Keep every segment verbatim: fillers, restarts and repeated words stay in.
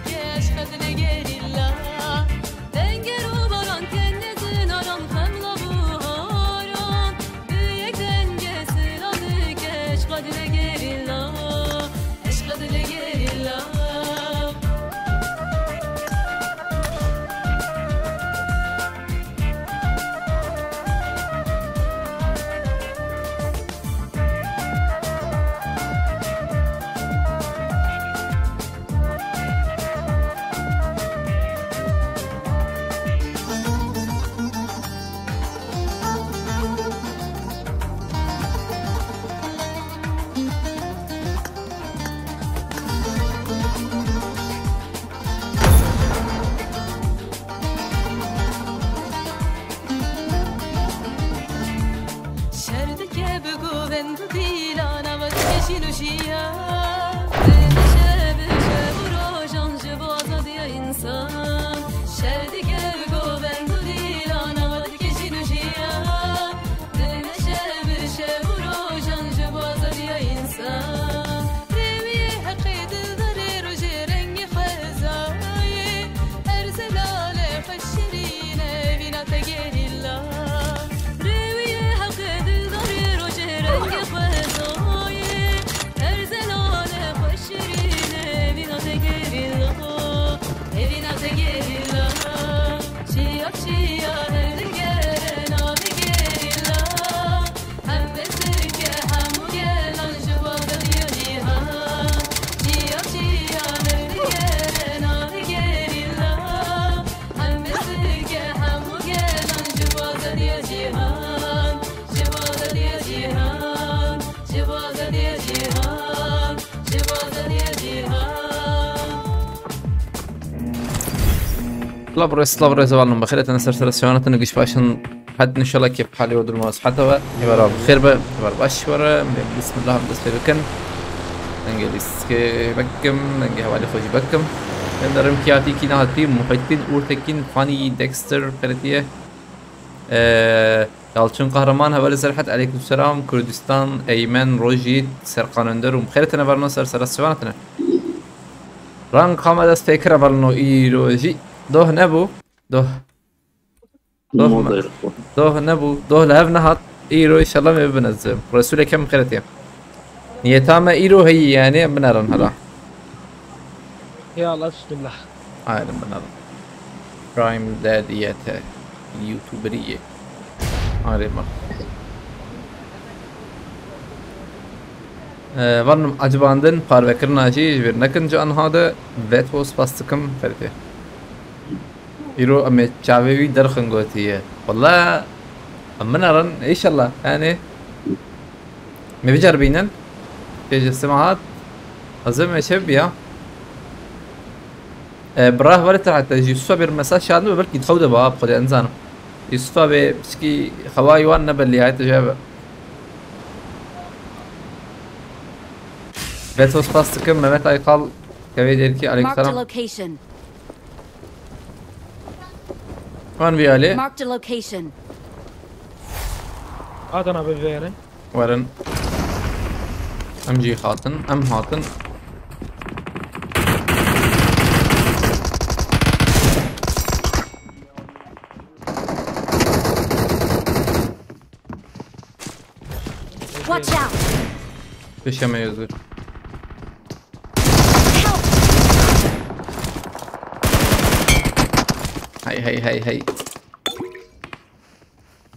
Eşq edine gerîla, dengê rûbaran têne zinaran xemla buharan. Bi yek dengê sila dike eşq edine gerîla, eşq edine gerîla. Şer dike bi govend û dîlan, ava dike jîn û jiyan. Dimeşe bi şev û rojan ji bo azadiya însan. Şer dike bi govend û dîlan, ava dike jîn û jiyan. Dimeşe bi şev û rojan ji bo azadiya însan. Rêwiyê heqê dildarê rojê rengê xwezayê. Her zelale xwe şirîne, vîna te gerîla. Rêwiyê heqê dildarê rojê rengê xwezayê. Her zelale xwe şirîne, vîna te gerîla. Evîna te gerîla. Çiya çiya her digere navê gerîla. Hem bezirke hemû gelan ji bo azadiya cîhan. Çiya çiya her digere navê gerîla. Hem bezirke hemû gelan ji bo azadiya cîhan. Ji bo azadiya cîhan. Ji bo azadiya cîhan. Ji bo azadiya cîhan. Silav rêz, silav rêz, hevalno, bi xêr hatine ser sera siyana tine giş başin. Hat inşallah kêf halê we durma siheta we. Heval bi xêr be, heval baş were. Bismillah, em dest pê bikin. Dengê lîstikê bekim, dengê hevalê xwe jî bekim. Em derim kî hatî, kî nehatî, Muhittin Urtekin, Fanî Dexter, xêretiye. Ee, Yalçın Kahraman, hevalê Serhat, aleyküm selam, Kurdistan, Eymen, Rojît, Serkan Önder û bi xêr hatine hevalno ser sera siyana tine. Rang xwe me dest pê kir hevalno îro jî. Doh nebû, doh. Doh me. Doh nebû. Doh li hev nehat. Îro înşallah me bibin ez. Resûlê kem xêretiye. Niyeta me îro heyî, yani em binerin hela. Ya Allah, bismillah. Aynen binerin. Prime Daddy yete. YouTuberî ye. Arê me. Ee, vanim acibandin parvekirina jî ji vir nekin ji anha de veto spas dikim xêretiye. Îro em ê çavê wî derxin gotiye. Walla em binerin, înşallah. Yani me biceribînin. Pêjê sima hat. Ez ê me çev biya. E, bira hevalê te heta ji Yusufa bir mesaj şandin, belkî xew de ba, bi Xwedê nizanim. Yusufa bê piçkî xewayî wan ne belî, hayte ji hev. Veto spas dikim, Mehmet Aykal, kevê derkî, Marked a aleyküm. Location. Wan vî alê. Marked a location. Adana bi vêre. Werin. Em jî hatin, em hatin. Watch out! Pêşe me yazıyor. Help! Hey, hey, hey, hey.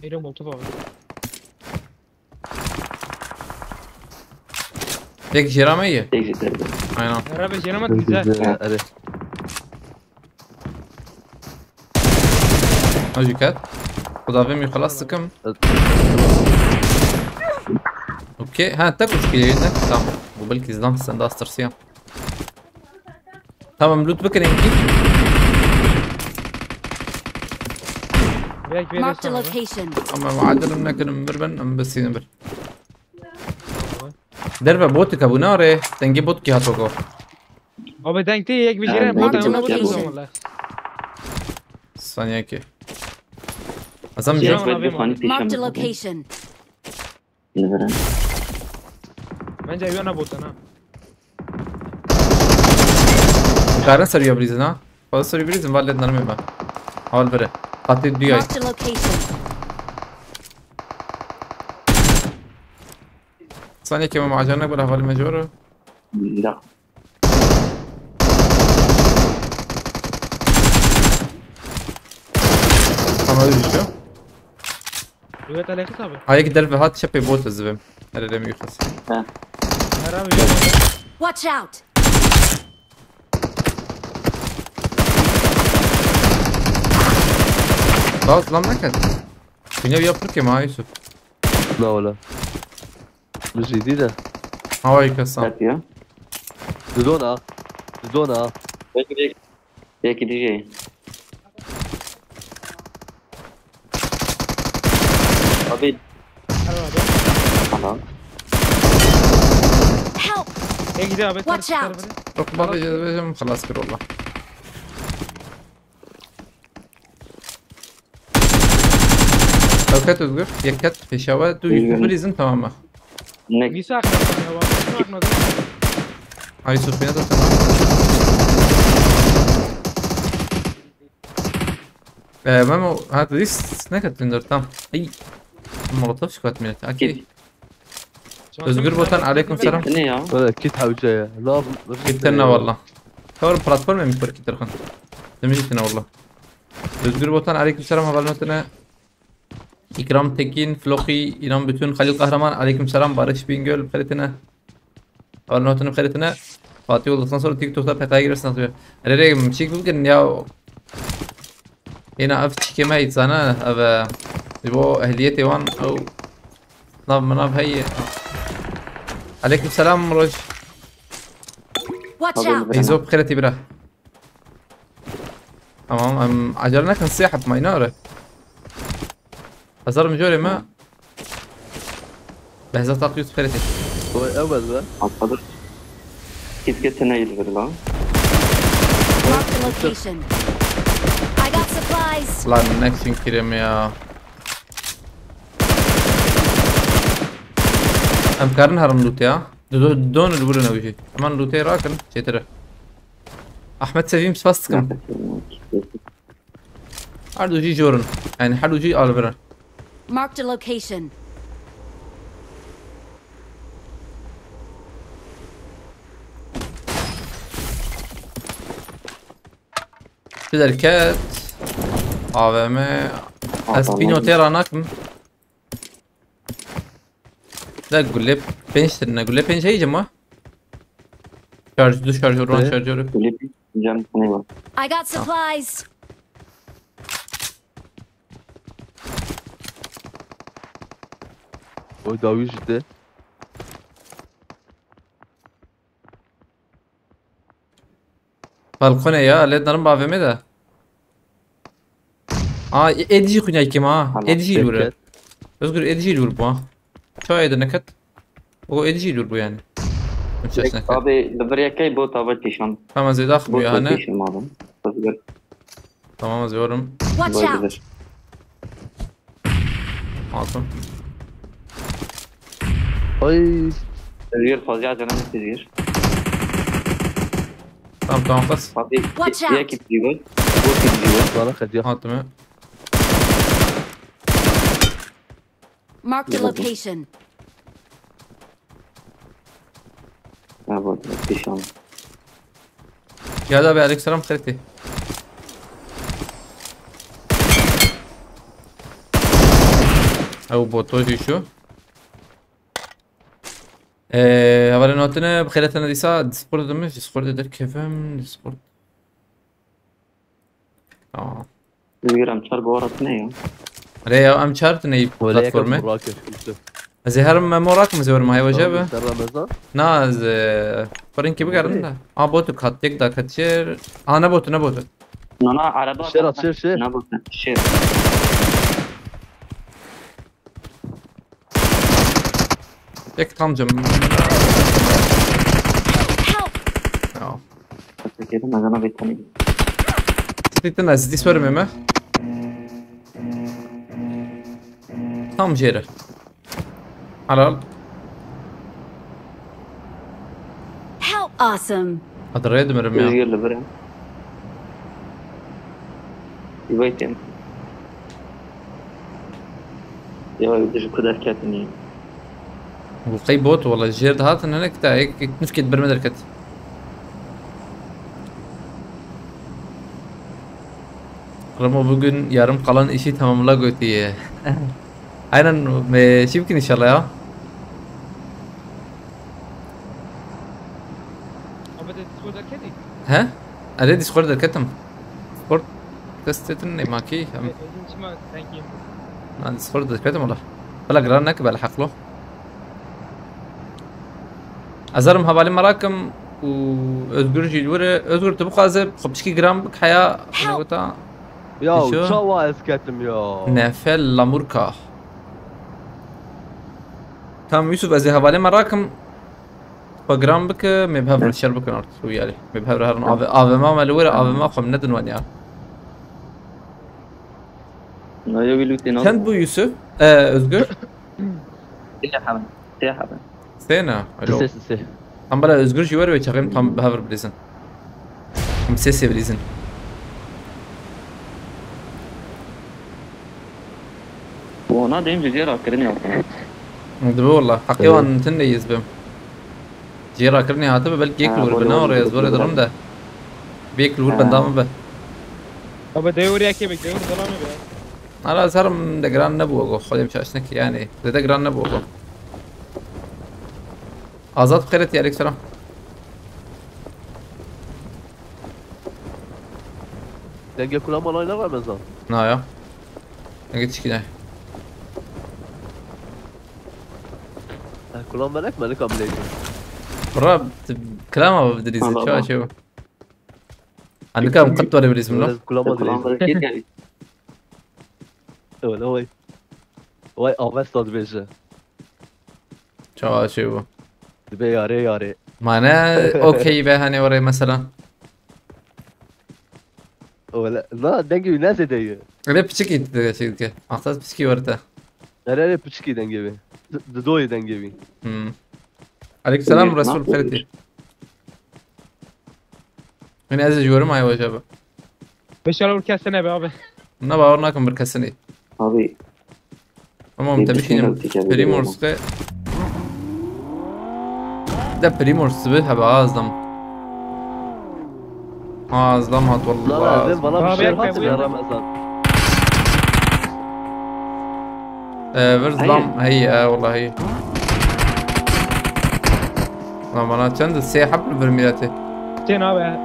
Êrê molotof abi. Tek jêra me ye? Tek jêra. Aynen. Herhalde jêra me güzel. Güzel, hadi. Hadi dikkat. Xwedê vê min xelas dikim. Evet. Okey. Ha, tek uç kilo ne? Tamam. Bu belki izlan sen de astırsın. Tamam, loot bikin enkî. Direkt bir Marked a yere sonra. Location. Ama adil nekirim bir ben, ama besînim bir. Derve bot kabû nare, dengê bot kî hato go. Abi denk değil, yek bir şey. Ha, yapma, bot tamam, kabû bot yapma. Tamam, vallahi. Saniye ki. Azam Şey, bir. Tamam, ben abi, bir fani tamam. Pişem Marked a yapayım. Location. Bence bir yana bot ha. Karin ser ya bilîzin ha. Fazla ser bilîzin, valet nermê me. Hal vire. Hatê duyay. Marked a location. Saniye ke me macana bira hal me jor. Da. Tamam, düştü. Rüyet alakası abi. Hayek derve hat çepê bot zivim. Herhalde mi yukarısı. Ha. Herhalde. Watch out! Baz lan ne kadar? Dünya bir yaptık ya ma Yusuf. Ne ola? Müziği değil de. Havayı kasan. Hadi ya. Zidona. Zidona. Peki, peki. Peki, D J. Abi. Tamam. Help! Ê gidê abi. Watch out! Yok, bak, bizim halas bir ola. Ewket Özgür, yeket, peşawa, tu Özgür. Yusuf bilizin, tamam mı? Ne? Nisa akmadı ya, bak, nisa akmadı. Ay, Yusuf, beni de tamam. Ee, Memo, ha, tu dis, ne kadar döndür, tamam. Ay, Molotov squad millet, okey. Git. Özgür Botan, aleyküm selam. Bitti ne ya? Böyle kit havca ya. Ne yapayım? Bitti ne valla. Tamam, platform mi kur kitir khan? Demiş ki ne valla. Özgür Botan, aleyküm selam, haber notuna. İkram Tekin, Floki, İnan Bütün, Halil Kahraman, aleyküm selam, Barış Bingöl, xeritine. Haber notunu xeritine. Fatih olduktan sonra TikTok'ta P K'ya girersin atıyor. Rere, çek bugün ya. Yine af çekeme sana, abi. Bu ehliyeti wan, o. Nav manav hey. Aleyküm selam, Roj. Watch out! Eyzo, bixêrê bira. Tamam, em, acele nekin, sê heb mayna re. Hazır mı, jore me? Behzat Akyüz bixêrê. Oy, ew ez be. Atladı. Git git ne yıl lan? Marked a location. I got supplies! Lan ne kirim ya. Em karin herin loot ya. Do, do, don li bûrine wî jî. Heman lootê rakin, çêtir e. Ahmet Sevîm, spas dikim. Her du jî jor in. Yani her du jî alvir in. Marked a location. Çi derket? A V M. Ez pînotê ranakim. Da gule pênc tane. Gule pênc heyce ma? Şarj, du şarjör, wan şarjörü. Gule pênc can ne var? I got supplies. Oy, dawî jî te. Balkone ya, lê darim bavê me de. Aa, e, êdî jî xunya kim ha? Tamam, êdî jî lûr e. Özgür, êdî jî lûr bu ha. Çawa êdî neket? O êdî jî lûr bu yani. Abi, li vir yekey bot ava tîşan. Tamam, zêdax bu yani. Bot tîşan abi. Özgür. Tamam, ez yorum. Watch out! Aldım. Ay. Özgür, fazla acele etme Özgür. Tamam, tamam, bas. Fatih, Watch out! Yek ipli var. Bot ipli var. Bana kaçıyor. Attım ya. Marked a location. Ha, bot, bot, tişan. Ya da be, aleyküm selam, xerîtî. Ew boto jî şu. Ee, hevalên hatine, bi xêretine dîsa Discord de min, Discord de derkevim, Discord. Tamam. Özgür, em çar bi we re tune ya. Rê ya, em çar tune yî platformê. Wele yekem rakir, işte. Ez ê herim Memo rakim, ez ê werim, heywa jê be. Ser Ramazan? Na, ez, e, pirinkî bigerin de. A, botuk hat, yek da kaçir. A, ne botu, ne botu. Na, na, araba. Şer at, şer, şer. Ne botu, şer. Tek tam cem. Help! Ya. Teşekkür ederim, ben sana bir tane. Titretin ez dis vermeme. Tam jêre. Helal. Help! Awesome. Hadi rê dimirim ya. Özgür li vir e. Waiting. Ya, ji ku derketin. Bu qey bot wala jêr dihatin hinek ta yek nifkê bir me derket. Remo bugün yarım kalan işi tamamla götüye. Aynen me şey bikin inşallah ya. Abi de Discord derketî? He? Erê Discord derketim. Discord test etin ne maki. Ezin çima dengî. Na Discord derketim wala. Bela giran neke bela haklo. Ezarim hevalê merakim û Özgür jî li wir e. Özgür tu bixwaze xwe piçkî giran bik heya ne gota. Ya Nîşo? Çawa ez ketim ya. Nefel Lamurka. Tamam Yusuf ez ê hevalê merakim. Xwe giran bike me bi hev re şer bikin artık û yarî. Me bi hev re herin. Ave, ave ma me li wir e, ave ma xwe min nedin wan ya. Na ya wî lûtê na. Çend bû Yusuf? Ee, Özgür? Sê hebe. Sê hebe. Sê ne? Alo. Sê sê. Tam bela Özgür jî wer ve çaxê em tam bi hev re bilîzin. Em sê sê bilîzin. Wana dêm ji jê rakirinê hatine. Dibe wala. Heqê wan tinde yîz bim. Jê rakirinê hatibe belkî yek li wir bina oraya ez were dirim de. Bê yek li wir benda min be. Abi de oraya ke bek de oraya zalanı be. Ara ez herim de giran nebû go. Xwedê min şaş neke yani. Zêde giran nebû go. Azat xêret ya, aleyküm selam. Denge kulağıma layla var mezan. Na ya. Denge çikine. Kulağım melek melek amleydi. Bra, kilam abi dirizi. Çawa çewo. Anika em qet were bilîzim lo. Kulağıma Kulağım diriz. Böyle git yani. Öyle vay. Vay Avesta dibêje. Çawa çewo. Dibe yare yare. Mane okey be hani oraya mesela. Öyle. Na denge ne zedeyi. Öyle piçik gitti de şey ki. Maksat piçik orada. Nereye piçki denge bi. Didoyi denge bi. Hmm. Aleykümselam Resul Ferit. Yine ez yorum ay acaba. Beşer ur kesene be abi. Ne var ona kan bir kesini. Abi Tamam Bir tabii düşünüyorum, ki teşekkür Primorske. De Primorske bi hebe azlam. Azlam hat Lan vallahi. Azem bana bir Abi, şey yapma hatır bu ya ya. Ramazan. Ee, vir zlam hey ya vallahi. Lan bana çend sê hep bir mileti. Sen abi.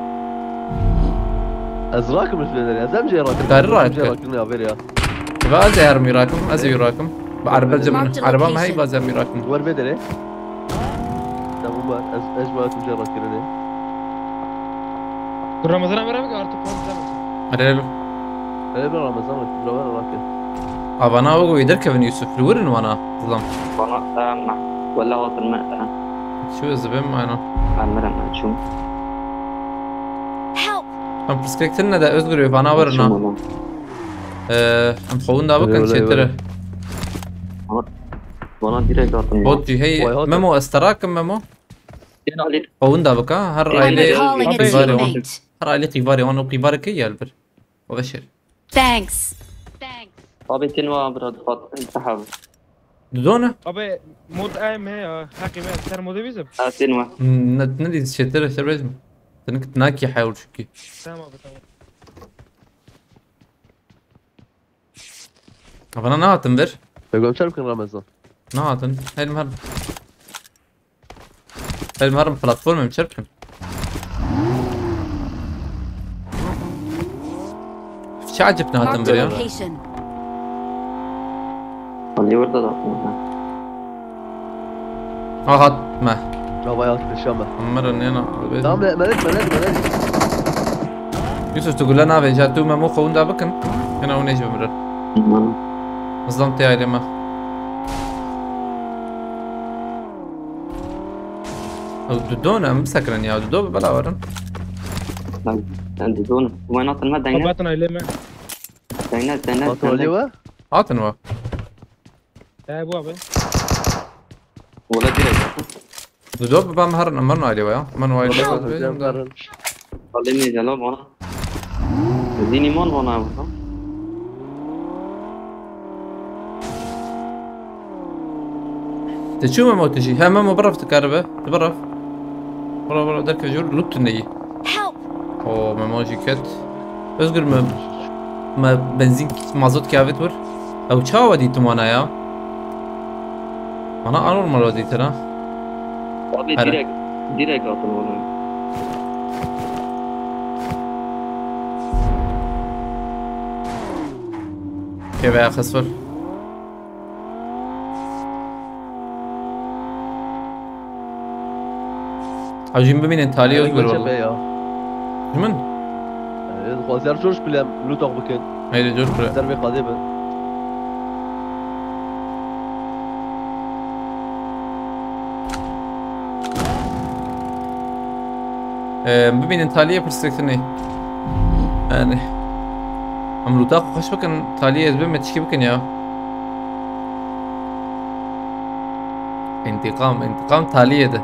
Ez rakım üstüne ya. Zem şey rakım. Karı rakı. Şey rakım ya ver ya. Ve az her mirakim, az yurakim. Bu araba cemine. Marked a Araba mı location. hey bazen mirakim. Var bedere. Tamam var. Ez ez rakım şey rakım ne. Dur Ramazan abi abi artık. Arel. Hele bir Ramazan rakım. Ramazan rakım. Avana o go ider Kevin Yusuf. Lurin wana. Zlam. Bana ama. Valla hatırma. Şu zibim aynen. Anlarım ben çum. Help! Tam perspektin ne de Özgür vana var na. Çum. Ee, em xowun da bakın Öyle, çetire. öyle. Bana direkt atın. Bot hey Vay, hadi. Memo estarakim Memo. Sen Ali. Xowun da baka her I'm aile recalling a qîvarê wan. teammate. Her aile qîvarê wan û qîvarê ke yel bir. O beşer. Thanks. Thanks. Abi sen var biraz fat. Sahab. Dudone? Abi mod em he ya. Hakkı ben ser modu bizim. Ha sen var. Ne ne diz çetire serbest mi? Tenik naki hayal çünkü. Tamam abi tamam. Bana ne attın ver? Peki çarpın Ramazan. Ne attın? Her her. Her her platform hem çarpın. Çi acip ne attın Marked a ver ya? Location. Ali orada da atın. Ha hat me. Baba ya kışama. Amara ne na. Tamam melek melek melek. Yusuf tu gula nave ja tu Memo xowun da bikin. Kana o ne jibimre. Zlam te aile me. Ew dudon em bisekirin ya, dudo bi bela werin. Sen de dön. Kumayın atın mı? Dayna. Kabatın aile mi? Dayna, dayna. Batı Ali var. Hatin wa. He bu abi. Valla direkt atın. Dudo bi bam herin, min ailê ya. Min ailê. Xalê nêzela vana. Zînî man vana ew ha. Te çû Memo tu jî? He Memo biref dikaribe. Tu biref. Bira bira derkeve jor lut tu neyî. Help! O Memo jî ket. Özgür me, me benzîn mazot kavit wir. Ew çawa dîtin wana ya? Bana anormal o dîtin ha. Abi Her- direkt, direkt atın onu. Keve xesfir. Ew jî bimînin talî Özgür walla. Çepe ya. Ji min? Ez xwaziyar jor ji bilem lûtak bikin. Heydi jor bire. Dervê qadê bin. Ee, bimînin taliyê pirsgirtinê. Yani. Em lûta xwe xweş bikin, taliyê ez bim me tişkî bikin ya. Întiqam, întiqam taliyê de.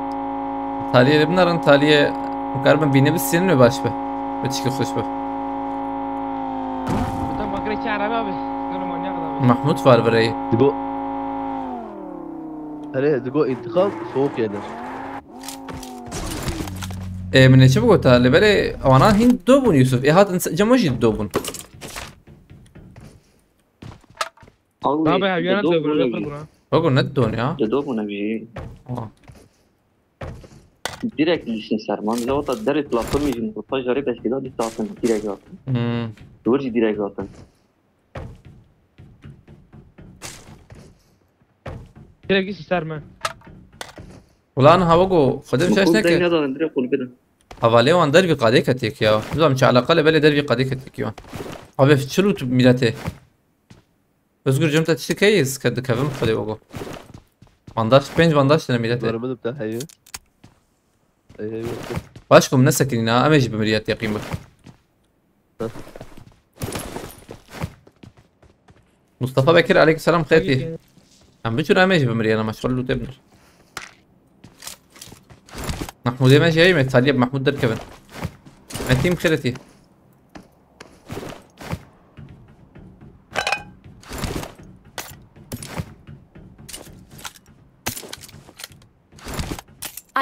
Taliyê de binarin, taliyê karibin bîne bi sînin ve baş be. Ve tişkî xweş be. Tam bakre çare abi. Mahmut var birayı. Digo. Hele digo întiqam soğuk yenir. E, min ê çi bigota? Li berê wana hîn do bûn Yusuf. Ê hatin se-, cem wî jî do bûn. Abi, heviyana dido bûne, bûne. Wego ne don ya. Dido bûne jî. Aa. Direkt düştün serman. Bize o da derê platformî jî mutlu jarê beşkida düştü atın. Direkt atın. Hmm. Dur jî direkt atın. Direkt git ister mi? Ulan ha wego, xwedê şaş neke. Deng nedalin, direkt kul bidin. Hevalê wan dervî qadê ketik ya. Nizam çi eleqa le belê dervî qadê ketik ya. Abi çi lût milletê. Özgür cem te tiştî keyîz ke dikevim xwedê wego. Bandaj, pênc bandaj tine milletê. Bölümü de heye. Heye yok. Baş ku min nesekinîna, em ê jî bi miriyet yaqîn bik. Heh. Mustafa Bekir, aleykümselam, xêr tî. Em biçûn em ê jî bimiriyena, meşxul lûtê binir. Mahmûdê me jî heye, me taliyê bi Mahmûd derkevin. Me tîm xêretî.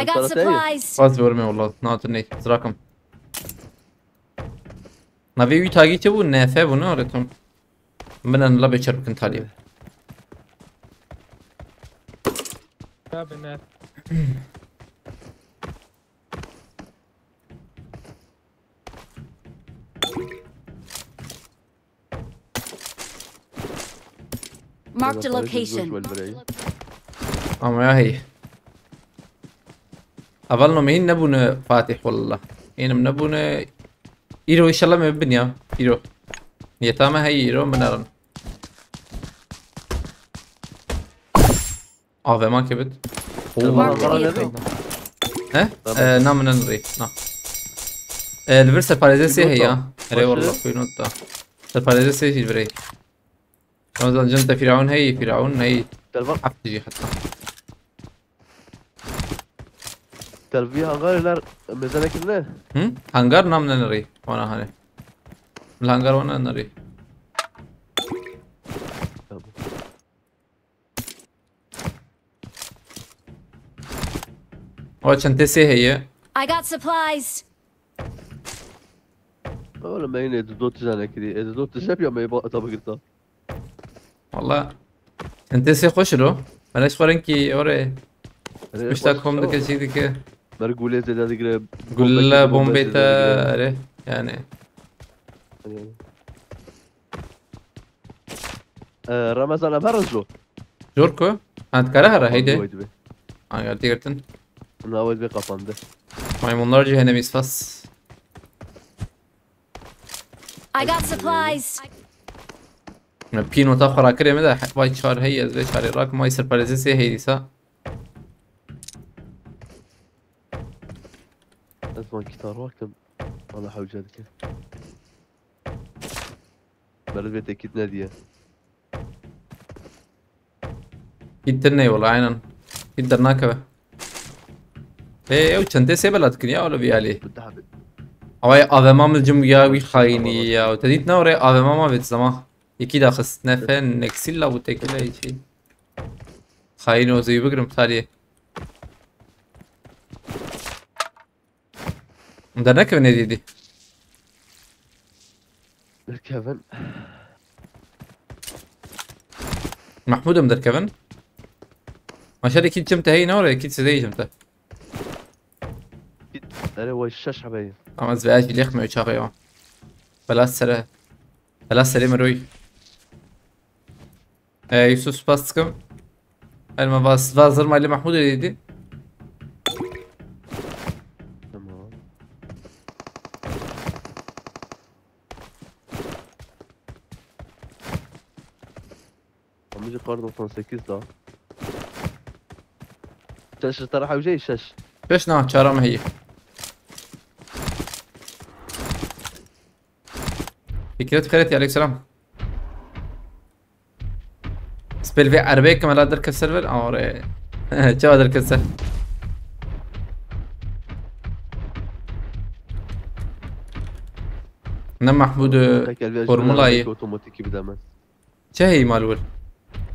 I got supplies. Baz verme valla, na tu ne, zirakim. Navê wî tagî çi bû? N F bû, ne? Öyle tam. Min la beçer bikin talî. Ya be ne? Marked a location. Ama ya hey. Aval no mehin nebûne Fatih valla. Enim nebûne. Îro inşallah me bin ya. Îro. Niyeta me hey îro min erin. A V M kebit. Oo. Marked a vehicle. He? Tamam. Ee, na min rê. Na. Ee, li vir serparêzê sê heye ya. Erê valla kuy not da. Serparêzê sê jî virê. Ramazan cin te Firavun heye, Firavun heye. Telefon. Heft jî heta. Televî hangarê ler mêze nekirine? Hı? Hangar nam ne nerî? Wana hani. Li hangar wana nerî? Tamam. O çentê sê heye. I got supplies. Oğlum, me yine Edo tijane kiri. Edo tijep ya me ba-, tabi girta. Valla. Entê sê xweş ro. Beleş xwe renkî orê. Erê, pişta xweş kom dike, çî dike. Ber gulê zêde digire. Gulle, bombê te, erê. Yani. Ee, Ramazan, em herin jî. Jor ku? Ha, dikare here, heyde. Waydi be. Ha, ya, digirtin. Na waydi be kapandı. Maymunlar cehennemi ispas. I got supplies. Me pî nota xwe rakirê me de, vay çar heye, ez vê çarê rakim, vay serparêzê sê heye dîsa. Ez van kitar rakim. Valla hewce dike. Berdê vê tekît nediye. Hît dir ney wala, aynen. Hît dir nakeve. Ê, ew çentê sê bela dikin ya, ola vî alî. Bi deh bin. Away A V M min cim ya wî xayînî ya. Te dît ne orê A V M ma vêt zema. Yekî daxist. Nefe, Nexilla bû tekî la yekî. Xayîn o zeyî bigrim taliyê. Hûn dernekevin êdî dî. Derkevin. Mahmûd em derkevin. Maşallah kî çim te heyî ne orê, kî sideyî çim te. Erê, way şeş hebeyî. Ama ez ve ez bilêxme çaxê ya. Bela sere. Bela serê miroyî. Ee, Yusuf, spas dikim. Elma vaz, vaz zirma li Mahmûd êdî. Tamam. Amca kar doksan sekiz da. Şeş, tara hewce şeş. Şeş na, çara me heye. Fikret Xeretî, aleykselam. Spêl vê erebeyê ke me la derket ser ver, are. Çawa derket ser? Ne Mahmûd, Tekel vê formula jî ye. Otomatik gibi demez. Çi heyî mal wir?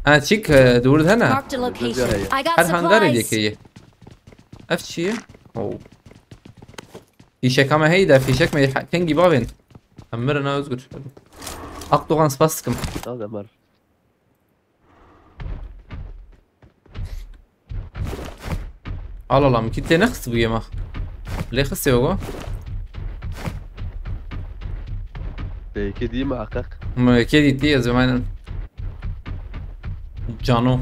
Ha, çik, e, di wir de hene? Marked a location. I got supplies. Her hangarê yekê ye. Ev çi ye? Oh. Fîşeka me heyî de, fîşek me he-, kengî bavên. Em mirin ha Özgür. Akdogan, spas dikim. Sağ ol Ömer. Al, al, min kî tê nexist bûye ma. Lê xistê wego. Peki değil mi, Akak? Mi kê dîtî ez emanen. Cano.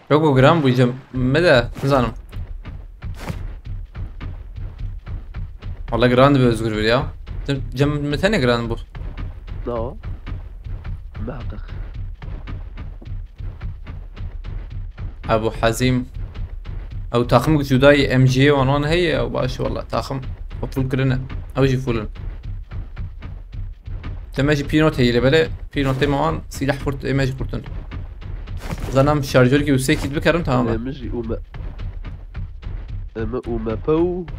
Weko giran bû ji min de, nizanim. Wala giran dibe Özgür bir ya. Cem, Cem mi tenê giran bû. No. Muhakkak. Ebu Hazim. Ew taxim cudayî M G wan wan heye, ew baş wala taxim. Full kirine. Ew jî full in. Te me jî pînot heye lê belê pînotê me wan sîleh xurt ê me jî xurtin. Zanam şarjorkî û sê kît bikerim tamam e. Em jî û me. Em û me pew.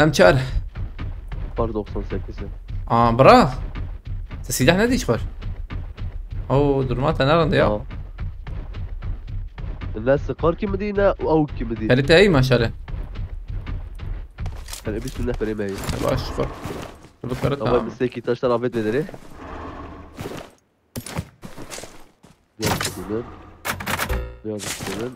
Em çar. Par doksan sekiz e. Aa, bira. Te sîleh nedî çi xwar? Oo, durma te nerinde ya? Aa. Ne siqar kî mi dî, ne ew kî mi dî. Herî te ey maşallah. Herî bîst neferi me yî. Baş xwar. Bikare tamam. Tamam, mistekî taşlar avêt vê derê. Biraz düşünün. Biraz düşünün.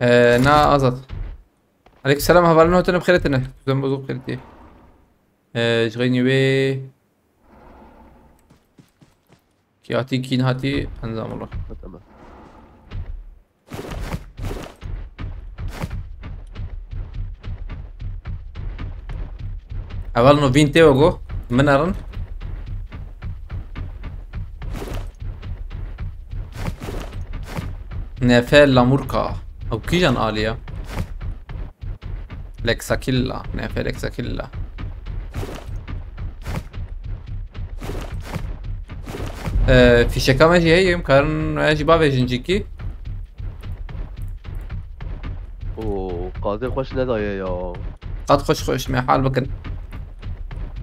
Ee, na Azat. Aleykümselam, hevalin hotine bi xêretine. Kuzen bozuk xêretî. Ee, ji xeynî wê. Kî hatî, kî nehatî, enzam Allah. Tamam. Heval no vîn tê wego, min erin. Nefe Lamurka. Ew kîjan alî ya? Lexakilla, N F Lexakilla. Ee, fîşeka me jî heye, em karin me jî bavêjin cîkî. Oo, qadê xweş nedaye ya. Qad xweş xweş me hal bikin.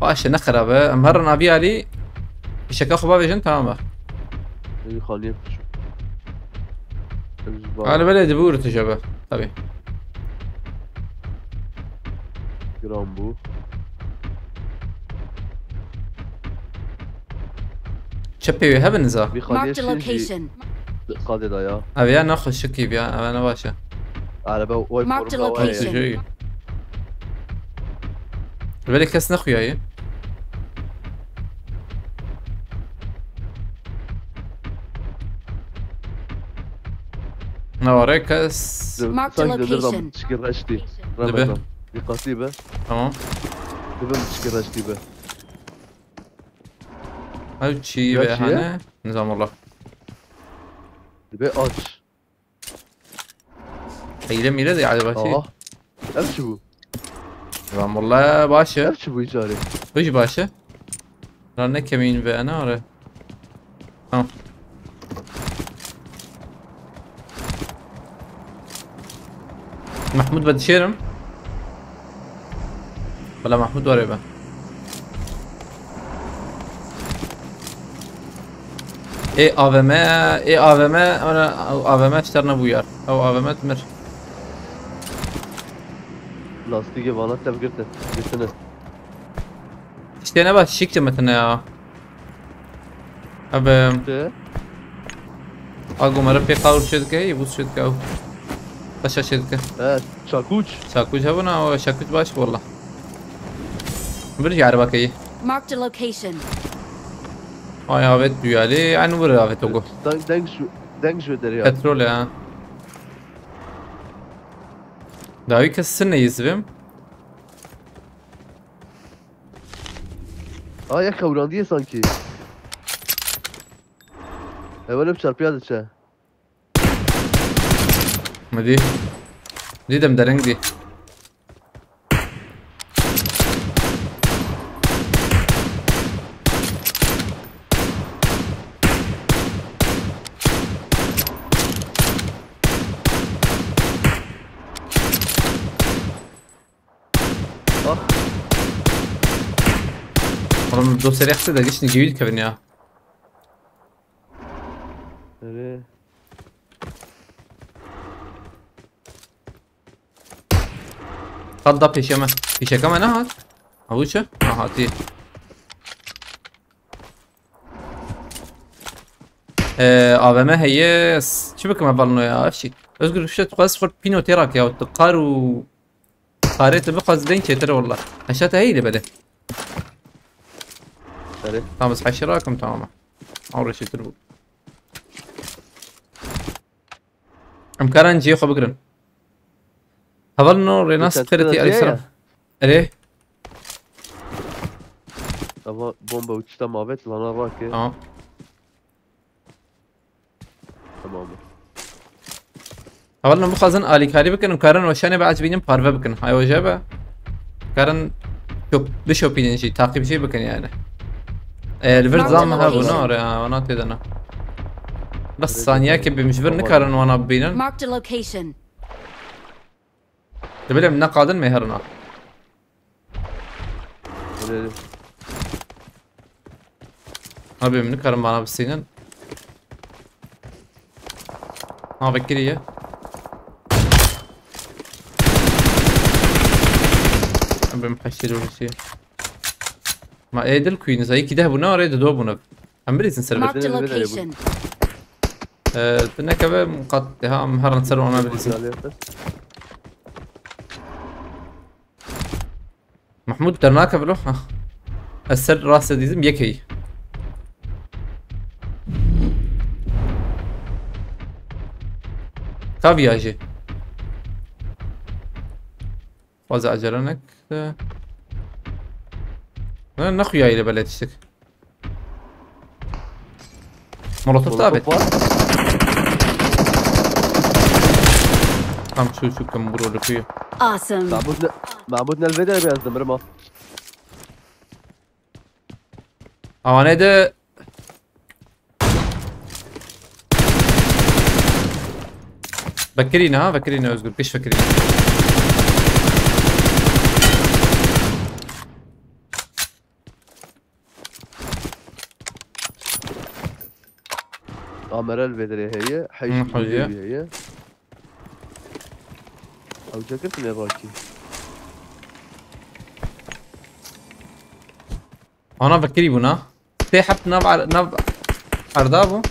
Baş e, ne xirab e. Em herin avî alî. Fîşeka xwe bavêjin, tamam e. Ey, xaniyê piçûk. Ê, ji bar. Galiba lê dibû tişe be. Tabii. Giran bû. Çepê wê hebin za. Vî xaniyê şîn jî qadê da ya. Ev ya ne xweşikî ya, ev ne baş e. Araba oy. Marked a location. Belê kes nexuyaye. Ne ware kes. Marked a location. Çikî reştî. Dibe. Ramazan. Dikkatli be. Tamam. Dibe çikî reştî be. Ev çi be hane? Nizam Allah. Dibe aç. Heyre mîre de yani başka. Aha. Ev çi bû? Lan vallahi başı. Ev çi bû icarê? Hiç başı. Lan ne kemîn ve ne ara. Tamam. Mahmut, ben düşerim. Valla Mahmut var ya ben. Ê A V M, ê A V M, ona A V M şter nebû yar. Ew A V M mir. Lastikê vana tev girtin. Girtine. İşte ne bak, şik demetine ya. Abi, Te. Ago mara pê qawr çêdike, yê bûz çêdike ew. Taşa çêdike. He, çakûç. Çakûç hebûna, o çakûç baş walla. Bir yar bakayı. Marked a location. Ay avet duyali, aynı vur avet ogo. Deng, deng şu, deng şu deri ya. Petrol ya. Dawi kes sinne yizvim. Aa, ya kewrandiye sanki. Ev öyle bir çarpıya diçe. Mı di? Didem dereng di. Ah, Oğlum, dosyayı yaptı da geçin, geri kevin ya. öyle. Qat da pêşe me. Pêşeke me nehat. Ha, bu çi? Aha, tî. Ee, A V M heye, s-, çi bikim ev balno ya, ev şî. Özgür, şu tu xwest xurt pîno têra ke, ya tu qar û qarê tu bixwaz deng çêtir e, walla. Heşa te heyî lê belê. Erê. Tamam, ez heşira kim, tamam. Ew rê çêtir bû. Em karan cihê xwe bigirin. Hevalno rêna Geçen sqirê tê sene Aleksandr. ya. Erê. Ama bomba uçuşta mavet lana rake. Tamam. Tamam. Hevalno bixwazin alîkarî bikin, em karin weşanê biecibînin parve bikin. Hay weje be. Karin şop-, bişopînin jî, taqîb jî bikin yani. E, li vir Marked zam a hebû, ne location. Ore, ha, wana têdana. Bes Öyle saniye zaten. ki bi min ji vir Tamam. Nikarin wana bibînin. Marked a location. Dibilem ne qadin me herina. Öyle. Abi min nikarin bana bisînin. Ha, vekiriye. Abi min peştê dolu şey. Ma edil kuyni zayı ki de bu ne araya da do bunu. Em bilirsin serbest. Marked a Beni, beni, beni. Location. Ee, tu ne keve kat ha, em her ser ona bilirsin. Mahmut dernakeve lo. Ha. Ez ser rast dizim yekey. Tabii ya jî. Fazla acele nek. Ne, ne xuyayî li belê tiştik. Molotof da abi. Molotof var. Tam şu şu kim vuruldu kuyu. Awesome. Mahmut ne? Mahmut nelvede biraz dımırma. Avane de. Vekirîne ha, vekirîne Özgür, kış vekirîne. Amerel vedere heye, Hı, heşt heye. Heye. Ew çekirtine rakî. Ana vekirî bûna. Tê hep nav ar-, nav arda bû.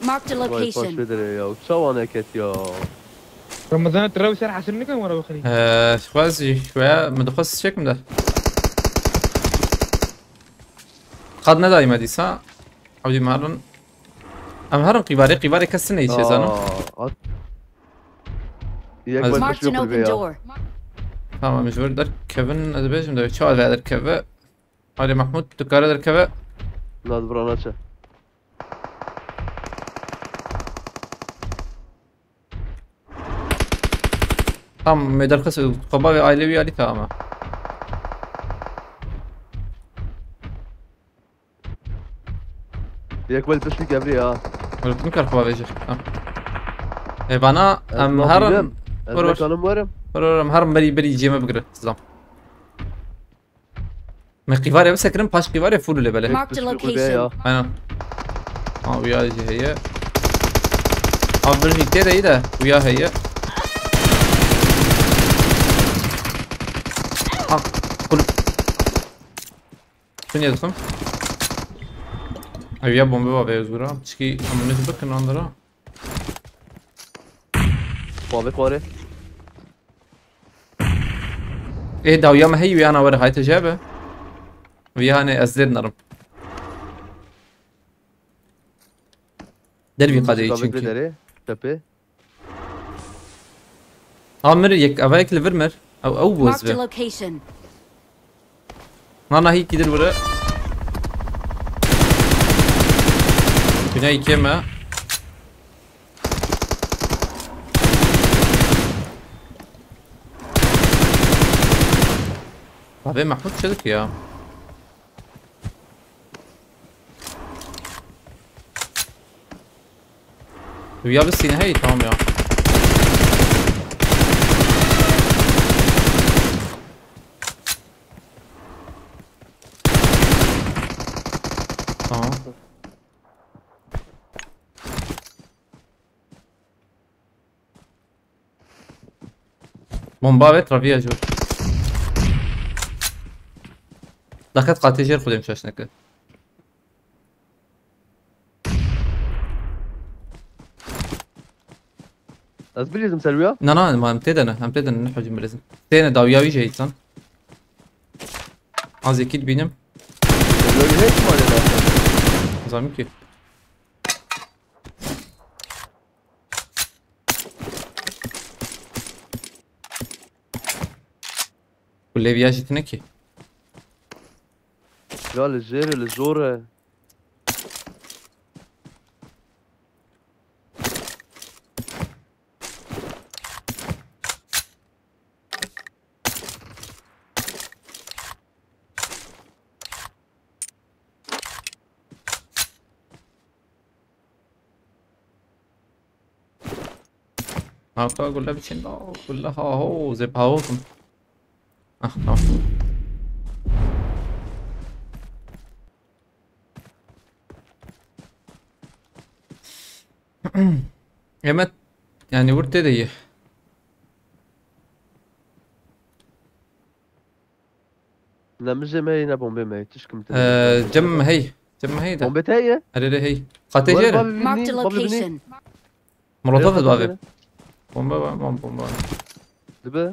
Marked a Vay paş location. Vedere ya. Çawa neket ya. Ramazan, tu rew ser hesir nikin wara bixirî. Ee, xwez jî şwe, min dixwest çekim de. Qad nedayî me dîsa. Hewdî me herin. Em herin qîvarê, qîvarê kes neyê çê zanim. Aa, at. Yek Ez- baş Marked an kulübe open ya. Door. Tamam, em ji vir derkevin, ez dibêjim de çawa vê derkeve. Alî Mahmûd, tu kare derkeve. Na, di vira naçe. Tamam, me derxist, xwe bavê aile wî alî, tamam e. Yek wel piştî kevrî ya. Wele tu nikar xwe bavêje. Ha. E, bana, Ez em herin. nabînim. Ez Wer wer. nekanim werim. Wer wer, em herin berî, berî cê me bigire, sizam. Me qîvarê bisekirin, paş qîvarê full lê bele. Marked a Piştî xwe ya. location. Aynen. Ha, uya jî heye. Abi bir jî tê de iyi de, uya heye. Ha, kulüp. Şunu yazdım. Ay ya, bomba var be Özgür ha. Çiki amına bakın onlara. Muhabbet var ya. Ê dawiya me heyî wê ana were hayte jebe. Wê hanê ez zêr narim. Dervî qadeyî Muhabbet çünkü. Derê, tepe. Ha mir yek, ava yek li vir mir. Ew, ew boz Marked a be. location. Nana hî kidir bire. Güney keme. Abi Mahmut çelik ya. Ya bir seni hey tamam ya. Tamam. Bomba ve traviya jor. Daket qatê jêr xudê şaş neke. Ez bilîzim ser wî ya. Na, na, ma em tê de ne, em tê de ne, ne hocam bilîzim. Tê ne dawiya wî jê insan. Az ekil bînim. Ser wî ya wî hêç malê ne. Zamin ki. Kulê viya jî tine ki. Ya li jêr e, li jor e. Hata gule biçin da, gule ha ho, zê paho kim. Ah, tamam. Emet, yani vur tê de ye. Ne mijê me ne bombê me, tişkim te. Ee, cem hey, cem hey de. Bombê te ye? Erê, erê, hey. Qatê Wer jêr. Bavê Marked a vinî, bavê vinî. location. Molotof Wer bavê. bavê. Bomba var, bom-, bomba var. Dibe.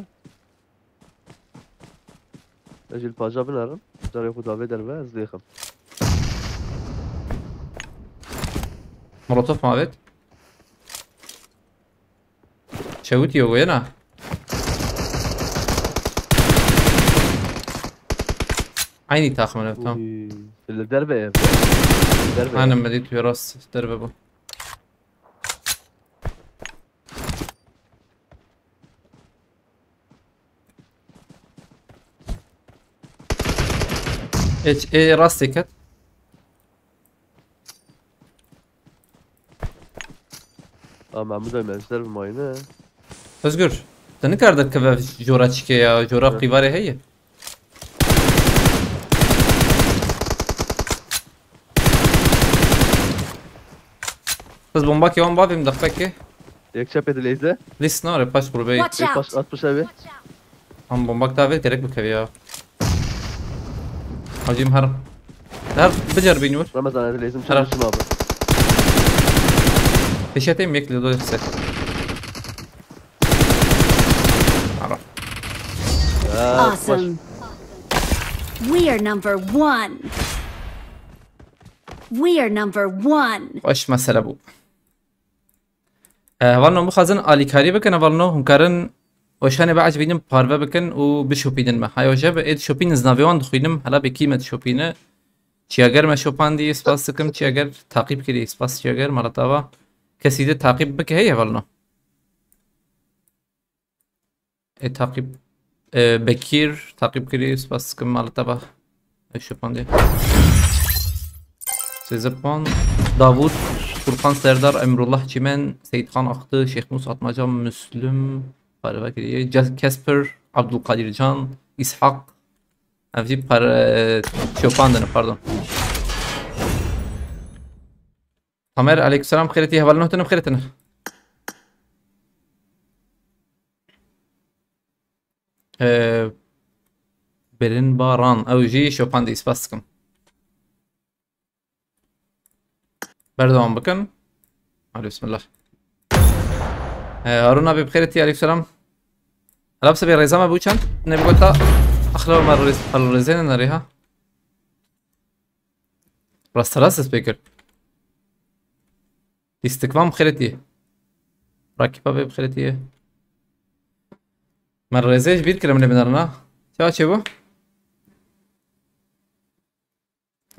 Ez jî li paja binerim. Carê xwe davê derve, ez lêxim. Molotof mavet. Çewit yo wêna. Aynı takım öyle tam. Uy, li derve ev. Derve. Aynen, medit rast derve bu. Ê, ê rastê ket. A Mahmud, em ser bi mayne. Özgür, te nikar derkeve jora çike ya, jora Hı. qîvarê heye. Biz bomba ki wan bavim dakika ki. Yek çepê dileyze. List nare, paş grubê. Watch Ê out! Paş at pişe be. Am bombak davet gerek bu kevi ya. Hacim her. Her bicer bin vur. Ramazan, ez lêzim Her. Çabuk abi. Peşeteyim yekle doyursa. Ara. Ya, Awesome. We are number one. We are number one. Baş mesele bu. Ee, hevalno bixwazin alîkarî bikin, hevalno hûn karin Weşanê biecibînin parve bikin û bişopînin me. Hay weşe bi ê dişopînin, ez navê wan dixwînim. Hela bê kî me dişopîne. Çiyager me şopandî, spas dikim. Çiyager taqîb kirî, spas Çiyager, mala te ava. Kesî de taqîb bike heye hevalno. E, taqîb, e, Bekîr taqîb kirî, spas dikim, mala te ava. E, şopandî. Sêzepon, Davut, Furkan Serdar, Emrullah Çimen, Seyitxan Aktı, Şêxmûs Atmaca, Müslüm, parve kirî, Cas-, Casper, Abdulkadir Can, İshak, ev jî par-, e, şopandine, pardon. Tamer, aleykümselam, xêretî, hevalno tune, xêretine. Ee, Birin Baran, ew jî şopandî, spas dikim. Berdewam bikin. Hadi bismillah. Ee, Harun abi, bi xêretî, aleykümselam. Hala bi sebê rêza me bû çend? Ne bi gota. Axla me rêz-, rêzêne nerê ha. Rasterast ez pê kir. Lîstikvan bi xêretî. Rakîpa bê bi xêretî ye. Me rêzê ji bîr kirim lê binarina. Çawa çêbû?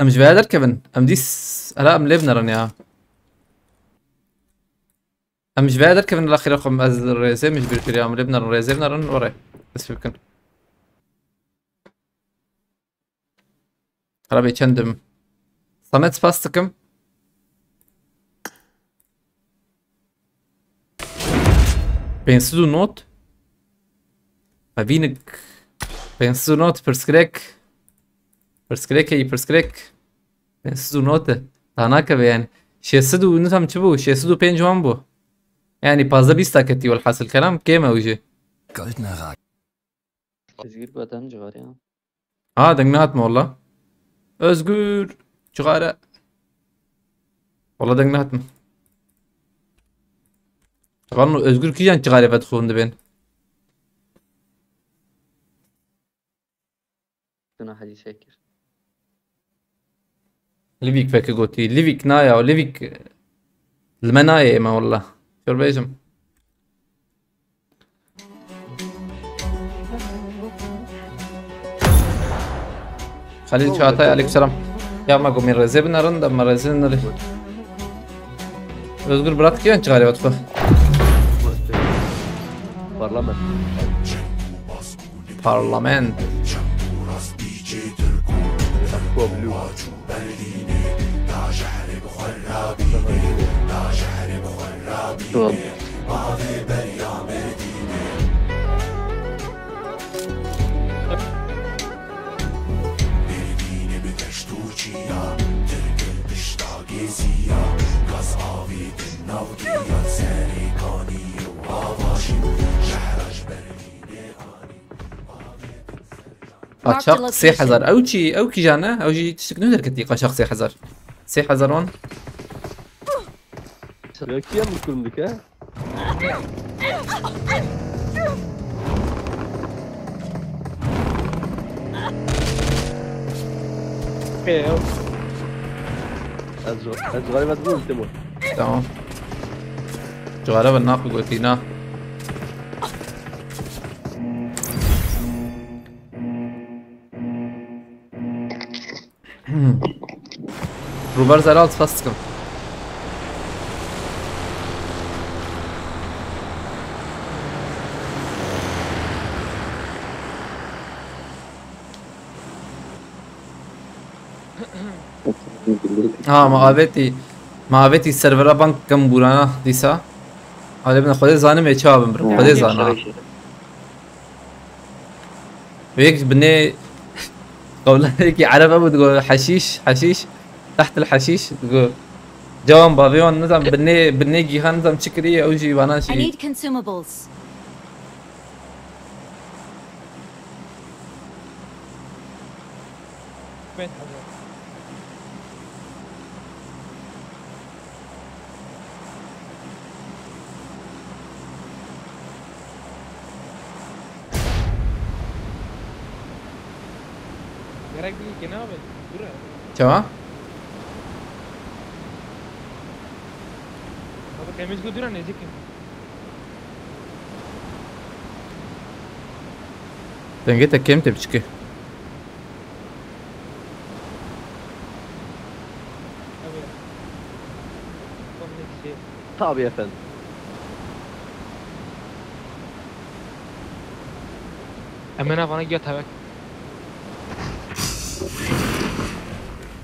Em ji vêya derkevin. Em dîs, hela em lê binerin ya. Em ji vêya derkevin, la xêra xwe, ez rêzê min ji bîr kiriya, em lê binerin, rêzê binerin, were. Dest pê bikin. Hela bê çendim. Samet, spas dikim. Pênc sed û nod. Evînik. Pênc sed û nod pirsgirêk. Pirsgirêk heyî, pirsgirêk. Pênc sed û nod e. Daha nakeve yani. Şêst sed û nizam çi bû? Şêst sed û pênc wan bû. Yani pazdeh bîst ta ketî, welhasil kelam kêm e ew jî. Goldene Ra- Özgür, bu adam cigara ya. Ha, deng nehatme walla. Özgür, cigare. Walla deng nehatme. Walla Özgür kîjan cigare vedixwin dibên. Tuna Hacî Şekir. Livîk veke gotî. Livîk naya, o Livîk li me nayê ême walla. Şor bêjim. Halil Çağatay, aleykümselam. Ya me gomî rêzê binerin de me rêzê nirî. Özgür, bırak diyen çağırıyor Utku. Parlament. Parlament. Tamam. Qaçaq sê hezar. Ew çi? Ew kîjan e? Ew jî tiştek nû derketî, qaçaq sê hezar. Sê hezar wan. Ya kî em kurm dike? Okey, ew. Ez, ez galiba dibûm, Timo. Tamam. Cigara ve nakı gotî na. Ruber Zeral, spas dikim. Ha, ma avêtî, ma avêtî servera bank kem bûrana dîsa. Alê bin Xwedê zanim ê çawa bim birim. Xwedê zana. Wek binê qewlanekî Ereb hebû, digo, "Heşîş, heşîş, tehtil heşîş", digo. Cawan bavê wan nizam binê, binê gîhan nizam çi kiriye, ew jî vana I jî. Need consumables. Pênc hezar. Gerek değil ki, ne yapayım? Dur ya. Tamam. Abi, temiz bu dur ya, neyse ki. Dengê te kêm tê biçikê. Tabii efendim. Em ê navana giya tevek.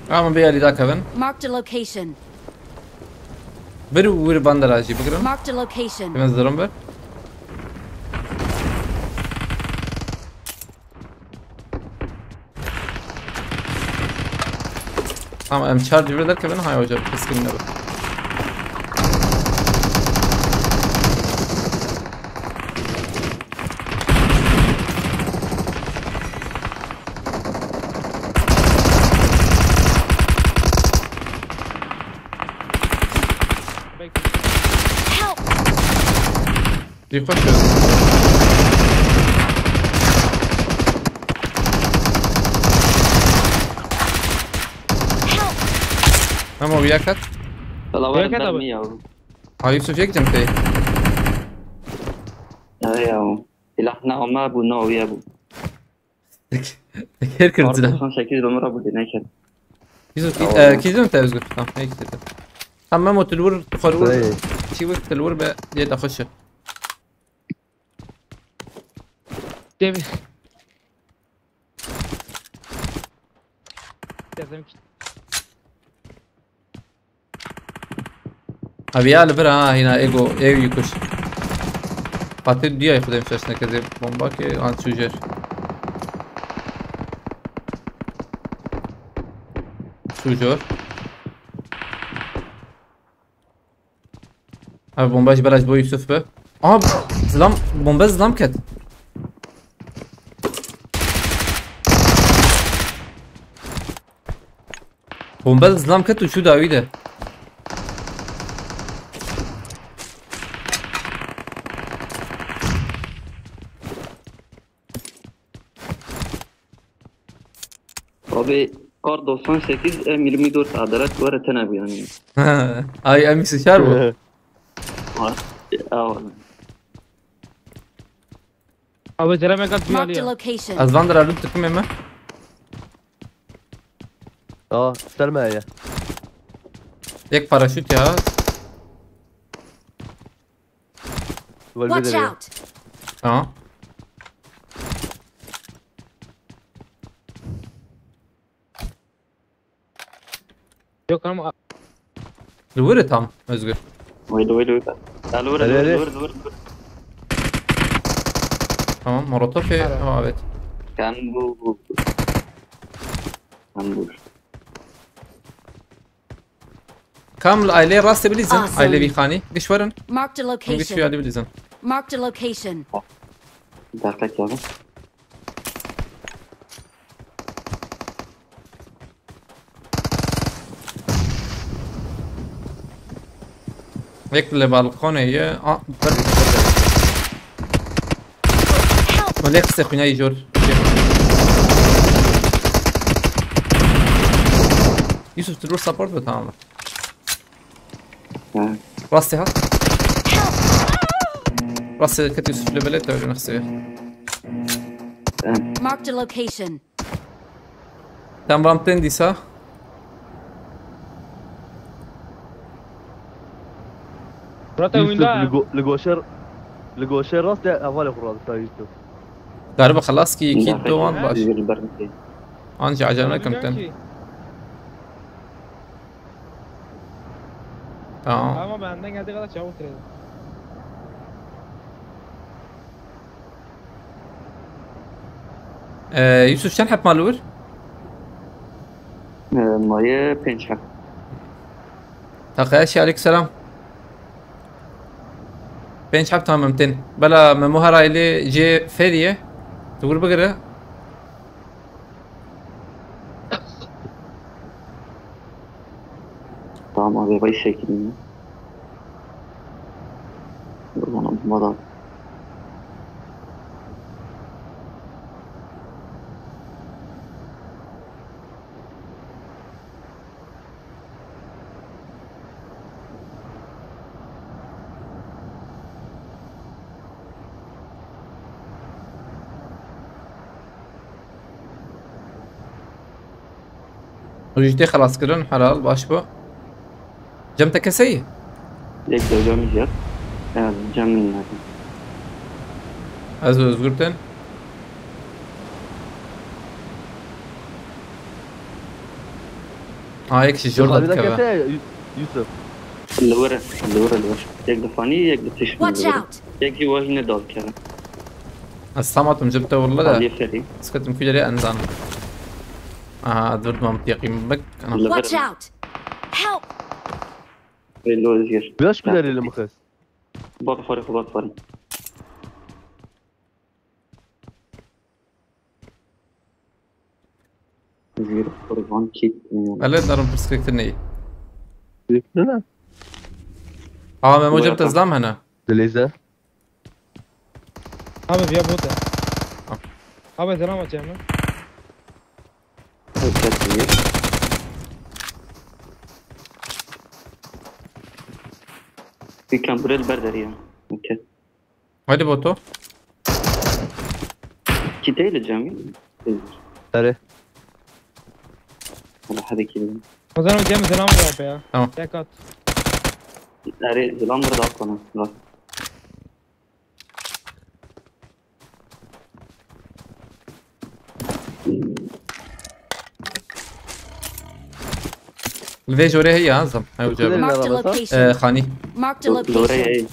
Ama bir yerî daha kevin. Marked a location. Bir wir bandera jî bigirin. Marked a location. Hemen zırım bir. Tamam, em charge bir derken ben hay hocam keskin ne bu. Help! Dikkat et. Help! Ama bir yakat. Salawat Bereket abi. Mermi ya. Ha, Yusuf, yek cem tey. Ya ya. Silah ne ama bu ne o ya bu. Teker kırdılar. Doksan sekiz numara bu ne ki? Yusuf, Tamam. e, kî zon te Özgür? Tamam, ne gitti? Tamam, Memo, tu li wir, tu xwe li wir, Hey. çî wek tu li wir be, yê te xweş e. Devi. Yazım ki. Abi ya li vir ha, hîna ego, ego yikuş. Fatih diye Xwedê şaş nekeze bomba ki an çû jêr. Çû jor. Abi bomba ji belaş bo Yusuf be. Aha, zilam, bomba zilam ket. Bomba zilam ket û çû dawî de. Abi kar doksan sekiz M yirmi dört adalet var tene bu yani. Ay, em sıçar bu. Ha, ya, Abi zere me kat Marked a duyaliya. Location. Ez van dira lut dikim eme. Aa, ser me heye. Yek paraşüt ya. Wal Watch bedere. Out! Tamam. Yok ama Li wir e tam, Özgür. Wait, wait, wait. Alur, Hele, hele. Alur, Alur, Alur. Tamam, molotof e. Ara. Tamam, evet. Kan bu, bu. Kan bu. Kam li aileyê rastê bilîzin. Awesome. Aile vî xanî. Giş werin. Marked a Hûn giş vî location. alî bilîzin. Marked a location. Dakika abi. Yek li balkonê ye. A, bir. Help! Hûn lê qisê xwîna yî jor. Yusuf, tu dur support be, tamam. Ha. Rastê ha. Rastê ket Yusuf li belê te öyle nasıl? Marked a location. Tam vam tên dîsa. Zaten Yusuf, oyunda li go-, li goşe, li goşe rast ya, hevalê xwe radika Yusuf. Galiba xelas ki iki dowan baş. Anca acele nekim Bilmiyorum ten. ki. Tamam. Ama benden geldiği kadar çabuk trade. Ee, Yusuf, çend hep mal ûr? Ee, Maye pênc hep. Taqaya şey, aleyküm selam. Pênc hep tamam, em tên. Bela Memo her aile C feriye. Dur bigire. Tamam abi, vay şeklinde. Dur bana, buna da. Rûjî tê xelaskirin, helal, baş bû. Cem te keseyî? Yek dewda min jî ye. Ya, cem min nakin. Ez û Özgür tên. Ha, yek jî jor da Xalî de dikeve. Kese Yu-, Yusuf. Li wir e, li wir e, li wir. Yek di fanî, yek di pişt min Watch li wir e. Out! Yek jî wahî ne dal keve. Ez tam atim cim te willa de. Xalî ferî. Sketim kulerê endan. Aha, dur mam yaqîm bik. Ana. Li wir Watch e. Out! Help! Ê, lo ez gir. Biraz kulerê li mixis. Bak xwarê xwe, bak xwarê. Zîr qurban kit. Ele darim pirsgirêk neyî. Ne? Aa, Memo cem te zlam hene. Dilêze. Abi, viya bote. Ah. Abi, selam açayım lan. Ses iyi. Bir kamburel berderiye. Okey. Hadi Boto. Kitê li cem. Erê. Wala hadi kilim. O zaman cem selam yap ya. Tamam. Tek at. Erê, zilam burada at bana. Bak. Li vê jorê heye ha, zam. Hew cem. Marked a location. Ee, Xanî. Marked a location.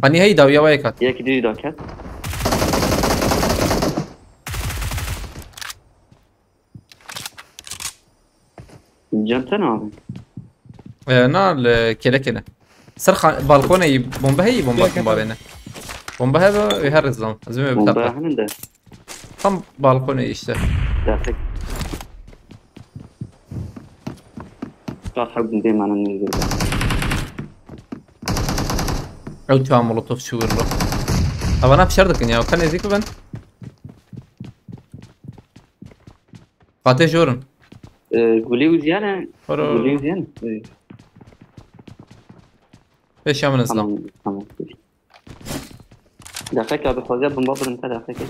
Xanî heye dawiya wayê kat. Yek dî daket. Cem te ne abi? Ee, na li kêlekê ne. Ser xa-, balkonê yî bombe heyî, bomba, bomba bêne. Bomba hebe, wê her zam. Ez ê Bomba bitaqa. Hene de. Tam balkonê işte. Gerçek. Kalk harbin dê manen ne güzel. Ew çawa molotof çi wirlo. Avana fişer dikin ya, ka nêzîk bibin. Fatê jorin. Ee, gulî uziyane. Oro. Gulî uziyane. Ee. Peşa min izlam. Tamam, tamam. Deqeka bi xwazî bomba birin te deqekê.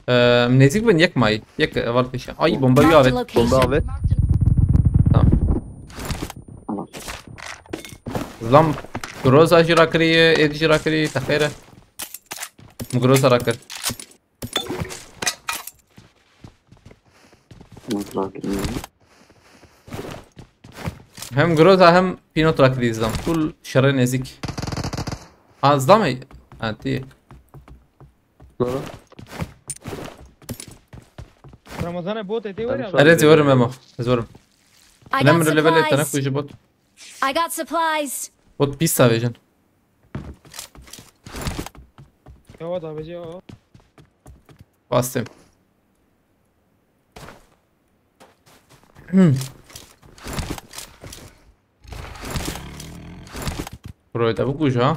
Ee, nêzîk bin yek may. Yek eval peşa. Ay bomba wî avêt. Bomba avêt. Tamam. Tamam. Zlam Groza jî rakirî, êd jî rakirî, te xêr e. Min Groza rakir. Kontrol kirin. Hem Groza hem Pinot rakirî zam. Full şerê nêzîk. Ha, zam ey. Ha, tî. Ramazan e bot ete var ya. Erê, ez werim Memo. Ez werim. I got supplies. Level tane kuji bot. I got supplies. Bot pîs savêjin. Yawa da vece o. Bastım. Hmm. Burayı da bu kuca.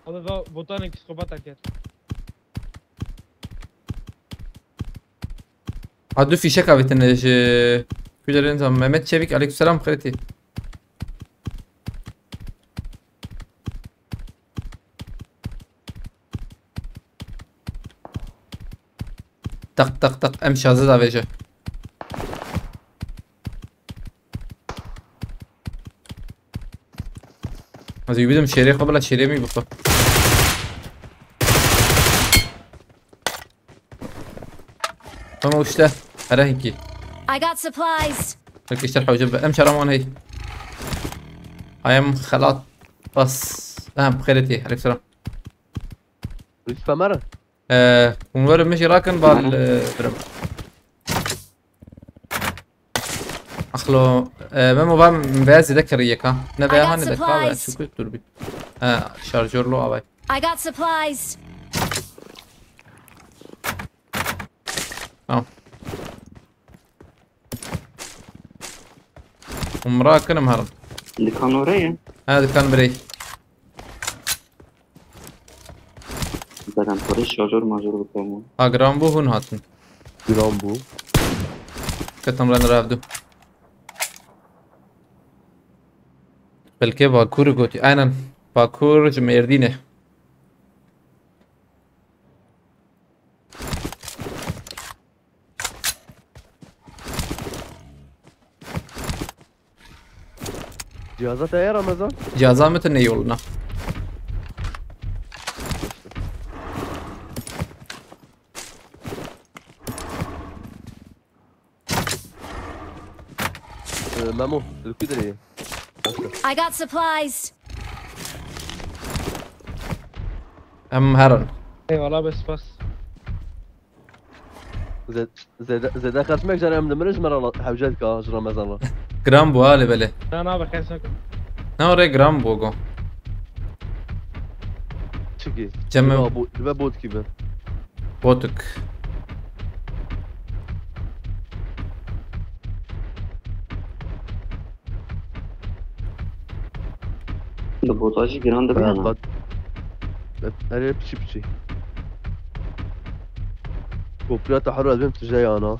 Abi va botanê psîkopata ket. Ha, du fîşek avêtine ji kulerên zam. Mehmet Çevik, aleykümselam, xêretî. Tak tak tak, em şazı da veje. Ez ê bidim şêrê xwe, bila şêrê min bixwe. Tamam işte. Here hinkî. I got supplies. Belki işte hewce be. Em şaram wan hey. I am xelat. Bas. Em xêretî. Aleyküm selam. Rîs Femer. Ee, hûn werin min jî rakin bal, ee, birim. Axlo, ee, Memo va min vêya zêde kirî yeka. Ne vêya hanê de ka ve çukur dur bî. Ee, şarjör lo avay. I got supplies. Tamam. Hûn min rakin em herin. Dikan oraya. Ha, dikan birey. Zaten polis şarjör majör bıkıyorum. Ha, giran bû, hûn hatin. Giran bû. Ketim re nirevdu. Belkê Bakur gotî. Aynen. Bakur ji Mêrdînê. Cihaza te ye Ramazan? Cihaza min tune yoluna. Ee, Memo, li ku derê ye? I got supplies. Em herin. Eyvallah, bes spas. Zê-, zêde, zêde xerçmek jare em dimirin ji me re la-, hewce dika ji Ramazan re. Giran bû, halê belê. Na, na, be xerç nakim. Ne orê giran bû go. Çiki? Cemim. Dibe bo-, dibe botkî be. Botuk. Li bota jî giran dibe Ha, yana. Qat-, erê piçî piçî. Kopriya Tahiro ez bêm tije yana.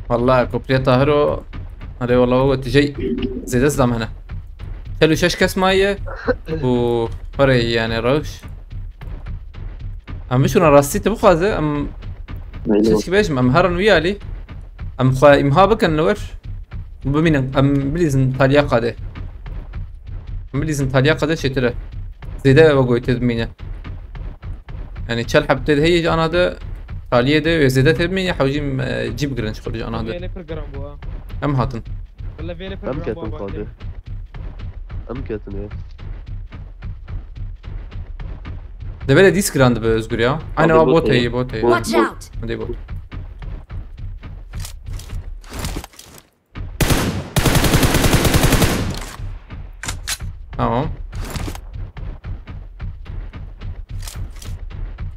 Walla Kopriya Tahiro. Erê walla o tije zêde zam hene. Çel û şeş kes maye. Û parê yani rewş. Em bişûna rastî tu bixwaze, em Belli. Çi bêjim, em herin wî alî. Em xwe îmha bikin li wir. Bimînin, em bilîzin taliya qadê. Em bilîzin taliya qadê çêtir e. Zêde ev goyê tê bimîne. Yani çel heb tê de heye ji ana de, taliyê de wê zêde tê bimîne, hewcî, e, cî bigirin ji xwe ji ana de. Vêlê pir giran bû ha. Em hatin. Valla vêlê pir Em giran bû ketin ha, qadê. Em ketin ê. Debele dîs giran dibe Özgür ya. Aynı Abi, o bot bot heye. Heye, bot heye. Bot, Watch bot. Out! Hadi bot. Tamam.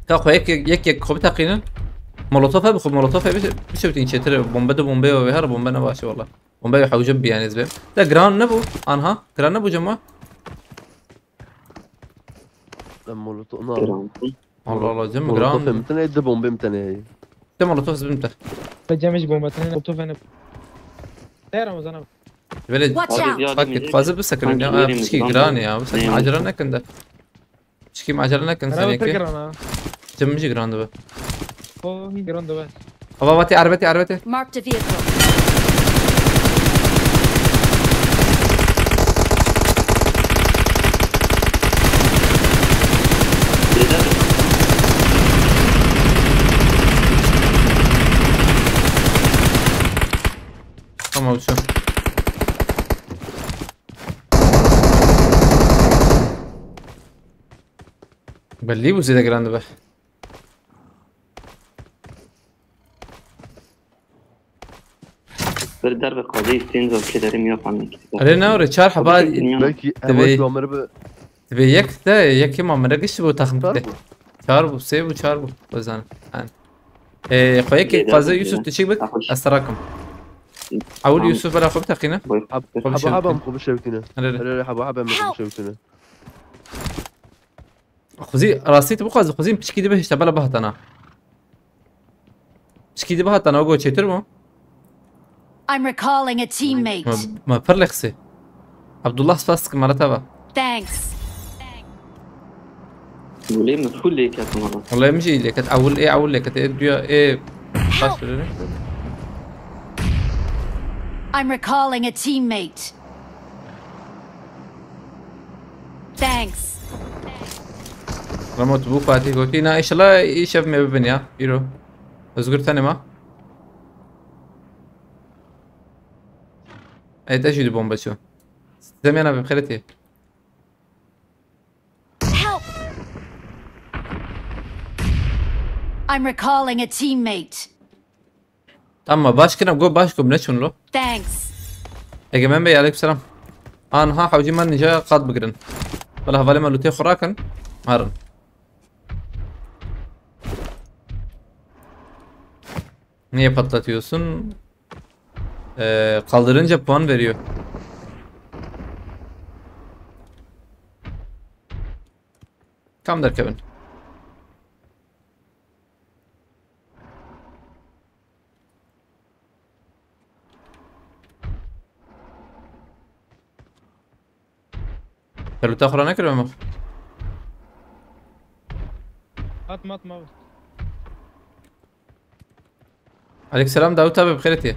Ka xwe yek, yek, yek xwe biteqînin. Molotof hebe, xwe molotof hebe, bişewtîn çêtir. Bombe de bombe ve her bombe ne başı valla. Bombe ve hewce bir yani ezbe. De giran ne bu? Anha, giran ne bu cema? Ben molotof, na. Giran. Allah Allah, cem Molotof giran. Hem tane, de bombe hem tane. De molotof zibim te. Be cem hiç bombe tane, molotof ne. Te Ramazan abi. Böyle Watch out! Hadi ya, fark et, fazla bir sakın Sanki ya. Aa, yerim pişki lan. Giran ya, bu sakın Ne? Acele ne kında. Pişki acele ne kında Araba sen pek ki? Giran ha. Cem mi giran da be. O, giran da be. Hava vati, arabeti, arabeti. Marked a vehicle. Tamam, şu. Belli bu zede giran da be. Bir derbe qadê stênza kederim ya panik. Erê ne orê, çar heba Belki dibê, ev şu amiri bi dibê yek de, yekê ma mire gişti bu takım çar de. Bu. Çar bu, sê bu, çar bu. O zaman. Yani. Ee, xwe yekê Lê taze derbe Yusuf dibe. Tu çik bik? Taxuş. Ez terakim. Awul Tamam. Yusuf bela xwe biteqîne. Boy. Hab-, Xwe haba bişewtîne. Haba em xwe bişewtîne. Erê, erê. Erê, haba haba em xwe Help! Bişewtîne. Xwezî rastî tu bixwazî, xwezî piçkî dibe hişte bela bihatana. Piçkî dibe hatana, o go çêtir bû. I'm recalling a teammate. Ma, ma pir lexsê. Abdullah spas dikim, mala te va. Thanks. Gulê min full lê ketim hala. Wallahî min jî lê ket. Ewil ê, ewil lê ket. Ê duya, ê baş Help! Birini. I'm recalling a teammate. Thanks. Remo, tu bû Fatih gotî. Na, inşallah îşev me bibin ya. Îro. Özgür tenê ma. Ey, te jî di bombe çû. Zemiyana bi xêretî. Help! I'm recalling a teammate. Tamam, baş kirim, go baş kirim, ne çun lo? Thanks. Egemen Bey, aleyküm selam. Anha, hewcî me nîja qat bigirin. Bela hevalê me lûtê xwe rakin. Herin. Niye patlatıyorsun? Ee, kaldırınca puan veriyor. Kam derkevin. Pelûta xwe nekirime. Atma, atma. Aleyküm selam Davut abi, bi xêr tê.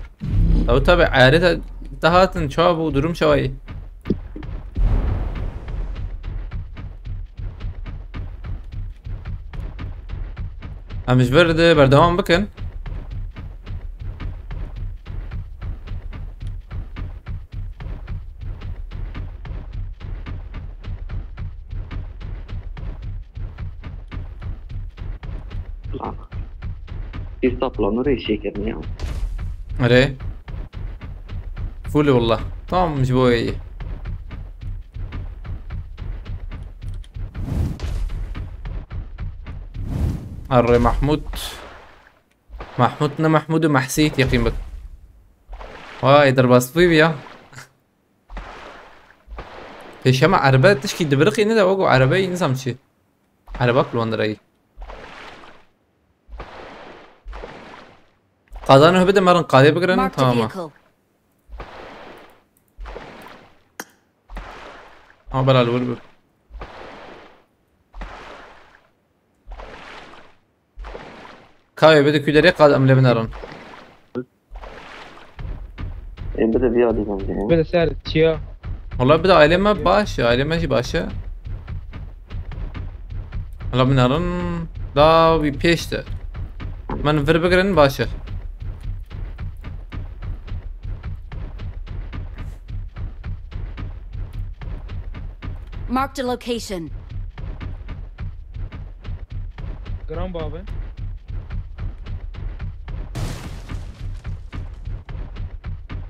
Davut abi, erê te, te hatin, çawa bû, durum çawa ye? Em ji vir de berdewam bikin. Plan. Pîsta planû rê şêkirin ya. Erê. Full e wallah. Tam ji bo wê ye. Arre Mahmud. Mahmud ne Mahmud û Mahsî teqîm bik. Vay, derbas bûyî ya. Pêşema erebe tişkî dibiriqî ne de wego erebe nizam çi. Ereba kullandirayî. Qadano bide merin qadê bigirin, Marked a tamam. Vehicle. Ha, bela li wir bi. Kawê bide kûderê qad em lê binerin. Ê, bide vîya dî bence. Bide ser çiya. Wala bide ailê me baş e, ailê me jî baş e. Wala binerin da wî pêş de. Min vir bigirin baş e. Marked a location. Gram abi.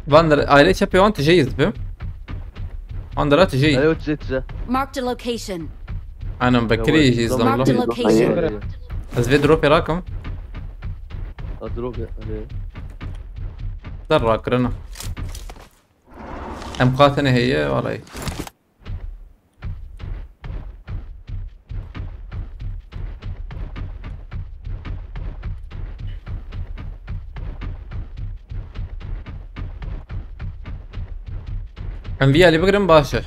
Van der aile çapı on tijê yizdi. Van der tijê. Ayo tijê tijê. Marked a location. Anam Bekirî jî izlam. Marked a location. Ez vê drop rakim. A drop ya. Der rakirina. Em qatene heye, vallahi. Em vî alî bigirin baş e.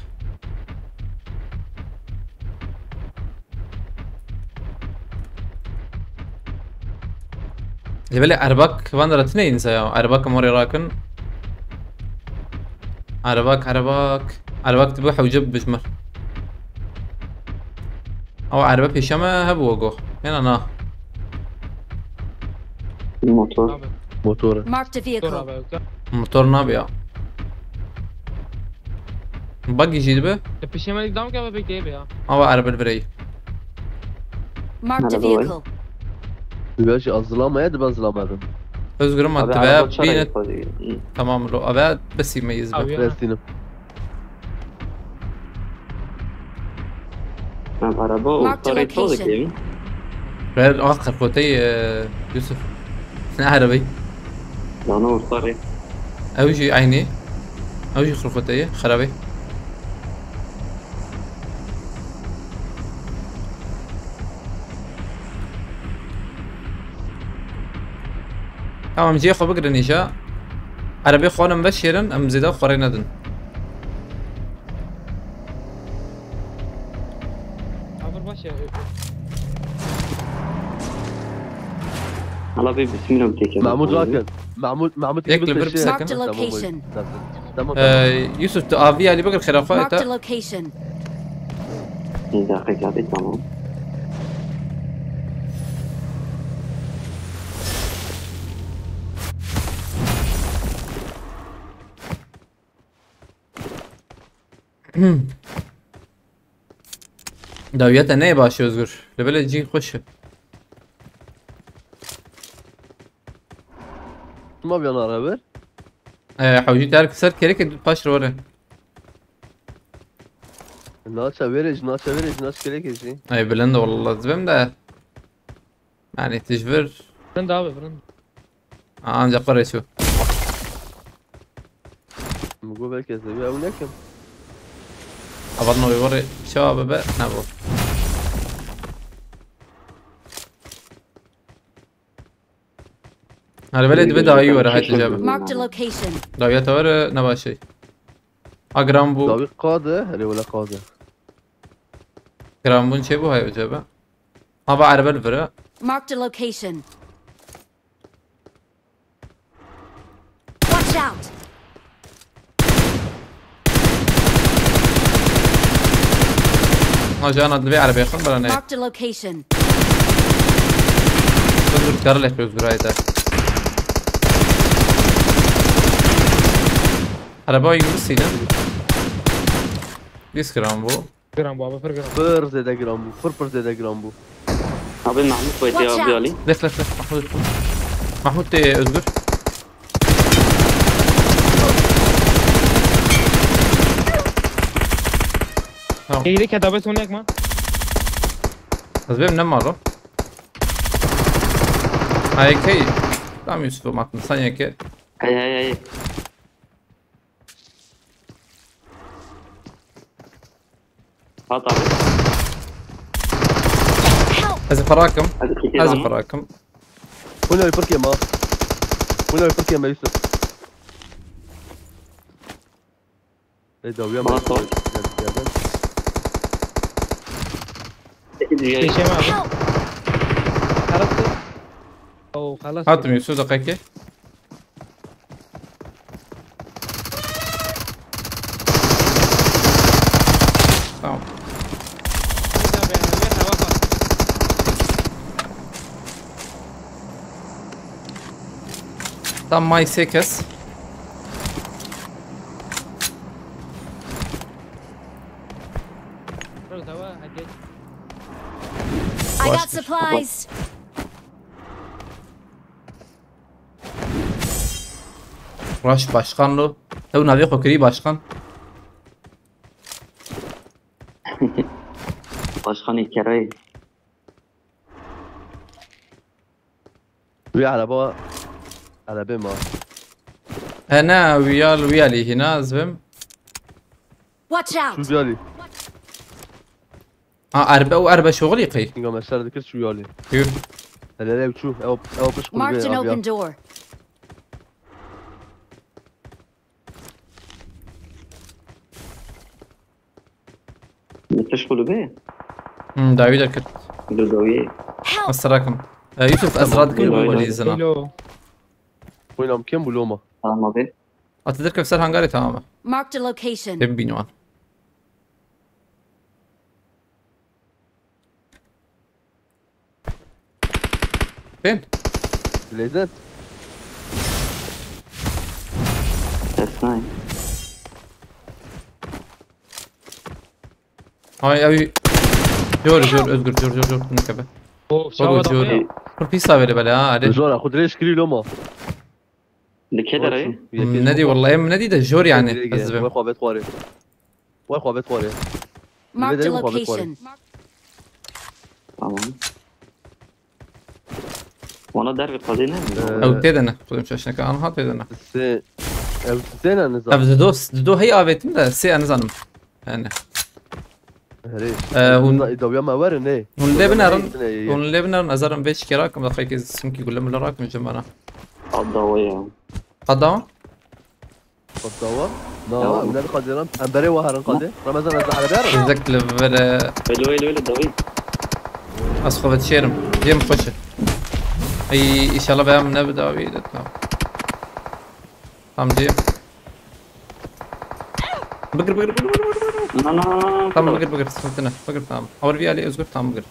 Lê belê erbak van de tine însa ya. Erbak morê rakin. Erbak, erbak. Erbak dibe hewce bijmer. Ama erbe pêşe me hebû wego. Hêna na. Motor. Abi. Motor. Marked a vehicle. Motor abi, okey. Motor nabe ya. Buggy jî dibe. Te pêşe me dam ke be pek ya. Ama erbe birey. Marked a vehicle. Dibe jî az zilama ya, dibe zilama bin. Özgürüm abi, attı veya araba çara bine. Tamam lo, abi besimeyiz be. Abi ya. Restînim. Em araba û Marked a location. Usta rê çawa dikevin? Ver, ah, xirxoteyê, e, Yusuf. Ne arabeyî? Dana usta rê. Ew jî eynî. Ew jî xirxoteyê, xerabê. Tamam, cihê xwe bigirin îja. Erebê xwe em veşêrin, em zêde xwe rê nedin. Abi baş ya. Hala bir bismillah bir tek. Mahmut bakın. Mahmut, Mahmut Yek gibi bir şey. Marked a location. Tamam, tamam. Ee, Yusuf, tu avi ali bakır xera xwe. Marked a location. Bir dakika abi, tamam. Dawiyete neyê baş e Özgür? Lê belê cî xweş e. Ma bir yana ver. Ee, hewcî ter ser kereke paş re were. Naça verê, naça verê, naç kereke jî. Ay bilind wallah zibim de. Yani tijvir. Bilind abi, bilind. Ancak oraya şu. Mugo belki ez de bir ev nekim. Abarno bir var. Şeva bebe. Ne bu? Hadi böyle dibe daha iyi var. Hadi cevap. Marked a location. Daha yata var. Ne başlay? Agram bu. Davi qade. Hele wala qade. Gram bun şey bu hay acaba? Hava araba vira. Marked a location. Watch out! Ha, can adlı bir arabaya yakın bana ne? Marked a location. Özgür, karı lek Özgür, haydi. Araba yürüsüyle. Diz kiran bu. Giran bu abi, pir giran. Pir zêde giran bû. Pir pir zêde giran bû. Abi Mahmut Bey Watch ya out. Abi Ali. Lef, lef, lef. Mahmut. Mahmut de Özgür. Tamam. Eğri keda be sonek ma. Ez benim ne malım? Ay key. Tamam Yusuf, Mahmut, sen yeke. Hey hey hey. Hat abi. Help! Ez ferakim. Hadi kiti Ez tamam. Ferakim. Hûn ew pirkê me. Hûn ew pirkê me Yusuf. Ê dawiya me. Bana sor. Gel, gel, gel. Peki dünya. Geçeyim abi. Help! Xelas be. Oo, xelas Hatim be. Yusuf, dakika. Tamam. Tam may sekiz. I got supplies. Rush başkan lo. Ew navê xwe kirî başkan. Başkanê kereyê. Wî ereba, erebê ma. He ne, wî yal, wî yalî hîna ez bim. Watch out! Çû biyalî. Ha, erbe û erbe şoxilî qey. Kinga me ser dikir çû yalî. Yû. Hele hele çû. Ew, ew piş Marked an kulübê aviya. Open door. Li pişt kulübê? Hmm, dawî derkir. Li dawî. Help! Ez terakim. E, Yusuf, ez Tamam, radikim gel, bu gel. Wezî zina. Hello. Oynam kim bu loma? Tamam abi. Ati derkev ser hangarê tamam e. Marked a location. Tê bibîne wan. Tên? Lêzin. Ses nayê. Ay, ay. Jor, jor, Özgür, jor, jor, jor, nekebe. O, Baba, çawa da jor. Pir pîs avêre bele ha, hadi. Zor, xwe dirêj kirî loma. Li kê derê? Hmm, ne dî, wallahî em ne dî de jor yani, Dirêj ez dibim. Wê xwe bet xwarê. Wê xwe bet xwarê. Marked a Dibê derin xwe bet xwarê. Location. Tamam. Wana dervê qadê ne? Ee, Ew tê de ne, xwedem şaş neke, anha tê de ne. Sê, ew sê ne nizam. Ev dido, dido hey avêtin de, sê nizanim. Yani. Herê. Ee, hûn Dawiya me werin, ne? Hûn lê Dawiya me binerin, werin, ne, ye. Hûn lê binerin, ez herim vê çikê rakim, daxikê sinkî gule mile rakim ji me re. Qada we ya. Qada? Qada we? Na, Tamam. Em ne qadê ram. Em berê we herin qadê. Ramazan ez erebe herin. Zek li vere. Elo, elo, elo, dawî. Ez xwe vetişêrim. Cêm xweş e. Ey, inşallah be em ne bi dawî de, tamam. Tamam, cêm. Bigir, bigir, bigir, bigir, bigir. Na, na, na, na, Tamam, na. Bigir, bigir, sıkıntı ne? Bigir, tamam. Awar bir Ali Özgür, tamam, bigir.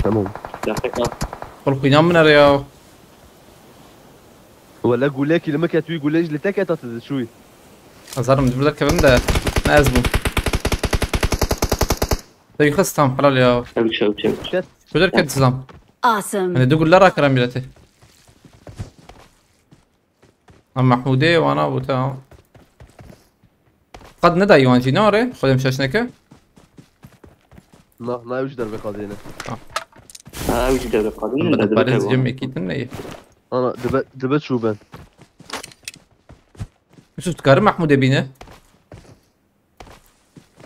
Tamam. Yaklaşık al. Kol kuyudan mı nereye ya? Wele gulekî li min ket wî gulê jî li te ket, tu dişûyî. Azarım, burada kevim de ne ez bûm. Te yuxas tam helal ya. Çabuk, çabuk, çabuk. Kes. Şudur ket zam. Awesome. Hani du gulle rakıram bileti. Ama Mahmudê wana bû te ha. Qad nedayî wan jî, ne were? Xwedê min şaş neke. Na, na, ew jî dervê qadê ne. Ha. Ha, ew jî dervê qadê ne, Bada dervê parêz qadê cem ne. Ekî din neyê. Ana, dibe, dibe çû ben. Yusuf, tu karî Mahmudê bîne?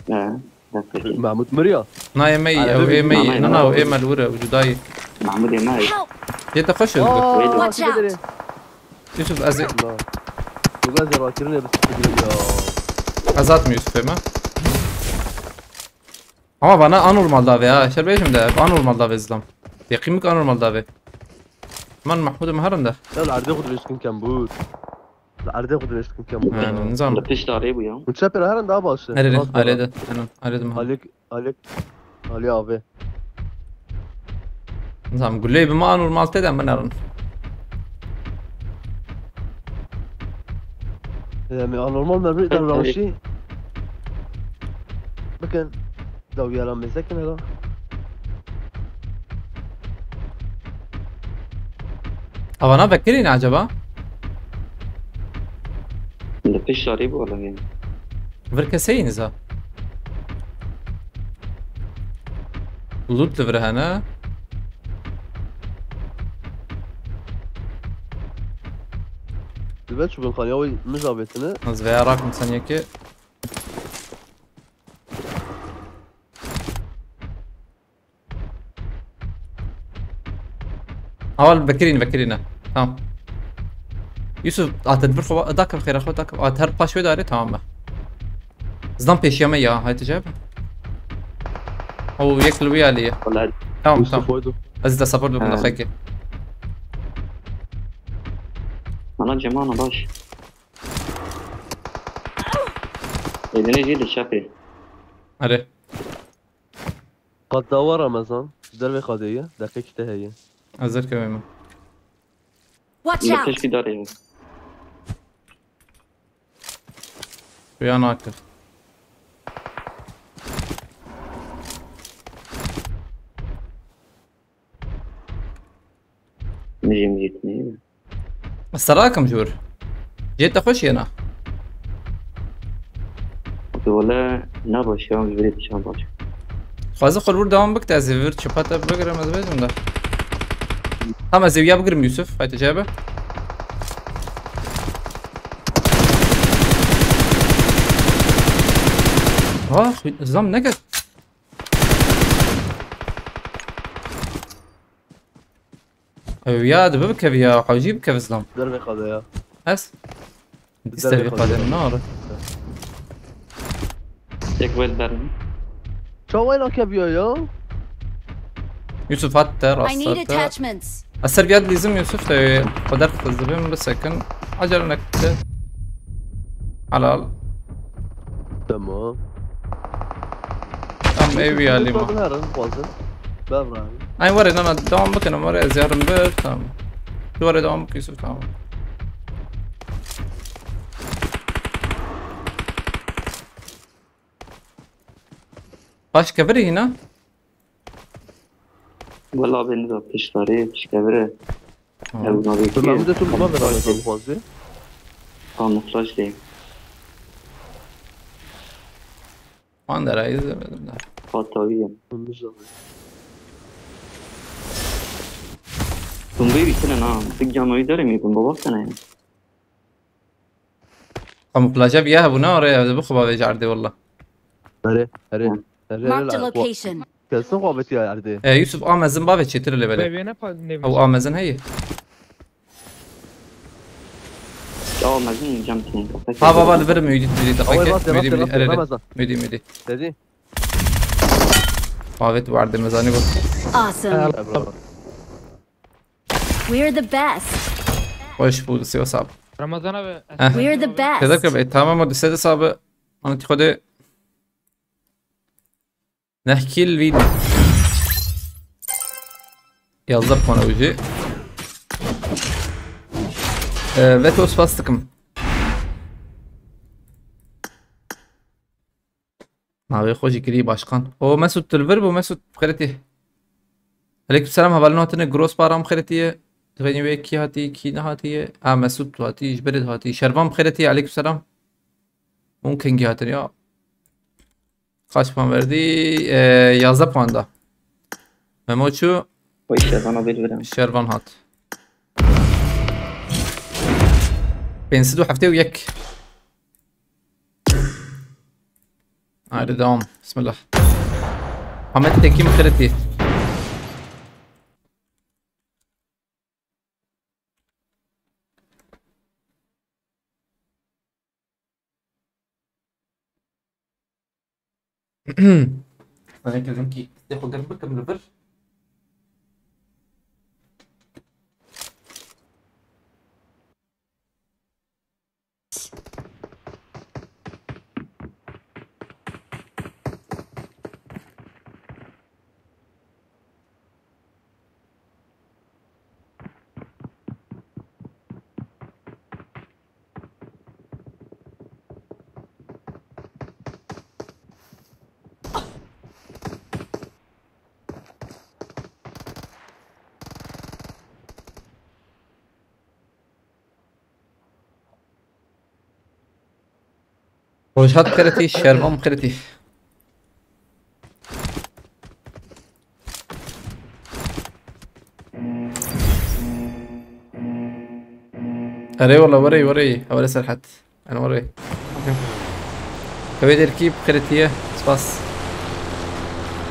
He, dest pêkê. Mahmud miriya? Na, ê me yî, Arabê ew ê me yî. Nanay, Na, na, ew nanay. Ê me li wir e, ew cuda yî. Mahmudê me yî. Help! Yê te xweş e. Aa, Weylo. Watch out! Yusuf, ez ê Na. Tu ez ê rakirinê bi sıfır ya. Ez hatim Yusufê me. Ama bana anormal davê ha. Şer bêjim de, anormal davê zilam. Yaqîn bik anormal davê. Man Mahmudê me herin de. Ya li erdê xwe dirêjkin kembûr. Li erdê xwe dirêjkin kembûr. Yani, nizam. Li pişt arê bû ya. Hûn çepê re herin daha baş e. Herê, Rast herê bera. De. Herin, herê de me. Alek, alek. Ali abi. Nizam, guleyê bi me anormal tê de min erin. Em ê anormal mermî de Peki. Rawşî bikin. Dawiyara mêzekin hela. Avana vekirî ne acaba? Li pişt şarî bû wele. Vir keseyî niza. Loot li vir hene. Dibe çûbin xaniya wî min zavêtine. Ez veya rakim sen yekê. Awal vekirîne, vekirîne. Tamam. Yusuf, ate bir xwe, dakir xêra xwe, dakir. At her paş wê darê, tamam be. Zdan pêşiya me ya, hayte cevap. O yek li wî alî ye. Wala Tamam, Yusuf tamam. Oydu. Ez de support bikim Ha. daxeke. Ana cemana baş. Êdinê jî li çepê. Erê. Qat dawa Ramazan. Dervê qadê ye. Deqekî te heye. Ez derkevê me. Watch Li out! piştî darê ye. Xuya nakir. Mijim gitmeyeyim. Serakim jur. Cê te xweş yena. Wele ne baş ya, ji virê dişan baş. Xwazı xwe vir devam bik, ez vir çipa te bigirim, ez bêjim de. Tamam, ez ê ya bigirim Yusuf. Haydi cebe. Ah, zam ne kadar. Ew ya, dibe bikev ya, hewcî bikev zlam. Dervê xwe de ya. Ez? Dervê Dister xwe de. Xwe de, nare. Tek wel berin. Çaway nakeviya ya? Yusuf hat te, I rast need hat te. Attachments. Ez ser viyad lîzim Yusuf te, xwe derxist dibim, bisekin. Acele nekte. Helal. Tamam. Tamam, ev ya lima. Herin, xwazin. Bevran. Ay, were, na, na, devam bikin, were, ez yarın bir, tamam. Were, devam bik, Yusuf, tamam. Baş keviri yine. Wela beni de piştarê, pişkevire. Tamam. Ev nabe Bi ki, Mehmûdê tu bi me ve Ramazan dixwazî? Kamuflaj değil. Wan derayî izlemedim de. Hataviye. Hımız abi. Tumbeyi bitsene na. Bir canoyu derim ya, bunda baksana ya. Kamuflaja bir ya, bu ne oraya? Bu kuba ve cardi valla. Here, here. Hı. Here, Marked a hele, location. Kesin kuabeti ya yerde. E, Yusuf, amezin bavê çêtir lê belê. Bebe ne pa-, ne Ew amezin heye. Ya amezin cem tine. Ha, baba, li vir müdî, müdî, Away, dakika, bas, müdî, devam, müdî, devam, erere. Ramazan. Müdî, müdî. Dedi. Bavê tu werde mezanî bû. Awesome. Helal, bro. We're the best. Hoş bulduk, Sivas abi. Ramazan abi. Heh. We're the best. Tezek abi, tamam, o dise de abi. Anlatı kode. Nehkil vî. Yazda puanı ucu. Ee, Veto spas takım. Navê xwe jî kirî başkan. O Mesut tu li vir bû, Mesut xêretî. Aleyküm selam, hevalino hatine Gross Param xêretî ye. Divênî wê kî hatî, kî nehatiye. Ha, Mesut tu hatî, ji berê tu hatî. Şervan xêretî, aleyküm selam. Hûn kengî hatin ya? Kaç puan verdî? Ee, yazda puan da. Memo çû? O işte bana bir veren. Şervan hat. Pênc sed û heftê û yek. Haydi devam. Bismillah. Ahmet Tekin xêretî. Em ê kezimkî destê xwe germ bikim li vir. Rojhat xeretî, şervan xeretî. Erê wala, werê, werê, heware Serhat. Em werê. Kevê derkî xeretî ye. Spas.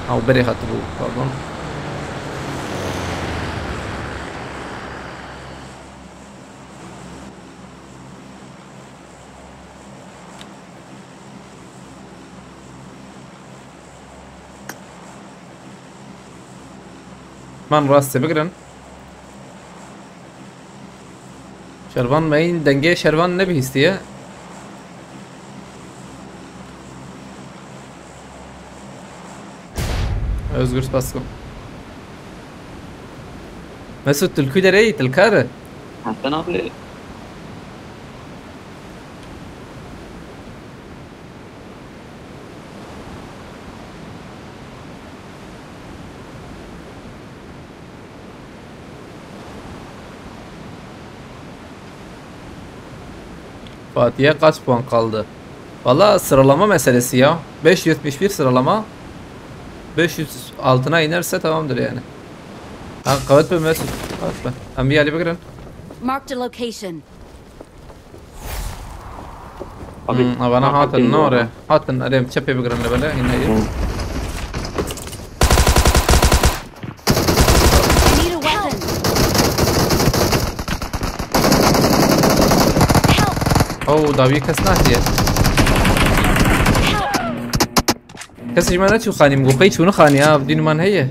Ew berê hatibû, pardon. Man rastê bigirin. Şervan me yîn dengê şervan nebihîstiye. Özgür spas ku. Mesut, tu li ku derê yî, tu li kar î? Hasan abi. Fatih'e kaç puan kaldı? Valla sıralama meselesi ya. Beş yüz yetmiş bir sıralama. Beş yüz altına inerse tamamdır yani. Ha, qewet be Mesut. Qewet be. Em bir yerli bigirin. Marked a location. Abi, hmm, avana hatin, hatin nore. Hatin, erê, çepê bigirin li bele, yine iyi. Hmm. I need a weapon. Help! Oh, dawî kes natiye. Help! Kes ji me neçû xanî, min got qey çûnî xanî ya, dîn man heye.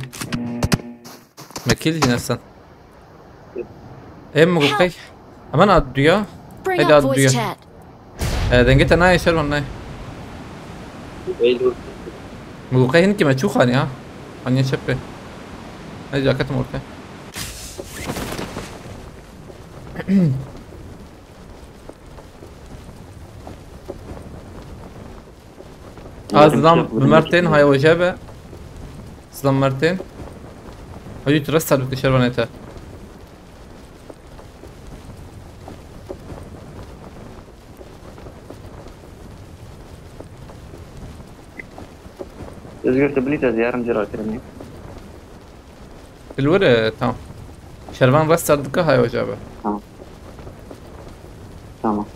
Mekil jî nesan. Em min got qey. Hemen at duya. Bring up voice chat. E, dengê te nayê şervan nayê. Min got qey hinkî me çû xanî ha. Xaniye çep pê. Ne caketim orte. Ha, Zilam bi Mertên haya weje be. Zilam Mertên. Hacî tu rest serdikî şervanê te. Özgür, tu bilî te ziyarim cira kirinê. Li wir e, tamam. Şervan rest serdike haya weje be. Tamam. Tamam.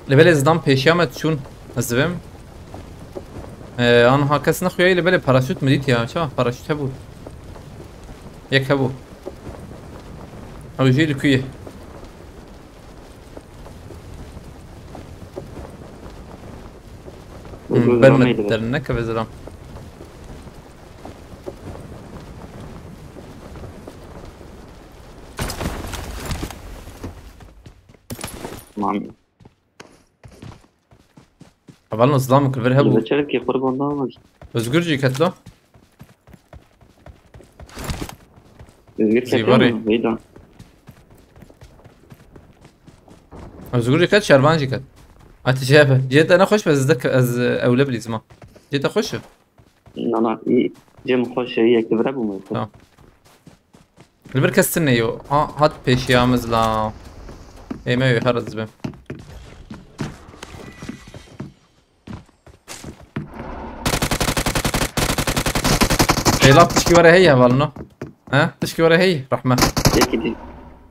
Li belê zidan pêşiya me çûn, ez divêm. Ee, anha kes nexuyayî li belê paraşût min dît ya. Çawa paraşût hebû? Yek hebû. Ew jî li ku ye? Hmm, ber me dernekeve zilam. Tamam. Hevalno zilam kir vir hebû. Li çerkê qurban dawa. Özgür jî ketlo. Özgür Zîvarê. Ketlo mu? Veyda. Özgür jî ket, şervan jî ket. Hadi şey yap. Cê te ne xweş be, ez de ke-, ez, e, ewle bilîzma. Cê te xweş e? Na, na, iyi. Cem xweş e, yek divre bû mu? Tamam. Li vir kes tune yo. Ha, hat pêşiya min zila. Ê me wê her ez bim. Ê laf tişkî were heye hevalno. He? Tişkî were heye, rehme. Yekî dî.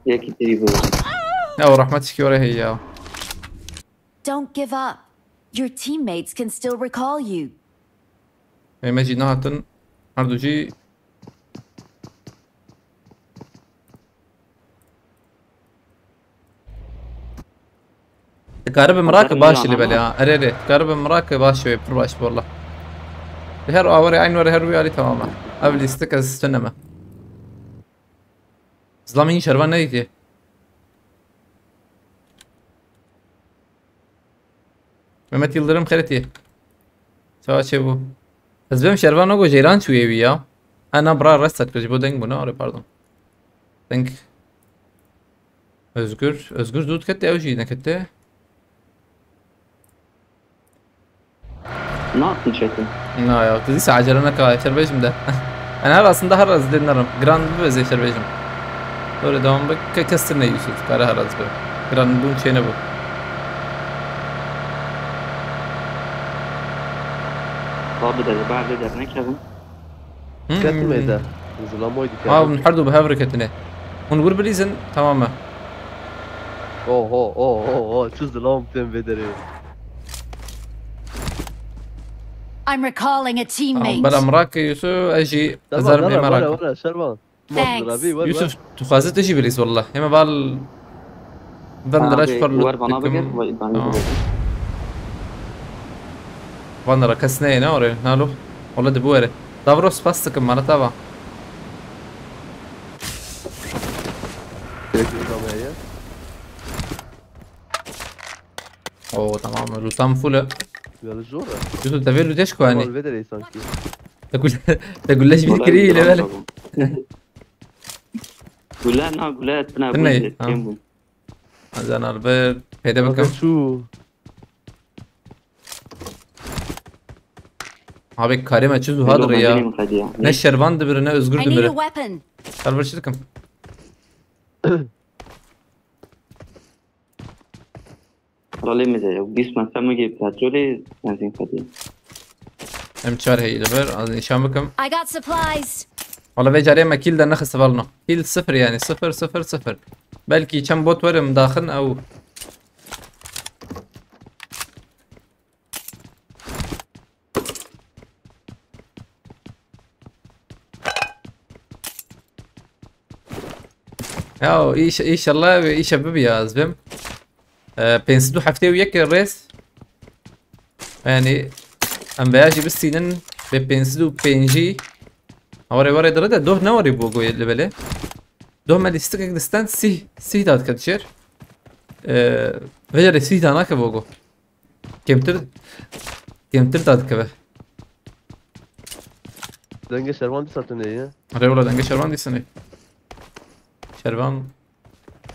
Yekî dî bu. Ya o rehme tişkî were heye ya. Don't give up. Your teammates can still recall you. Ê me jî nehatin. Her du jî Dikaribim rake baş li belê ha. Erê, erê. Dikaribim rake baş wê, pir baş walla. Li her awarê eyn were her wî alî tamam e. Ev lîstik ez tune me. Zilamî şervan nedîtiye. Mehmet Yıldırım xeretî. Çawa çêbû? Ez bêm şervan nago ceyran çûyê wî ya. Ha, na bira rest kir ji bo deng bû ne? Are pardon. Deng. Özgür. Özgür zû dikete ew jî nekete. Natin çetin. Na ya, tu dîsa acele neka, şerbêjim de. Yani her aslında her az dinlerim. Grand bir zê şerbêjim. Öyle devam bak. Ke-, kestirine Yusuf. Kare haraz be. Giran bun çeyne bu. Abi de bar de dernek kevin. Hmm. Ketin meyde. Zilamoydu Ha, kevin. Hûn her du bi hev re ketine. Hûn wir bilîzin, tamam e. Oho, oho, oho, çi zilam tên vê derê. I'm recalling a Tamam, teammate. Bela mirake Yusuf, ez jî Tamam, ezar nara, mê wara, mirake. Wara, Şervan. Thanks. Abi, wara, Yusuf, wara. Tu xwazî tu jî bilîz wallah. Hema val Van lira Abi, şpar lut war bana bikim. Bigir, vay, bana Tamam. Bigir. Van lira kes neyê ne oraya? Nalo. Ola de bu ere. Davro spas sıkım bana tava. Direkt uygulama ya. Oo tamam. Lutam full. Böyle zor. Yusuf, te vê lûtê ji ku anî? Mal vê derê sanki. Te gul-, te gulle ji bîr Kolay kirî bir lê durum bele. Yok. Gule na gule tine Tine, bûn, ha. Têm bûn. Azan Albert, peyde Abi bikim. Şu. Abi karime çi zuhadır ya. Benzînê min xediya. Ne Şervan dibire ne Özgür I need a dibire. Weapon. Server çi dikim? Ralê min de yok. Bîst metre min gê petrolê benzîn xediya. Em çar heyî li vir, az nîşan bikim. I got supplies. Wala vê carê me kîl de nexist valno. Kîl sıfır yani, sıfır, sıfır, sıfır. Belkî çend bot werim daxin ew. Ya, iş-, inşallah ve işe bibi ya, ez bim. E, pênc sed û heftê û yek rêz. Yani, em veya jî bistînin bê pênc sed û pêncî. Warê, warê dire de doh ne warê bû goyê li belê. Doh me lîstikek disten sîh, sîh da diket jêr. E, vecerê sîh da nake bogo. Kêmtir, kêmtir da dikeve. Dengê Şervan dîsa tune ye. Rê wala dengê Şervan dîsa ne. Şervan.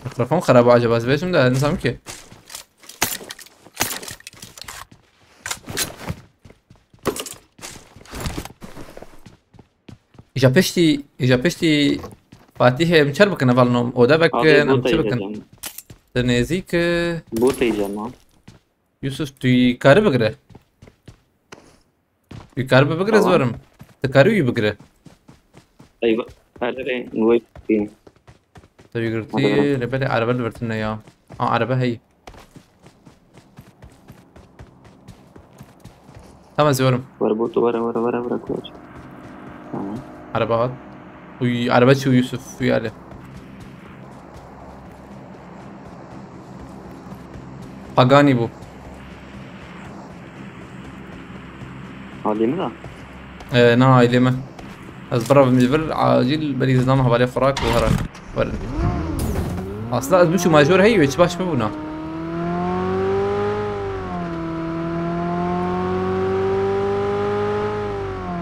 Mikrofon xerab acaba, ez vêjim de nizam ki. Îja piştî, îja piştî Fatihê em çer bikin, heval nom oda vekin, em çi bikin? Te nêzîk, e, Botê îja ma. Yusuf, tu yî karî bigire. Tu yî karî bigire, ez werim. Tu karî wî bigire. Eyvah. Erê, wê. Te wî girtî, lê belê erebe li vir tune ya. Ha, erebe heyî. Tamam, ez werim. Were bo tu, were, were, were, were, koç. Tamam. Araba hat. Uy, araba çû Yusuf, uy ale. Pagani bu. Halê min a? Ee, na, ailê me. Ez biravim ji vir, acil berî zilam hevalê xwe rak û here. Werin. Aslında ez biçûma jor heyî wê çi baş bibûna.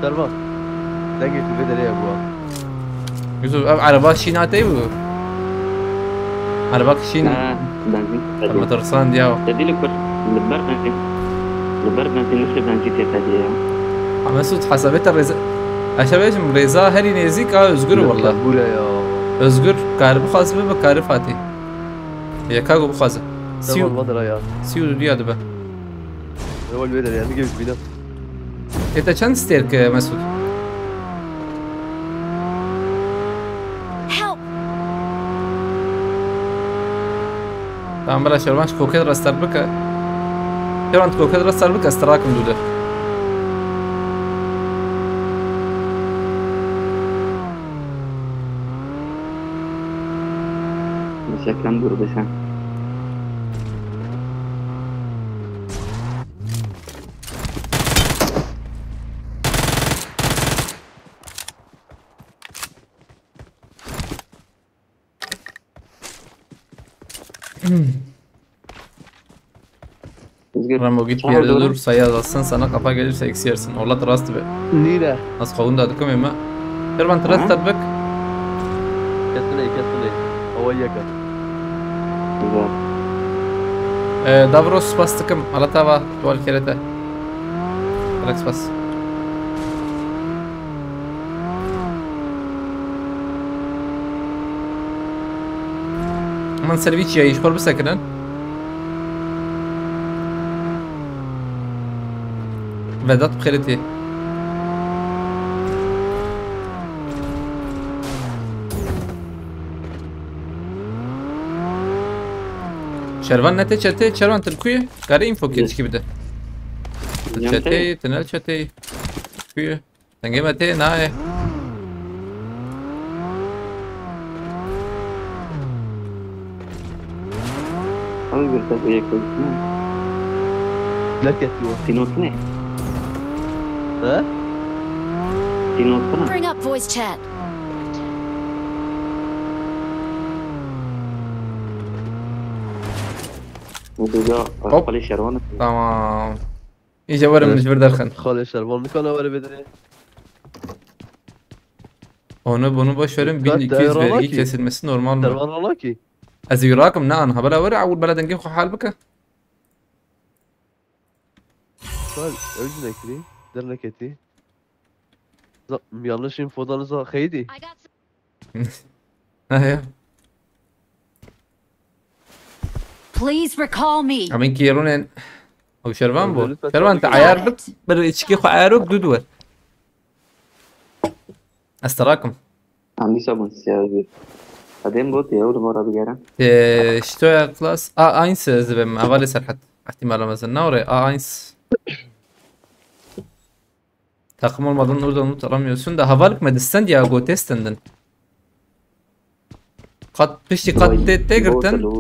Servan. Dengê tu vê derê ye bûa. Yusuf, ev ereba şîna tey bû. Ereba kişîn. Ha, benzîn. Em tirsan diya. Te dî li kur, li ber benzîn. Li ber benzîn, nirxê benzîn tê qediye ya. Ha, Mesut, hesabê te rêza. Eşe bêjim, rêza herî nêzîk a Özgür walla. Bûre ya. Özgür, kar bixwaz bibe, kar Fatih. Yeka ku bixwaze. Sî û, Tamam, vadira ya. Sî û duduya dibe. Ewel vê derê, yani, gelip bîne. Ê te çend stêr ki, Mesut? Help! Tamam, bira, Şervan, şu koket restart bike. Şervan, koket restart bike, ez te rakim dûde. Mesela kem dur be sen. Özgür, Rambo, git bir yerde dur, sayı azalsın, sana kafa gelirse eksi yersin. Olat rast be. Nîre? Az qawun da dikim ême. Şervan, tu restart bik. Kesine, kesine. Hava yeka. Güzel. Ee, Davros, spas dikim. Halatava, tuval kerete. Alex, spas. Min ser vî çiyayî ji xwe bisekirin. Vedat bi xêrê tê. Şervan ne tê çetê, Şervan tu li ku yî? Kare info kê çikî bide. Tu çetê yî, tu ne li çetê yî. Ku yî? Dengê me tê nayê. Ew girse bu yek koysun. Derketî we. Tînotine. He? Tînotine. Bring up voice chat. Bu da Hop. Xalê Şervan. Tamam. Îca were min ji vir derxin. Xalê Şervan nikana were bidire. Onu bunu boş verin. Bin iki yüz vergi kesilmesi normal mi? Şervan Ralaki. Ez ê rakim ne anha. Bela were ewil bela dengê xwe hal bike. Xal, ew jî nekirî. Derneketî. Za-, yanlış infodan za xeydî. I got He ya. Please recall me. Em ê kêrûnên ew Şervan bû. Lütfen Şervan te çabuk ayar gel. Bik, bir içki xwe ayar bik, dû diwer. Ez te rakim. Em dîsa bûn siyah. Edêm got ya, ew li me re bigere. Ee, Stoya Class. A eins ez dibêm. Hevalê Serhat. Ihtimala mezin. Ne oraya? A eins. Takım olmadan oradan loot alamıyorsun da hevalk me distend ya go testendin. Kat piştî kat Vay, te te girtin.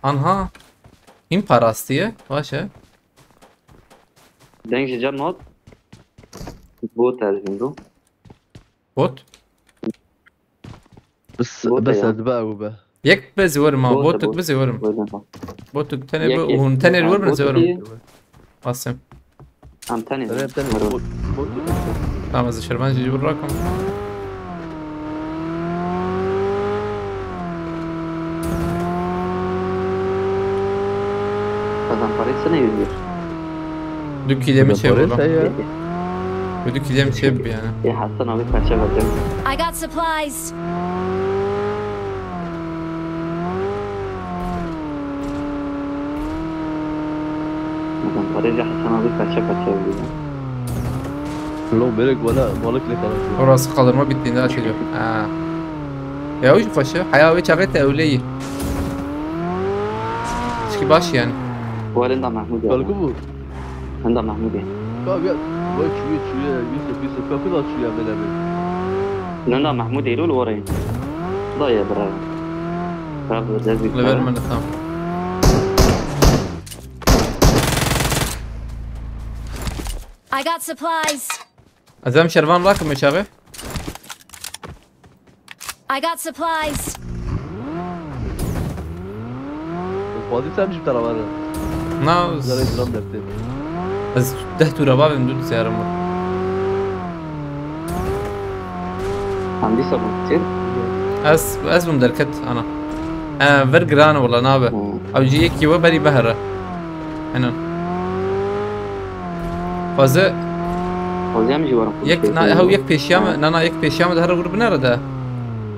Anha. Hîn parastiye. Baş e. Deng ji cem hat. Bot ez bindim. Bot? Bes, bes ez be ew be. Yek be ziwerim ha, botuk be ziwerim. Botuk tenê be, hûn tenê li wir bin ziwerim. Asem. Em tenê. Tenê, tenê, bot, bot. Tamam, ez şervan jî ji wir rakim. Kazan parayı sana yüz lira. Du kîlê min çêbû. Peki. Bi du kîlê min çêbû yani. Ê Hasan abi parça verdim. I got supplies. Hasan parayla Hasan abi parça parça verdim. Lo, berek wala, balık ne kadar. Orası kaldırma bittiğinde açacağım. Ha. Ya, wî xweş e. Heya wê çaxê te ewleyî. Tişkî baş yani. Welin da Mahmud ya. Belki bu. Henda Mahmud ya. Ya, ya, vay çüye, çüye, Yusuf, Yusuf, kapı da çüye böyle bir. Nenda Mahmud ya, lol orayı. Da ya, bravo. Bravo, dezdik. Lever mi, tamam. I got supplies. Ez em şervan rakim çaxê. I got supplies. Xwazî sen jî tera vere. Na. Zerê zilam dertê. Ez deh tûra bavim, du dizerim. Hemdî sabun. Ez, ez bûm derket, ana. E, ver giran wala nabe. Hmm. Ew jî yekî we berî behere. Henan. Xwaze. Xwaze em jî werin. Yek, na, ew yek pêşiya me, na, na, yek pêşiya me de here wir binere de.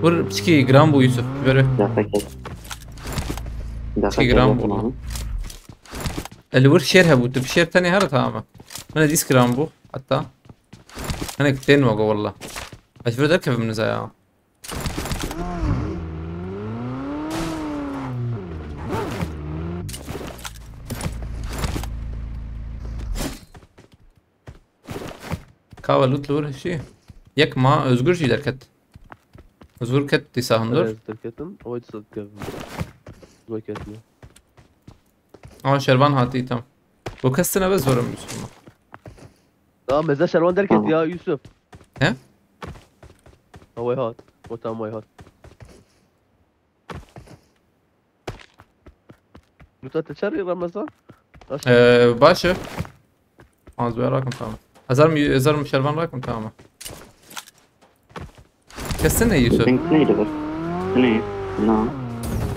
Wir piçkî giran bû Yusuf. Ji ber wê. Daqe ket. Daqe ket. Piçkî giran bû. Li wir şêr hebû, tu bi şêr tenê here tamam e. Min dîs giran bû, heta. Hinek tên wego walla. Ez vir derkevim niza ya. Ka we loot li wir hişî? Yek ma Özgür jî derket. Özgür ket dîsa hundur. Evet, derketim. Ama hiç satık yapmıyor. Zor kesmiyor. Ama şervan hatî tam. Bu kesine be zorum Müslüman. Tamam, meze şervan derket ya Yusuf. He? Away hat. O tam away hat. Muta te çarî Ramazan? Ee, baş e. Az bir rakım tamam. Hazır mı, hazır mı şervan rakım tamam. Kesine Yusuf. Pink neydi bu? Ne? Na.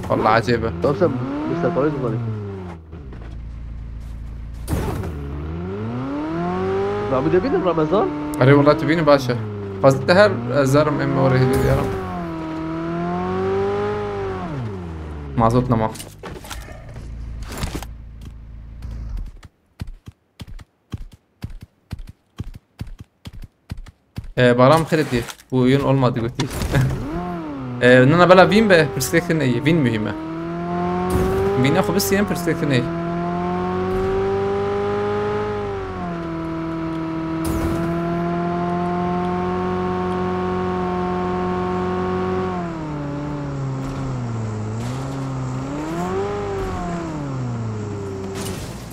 Vallahi acayip. Tamam sen Mister Paris mi? Ramî dibînim Ramazan? Erê, wela tu bînî baş e. Fazil te her zarım em oraya hediye diyorum. Mazot nema. Ee, Baran xirêtî. Bu oyun olmadı götü. Ee, nana bela win be, pirsgirêk neyê. Win mühim e. Wîna xwe bistînin, pirsgirêk neyê.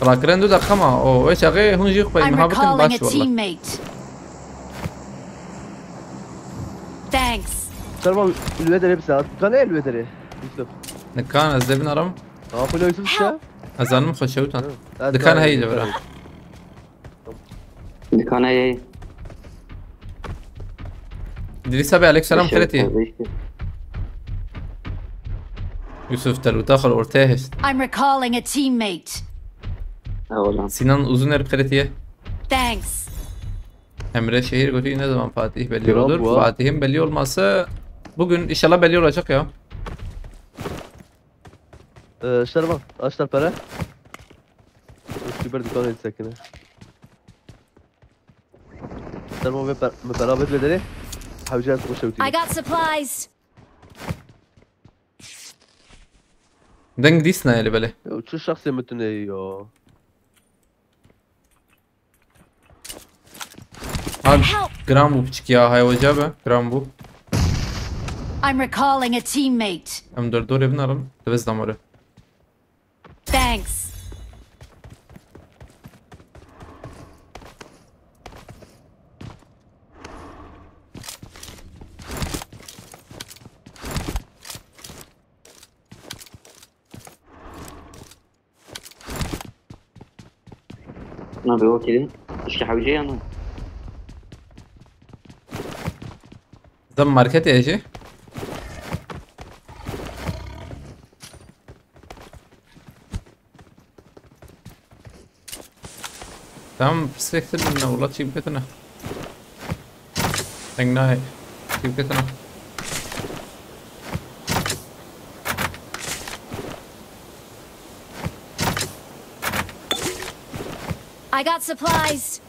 Rakirin du deqe ma. O, wê çaxê hûn jî xwe meha bikin, baş wala. Thanks. Servan, li wê derê bi saet. Kan e li wê derê? Yusuf. Nikan, ez dê binarim. Aa, xwe Yusuf işte. Help. Ez zanim xwe şewtan. Hı. Dikan heyî li vir e. Dikan heyî. Dirîs abi, aleyküm selam, xêretî. Yusuf, te lûta xwe li ortaya hişt. I'm recalling a teammate. Sinan Uzuner xêretî ye. Thanks. Emre Şehir gotiye, ne zaman Fatih belli olur? Fatih'in belli olması bugün inşallah belli olacak ya. Ee, Şervan, aç lan para. Üstü bir dükkan etsek yine. Şervan ve per-, me para ver bedeli. Hewce ez boşa I got supplies. Deng dîsna yê li belê. Ya, çi şexsê min tune ya. Abi, help! Giran bû piçik ya, hay hoca be, giran bû. I'm recalling a teammate. Em dor dorê binarim, divez damore. Thanks. Na bi wekî din. Tişkî hewce ya na? Zem marketê ye jî. Tamam, pirsek din ne wala çî biketine. Deng nayê. Çî biketine. I got supplies.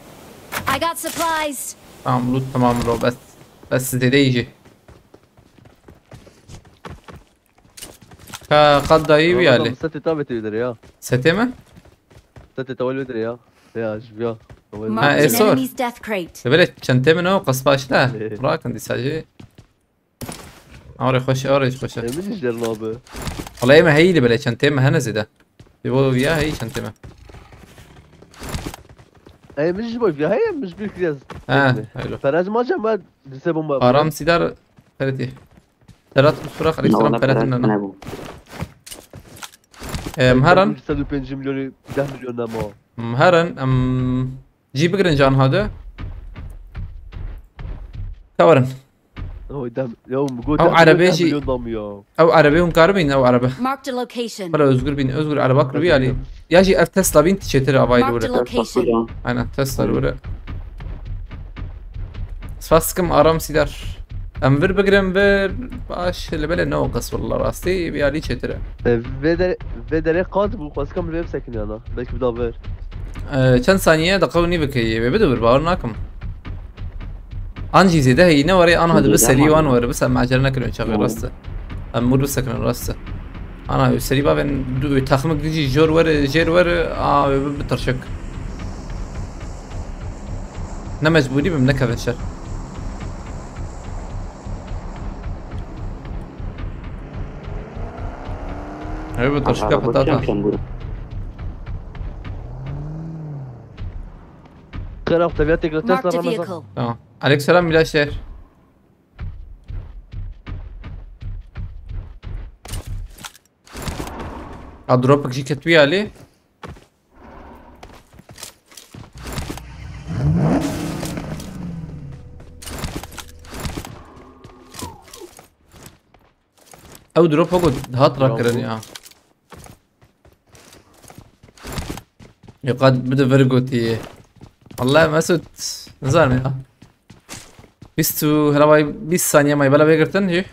I got supplies. Tamam, loot tamam bro, bes. Bes zêde yî jî. Ka qat dayî wî alî. Setê ta vê tê ya. Setê mi? Setê ta wê tê ya. Ya, ji ya. Ha, e, sor. Enemy's death crate. Te belê çentê min o, qas baş ne? Ee. Rakin dîsa jî. Arê xweş, arê xweş. Emin ji der nabe. Wala ê me heyî li belê çentê me hene zêde. Ê bo viya heyî çentê me. Ey, min ji bo viya heye, min ji bir kirez. Ha, öyle. Perez ma cem var, dise bomba. Aram Sidar, Feritî. Serat Mustafa, aleyküm selam, Ferit'in nana. Em heran. Yüz elli milyon, deh milyon ama. Em heran, em, cî bigirin can hadi. Kavarın. Oy, dem, ya, mi got, ew erebê jî, milyon dam ya. Ew erebê hûn karibîn, ew erebe. Marked a location. Bira Özgür bin, Özgür ereba kiribî alî. Ya jî ev Tesla bin çêtir avayî li wir e. Marked a location. Aynen, Tesla li wir e. Spas dikim Aram Sidar. Em vir bigirin vir, baş, li belê ne o qas walla rastî, bi alî çêtir e. E, vê de-, vê derê qad bû, xwestkam li vê bisekin yana. Belkî bi da vir. E, çend saniye, deqa û nîvik heye, wê bide vir, bawer nakim. An jî zêde heyî ne were, an hadi bi serî wan were, bi ser macera nekirin çaxê rast e. Em mûr bisekinin rast e. Ana, wê serî bavên du, wê taxmik dijî jor were, jêr were, a, wê bi, bi tirşik. Ne mecbûrî bim, nekevin şer. Ew bi tirşika petata. Kara, te viya tekrar test. Marked a vehicle. Tamam. Aleykümselam Milaşer. A, dropek jî ketibî alî. Ew dropa ku hat rakirin ya. Yo, qad bide vir gotî. Wallahî Mesut, nizanim ya. Bîst û, hela vay bîst saniye may bela vê girtin jî.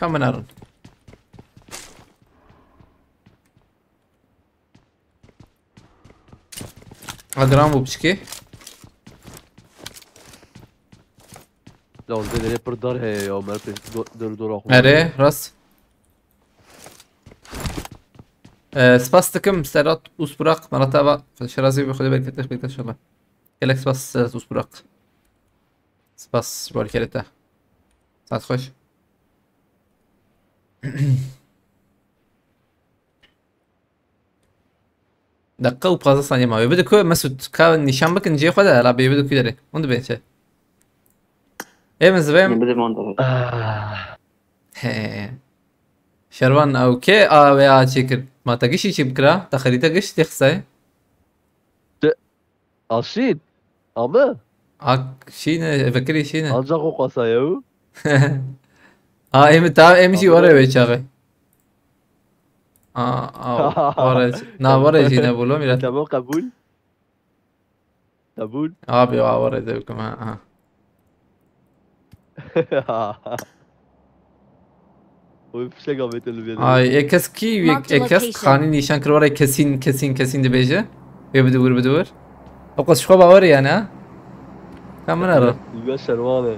Ka min erin. Agram bû piçkê. Lan vê derê pir dar heye ya, me pê do-, der dora xwe. Erê, rast. Ee, spas dikim, Serhat Usburak, Maratava, Şirazi ve Xwedê bereket, bereket inşallah. Gelek spas, Serhat Usburak. Spas, ji bo alîkarê te. Saet xweş. Deqe û pazdeh saniye mabe. Ê bide ku Mesut, ka nîşan bikin cihê xwe de, la bê bide ku derê. Hûn dibên çi? Ê min zivêm. Bide man derê. Ah. He. Şervan ew kê a wê a çêkir? Ma te gişî çê bikira? Te xerîte giş tê xisayê? Te-, a şîn? A mi? A şîn e, vekirî şîn e. Ancak o qasaya û? Ha, em ta em jî were wê çaxê. A, a, were, na were jî ne bolo mîra. Tamam, kabul. Kabul. Abi, a were de bikim, ha, ha. Oy, fişek avêtin li vê derê. Ay, ê kes kî, ê, Marked a ê kes location. Xanî nîşan kir, were kesîn, kesîn, kesîn dibêje. Ê bide wir, bide wir. O qas ji xwe bawer e yani, ha? Ka min ero. Li me şervan e.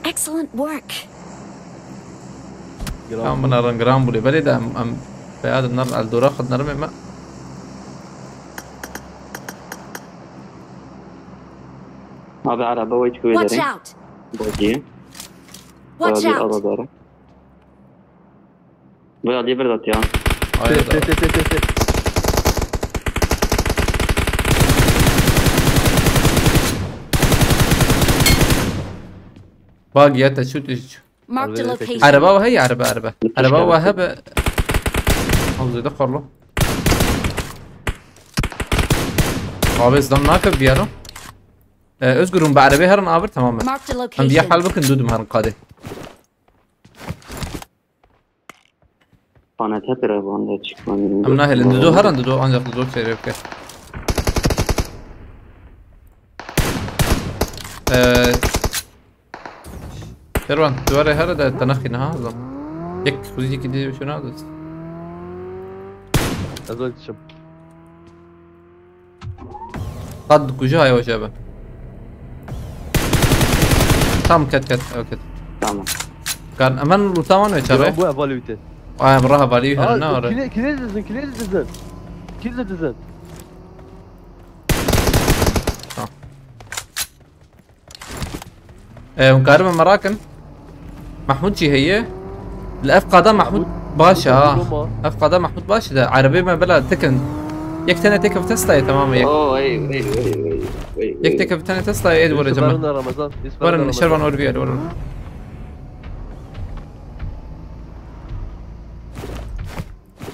Excellent work. Giran. Ka min erin giran bû lê. Belê de em, em peya dinerin, el dora xwe dinerin ê me. Abi, araba wê çi wê Watch derê? Out! Bacı. Watch Abi, out! Araba derê. Vay, Ali'ye bir at ya. Hayır. Te, te, te, te, te, te. Bak ya, te şu, te şu. Marked a Arabaya location. Araba var, hey, araba, araba. Araba var, hebe. Al, zeyde karlı. Abi, zam nakır bir yarım. Ee, Özgür'ün bir arabaya her an ağır, tamam mı? Marked a location. Hem bir hal bakın, duydum her kadeh. Panete telefon da çıkmadı. Em nahêlin, dido herin, dido ancak dido çêrê bike. Ee, Şervan, tu were here de te nexîne ha, zam. Yek, xwezî yekî dî şuna de. Ez ol çim. Qad dikuje, haya weş be. Tam ket, ket, ew ket. Tamam. Kan, hemen lootaman ve çare. Tamam, bu evalüte. Ay, em raha valî Aa, hene, ne ara? Kile, kile dizin, kile dizin. Kile dizin. Tamam. E, hûn karibin me rakin. Mahmûd jî heye. Li ev qada Mahmûd Mahmûd, baş e, Mahmûd ha. Diploma. Ev qada Mahmûd baş e de. Erebê me bila tekin. Yek tane tek ev Tesla'yê, tamam mı? Yek. Oo, ey, ey, ey, ey, ey, ey. Yek tek ev tane Tesla'yê, ê, Yusuf, dibore cema. Verin Ramazan, Yusuf, verin Verin, Ramazan. Şervan, or bir yer, verin.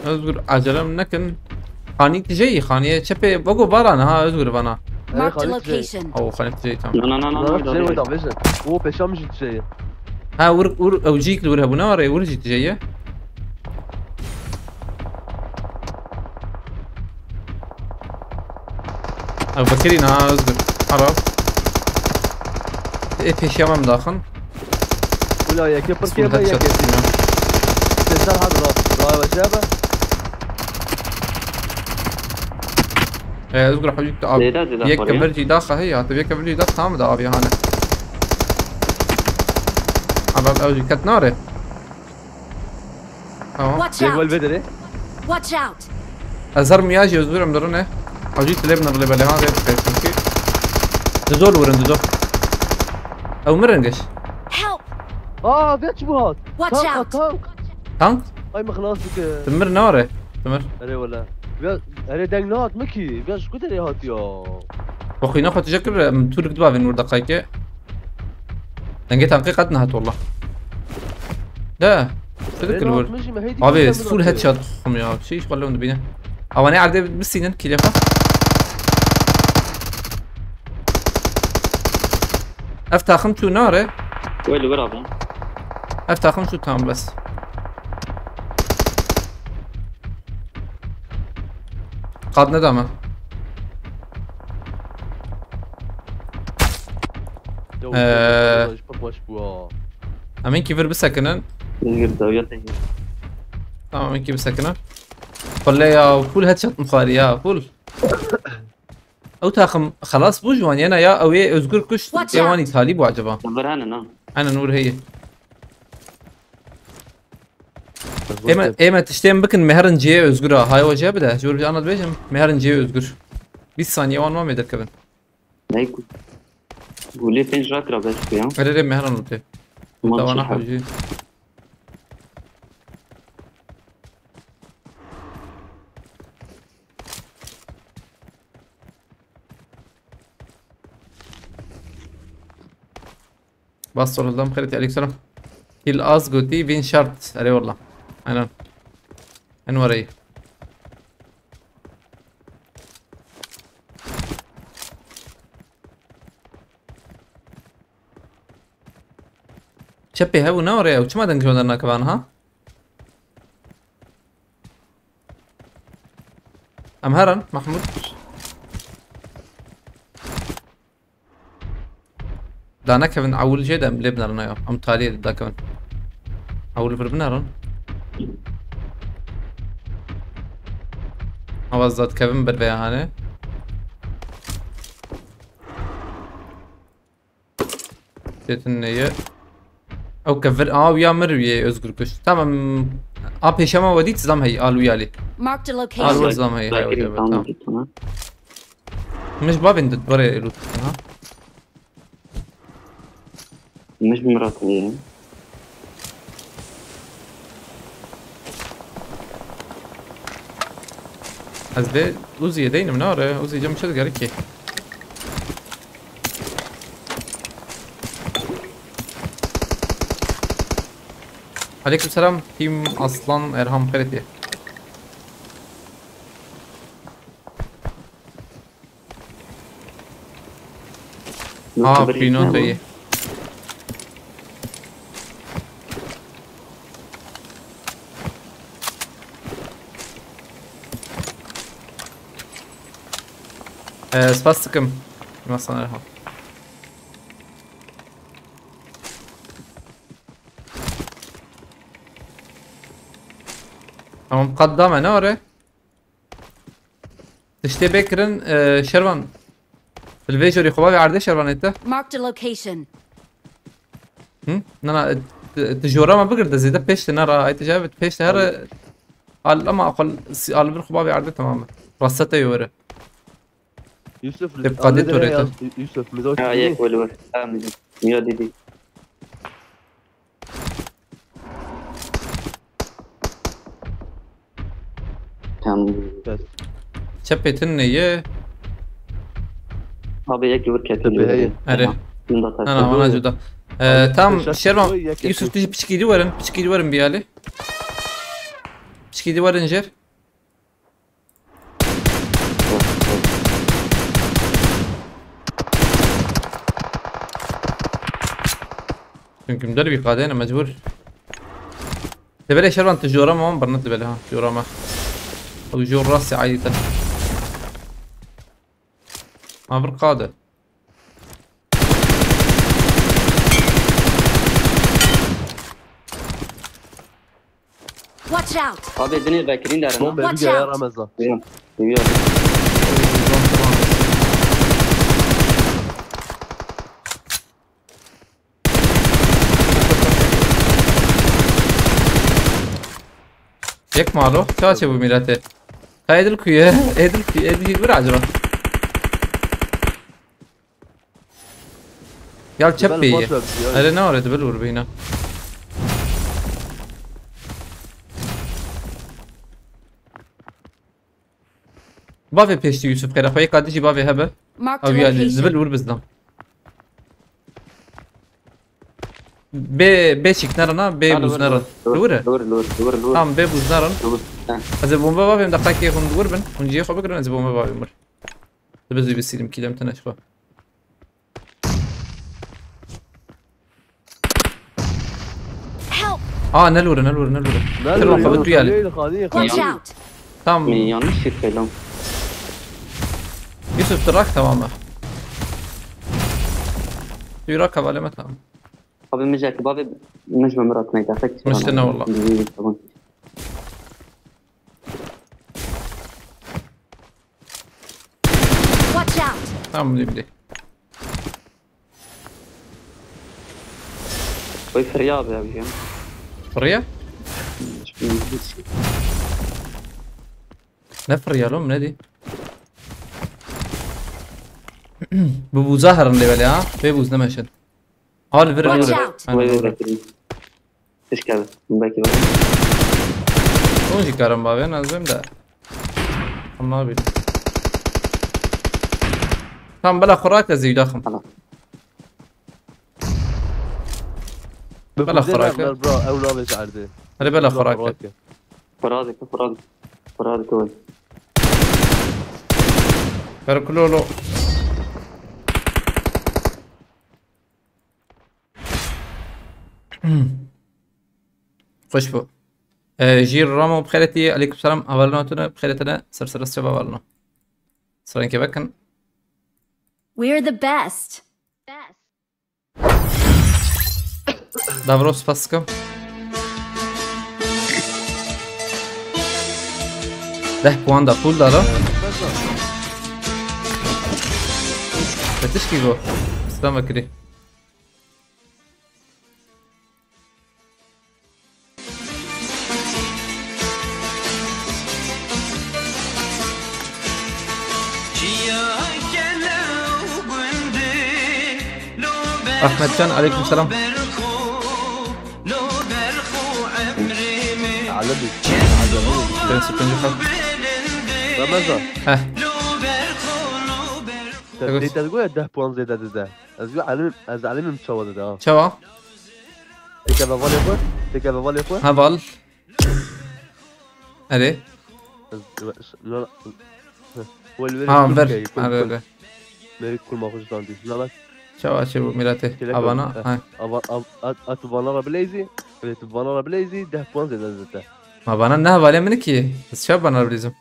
Özgür, acelem nekin. Xanî tijeyî, xaniyê çepê, wego vara ne ha, Özgür vana. Marked a Xanî tijeyî. Location. Aw, xanî tijeyî, tamam. Na, na, na, na, Bunlar na, tijeyî na. Weda bêjin. O peşa min jî tijeyî. Ha, wir, wir, ew cîk li wir hebû, ne were, wir jî tijeyî. Ev vekirî ne ha, Özgür. Ara. Ê pêşiya me daxin. Ula yekê pir kêm e, yekê. Sesler hat ra. Ra ve jebe. Ee, Özgür Hocuk da abi. Zêde, zêde Yek xorê. Kevirci daha heye, hatta bir kevirci daha tamam da abi yani. Abi, abi, Özgür ket nare. Tamam. Watch Lê gol out! Vedere. Watch out! Ez her miya jî Özgür em derine. Hacî tilê binir lê belê ha, vê dikey çünkü. Dido li wirin, dido. Ew mirin geç. Help! Aa, vê çi bu hat? Watch Tank, out! Tank. Tank? Ay, me xilas dike. Timir ne ware? Timir. Erê wele. Vê, erê deng nehat mi ki? Vê ji ku derê hat ya? Bak, yine xwe tijek kir, em, Türk dibavên wir deqayke. Dengê tankê qet nehat wallah. De. Çi dikir wir? Abi, full headshot xum ya. Şey, iş balon dibine. Awane erde bisînin, kile xwe. Ev taxim çû nare. Wê li wir abi. Ev taxim çû, tamam bes. Qad nedame. Ee, Pek baş bû ha. Em hinkî vir bisekinin. Özgür dawiya te. Tamam, hinkî bisekinin. Xulê ya, full headshot mixwarî ya, full. Ew taxim xelas bû ji wan, yena ya ew ê Özgür kuşt, Watch ê wan out. Îtalî bû acaba? Vir hene na. Aynen, wir heye. Ême, ême tiştê em bikin, meherin cihê Özgür a. Hay we jê bide. Ji wir ana dibêjim, meherin cihê Özgür. Bîst saniye wan mame derkevin. Ney ku? Gulê pênc rak ra beş ku ya. Erê, erê, meherin û tê. Tamam, tawana çiha. Hewcî. Bas soruldan xêrê te, aleyküm selam. Hil az gotî vîn şart. Erê wallah. Aynen. En warayı. Çepê hebû ne oraya. Çima deng ji wan dernakevan ha? Em herin, Mahmud. Da nekevin ewil jê de em lê binerin ya. Em taliyê de dakevin. Ewil vir binerin. Avaz da dikevin ber vê hanê. Têtin neye. Ew kevir, a, ya mir ye Özgür kuş. Tamam. A, pêşema we dît zam hey, al wî alî. Marked a location. Al zam hey, hey, Bakayım, hey, tamam, tamam. Git ona. Min ji bavên dit bare êlût ha. Min ji Mirat ye. Ez vê Uzi'ye deynim, ne are? Uzi cem çi digerikî? Aleyküm selam, Team Aslan Erhan Pereti. Ha, Pino te ye. Ee, spas dikim. Masana ha. Tamam, qat dame ne are? Tiştê bê kirin, e, Şervan. Li vê jorê xwe bavê erdê Şervan ête. Marked a location. Hı? Na, na, e, tu, tu jora me bigir de zêde pêş de ne ra, ay tu jabit pêş de her al ama aqal si-, al bir xwe bavê erdê tamam. Rasta te were. Yusuf, Tep qadê Amir torê te. Yusuf, Mizo Ha, çekini. Yek weli weli. Tamam, Mizo. Mizo dedi. Tamam. Bes. Çepê tin ne ye? Abi yek yuvur ketin Tepe yuvur. Heye. Erê. Bunda Na, na, takıldı. Ona cuda. Ee, Abi, tam Reşat Şervan, Bey, yek Yusuf yek. Tiji piçkî di werin, piçkî di werin bir hali. Piçkî di werin jer. Çünkü mder bir kadene mecbur. Dibelê Şervan tu jora me wan birnit dibelê ha. Jora me. Ew jor rastî ayrı te. Ma bir qade. Watch out! Abi dinê vekirîn derin ha. Bombe Watch bir ya out. Ramazan. Biliyorum. Biliyorum. Yek malo. Çaçe bu millete. Edil kuye. Edil kuye. Edil bir acaba. Gel çep Ben peyi. Boş ver bizi ya. Hele ne var edil vur beyine. Bavê pêştî Yusuf xêra xwe yê kadijî bavê hebe. Marked a Ew ya location. Zibil wir bizdam. Bê, bê çîk nerin ha, bê Hadi buz vur, nerin. Vur, vur, Vur e. Vur, vur, vur, vur. Tamam, bê buz nerin. Vur, ha. Ez ê bombe bavêm, deqekê hûn wir bin. Hûn cihê xwe bigirin, ez ê bombe bavêm wir. Dibe zî bisîlim kîlem tene xwe. Help! Aa, ne lure, ne lure, ne lure. Ne Kırma lure, kapı yok, duyar. Değil, hadi, Watch hadi. Out! Tamam. Min yanlış şey söyledim. Yusuf, trak tamam mı? Duyura kavaleme tamam. Abi mijek babi mij me murat neyda fek. Mişte ne valla. Watch out! Tamam dibli. Oy firya abi abi. Firya? Ne firya oğlum ne di? Bu buza herin level ya. Ve buz ne meşin. Hal bir Watch out! Vay vay vay. Hoş geldin. Belki bak. Onu jî karim bavê nazim de. Ama bir. Tam bela xurak ez zî daxim. Tamam. Bela xurak. Bra ew navê ji erdê. Hadi bela xurak. Xurak. Xurak. Xurak. Xurak. Karakulolo. Xweş bû. Ee, Jîr Ramo bi xêretî, aleykum selam, hevalino tune, bi xêretine, ser serest çava hevalino. Serengê vekin. We're the best. Davro spas dikim. Deh puan da pul da la. Te tişkî got. Selam vekirî. Ahmetcan, aleyküm selam. Alem. Ben sıkıncı kal. Ramazan. Heh. Te, Evet. te, te digoye deh puan zêde dide. Ez got elim, ez elimim çawa dide ha. Çawa? Têkeve valê xwe, têkeve valê xwe. Heval. Erê. Ez, la, la, wel veri Ha, kul ver. key, kul, Erê, kul. erê. Veri kul ma xwe ji zandî. La bak. Çawa çê bû miletê? Çêlek Avana. oldu. Ha. Ava-, av-, at, at vana ra bileyzî. Evet, vana ra bileyzî, deh puan zêde dide. Ma bana ne hevalê min ki? Ez çawa bana ra bileyzim?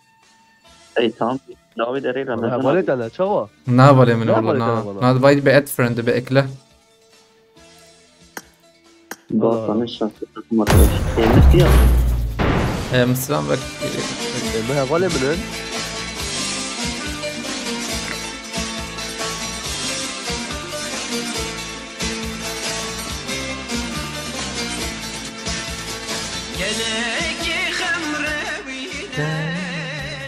Ey, tamam. Dawî derê re Ha, mezin valê abi. te ne, çawa? Na hevalê min Ne wala hevalê na. te bana? Na divayî be add friend be ekle. Ba, Allah. Tanış şahsı takım arkadaş. Temiz ya. Em, selam ve E, me hevalê min in. Gelekî xem rewîne,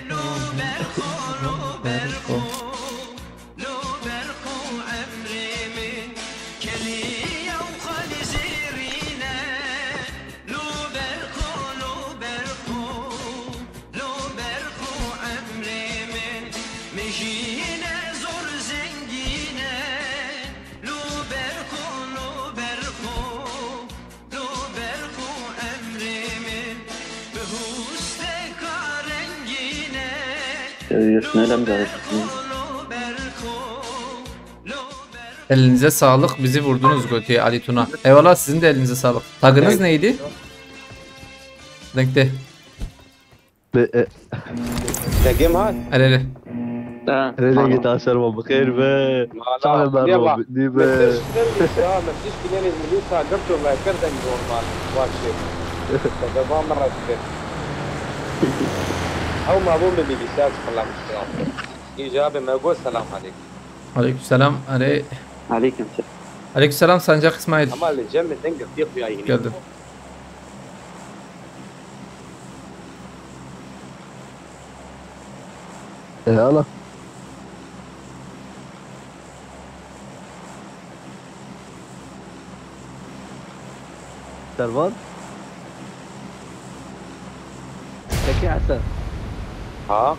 lo berxo, lo berxo, lo berxo emrê min. Keliya û xalî zêrîne, lo berxo, lo berxo, lo berxo emrê min. Min jî ne zor zengîne, lo berxo, lo berxo. Özgür, ne lemzarı? Elinize sağlık, bizi vurdunuz götü Ali Tuna. Eyvallah, sizin de elinize sağlık. Tagınız neydi? Denkte. Be, e. Degê me hat? Erê, erê. Ha. Erê, dengê te şerma bi xêr be. Mala, Çavê me ne ro va? Bi, nî be. Me tişt kir, ya, me tişt ki nenê milî sa girto me kir deng normal. Başê. Te deba me rast kir. Ew ma bo me bilî ser selam selam. Îca be me go selam aleykum. Aleyküm selam. Erê. Aleyküm selam. Aleyküm selam Sancak İsmail. Ama li cem me deng girtiye xuya yînî. Geldim. E, ana. Servan? Peki Hasan. Ha?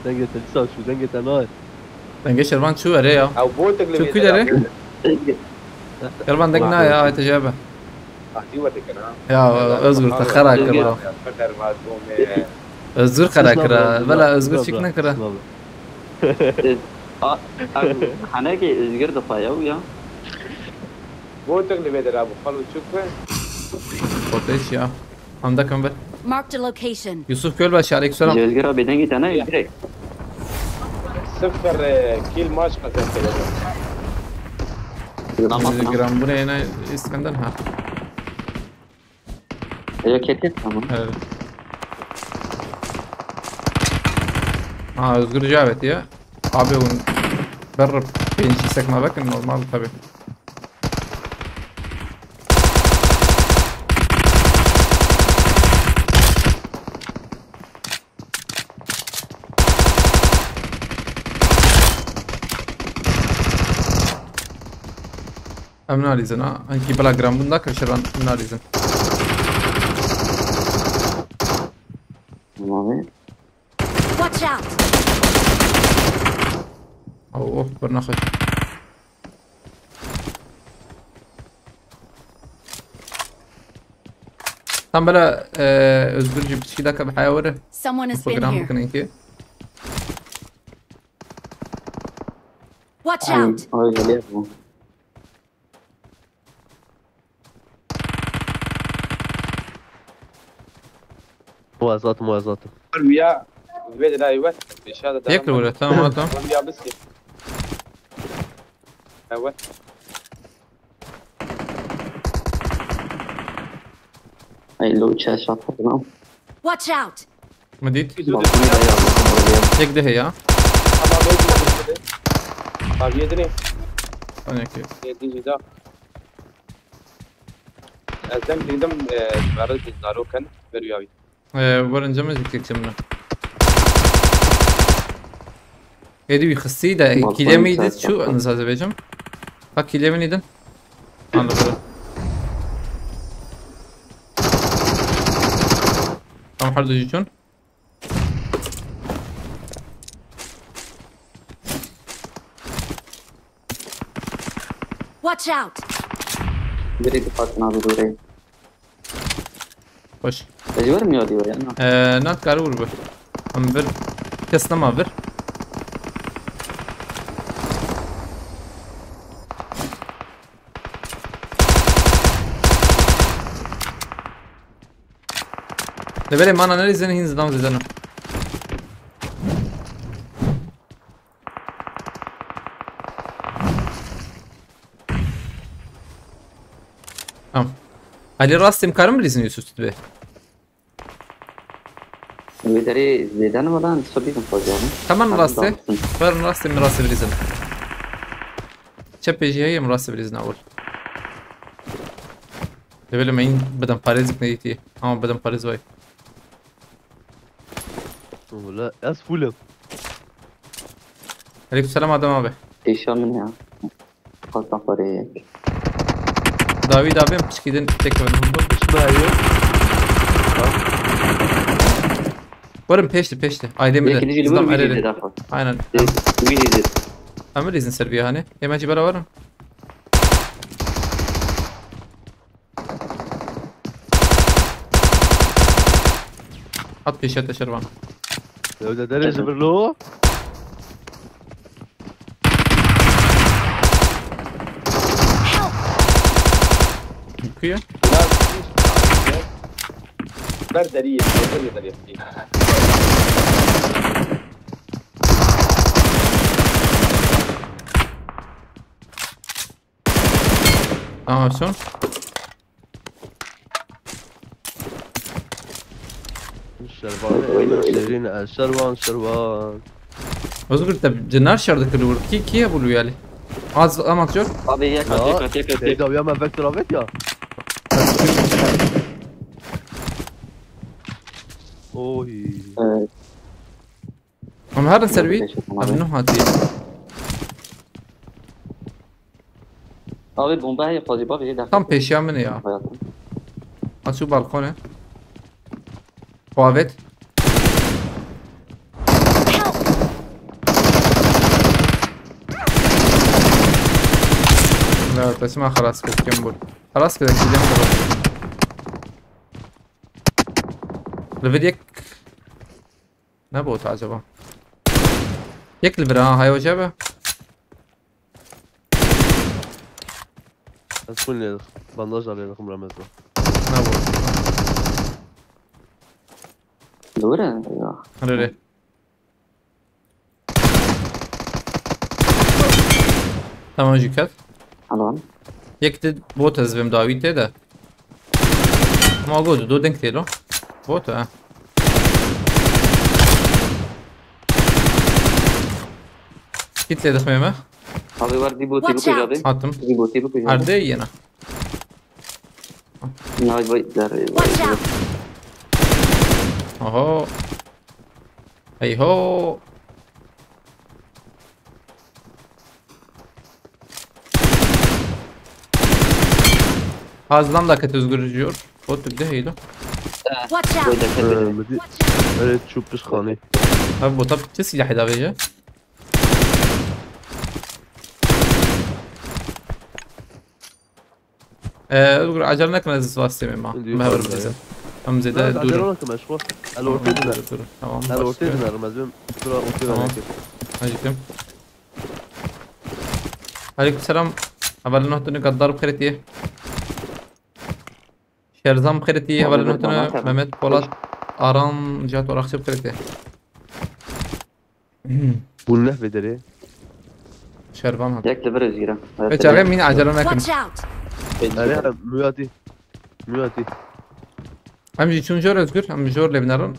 Dengê te dîsa çû, dengê te nayê. Dengê Şervan çû erê ya. Ew botek li Çû vê kî derê? Şervan deng nayê ya, ayte jebe. Ahdî we dikir ha. Ya, Özgür, te xera kir ha. Özgür xera kir ha. Vela Özgür çik nekira. Hanekî Özgür de payaw ya. Botek li vê dera bu xalo çûk be. Koteş ya. Hamda kan be. Marked a location. Yusuf Gölbaşı, aleykümselam. Özgür abi dengî te ne direkt. Sıfır, e, kill maç kazandı. Lan bakma. Giranbûnê yine Îskender ha. Elo ketiye tamam. Evet. Ha, Özgür Cavet ya. Abi hûn ber pêncî sekma vekin normal tabi. Em nalîzin ha. Enkî bila giranbûn da kirşiran em nalîzin. Tamam abi. Watch out! Oh, oh, bir naxir. Tam böyle e, Özgürcü piçki dakika bir haya vere. Someone has been Program here. bakın enki. Watch Aynen. out! Öyle geliyor bu. Muwazat, muwazat. Viya vê de dayê wet. Êşa de Yek li were, tamam, tamam. Viya biskê. Evet. Ay lo çe şat lan. Watch out! Mi dît? Balkona da ya bakın oraya. Yek de heya. Tamam, ben de. Abi yedin. Hani ki. Yedin cida. Ez dem dedim, e, barı zaroken veriyor abi. Ee, var önce müzik geçeyim ben. Êdî wî xistî de Balkonê kîlemî ser dît çû çapı. niza dibêjim. Ha kîlemî dîtin. Anladım. Tamam, her duyucun. Watch out! Biri dikkat abi buraya. Hoş. Ecber mi yadi ya? Ee, nat karı vur bu. Ama bir kes nama bir. Levelê mana nerê zene hîn zidam zedeno. Tamam. Ali rastê em karim bilîzin Yusuf tu dibe. Wê derê zêde ne valla, em disa bîzin xweziyane. Tamam, Em rastê. dağıtsın. Ver rastê, em rastê bilîzin. Çepê jî heye, em rastê bilîzin awil. Levelê me yîn bidim parêzik nedîtiye. Ama bidim parêz vay. Wala ez full im. Aleyküm selam Adem abi. Êşa min ya. Xwestan xwarê yek. Dawî dawî em piçkî din tek verin. Şuna ye. Werin pêşti pêşti. Aydê min Yekini jî de. li Zidam wir wî erê. jî daxwe. Aynen. Wî jî. Em bilîzin ser vî hanê. Ê me jî bera werin. Hat pêşiya te şervan. Evde derê ji bir lo. Kuya? Ber deriyê, ber deriyê. Tamam, son. Şervan, şerîn, şervan, şervan. Özgür te cinar şer dikir vur. Ki, ki hebû wî alî? Az, ama çok. Abi yek Ya, at, yek at, yek at, yek at. Teyda uya me vektor avet ya. Oy. Evet. Em herin ser wî. Teşekkür ederim. Em nuh hatî. Abi bomba heye, fazla bak, bir dakika. Tam pêşiya min e ya. Hayatım. Açık balkone. Xwavet. La, tesma xelas kir, kim bû? Xelas kir, kim bû? Li vir yek. Ne bot acaba? Yek li vir ha, hay hoca be. Ez full lê dixim. Bandaj da lê dixim Ramazan. Ne bot? Doğru ya. Hadi, hadi. Tamam, jî ket. Alan. Yek de bot ez vêm dawî tê de. Ma go du deng tê lo. Bot e. Kit lê dixmê me. Abi var, bir botî Watch bikujade. Attım. Bir botî bikujade. Erdê yena. Nay vay der. Watch out! Oho. Hey ho. Hazlan da ket özgürcüyor. Bot bir de heylo. Watch out! Böyle Ee, kedi. Midi. Evet, şu pis kanı. Abi bota bir silah da verecek. Ee, Özgür, acele nekin, ez vastê me ma. Diyor Me haber vallahi. Bize. Em zêde Lan, dur. Acele bakın, meşgul. El ortaya döner. Dur, dur. Tamam. El ortaya döner, ben diyorum. Dur, ortaya Tamam. döner. Acıktım. Aleykümselam. Hevalên hotunu Gaddar bi xêr tî. Şerzan bi xêr tî. Hevalên hotunu Mehmet Polat. Aran Cihat Orakçı bi xêr tî. Hûn neh vê derê. Şervan hat. Yek li vir ez girim. Ve çaxê min acele nekin. Watch out! Erê, Muratî. Muratî. Em jî çûn jor Özgür, em jor lê binerin.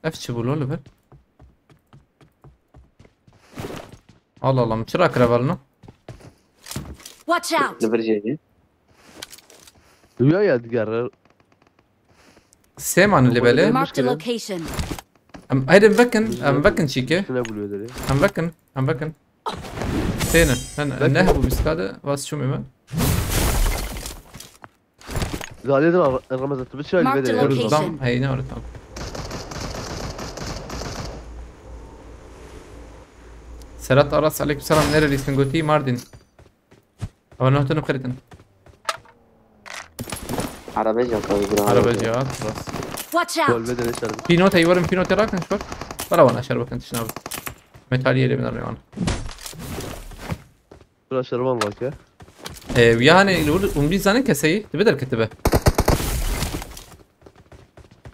Ev çi bû lo li vir? Allah Allah, çira kire velno? Watch out! Li vir jê. Rüya ya diğer. Sê man li belê. Marked a location. Em, haydi vekin, em vekin çîke. Şuna buluyor dedi. Em vekin, em vekin. Sêne, sen Vekin. Ne bu miskade? Vas çumê me. Zalê de Ramazan, tu biçi Marked a location. Dam, hey, ne ortam. Serhat Aras, aleykümselam. Nerelisin? Gotî Mardin. Ama ne hatırını kırıtın. Arabacı yok abi, bir Arabacı ya, biraz. Watch out! Kolbe de ne sarı. Pinote, yuvarım pinote rakın şu. Bana bana aşağı bakın tişin abi. Metal yeri mi lan? Biraz şarman bak ya. Ee, yani, umri zanen keseyi. Tibi der ketibe.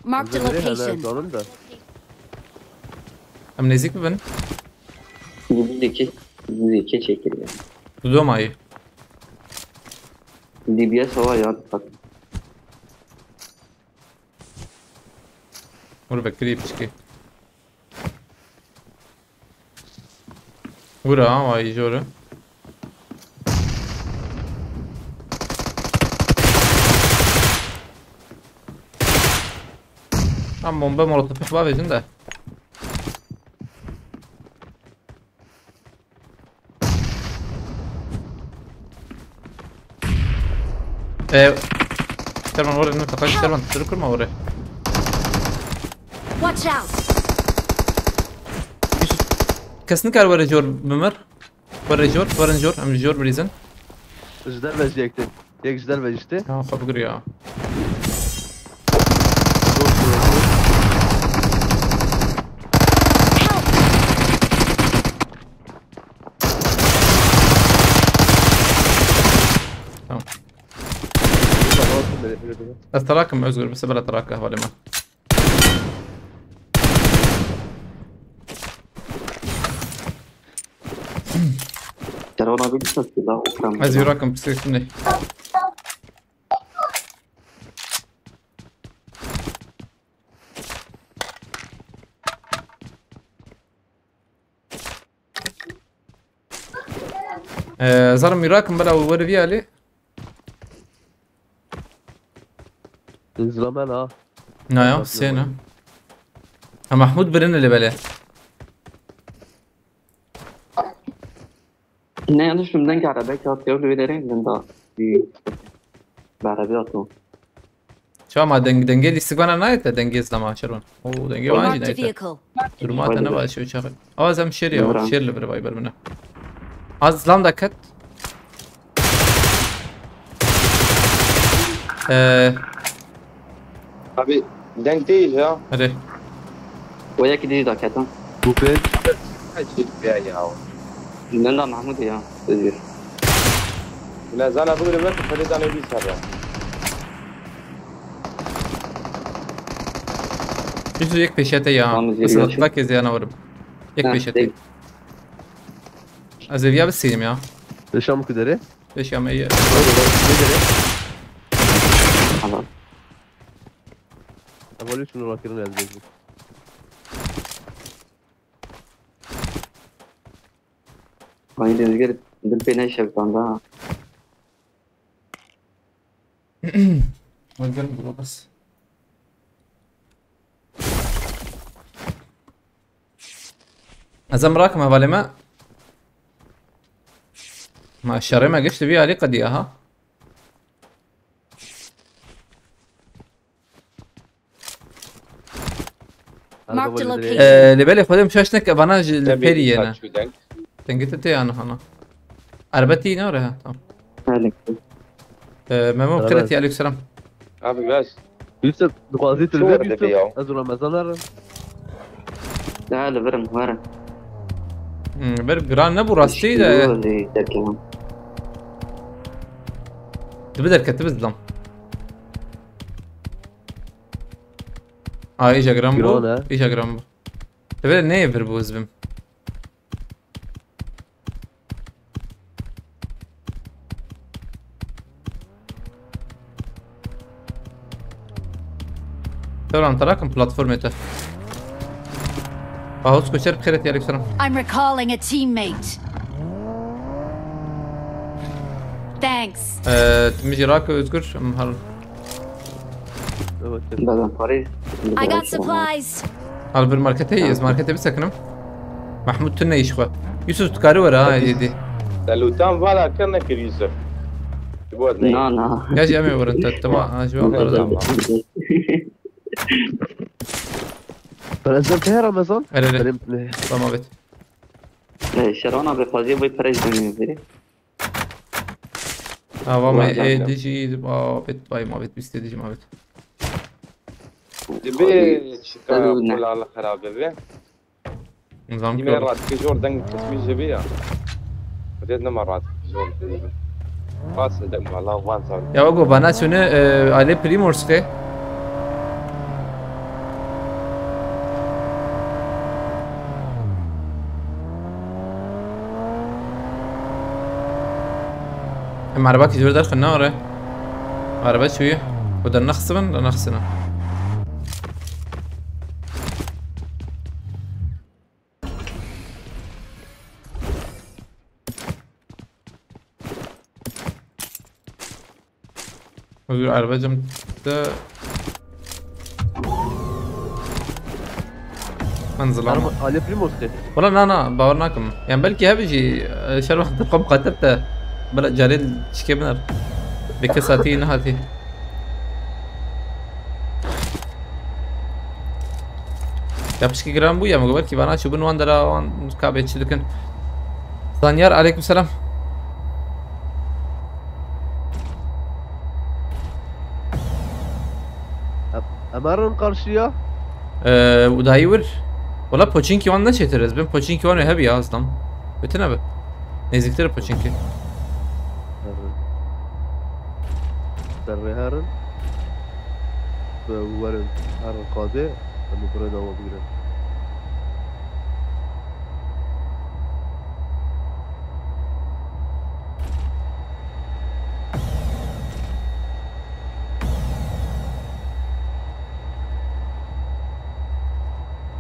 Marked a Özür dilerim, location. Hemen planım da. Em nêzîk bibin. Dibindeki, dibindeki çekiliyor. Dudu mayî. D B S hava ya, dikkat. Vur be, krî piçkî. Vur ha, vay jore. Tam bomba molotofu xwe vêjin de. Ee, Şervan, oraya ne kapat? Şervan, sürü kurma oraya. Watch out! Kes nikar were jor bimir. Were jor, were jor, em jor brizin. Ji derve jî yek tê. Yek ji derve jî tê. Ya, xwe bigir ya. Tamam. Ez tarakim Özgür, bi sebera taraka hevalê me. Kerwana bir ses daha okram. Ez yurakim, psik şimdi. Ee, zarım Irak'ım bela were vî alî. Zilame la. Na ya, Irak sê ne? Ha, Mahmud birin li belê. Ne yanlış bildim, dengê arabek hat ya, wê derê linda. Bir beraber atın. Çawa ma deng-, dengê lîstikvana nayête, dengê zilama Şervan. Oo, dengê wan jî nayête. Marked a vehicle. Duruma te ne baş o çaxê. Awa zem şêr ya, şêr li vir vay ber bine. Az zilam da ket. Ee. Abi, deng değil ya. Hadi. O yekî dî jî dakete. Bu pênc. Ay, şey ya, ya. Nenda Mahmud ya, Özgür. Bila zana bigire ve kufeli zana bir sarı. Yüzü yek peşete ya. Tamam, Özgür, Mesela yaşa. Bak ez yana varım. Yek Ha, peşete. Değil. Ez ê viya bisînim ya. Leşam ku derê. Leşam ê. Tamam. Evolü şunu rakırın ez bezdim. Ay Özgür, dil pê neyşektanda ha. Özgür burada bas. Ez em rakim hevalê me. Ma şerê me gişt vî alî qediya ha. Marked a location. Ee, li belê xwedê şaş neke vana ji li perî yene. Tengî te tê yan hana. Erbetî ne re ha tamam. Ee, Memo xêret ya aleykum selam. Abi biraz Yusuf, dixwazî tu li vir Yusuf. Ez û Remezan herin. Daha li virim, verim. Hmm, ber giran ne bu rastî de. Dibi derket, dibi zilam. Aa, îja giran bû. Giran e. Îja giran bû. Divê neyê vir bû ez bim. Selam, terakim platformê te. Pahos koçer bixêret ya aleykum selam. I'm recalling a teammate. Thanks. Ee, tu min jî rake Özgür, em her Beden parayı. I got supplies. Al bir markete yiyiz, markete bir sakınım. Mahmut tünne iş xwe. Yusuf tu karî were ha êdî. Te lûtan vala kir nekir Yusuf. Ji bo ez neyê. Na na. Ya jî em ê werin te, tema ha ji wan Tamam. Prezident heye Ramazan? Erê, erê. Benim ne? Tamam, evet. Ee, Şervan abi fazla bu prezident. Ava me ê dijî mabet bay mabet bîst ê dijî mabet. Dibe çika kulala xerabe be. Nizam ki. Yine rahat ki zor deng kısmı cebi ya. Red nama rahat ki zor. Bas deng valla van zor. Ya go bana şunu e, ale Primorske. Em erebakî ji vir derxin ne are. Erebe çûyî. Û dernexisibin, dernexisine. Özgür, erebecim te. Min zilam. Araba, Alê Primos te. Wala na na, bawer nakim. Yani belkî hebe jî e, şer wextê xwe biqatir te. Bila carê çikê binar. Bi kes hatî nehatî. Ya pişkî giran bû ya, me got belkî vana çûbin wan dera wan kabê çi dikin. Zanyar, aleykum selam. Em herin karşıya. Ee, û dayî wir. Wala poçinkî wan neçêtir ez. Bin poçinkî wan wê hebi ya aslan. Wê tune be. Nêzîktir poçinkî. Herin. Serrê herin. Bi werin herin qadê. Em ê birê dawa bigrin.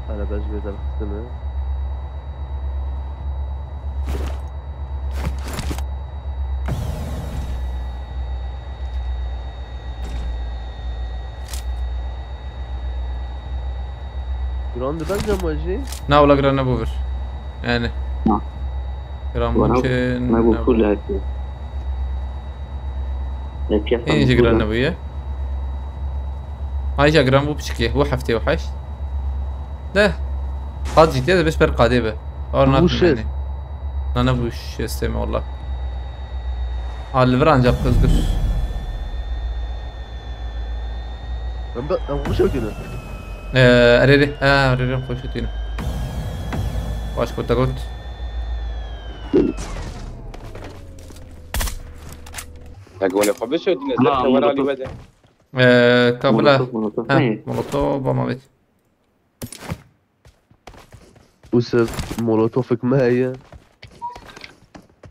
Hele ben ji vê derxistine. Giran dibe cema jî? Na wala giran nebû vir. Yani. Na. Giran bû çi? Me bû full hepî. Hên jî giran nebûye. Ay jî giran bû piçikê. Bû heftê û heşt. De. Qad jî tê de bes ber qadê be. Ar nakim yani. Na ne bû şestê me wala. Ha, li vir ancak Özgür. Em de, em xweş ew tîne. Ee, erê rê, ha, erê rê xweş ew tîne. Baş got, te got. Te gonê xwe bişo tîne, zerre wera alî wede. Ee, kabila. Molotof, molotof. Ha, molotof, bama bit. Usuf, molotofik me heye.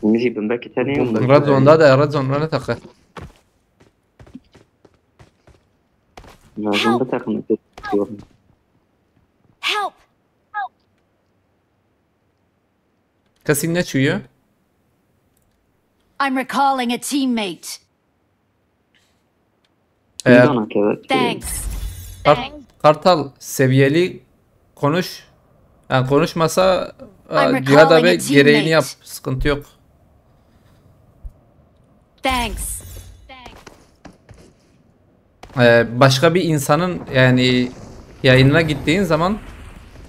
Min jî bimbekî tenê. Bombe. Red zone da de, red zone, ne teqe. Lazim biteqim. Help! Kesî neçûye. I'm recalling a teammate. Eğer Nîdana kevek. Thanks. Kart- Kartal seviyeli konuş. Yani konuşmasa I'm e, cihada recalling ve a gereğini yap. Teammate. Sıkıntı yok. Thanks. Ee, başka bir insanın yani yayınına gittiğin zaman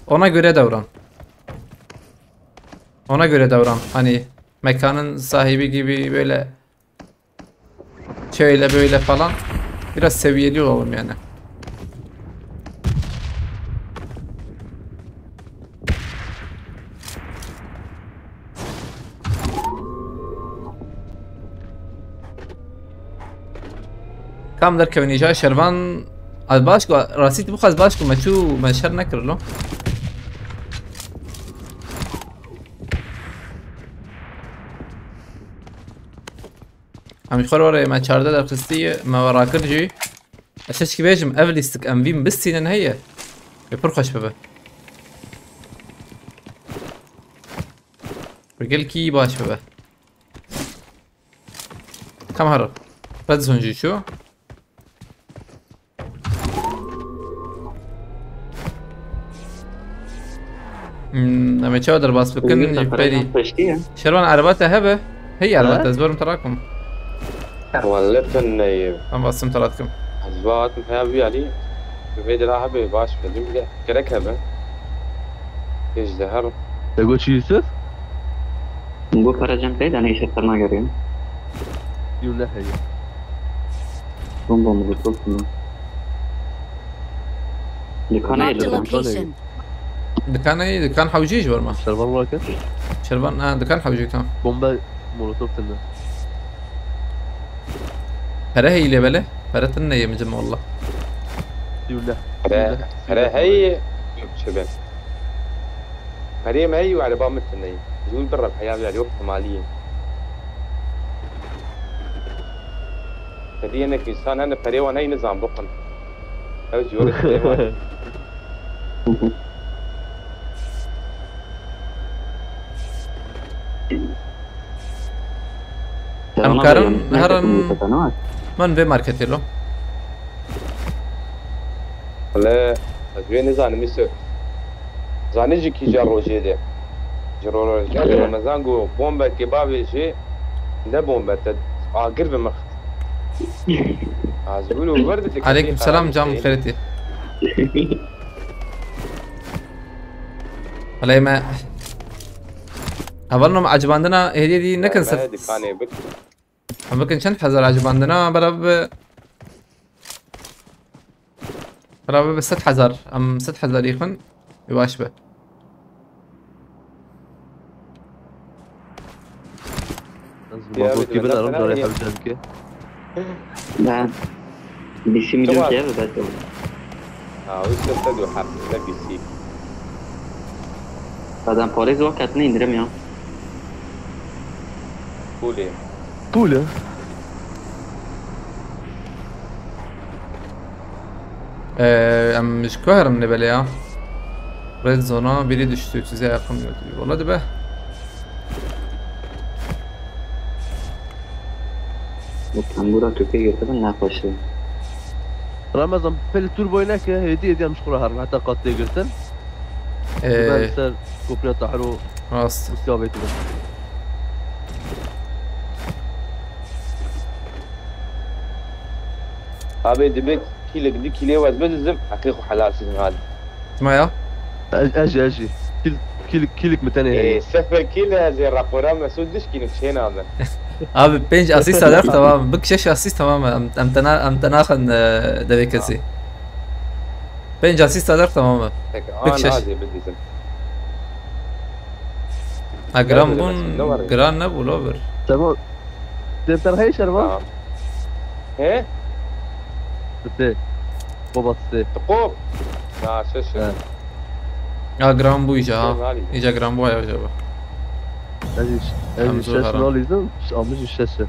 ona göre davran. Ona göre davran. Hani mekanın sahibi gibi böyle şöyle böyle falan. Biraz seviyeli olalım yani. Kam derkevin îja şervan. Ez baş ku rastî tu bixwaz baş ku me çû me şer nekir lo. Em ji xwe re me çardeh derxistî me we rakir jî. Ez şeşkî bêjim ev lîstik em vîn bistînin heye. Wê pir xweş bibe. Wê gelkî baş bibe. Kam hero. Red zone jî çû. Hmm, em ê çawa derbas bikin Bugün ji de berî. Peştî ye. Şervan ereba te hebe? Hey ereba te, ez werim te rakim. Welle tune ye. Em basim te rakim. Ez va hatim heya vî alî. Vê dira hebe baş be. Dûm bile gerek hebe. Pêş de her. Te got çi Yusuf? Min got pere cem pey de neyse, te nageriyan. Yû ne heye. Bomba molotof mu? Dükana Marked a yedim. location. Dikan heye, dikan hewcî ji ber me. Şervan raket. Şervan, ha, dikan hewcî, tamam. Bombe molotof tinde. Pere heye lê belê. Pere tune ye min cem wallah. Yû ne. Pere, pere heye. Yok çi be. Perê me heye û ereba min tune ye. Ji wî birem heya vî alî wek malî ye. Te dî hinek însan hene perê wan heye nizan bixwin. Ew jî were perê wan. Em karin herin min vê marketê lo. Wele ez wê nizanim îse. Zanî ji kîja rojê de? Ji ro- rojê de Remezan got bombekê bavêjê, ne bombe te agir bi mix. Az wilo ver de Aleyküm selam, cam xêretî. Aleyme. Hevalno, me ecibandina hêdî dî nekin ser. Dikanê bik. Em bikin çend hezar ecibandina beraber bi. Beraber bi sed hezar. Em sed hezar yixin. Yavaş be. Ez mazot gibi darim, carê hewcan ki. Ben. Bisi milyon şey mi ben? Ha, o işte sen diyor hep ne bisi. Adam parayı zor katına indiremiyor. Kulê. Pûle. Ee, em ji ku herin lê belê ya? Red zone'a biri düştü, size yakın götürüyor. Valla dibe. Bu tambura köpeği götürdüm, ne yapasın? Ramazan, peli turboyu neke, hedi hedi em ji xwe re herin, heta qat tê girtin. Ee, Ben ser kopya tahro rast. Rusya ve tutum. Abi dibe kîlek, du kîlê wez bidizim, heqê xwe helal sizin hadi. Sima ya? Eji, eji. Kil, kil, kilik mi tenê Ee, heye. Sefer kîle ez ê rapora Mesut dişkînim çê nabe. Abi, pênc asîst ader tamam. Bik şeş asîst tamam. Em, em tena, em tenaxin, e, devê kesî. Pênc asîst ader tamam. Tek Bik an şeş. Azê bidizim. Ha, giran Nerede bûn, demek? Ne var ya? Giran nebû lo bir. Tamam. Defter heye Şervan? Tamam. He? Bitti. Baba sizi. Tıkop. Ya şaşır. Evet. Ya giran bû iyice ha. Giran hali. İyice giran bû ya acaba. Ez jî, ez jî şeş nalîzim, amijî şeş e.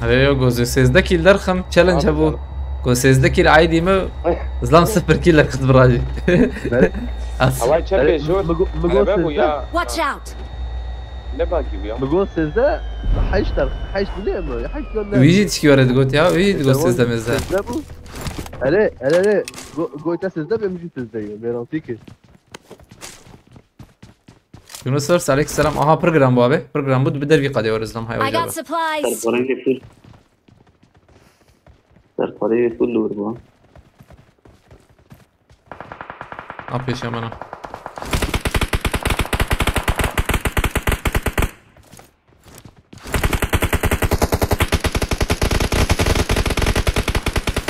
Erê yo, go sêzdeh kîl derxim, challenge hebû. Go sêzdeh kîl aydî min, zilam sifir kîl derxist birajî. Haway çepê jor. Min go sêzdeh. Watch out! Ne bagî bû ya? Min go sêzdeh, heşt derxist, heşt bû ne mi? Heşt bû ne? Wî jî tişkî were digot ya, wî jî digot sêzdeh mêzdeh. Sêzdeh bû. Erê, erê, erê. Go, go te sêzdeh bê, min jî sêzdeh ye. Mêrantî kir. Yunus Ors, aleyhisselam. Aha, program bu abi. Program bu, bir dervi kadeh orası lan, hay. I got supplies. Serparê full. Serparê full li wir bû. A pêşiya me ne.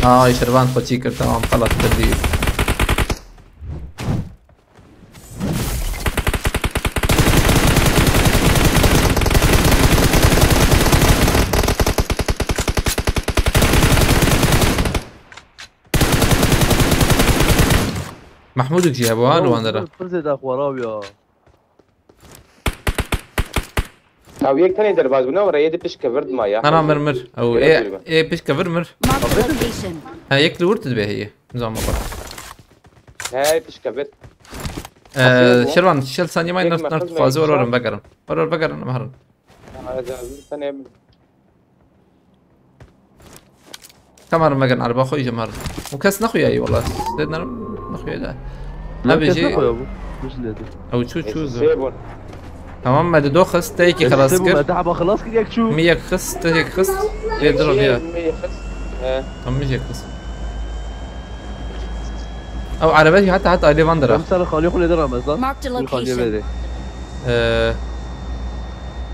Ay, Şervan xwe çî kir, tamam, xelas kir dî. Mahmûdik jî hebû, ha, li wan dera. Pir zêde xwe raw ya. Ew yek tenê derbaz bûne û reyê di pişke vir dima ya. Hana mir mir. Ew ê, ê pişke vir mir. Mark the location. Ha, yek li wir tu dibe heye. Nizam xwe. He, pişke vir. Ee, Şervan, şel saniye may nart nart fazla or orim vegerin. Or or vegerin, em herin. Tamam, megan araba xwe îje mar. Û kes nexuyayî wala. Dê nerim nexuyayî de. Lan kes nexuya bû. Ew çû çû. Tamam, me di do xist, te yekî xelas kir. Me daha xelas kir, yek çû. Mi yek xist, te yek xist. Lê dira biya. Tamam, mi yek xist. Ew erebe jî heta heta alê van dira. Em ser xalî xwe lê dira mezan. Marked a location. Ee,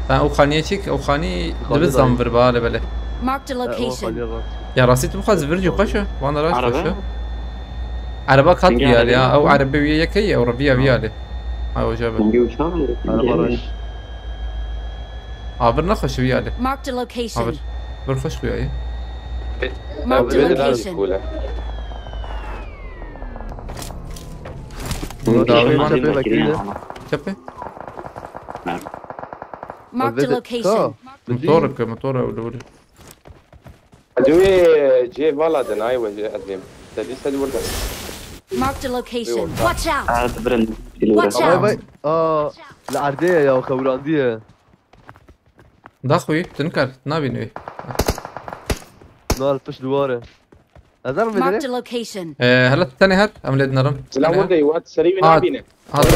ben o xaniyê çek, o xanî dibe zam vir ba, belê. Marked a location. Ya rastî tu bixwaz vir jî xweş e, van da raş xweş e. Ereba kat biyal ya, ew erebe wî yekê ye, ew reviya biyalê. Ay hoca be. Araba raş. Avir ne xweş biyalê. Marked a location. Avir. Bir xweş xuyaye. Marked a location. Çepê. Marked a location. Motor ke, motor e, öyle öyle. Cihê vala de nayê we ez bêm. Te dîsa li wir de. Marked a location. Watch out! Watch out! Vay vay. Aa, li erdê ye ya, xewrandiye. Daxwî, tu nikar, nabînî wî. Nal pişt duwar e. Nazar mı Marked a location. Ee, hele tenê her, em lê dinerim. Silah burada, yuvat, serî wî nabîne. Hat.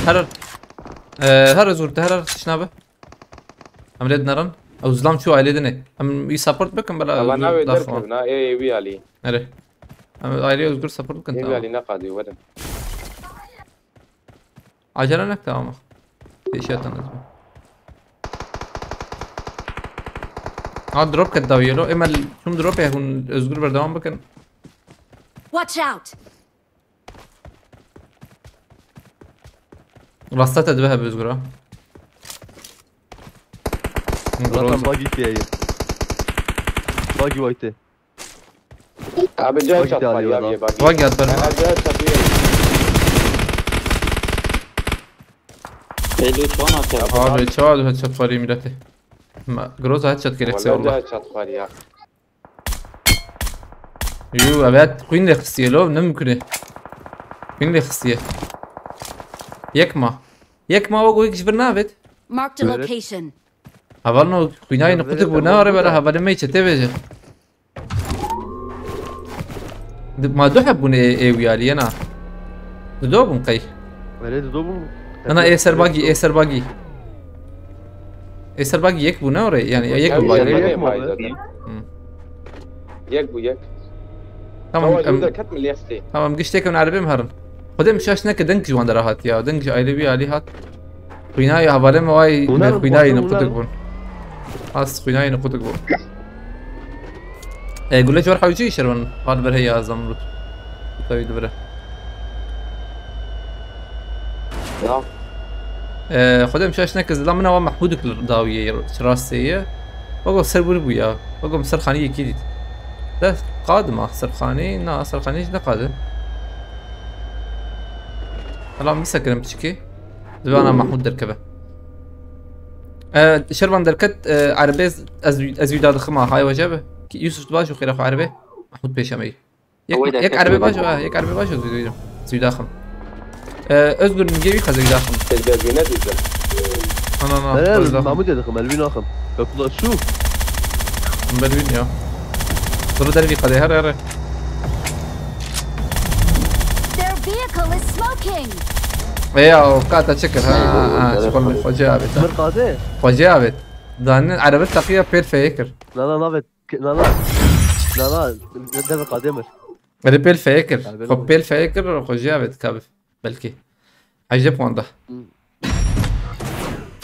Herer. Ee, her zûr te herer tişnabe. Em lê dinerin. Ew zilam çû ailê dinê. Em wî support bikin bela. Ama navê derkevna, ê wî alî. Nere? Em ailê Özgür support bikin, tamam. Ê wî alî neqadî werin. Acele nek, tamam. Pêşiya te nizme. Ha, drop ket dawiyê lo. Emel çûm dropê, hûn Özgür berdewam bikin. Watch out! Rasta te dibe hebe Özgür ha. Zaten buggy tê ye. Buggy way tê. Abi cihaz çatmali abi, buggy. Buggy at berma. Cihaz çatmali. Abi çawa headshot var milletê. Groza headshot gerekse valla. Cihaz çatmali ya. Yû, evet, Queen lê xistiye lo, ne mimkune. Queen lê xistiye. Yek ma. Yek ma, wek ji vir navet. Marked a location. Heval no, Queenay ne kutuk bu, ne are bela hevalê me çete veje. Ma du heb bûne ê wî alî, yena. Dido bûn qey. Wele dido bûn. Na, na, ê ser bagî, ê ser bagî. Ê ser bagî yek bû, ne orê? Yani yek bû bagî. Yek bû bagî. Yek bû, yek. Tamam, em, tamam, giştek em erebê em herin. Xwedê em şaş neke, deng ji wan de rahat ya. Deng ji aile wî alî hat. Xwînayê hevalê me wayî, xwînayê ne qutik bûn. As xwînayê ne qutik bûn. E, gule çor hewcî şervan. Hal ber heya Zamrut. Tabii de bire. Ya. E, Xwedê em şaş neke, zilam min awa Mahmûdik dawiyê, çi rastê ye. Baba ser wir bû ya. Baba ser xanî yekî dît. De qad ma ser xanî, na ser xanî hiç ne qade. Helam bisekirim piçikî. Divana Mahmud derkeve. E, Şervan derket, e, erebê ez, ez, ez wî dadixim ha, hay wece bi. Ki Yusuf baş û xêra xwe erebê. Mahmud pêşemeyî. Yek, Awê yek derket erebê mi? Baş ha, yek erebê baş ha, zî, zî daxim. E, Özgür, min gê wî xeze wî daxim. Tedbir ne diyeceğim? Ana, ana, Helal, Özgür daxim. Mahmut dedim, Elvin axim. Kapılar şu. Min ber wî ya. Dur der wî qadê, here, here. Their vehicle is smoking. E ya, o kata çekir, ha, ha, ha, Evet, evet. Xocê avêt, ha. Mir qadê. Xocê avêt. Danin, erebe taqiya pêr feyê kir. Na, na, navet. Ke-, na, na. Na, na. Dev qadê mir. Erê pêl feyê kir. Erê pêl Xwe oldu. Pêl feyê kir, xwe jî avêt kabi. Belkî. Hejdeh puan da. Hmm.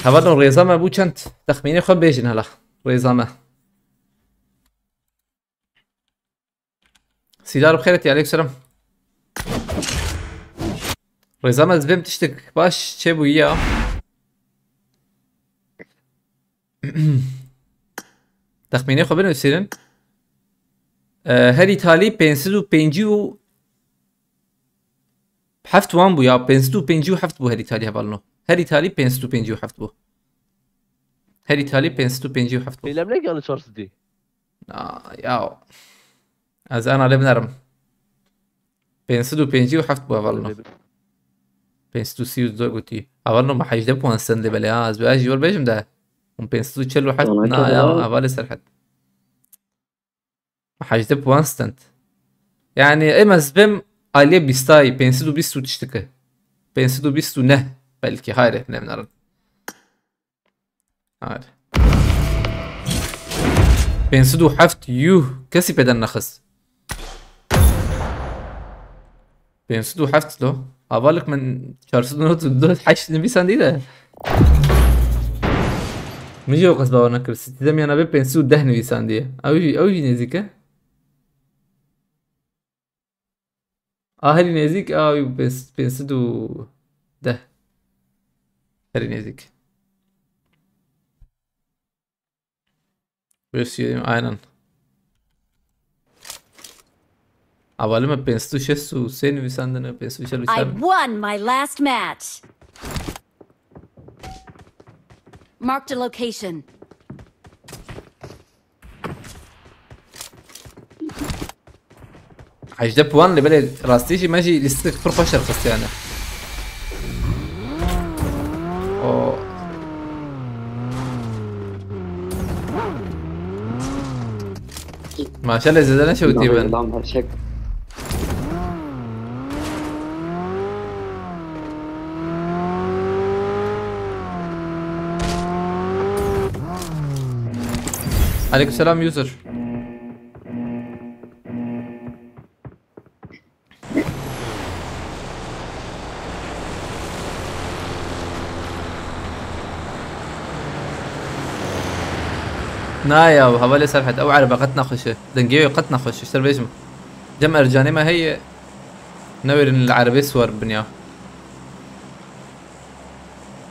Hevalno rêza me bû çend? Texmînê xwe bêjin hela. Rêza me. Sîdar bi xêretî, aleykum selam. Rêza me, ez bêm tiştek baş çêbûyî ya. Texmînê xwe binivîsînin. E, herî talî pênc sed û pêncî û heft wan bû ya. Pênc sed û pêncî û heft bû herî talî hevalno. Herî talî pênc sed û pêncî û heft bû. Herî talî pênc sed û pêncî û heft bû. Pêlem ne yani çar sedî. Na, ya. Ez ana lê binerim. Pênc sed û pêncî û heft bû hevalno. Pênc sed û sî û du gotî. Hevalno me hejdeh puan stendê belê ha. Ez bi ez jî wer bêjim de. Hûn pênc sed û çel û heft, na ya, hevalê Serhet. Me hejdeh puan stend. Yani, em ez bêm aliyê bîstayî, pênc sed û bîst û tiştike. Pênc sed û bîst û neh belkî, hayre, ne binerin. Hayır. Pênc sed û heft, yuh, kesî pêden nexist. Pênc sed û heft lo. Avalik min çar sed û nod û heşt nivîsandî de. Min jî ew qas bawer nekir. Steam ya navê pênc sed û deh nivîsandiye. Ew jî, ew jî nêzîk e. A, herî nêzîk, a, wî pênc, pênc sed û deh. Herî nêzîk. Beş yüz yirmi, aynen. Hevalê me pênc sed û şêst û sê nivîsandine, pênc sed û çel û çar. I won my last match. Marked a location. Hejdeh puan li belê rastî jî me jî lîstik pir xweş derxist yani. O. Maşallah zêde neşewitî bin. Adam her şey. Aleykümselam user. Na ya, hevalê Serhet, ew erebe qet nexweş e. Dengê wê qet nexweş e, ji te re bêjim. Cem Ercanê me heye, newêrin li erebê siwar bibin ya.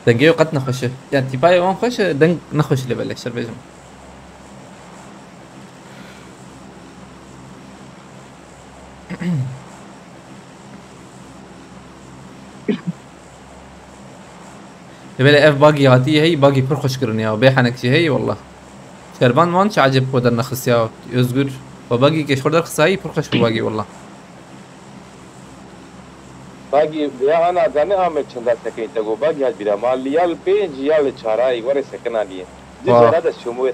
Dengê wê qet nexweş e. Yani tîpayê wan xweş e, deng nexweş e lê belê, ji te re bêjim. Lê belê ev bagî hatiye hey, bagî pir xweş kirin ya. Bê henek jî hey, wallah. Şervan wan çi ecêb xwe dernexistiya, Özgür. Ve bagî ke ji xwe derxist hey, pir xweş bû bagî, wallah. Bagî ya ana dane Amed çenda sekeyî te got, bagî hat bîra ma li ya li pênc ya li çarayî were sekina niye. Di Wa. Cara de şumû.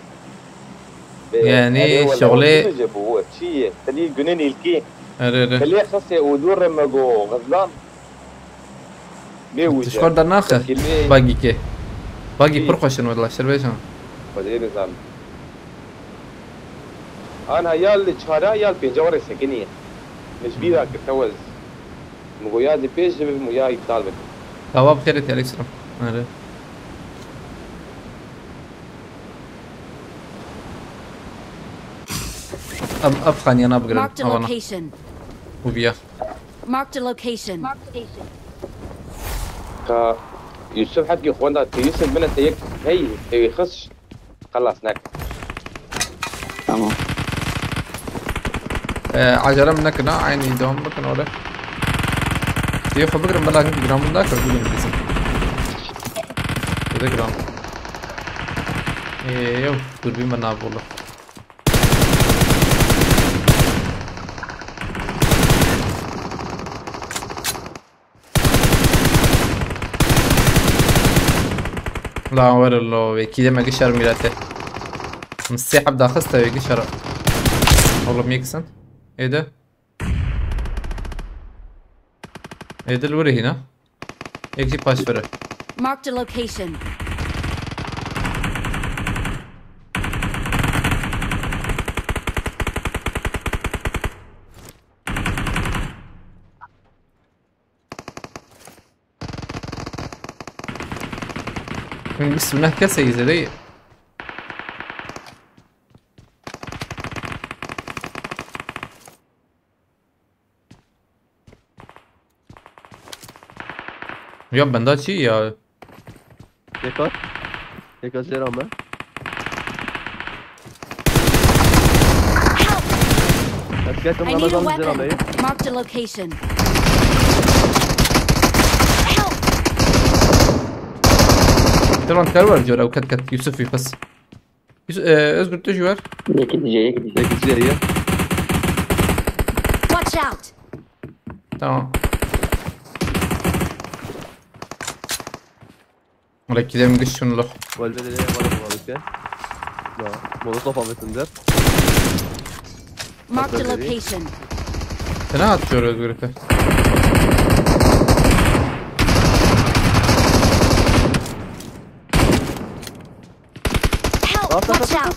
Yani, erê wala, şoxlê o çi bû, çi ye? Telî günün ilki. Erê, erê. Telî xese û dû re me go, Xizlan. Bê wî. Tu ji xwe dernaxe. Bagî ke. Bagî pir xweş in, wela, ji te re bêjim. Xwedê dizan. Ana ya li çara ya li pênca were sekiniye. Min ji bîra kir, tew ez. Min got ya di pêş de bibim û ya îptal bikim. Tawa bi xêrê tê, Aleyküm selam. Erê. Em, ev xaniya nabigrin, Marked a havana. Location. Û viya. Marked a location. Ka Yusuf hetkî xwenda têwîstin bine te yek hey têwî xist xelas nek. Tamam. Ee, acele min nekin ha, aynı devam bakın orada. Diye xwe bigirin, bela hingî giran min dakir, bugün bizim. Dede giran. Ee, yok, dur bir ben abi oğlum. La were lo, wekî deme gişer mirete. Min sê heb daxiste wê gişer. Oğlum yeksin. Êde. Êde li were hîna. Yek jî paşvere. Marked a location. Bismillah, kes heyî zêde. Ya benda çi ya? Yeka. Yeka zêra me. Help! Ez ketim I need a Ramazan zêra me. Weapon. Marked a location. Help! Tamam, kar var, cora, ket ket, Yusuf, Yusuf. Yus-, e, Özgür, tu jî wer. Yekî dije, yekî dije. Yekî dije, ye. Watch out! Tamam. Wala kî dem giş şunu lo. Wal bedeli ne var bu abi? Ya. Molotof almışsın der. Marked a location. Sen ne atıyor Özgür Efe? Help! Watch out!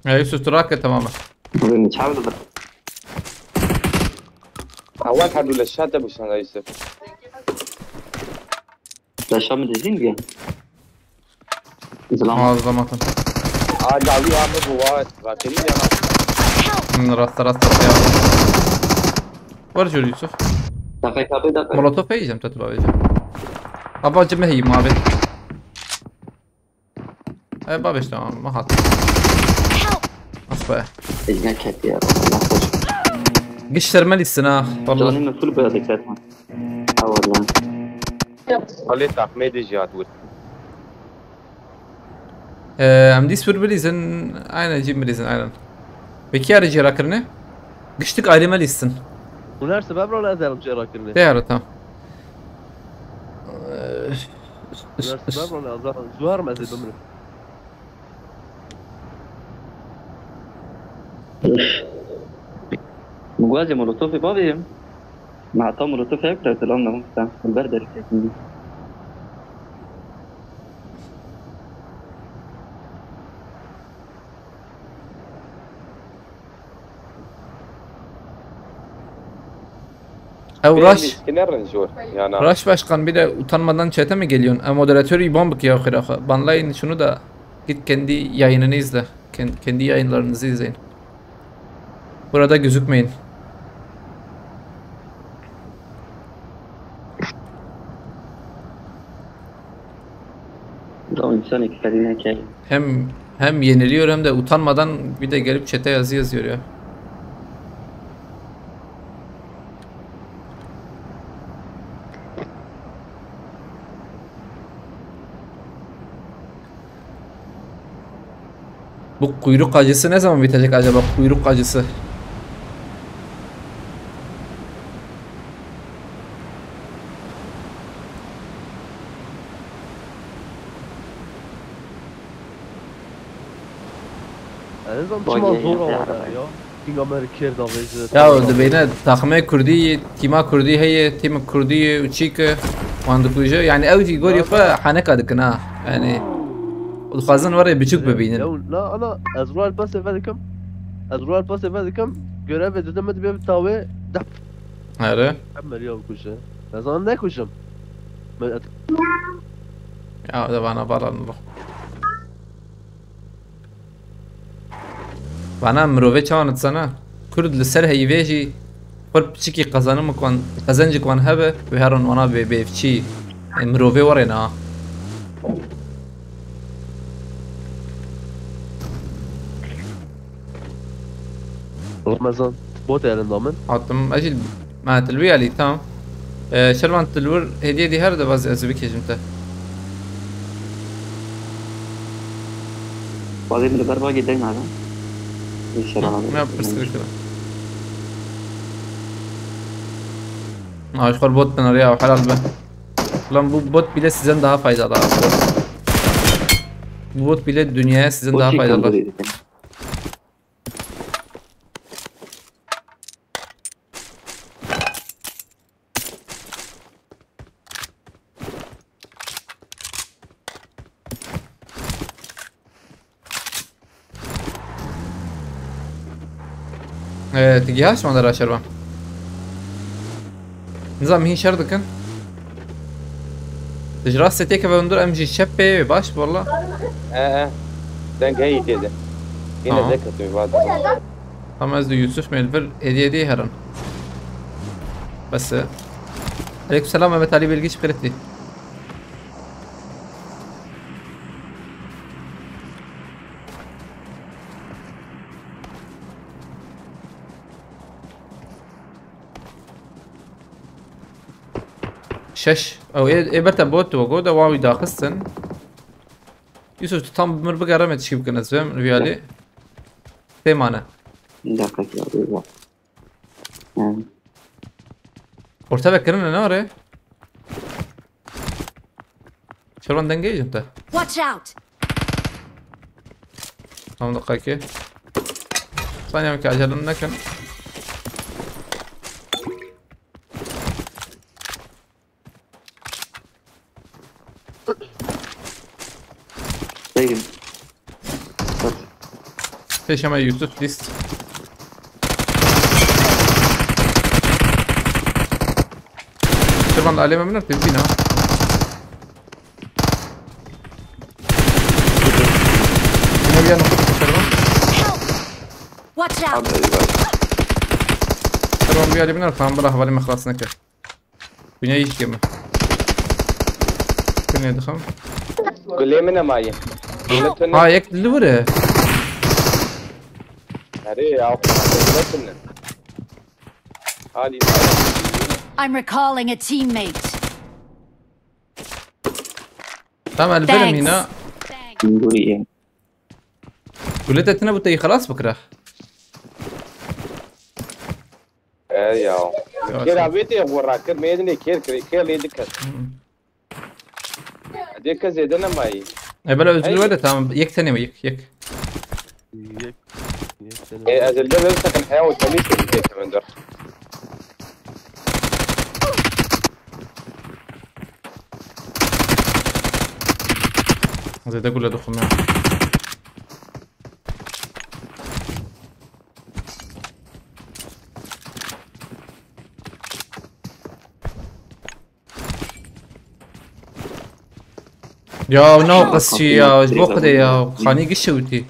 Ya Yusuf, tu rake, tamam. Bugün çağırdı. Awal hadu le şate bu sana Yusuf. Leşa mı dedin ya? Zaman. Aa, zaman. Aa, davi abi bu var. Rakeli ya. Help! Hmm, rasta, rasta ya. Var jor Yusuf. Dakika, bir dakika. Molotof yiyeceğim, tatlı abi. Abacım heyim abi. E, babiş, tamam, ma hat. Help! Aspa. Eline ket ya. Allah korusun. Giş sermelisin ha, vallahi. Canım full böyle zaten. Ha, vallahi. Halê taxmê de jî hat wir. Ee, em dî swir bilîzin, aynen, cî bilîzin, aynen. Peki, yarı cera kirine? Giştik ayrı me lîstin. Hûn her sebeb re ne ez herim cera kirine. Değerli, tamam. Ee, Hûn her sebeb re ne ez zuhar me zê bimrim. Guazê molotofê bavê. Me heta molotofê hep de selam da, sen ber derê kesin. Ew Raş, Raş Başkan, bir de utanmadan çete mi geliyorsun? E, moderatör İban bak ya, kıra. Banlayın şunu da, git kendi yayınını izle. Kend-, kendi yayınlarınızı izleyin. Burada gözükmeyin. Tamam, sen iki kelime kel. Hem, hem yeniliyor hem de utanmadan bir de gelip çete yazı yazıyor ya. Bu kuyruk acısı ne zaman bitecek acaba? Kuyruk acısı. Ez nizanim çima zor awa der ya. Kînga me li kêr davêje. Ya, dibêne taximê Kurdî, tîma Kurdî heye, tîma Kurdî û çî ke wan dikuje. Yani ew jî gorî xwe heneka dikin ha. Yani dixwazin were biçûk bibînin. Ya, na, ana, ez rol pasê vedikim. Ez rol pasê vedikim. Görevê dide me dibe tawê deh. Here. Em meriya bikuje. Ez an nekujim. Me-, Ya, de vana baran lo. Vana mirovê çawa nitsana? Kurd li ser heyvê jî xwe piçikî qezanim wan, qezencik wan hebe, wê herin wana bê bêvçî. E, mirovê were na. Ramazan, bot elinden min. Attım. Acil. Ma tilwi ali, tamam. Ee, Şervan tilwir hediye di her de bazı ezbi kejim te. Bazı bir berba giden adam. İnşallah. Ne yapırsın işte? Ay, xor bot ben araya, helal be. Ulan bu bot bile sizden daha faydalı abi. Bu bot bile dünyaya sizden daha faydalı. Ee, tu gihaş mı da şervan? Nizam, hîn şer dikin. Ji rastê têkeve hundir em jî şepê baş wala. E, e. Deng heyî tê de. Yine Tamam. de kötü bir vazgeçtim. Tamam, ez de Yusuf Melvir hediye diye herin. Bes. Aleykümselam Mehmet Ali Bilgiç Kırıklı. Şeş. Ew ê, ê berte bot tu go da wawî daxistin. Yusuf, tu tam bi mir bigere me tişkî bikin ez vêm viyalî. Tê mane. Bir dakika ki abi. Yani. Orta ve kirin ne are? Şervan dengê jin te. Watch out! Tamam, dakika ki. Saniye ki acele nekin. Değilim. Peşeme Yusuf list. Şervan da aleme biner tebdî ne? Yine bir yanı Şervan. Watch out! Abi, eyvah. Şervan bir yere biner, tamam, bırak, havalimanı xelas neke. Güne iş gibi. Güne dıkam. Gulê min e mayî. Gulê tu ne? Ha, yek li vir e. Erê ya, gulê tu ne? Alî. I'm recalling a teammate. Tamam, elberim Thanks. Yine. Gulê te tine bu te xelas bikira. E ya. Yavaş. Kêr avê tê xwe rakir, mêdinê kêr kirê, kêr lê dikir. Hı. Dê ke zêde nemayî. E, bela Özgür Hey. Öyle tamam. Yek tane mi? Yek, yek. Yek. Yek tane. E, ez li ber sekin heya û temîz kirî tê min dur. Zêde gule dixwim ya. Ya ne qasî ya, ji bo Xwedê ya, xanî gişewtî.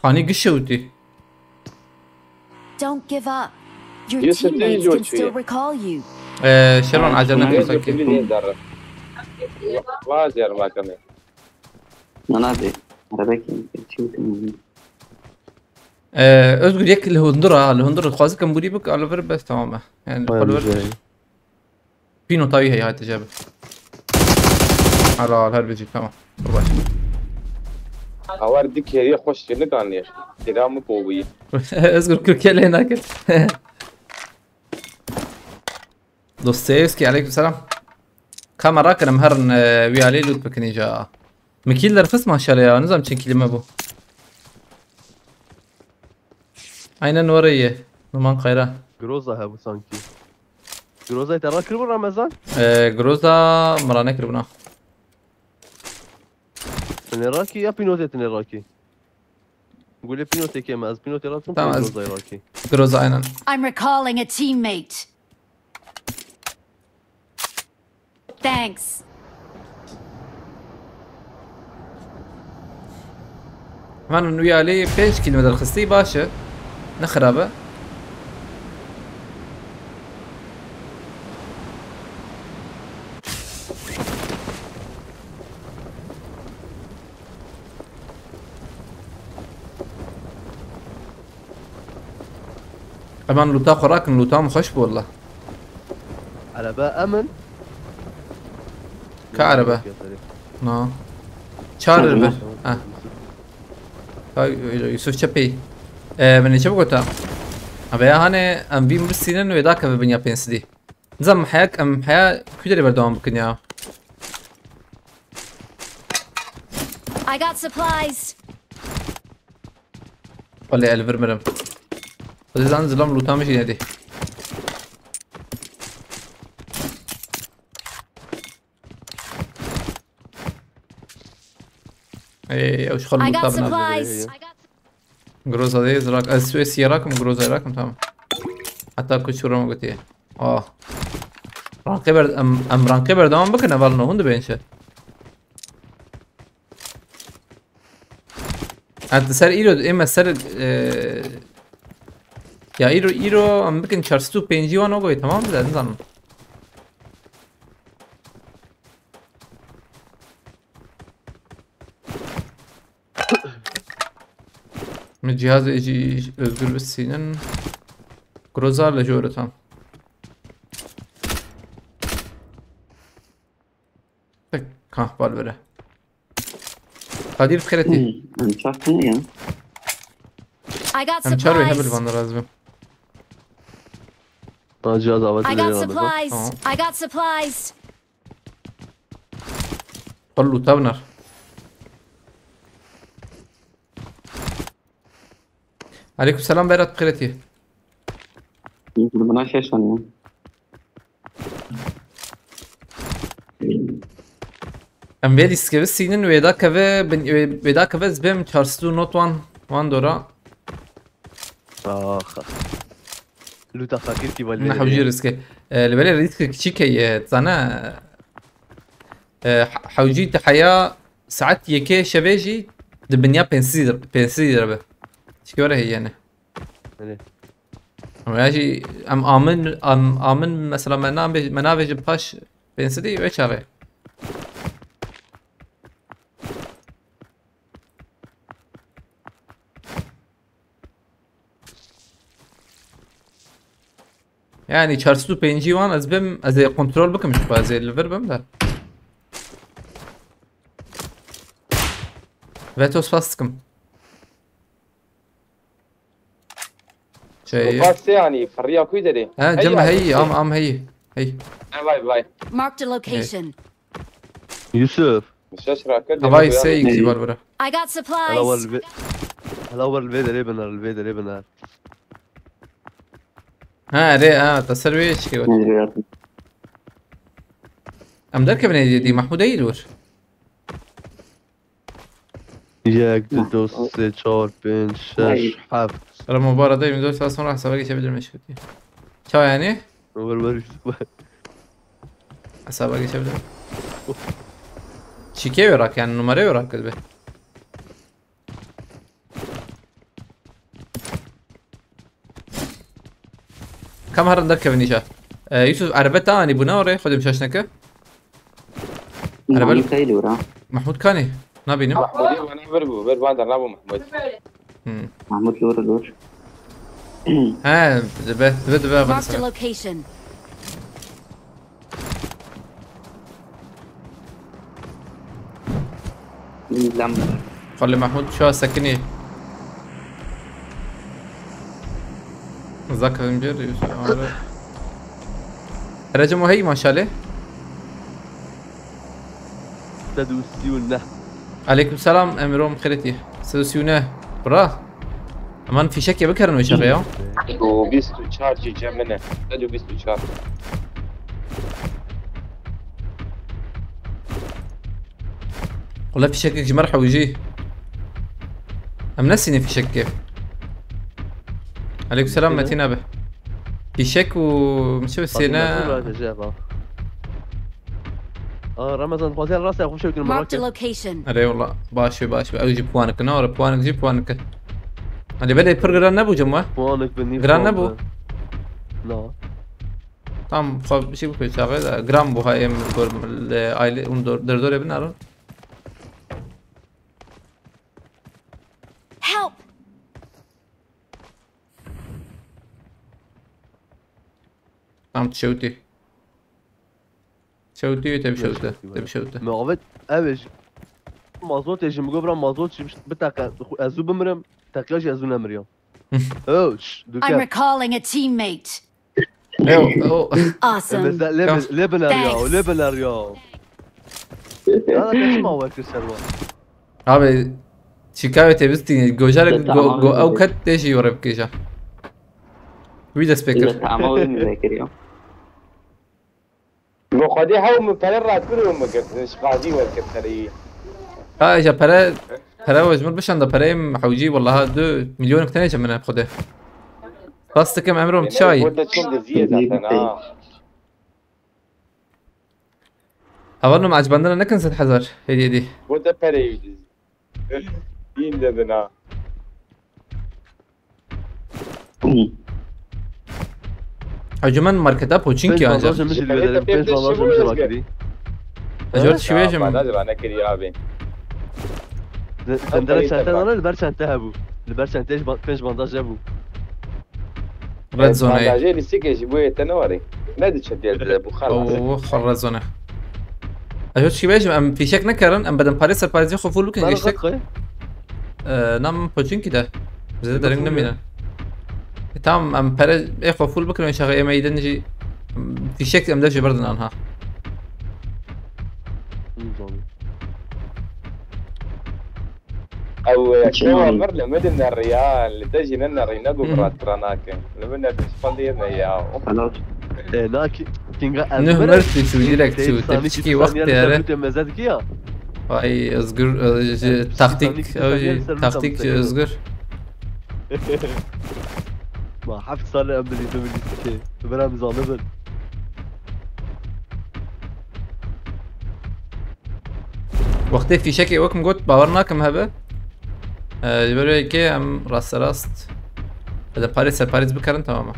Xanî gişewtî. Don't give up. Your Yusuf, teammates can still recall you. Ee, Şervan, acele ne sakın. Vazer makame. Nana de, arabaki, çiğ. Ee, Özgür, yek li hundur ha, li hundur xwazikim burî bik, alivir bes tamam e. Yani, Bayağı alivir. Güzel. Pîno tawî heye, hate cebe. Helal, her bijî, tamam. Dur baş. Awar di kêriye xweş kir, nikan lê. Kêra min kovî. Özgür Kürke lê nakir. Dostoyevski, aleyküm selam. Kamera kirim herin, e, wî alî loot bikin îca. Min kîl derxist maşallah ya, nizam çend kîlî me bû. Aynen orayı. Numan Kayra. Groza hebû sanki. Grozayê te rakiribû Ramazan? Ee, Groza min ranekiribûna. Tenê rakî ya pînotê tenê rakî? Gulê pînotê kêm ez pînotê rakim. Tamam, ez Grozayê rakî. Groza aynen. I'm recalling a teammate. Thanks. Van wî alî pênc kîlometre xistî, baş e. Ne xirab e. Hemen loot'a xwe rakin, loot'a min xweş bû walla. Araba emin. Ka araba? Na. Çar Çar araba. Araba. Ha. Ka Yusuf çepê. Ee, min çi bigota? Abi ya hani em vî mirsînin wê dakeve binya pênc sedî. Nizam heyek em heya ku derê berdewam bikin ya. I got supplies. Wale el vir mirim. Hadi lan zilam loot'a min jî nedî. Ey, ew ji xwe I loot'a got bina. Supplies. Groza de zirak. Ez wê siyê rakim, groza rakim, tamam. Hatta ku çû rama gotiye. Ah. Ranqê ber-, em, em ranqê berdewam bikin, eval no, hûn dibên çi? Ha, di ser îro, ê me ser, e, ya îro, îro em bikin çar sed û pêncî wan ogoyê, tamam mı? Zaten zaten. Min cihazê jî özgür bisînin. Groza li jor tam. Tek kah bal vere. Kadir Xeretî. Hmm, em çar tane ya. I got Em çar wê hebil supplies. Van razı. Ha, cihaz avaz I got veriyor galiba. Supplies. Tamam. I got supplies. Kollu tabnar. Aleyküm selam Berat Xeretî. Buna şaşan ya. Em vê lîstikê bisînin, wê da keve, bin-, wê, wê da keve ez bêm çar sed û not wan, wan dora. Ax. Luta fakir ki Ne valide. Hewcî riske. E, li belê riske kiçîk heye, zane. E, he-, hewcî te heya saet yekê şevê jî di binya pênc sed, pênc sed lira be. Çike were heye yani. Belê. Ama ya jî em amin, em, amin mesela me nabê-, me navêjin paş pênc sedî wê çaxê. Yani çar sed û pêncî wan ez bim, ez ê kontrol bikim ji xwe, ez ê li vir bim de. Veto spas dikim. Şey. Spas yani, fırriya kuy dedi. Ha, cem heyî, am, am heyî. Hey. Ha, vay, vay. Marked a location. Yusuf. Şaş raket. Havai seyik var bura. I got supplies. Hala var ve, hala var ve dere biner, ve dere biner. Ha, re, ha, tasar ve çike var. Ne diyor? Em derkevine dedi, Mahmud değil vur. Yek, du, du, sê, çar, pênc, şeş, heft. Ramo bu arada yirmi dört saat sonra hesaba geçebilirim eşkıya. Çawa yani? Ver, ver, ver. Hesaba geçebilirim. Çike yorak yani, numara yorak gibi. Kam herin derkevin îja. E, Yusuf, erebe te anî bûne orê, xwedê min şaş neke. Erebe Mahmud Kaylı ora. Mahmud Kanî. Nabînim. Mahmudê bana vir bû, vir van dernabû Mahmud. Hmm. Mahmud lor lor. He, dibe, dibe, dibe, Marked a location. Lem. Xalê Mahmud şu an sekinî. Zak Zincir, Yusuf Amre. Recem o hey maşalê. Sed û sî û neh. Aleyküm selam, Emre Xiriti. Sed û sî û neh. Bra. Hemen fişek gibi karın o çağı ya. Sed û bîst û çar jî cem min e. Sed û bîst û çar. Wala fişekek ji me re hewcî. Em nesînin fişekê. Aleyküm selam Metin abi. Fişek û min çi Fatih sêne. Mesut var, Recep abi. Aa, Ramazan, xwazî rastê xweş bikin, Marked a merak e. Location. Erê wala, baş be, baş be. Ew jî puanik, ne were puanik jî puanik. Hani belê pir giran nebû cem we? Puanik bi nîv Giran puan nebû? Be. No. Tam xwe bir şey bikir çaxê de giran bû ha em gor le aile un dor derdore binarin. Help! Tam şewtî. Şewtî, te bişewte, te bişewte. Me avêt, ev ê ji mazotê ji min got, bira mazot jî biteqe, ez zû bimirim, teqiya jî ez zû nemiriyam. Oh, şş, I'm duke. Recalling a teammate. Ew, ew. Awesome. Lê bin, lê bin eriya, lê bin eriya. Ya da te çima wer kir serwa? Abi, çîkavê te bistînî, gojarek go, go ew ket tê jî were bikêja. Wî dest pê kir. Ama wî nivekiriya. Bo xwedê hew min pere ratkir û min girt, ji qazî werkir pereyî. Ha, ja pere, pere we ji min bişanda, pereyê min hewcî, welaha du milyonek tenê ji min e xwedê. Spas dikim, emro min çi çayî? Bo te çûm diziyê zaten, ha. Hevalno, em ecbandina nekin sed hezar, hêdî hêdî. Bo te pereyî dizî. Dîn de bina. Ecmen marketa poçinkî ancak. Pênc bandaj min jî li vê derin, pênc bandaj min jî rakirî. Ecor şiwê jim. Bandaj ranekirî abi. Li, li ber çente hebû. Li ber çenteyê ji ba-, pênc bandaj hebû. Red zone. Bandajê lîstikê ji bo yê te ne warê. Ne diçe diye diye bu xalas. Oo, xal red zone. Ez got çi bêjim, em fîşek nekerin, em bedin parê ser parêzê xwe full bikin, geçtik. Ee, nam poçinkî de. Bize de ring nemîne. E, tamam, em pere ê xwe full bikin, inşallah ême îdin jî, em, fîşek em de jî birdin anha. Ew, e, kewa vir li min dineriya, li te jî nenerî, ne got ratkira nakin. Li min ne pişman diye ne ya. Xelas. E, na ki, kinga ez Nuh mir. Mir tu çû, direkt çû, te piçkî wext diyare. Te meze dikî ya. Vay, Özgür, e, ji taktik, taktik, ji Özgür. Ma heft sal em bilî, tu bilî dikî. Bira em zanibin. Wextê fîşekê wek min got, bawer nakim hebe. Ee, ji ber wê yekê em rasterast. Hede parê ser parêz bikerin, tamam e.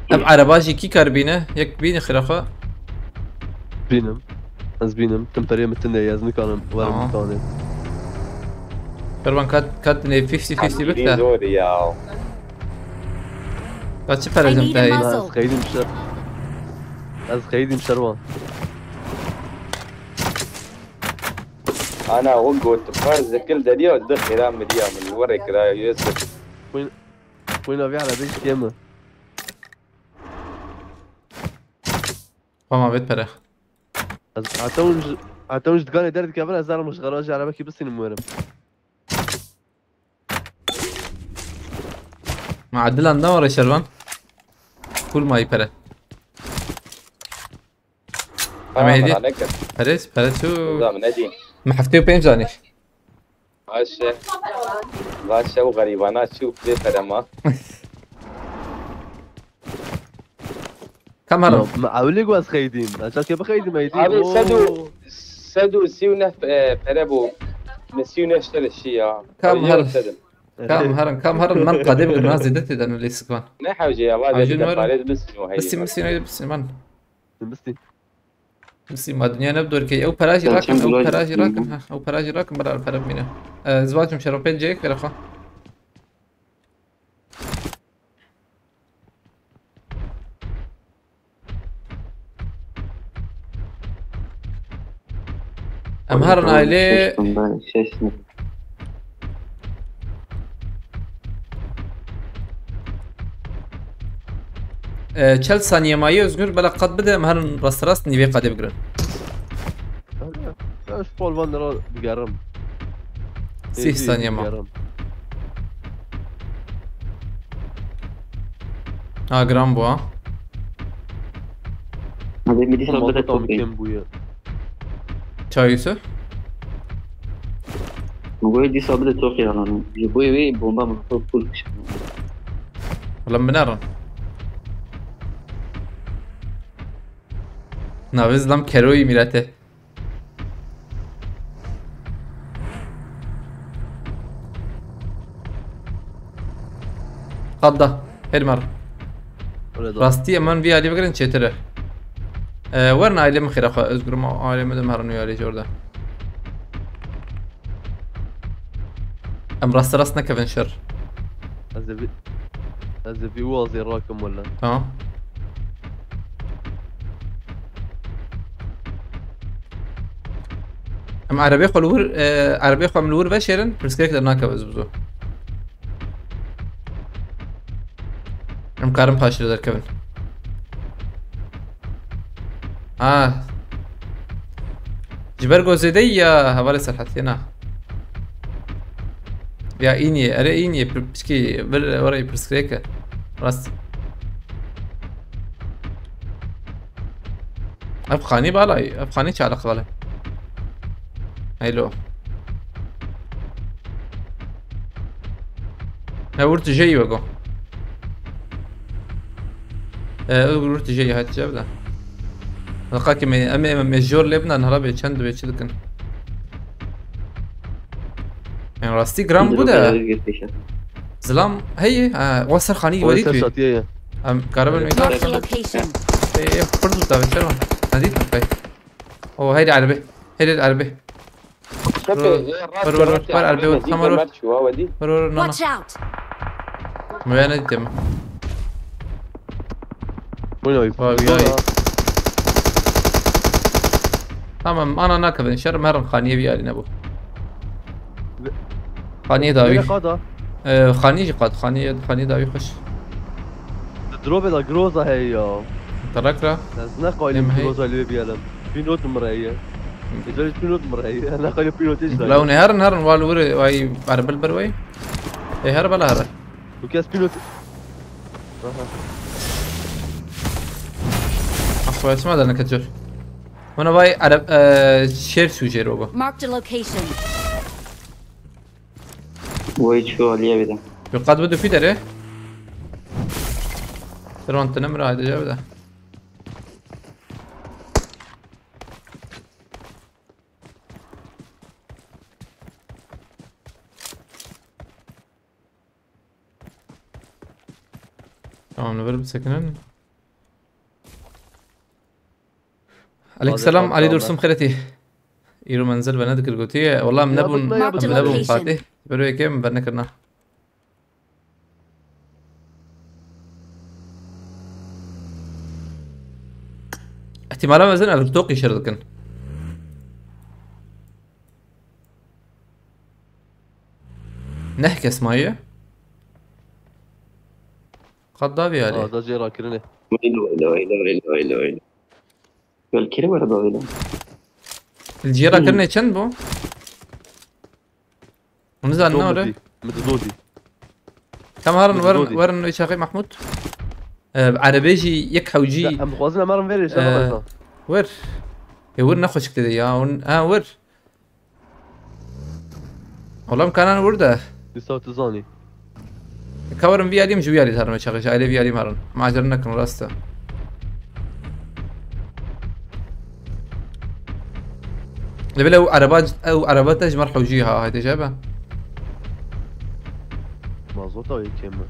Ev ereba jî kî kar bîne? Yek bîne xira xwe. Bînim. Ez bînim. Tim perê min tune ye, ez nikanim werim. Tamam. Bikanê. Kurban kat, kat ne fifty fifty bik de. Zor ya. Kat çi pere jim te heye? Ez xeydim şer. Ez xeydim şervan. Ana, o got, par zikil deriya, di xira miriya min, were kira, Yusuf. Queen, Queen of Yara, bir şey mi? Tamam, vet pere. Ez, heta hûn ji, heta hûn ji dikanê derdikevin, ez zanim ji garajê erebekî bistînim werim. Ma edilan ne were şervan? Full mayî pere. Ama hediye. Pere, pere çû. Zam ne dî? Me heftê û pênc zanî. Vaşe. Vaşe û xerîbana çi û pê pere ma. Kam herin? Me ewlê ku ez xeydîm. Ez çakê bixeydîm, eydî. Abi, sed û, sed û sî û neh, e, pere bû. Me sî û neh şer şiya. Kam herin? Kam herin, kam herin, man qadê bigir, na zêde tê de ne lê sikvan. Ne hewce ya, va de parê bisin o heyî. Bisin, bisin, bisin, man. Bisin. Bisin, ma dinya ne bidor ke. Ew pera jî rakin, ew pera jî rakin, ha, ew pera jî rakin, bira pera bimîne. E, zivacim şero pêncê, kere xwe. Em herin ailê. Şeş bin, şeş bin. E, çel saniye maye Özgür, bela qat bide, em herin rasterast nîvê qadê bigirin. Ez polvan ra digerim. Sîh saniye ma. Digerim. Ha, giran bû ha. Hadi bir dîsa bide topê. Çawa Yusuf? Goyê dîsa bide topê yalan. Ji bo wê bomba min xwe full kişt. Wala min nerin. Navê zilam Keroyî mîrete. Qadda. Her mar. Rastî, em van vî alî bigirin çêtir e. E, werin ailê min xêra xwe, Özgür, ma ailê min de herin wî alî jor de. Em rasterast nekevin şer. Ez ê vî, ez ê vî û azê rakim wele. Tamam. Em erebê xwe li wir, e, erebê xwe em li wir veşêrin, pirsgirêk dernakeve ez bi zû. Em karin paşê derkevin. Ha. Ji ber ku zêdeyî ya hevalê Serhat yena. Ya îniyê, erê îniyê, pir-, piçkî vir, werê pirsgirêk e. Rast. Ev xanî balay, ev xanî çalak xale. Heylo. Ne wir tu jeyî wego. E, wir tu jeyî hatice bide. Laqakê me, em ê, em ê jor lê binan, hala bê çend dibê çi dikin. Yani rastî gram bû de. Zilam heye, ha, wa ser xanî werî tu. Şatiye ye. Em karabin. Marked a location. E, pir zû dave çerwa. Nadî tu kay. O, heyri erbe. Heyri erbe. Şefê, Ro-, e, rast, ver, ver, ver, rast ver, ya, erbe, Mehmet, tamam, ver. Mehmet şu, ha, wedî. Ver, ver, ver, no, no. Watch out! Wê nedîtim. Oy, oy. Vay, vay. Tamam, ana nakevin. Şerm herin xaniyê vî alî nebû. Ve-, Xaniyê dawî. Vêle qada. Ee, xanî jî qat. Xaniyê, xaniyê dawî xweş. Di dropê de groza heye ya. Terak ra. Ez ne qaylîm Em hey. Groza lê biyelim. Pînot min re heye. Hı. Êcarî pînot min re heye. Ne qaylîm pînotê jî dayê. Law ne herin, herin, wal wir, vay, erbil bir vay. E, her bela here. Bu kes pînot. Aha. Axwe, çima da neke cor. Bana vay, Arap, e, şer su jêr baba. Marked a location. Vay, çi aliyê bide. Bi qad bi du pî derê. Tron tine mi ra hadi cevde. Tamam, li vir bisekinin. Aleyk selam, Ali Dursun Xeretî. Îro menzil ve nedikir gotiye. Wala em nebûn, em nebûn Fatih. Ber wê kêm em vernekirina. Ihtimala mezin ev toqî şer dikin. Neh kes maye. Qat davî alê. Aa, da jê rakirinê. Weylo, weylo, weylo, weylo, weylo, weylo. Gel kiri were davî lan. Li cihê rakirinê çend bû? Hûn nizanin ne ore? Min di dodî. Tam harin werin, werin wê çaxê Mahmud. Ee, erebê jî yek hewcî. Em dixwazin em herin verê, ee, ser. Wer. Ê, wir ne xweşik dede ya. Hûn, ha, wir. Oğlum kanan wir de. Dîsa tu zanî. Ka werin vî alî em ji wî alî herin wê çaxê. Ji alê vî alî em herin. Macera nekin, rast e. Lê bile ew araba, ew araba te ji me re hewcî ha, haydi jebe. Mazota wê kêm e.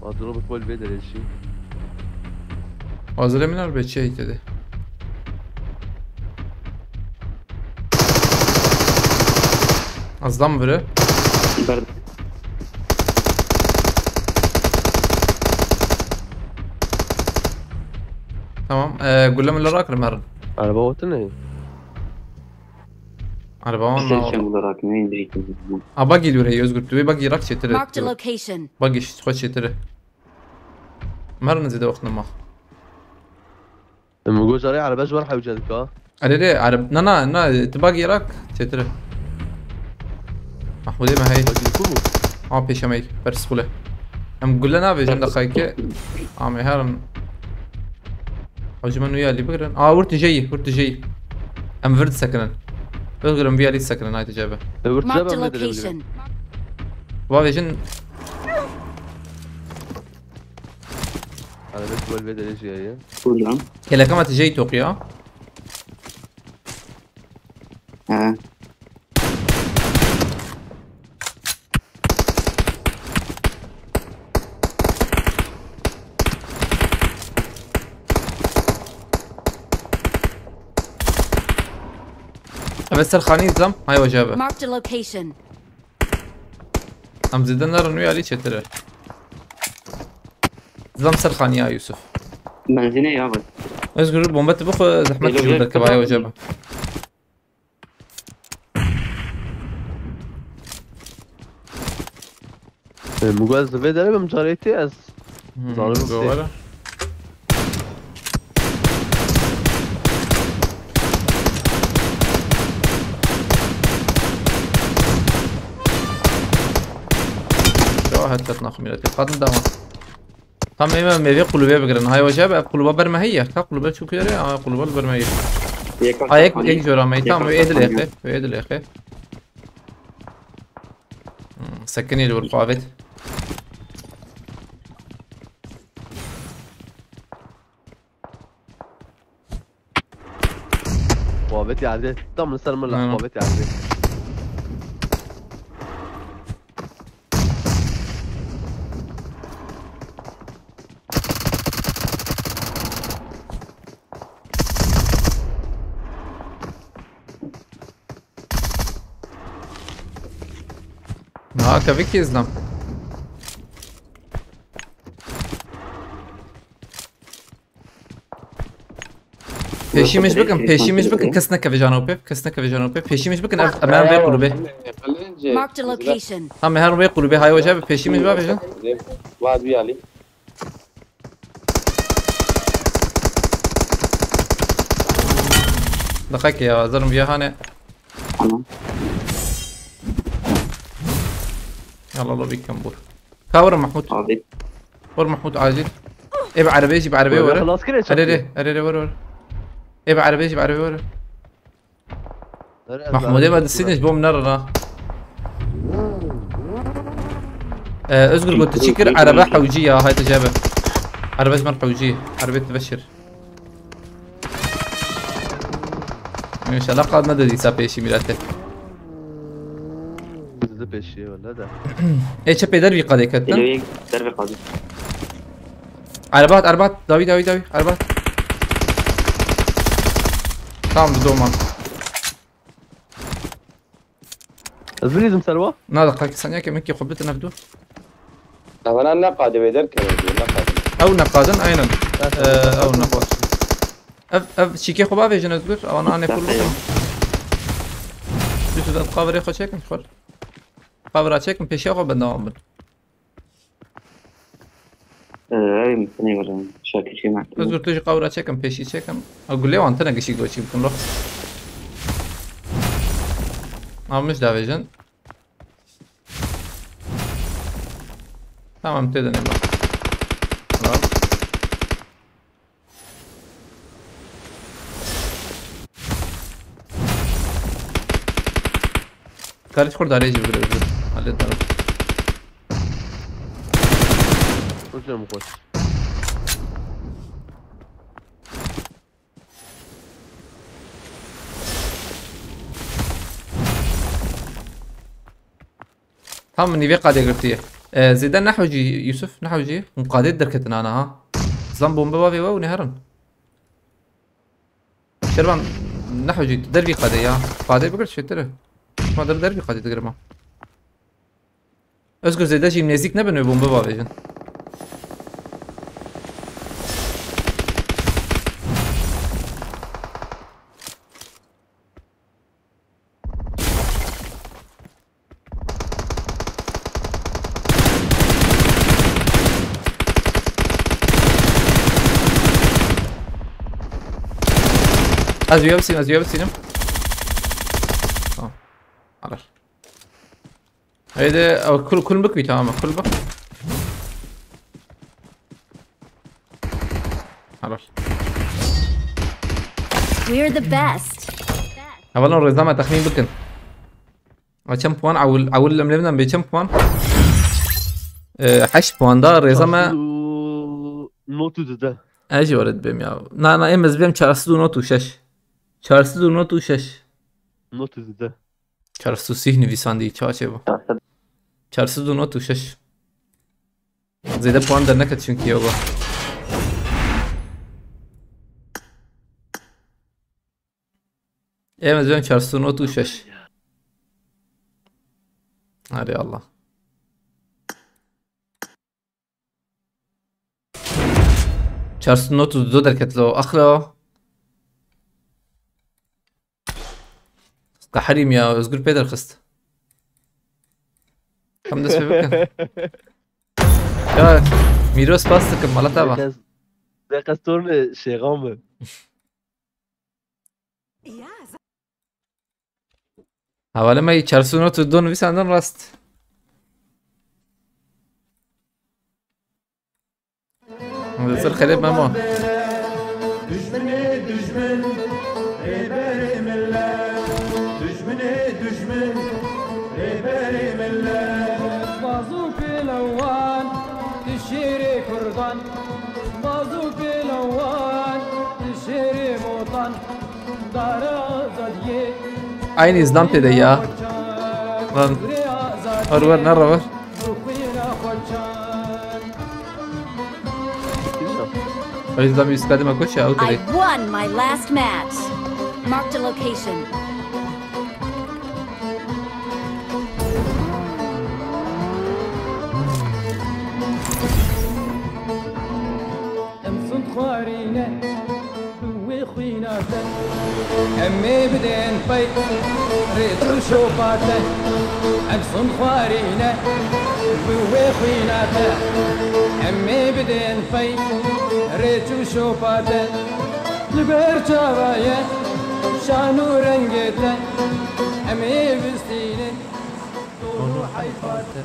Adro bi kol vê derê jî. Hazire min arbe çi heytede. Azdan vire. Ber- Tamam, e, gule mile rakirim herin. Araba otu ne? Araba wan Sen ma. Sen olarak ne indireceksin? A, bagi lure, Özgür. Tu bagi rak çetire. Marked a location. Bagi xwe çetire. Merin zêde wext nema. Em gojarê erebe ji wan hewce dika. Erê rê, ereb-, na, na, na, tu bagi rak çetire. Mahmudê me hey. Bagi ku bû? A, pêşemey, pers xule. Em gule navêjin de xayke. Amê herin. Hewce me nûya lî bigirin. A, wir tijeyî, wir tijeyî. Em vir disekinin. Özgür, em vîya lî disekinin, haydi cebe. E, wir tijebe, em vê derê bigirin. Marked a location. Va vêjin. Arabet wal vê derê jî heye. Buyurun. Keleka me tijeyî toqiya. He. Eve ser xanî zam, hay ocabe. Marked a location. Em zêde nerin wî alî çêtir e. Zam ser xaniya Yusuf. Benzîne ya bak. Özgür, bombe tu bixwe, zehmet Elo, jûr yer, derkeve, hay ocabe. E, Mugo, ez vê derê bim, carê tê ez. Hmm, zalim doğru. Ya, headshot naxim ya. Kadın devam. Tam eve meyve kulübe bigirin. Hay hoca, ev kulübe berme heye. Ta kulübe çok yere, ha, kulübe berme heye. Yek Ha, yek, yek jora mey. Tam, ve edil yeke, ve edil yeke. Hmm, sekinî li wir xwe avêt. Xwe avêt erdê. Tam li ser min le, Hı. Xwe avêt erdê. Na, kevik izlam. Pêşî min ji bikin, pêşî min ji bikin, kes nekeve jano pê, kes nekeve jano pê. Pêşî min ji bikin, ev, em, em vê kulübê. Marked a location. Ha, me her vê kulübê, hay hoca bi pêşî min ji bavêjin. Var bir ali. Deqeke ya, zalim ya hane. Tamam. Yalla lo, bir kembur. Ka were Mahmut. Abi. Were Mahmut acil. Ê bi erebeyê jî, bi erebeyê were. Xelas kire. Erê rê, erê rê, were, were. Ê bi erebeyê jî, bi erebeyê were. Mahmudê me disîniş bom nerin ha. Ee, Özgür got, tu çi kir? Erebe hewcî ya, hayte cebe. Erebe ji min hewcî. Erebe tu veşir. Înşallah qad nede dîsa pêşî mîrate. Bizde pêşî wele de. Ê çepê dervî qadê ketin. Elo yek dervî qadê. Erbat, erbat. Dawî, dawî, dawî. Erbat. Tamam, du doma. Ez bilîzim serwa. Na da qaki sanya ke mekî xwe bitin ev du. Evana ne qadê wê derkeve diyor, ne qadê. Ew neqadin, aynen. Ee, ew neqadin. Ev, ev çîkê xwe bavêjin Özgür, ewana anê kul bikin. Yusuf, ez qavirê xwe çekin xwe. Qavira çekin, pêşiya xwe bendewam bin. Ee, ev mi? Seni gördüm. Şakir Kemal. Özgür, tu jî qawira çekin, pêşî çekin. A, gulê wan tine gişî goçî bikin lo. Almış davêjin. Tamam, tê de ne bak. Bak. Karış kurda rejim bir özür. Hallet abi. Hocam koş. Tam min vê qadê girtiye. E, zêde nehewcî Yusuf, nehewcî. Hûn qadê derketin ana ha. Zan bombe bavê we û neherin. Şervan, nehewcî, tu dervî qadê ya. Qadê bigir çêtir e. Ma der dervî qadê digirim ha. Özgür, zêde jî nêzîk nebin wê bombe bavêjin. Ez wîya bisînim, ez wîya bisînim. Tamam. Helal. Haydi, ew kul, kul bik wî, tamam, kul bik. Helal. We're the best. Hevalon, rêza me texmîn bikin. A çend puan? Ewil, ewil em lê bidan bê çend puan? Ee, heşt puan da rêza me. Çarsiz û not û dide. Ez jî were dibêm ya. Na, na, em ez bêm çarsiz û not û şeş. Çarsiz û not û şeş. Not û dide. Çarsiz û sîh nivîsandî, çawa çêbû? Çarsiz û not û şeş. Zêde puan derneket çünkü yoga. Ê, ez çar sed û nod û şeş. Hadi Allah. Çar sed û nod û du derket lo. Axlo. Qeherîm ya, Özgür pê derxist. Tam dest pê bikin. Ya, Mîro spas dikim, mala te va. Deqes, deqes torne şêxan bi. Hevalê me yî çar sed û nod û du nivîsandin rast. Li ser xelê Memo. Dijminê dijmin, rêberê millet. Dijminê dijmin, rêberê millet. Baz û pêlewan, tu şêrê kurdan. Baz û pêlewan, tu şêrê motan. Dara azadiyê. Aynı izdan pede ya. Lan. Var, var, nere var? Ay, zam üst kademe koş ya, o I kadar. Won my last match. Marked a location. Em sund xwarî ne, bi wê xwîna te. Em ê bidên pey rêç û şopa te. Em sund xwarî ne, bi wê xwîna te. Em ê bidên pey rêç û şopa te. Li ber çava ye şan û rengê te. Em ê bistînin dor û heyfa te.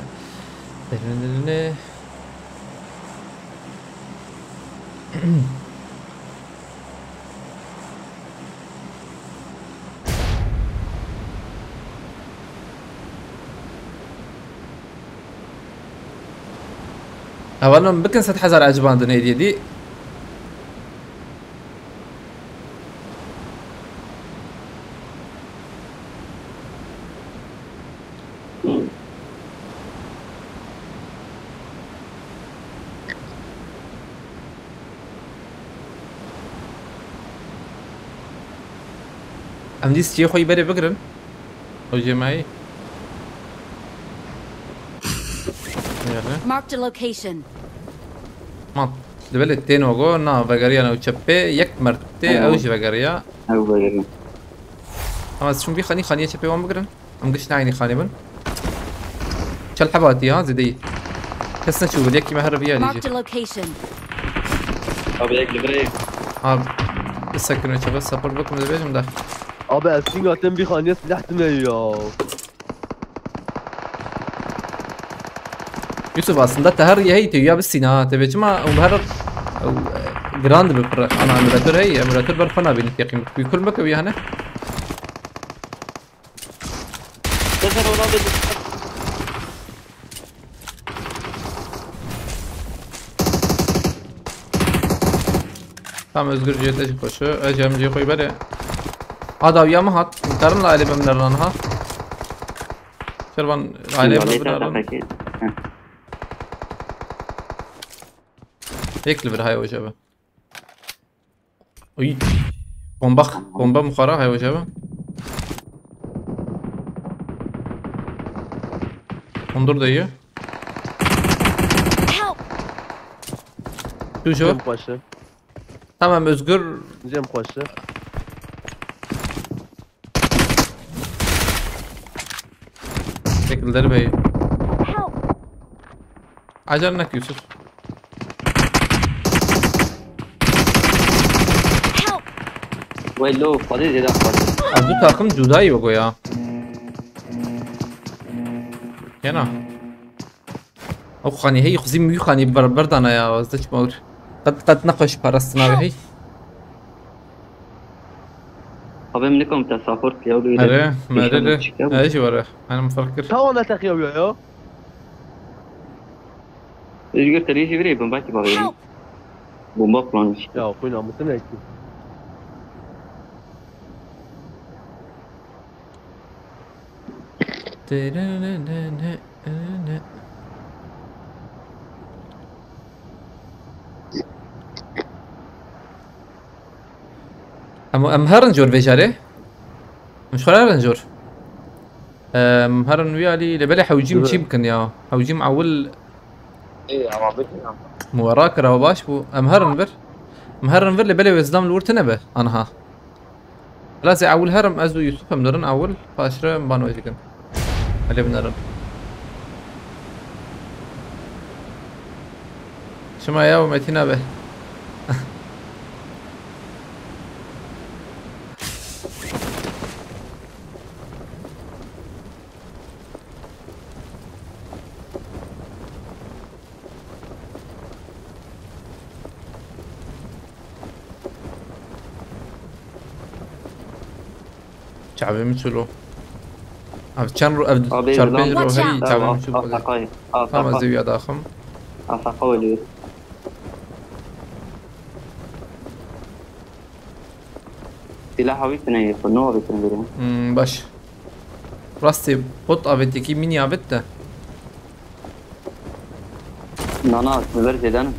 Hevalno, bikin sed hezar ecibandin êdiyê dî. Em dî stiyê xwe yî berê bigirin. Ew jê me yî. Nêre. Marked a location. Man, li belê tê nogo, na, vegeriya ew çepê, yek mert tê, ew jî vegeriya. Ew vegeriya. Ama ez çûm vî xanî, xaniyê çepê wan bigirin. Em giş nayînî xanî bin. Çel heba hatî ha, zêdeyî. Kes neçû, yekî me here viya dî jî. Marked a location. Abi, yek li vir e. Ha, bisekine çabe, support bikim, dibêjim de. Abi, ez pinga te vî xaniyê silah tune ya. Yusuf, aslında te her yehî te ya bisîna ha, te bê çima, û her, û, e, giran dibe pir, ana emulator hey, emulator ber xwe nabînî teqîm. Wî kul bike wî hene. Sefer ona da Tam Özgür cihete jî koşu. Ez jî em jî koy bere. A dawiya min hat. Karin la ailê min neran ha. Şervan ailê min neran. Yek li vir hay hoca be. Uy. Bomba, bomba muxara hay hoca be. Ondur da iyi. Help! Tujo. Cem xweşe. Tamam Özgür. Cem xweşe. Çekildir bey. Help! Acele nek Yusuf. Help! Welo, Xwedê zêde xwedê. Ez du takım cudayî wego ya. Kena. Ew xanî hey xuzî mî xanî ber-, berdana ya, ez de çima wir. Qet, qet neqeş parastina wê hey. Abi, em nikom te support ya, wilo Here, mere re. Her jî were. Henim fark kir. Tawa ne texiya ya ya? Özgür, te jî virê bomba ki bavê. Help! Bomba kullanmış. Ya, xwîna misin ki? Em, em herin jor vêjarê. Em ji xwe re herin jor. Em herin wî alî, lê belê hewcîm çî bikin ya. Hewcîm ewil. Ê, ama bikin ama. Min we rakir, ew baş bû. Em herin vir. Em herin vir, lê belê wê zidam li wir tune be. Aniha. Lazê ewil herim, ez û Yusuf em dirin ewil. Paşre em ban wê dikin. Elê binerin. Şima ya û Metîna be. Çavê min çilo. Ev çend ro-, ev Abi, çar pênc lan. Ro Watch herî out. Çavê min çilo. Afaqayê. Tamam, ez ê wiya daxim. Afaqa welî. Silaha wî tune ye, xwe nava wî tune bêrê. Hmm, baş. Rastê bot avêt, yekî mînî avêt de. Nana, li vir zêde ne.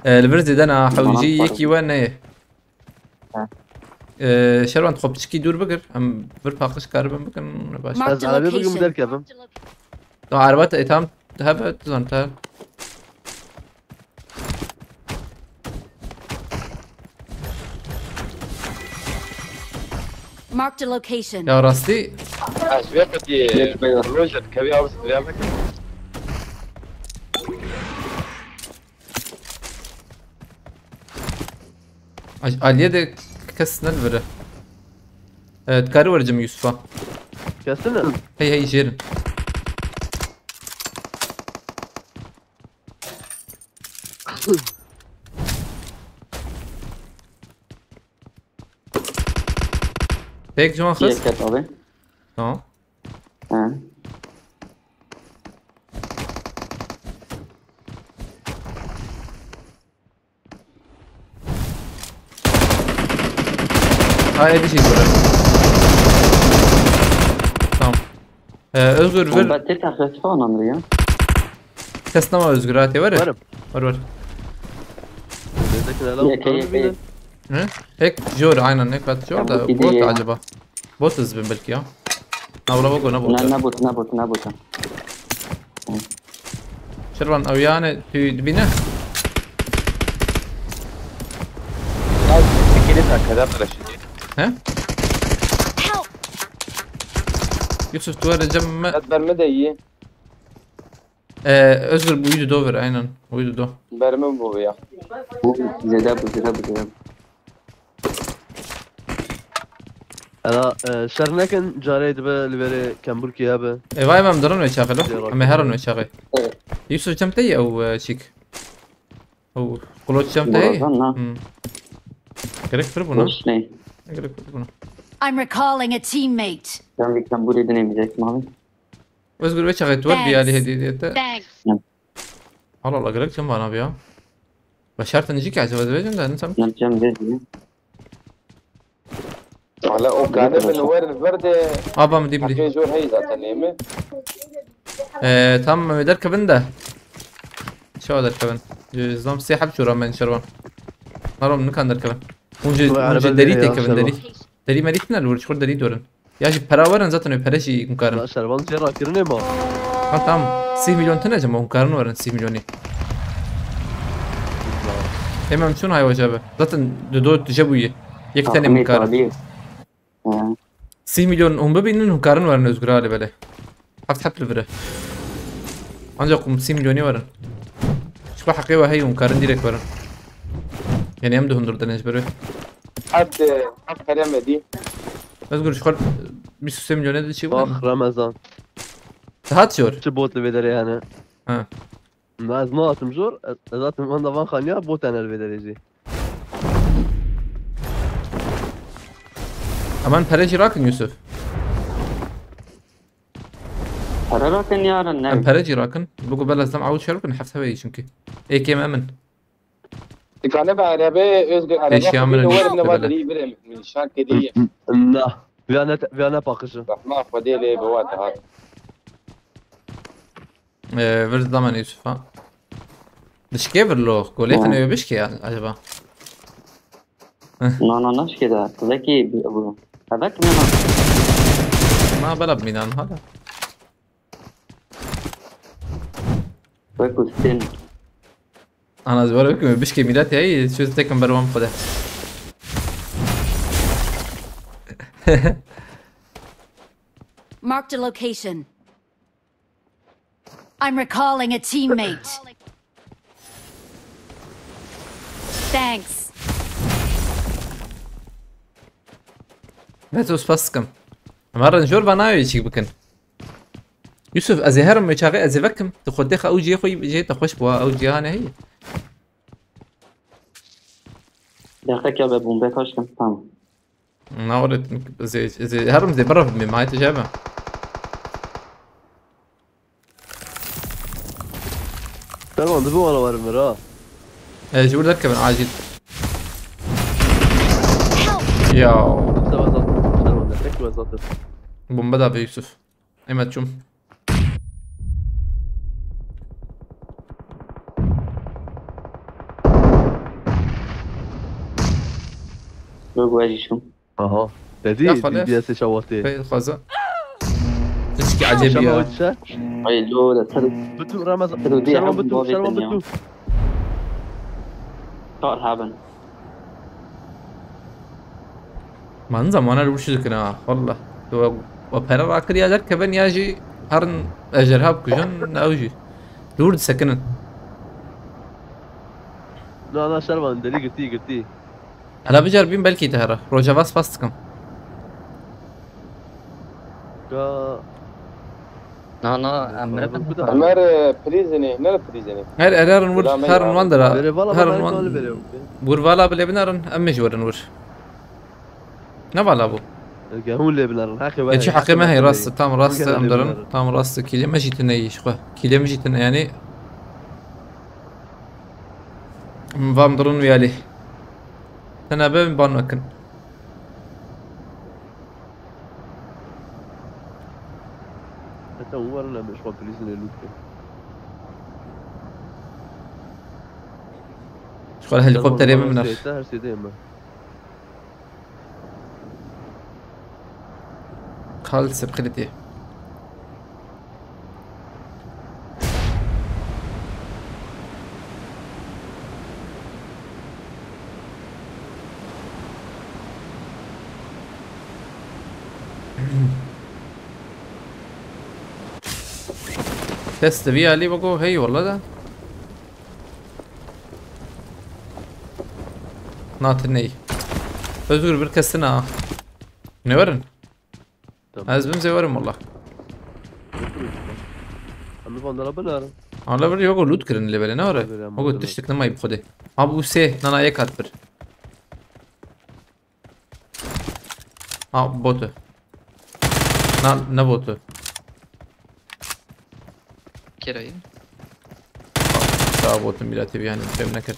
E, li vir zêde ne, hewcî yekî we neyê. Ha. E, Şerwan, xwe piçikî dûr bigir, em vir paqij karibin bikin, baş. Mark the location. Ez erebê bigim derkevim. Tamam, araba te, e, tamam, heve, tu zan te. Marked a location. Ya rastî. Ez vê qetî Lê tu beyaz. Roja dikevî ew stûriya bikin. Aj-, Aliye de kes ne li vir e. E, dikarî were cem Yusufa. Kesin e? Hey hey jêrin. Pek ciwan xist. Yek ket abi. Tamam. Ha. Ha, êdî jî gore. Tamam. Ee, Özgür, vir. Bomba tek atlet falan anlıyor. Kes nema Özgür, hadi, ver. Varım. Ver, ver. Dedik ne lan? Yeke, yeke. Ne? Hack jor, aynen, hack at jor da, bot acaba? Bot ez bim belki ya. Na, wala bot, na bot. Na, na bot, na bot, na bot. Şervan, ew yani tu dibîne? Ya, tekerê te keder reşidî. He? Help! Yusuf, tu were cem me. Ez ber me de iyi. Ee, Özgür, bu uydu do ver, aynen. Uydu do. Ber me bu ya. Bu zêde bu, zêde bu, zêde bu. Ela, e, şer nekin, carê dibe li verê kemburkî hebe. E, vay, em dirin wê çaxê lo. Em ê herin wê çaxê. Evet. Yusuf, cem te ye ew, e, çîk. Ew, kuloç cem te ye? Borazan, na. Hmm. Gerek pir bûna. Kuloç ne? Gerek pir bûna. I'm recalling a teammate. Ben bir kemburê dinlemeyecektim abi. Özgür, wê çaxê tu wer bir alî hediye diye te. Thanks. Hı. Allah Allah, gerek çem vana ya. Başartın jî ki acaba dibêjin de, ne tam? Ne çem vê diye. Hala o kane bin wer ver de. Aba mi dîm dî. Hakkı zor hey zaten, değil mi? Ee, tam me derkevin de. Şewa derkevin. Zam sê heb çora men şerwan. Narom nikan derkevin. Hûn jî, hûn jî derî têkevin, derî. Derî merî tine li wir, ji xwe derî dorin. Ya jî pera werin zaten, wê pere jî hûn karin. La şervan jê rakirinê ma. Ha, tamam. Sîh milyon tine jî ma hûn karin werin sîh milyonî. Êm em çûn hay weca be. Zaten di do tije bûye. Yek tenê hûn karin. Sîh milyon hûn bibînin, hûn karin werin Özgür alê belê. Heft heft li vir e. Ancak hûn sîh milyonî werin. Ji xwe heqê we heye, hûn karin direkt werin. Yani em di hundur dene ji ber wê. Heft, heft pere me dî. Özgür, ji xwe bîst û sê milyonê de çi bû? Bax, Remezan. Dihat jor. Çi bot li vê derê hene? Ha. Na, ez nahatim jor, ez, ez hatim van da van xaniya, bot hene li vê derê jî. Aman pere jî rakin Yusuf. Pere rakin yaran, ne? Em pere jî rakin. Bigo bela zam awul şer bikin, heft heveyî çünkü. Ê kêm emin. Dikane be erebe, Özgür erebe. Eşya min ne? Were ne var, biri bire min şak kediye. Na. Viyane, viyane pakışı. Rahma Xwedê lê bi wat hat. Ee, vir zaman Yusuf ha. Dişkê vir lo. Golê xine bişkê ya acaba? Na, na, naşkê de. Vekî bi-, bu. Hevek mi na? Ma bela bimînan hala. Wek Husên. Ana, ez were bikim, bişkê mîlet heye, çû tekim ber wan xwe de. Marked a location. I'm recalling a teammate. Thanks. Beto, spas dikim. Em herin jor va nayê çîk bikin. Yusuf, ez ê herim wê çaxê ez ê vekim. Tu xwe têxe ew cihê xwe jê te xweş bû, ew ciha ne heye. Deqeke be bombe kaçtım, tamam. Na, were, ez ê, ez ê herim zê birevim, ma tu jeme. Tamam, dibi wana werim vir ha. E, ji wir derkevin acil. Ya. Tamam, tamam. Tamam, tek ve zaten. Bombe da be Yusuf. Emet çum. Yok, ben işim. Aha. Dedi Ya xalef. D B S'ê şawatê. Pey xwaza. Tişkî ecêbî ya. Şema çe? Ay, lo, de ser. Bitu Ramazan. Ser o diye Şervan hem bitu, muhabbet Şervan ediyor. Bitu. Kar haben. Man zamana li wir çi dikin ha, wallah. Tu we, we pere rakiriya derkevin ya jî herin ejderha bikujin, ne ew jî. Li wir disekinin. Na, na, Şervan, derî girtî, girtî. Hela biceribîn, belkî te here. Rojava spas dikim. Ga- Na, na, em ne Em bin? Em her, e, prîzinê, ne prîzinê? Her, her, herin wir, Gulamê herin wan dera. Bere vala Herin vala wan. Vala bere. Wir vala bile binerin, em mecburin wir. Ne vala bu? Ge hûn lê binerin. Heqê we. E, çi heqê me heye, rast, tam rast, em derin. Tam rast, kîlê me jî tune yî, ji xwe. Kîlê me jî tune, yani. Em vam dirin wî alî. Tune be, em ban mekin. Heta hûn werin em ê ji xwe prîzinê lût bikin. Ji xwe helikopterê bimine. Her sêde, her sêde me. Kal sepxilitê. Kes di vî alî vego hey wele de. Na, tu ney. Özgür, bir kestin ha. Ne verin? Tamam. Ez bim zê werim wele. Em li van dera binerin. Ala vir yogo loot kirin lê belê ne were? Tabii, ama Yogo demek. Tiştik nema bi xwedê. Ha, bu sê, nana yek hat bir. Ha, botu. Na, ne botu? Kerayı. Daha botu, millet bir yani, fem nekir.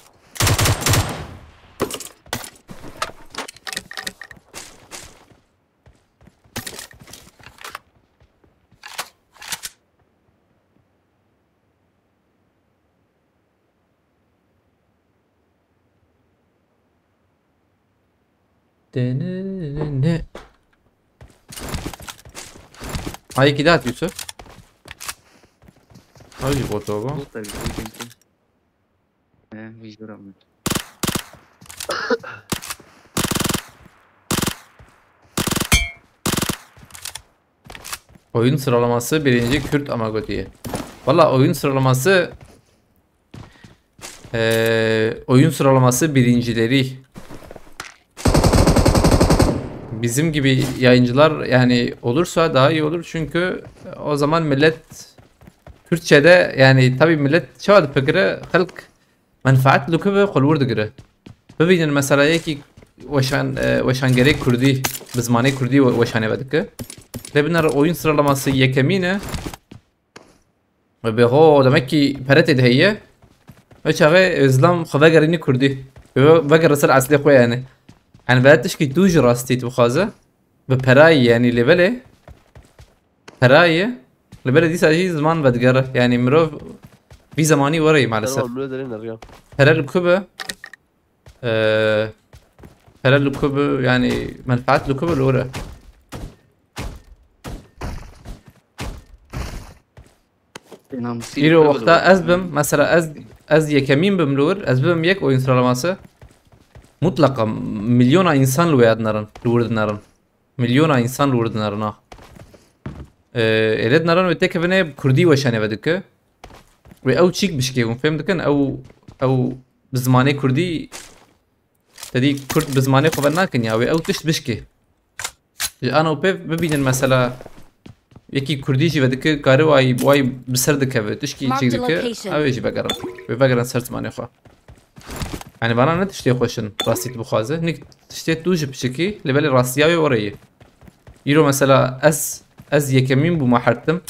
Denene. Ay, iki daha at Yusuf. Ay, botu bu. Bu tabii, bu çünkü. He, vicdan almış. Oyun sıralaması birinci Kürt Amagoti'ye. Valla oyun sıralaması, eee, oyun sıralaması birincileri bizim gibi yayıncılar yani olursa daha iyi olur. Çünkü o zaman millet Kürtçe'de yani tabii millet çawa dipikire, halk menfaat li ku ve xwe li wir digire. Bibînin mesela yekî weşan, e, weşangerê kurdî, bi zimanê kurdî we-, weşanê vedike. Lê binere oyun sıralaması yekemîn e. Ve bê ho, demek ki pere tê de heye. Ve çaxê, e, zilam xwe vegerînî kurdî. Ve vegere ser eslê xwe yani. Yani veya tişkî tu ji rastî tu bixwaze. Bi perayî yani lê belê. Perayî. Li belê dîsa jî ziman vedigere. Yani mirov vî zemanî were maalesef. Tamam, böyle derin arıyor. Pere li ku be? Ee, Pere li ku bi, yani menfaat li ku bi li wir e. Namusî Îro li wexta ku ez bim, mesela ez ez yekemîn bim li wir, ez bibim yek oyun sıralaması. Mutlaqa milyona insan li wê dinerin, li wir dinerin. Milyona insan li wir dinerin ha. Ee, êlê dinerin wê têkevine kurdî weşanê vedike. Wê ew çîk bişkê, hûn fêm dikin? Ew, ew bi zimanê kurdî, te dî kurd bi zimanê xwe venakin ya, wê ew tişt bişkê. Ji ana û pêv bibînin mesela yekî kurdî jî vedike, kare way, way bi ser dikeve, tişkî çîk dike, ew ê jî vegerin. Wê vegerin ser zimanê xwe. Yani vana ne tiştê xweş in, rastî tu bixwaze. Hinek tiştê tu ji piçikî, lê belê rastiya wê were yê. Îro mesela ez, ez yekemîn bûma hertim.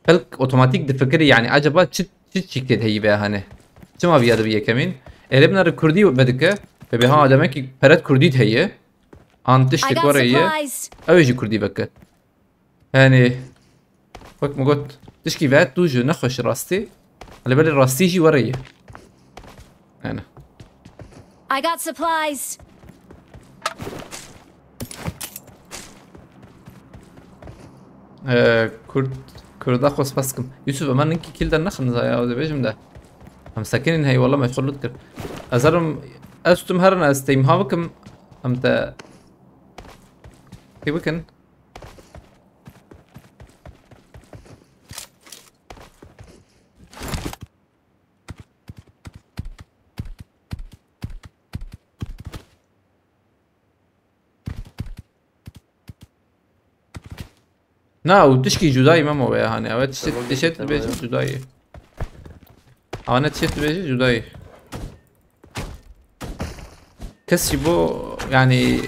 Xelk otomatîk difikirî, yani acaba çi, çi çîkê heyî veya hane? Çima viya dibi yekemîn? Êrê binare kurdî vedike, ve ha demek ki peret kurdî heye. An tiştê were ye. Ew ê jî kurdî veke. Yani wek min got, tişkî ve tu ji nexweş rastî. Hele belê rastî jî were ye. Yani. I got supplies. Ee, Kurd, Kurda xwe spas dikim. Yusuf, Ömer ninkî kil de nexin zaya, o dibêjim de. Em sekinîn hey, wala me xwe lut kir. Ez herim, ez tutim herin, ez teyim ha bikim. Em te kê bikin? Na, û tişkî cudayî memo veya hani. Evet, tişt, tişt dibêjin cudayî. Ane tişt dibêjin cudayî. Kes jî bo, yani,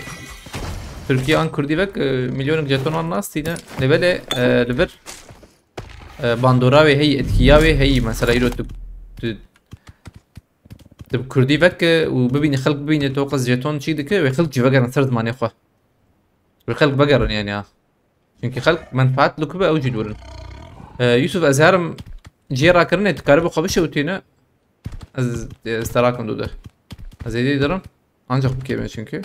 Tirkiye an Kurdî vek, e, milyonek jeton an nas tîne. Lê belê, e, li vir, e, bandora wê heyî, etkiya wê heyî. Mesela îro tu, tu, tu bi Kurdî vek, e, û bibînî, xelk bibînî to qez jeton çî dike, wê xelk jî vegerin ser zimanê xwe. Wê xelk vegerin yani ha. Çünkü xelk menfaat li ku be ew jî dûrin. E, Yusuf, ez herim cihê rakirinê, tu karibî xwe bişewitîne. Ez, ez te rakim dû de. Ez êdî dirim. Ancak bikême çünkü.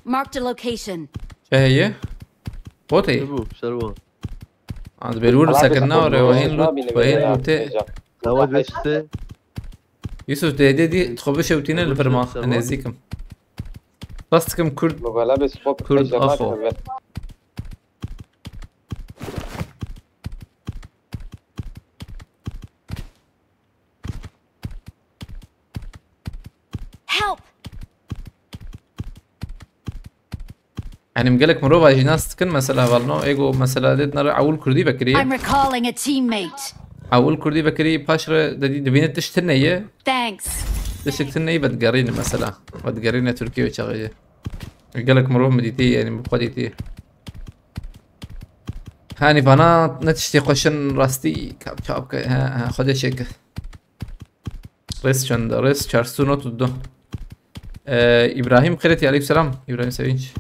Marked a location. Çi heye? Bot heye? Çi bû? Ser bû. Az belûr sekinna ore, wehên lut, wehên lute. Xewa düştü. Yusuf, tu hêdî dî, tu xwe bişewtîne li vir ma, ez nêzîk im. Bas dikim Kurd, Kurd axo. Help! Yani gelek mirova jî nas dikin, mesela valno, ego mesela dê dinare ewil Kurdî vekirî. I'm recalling a teammate. Ewil Kurdî vekirî, paş re dedî dibîne tişt tune ye. Thanks. Tiştek tune ye vedigerîne mesela. Vedigerîne Tirkiye çaxê ye. Gelek mirov min dîtî, yani min xwe dîtî. Hani vana ne tiştê xweş in rastî, kap çap ke, he, he, xwe de çêke. Res çend? Res çar sed nod û du. Ee, İbrahim Kıreti, aleykümselam. İbrahim Sevinç.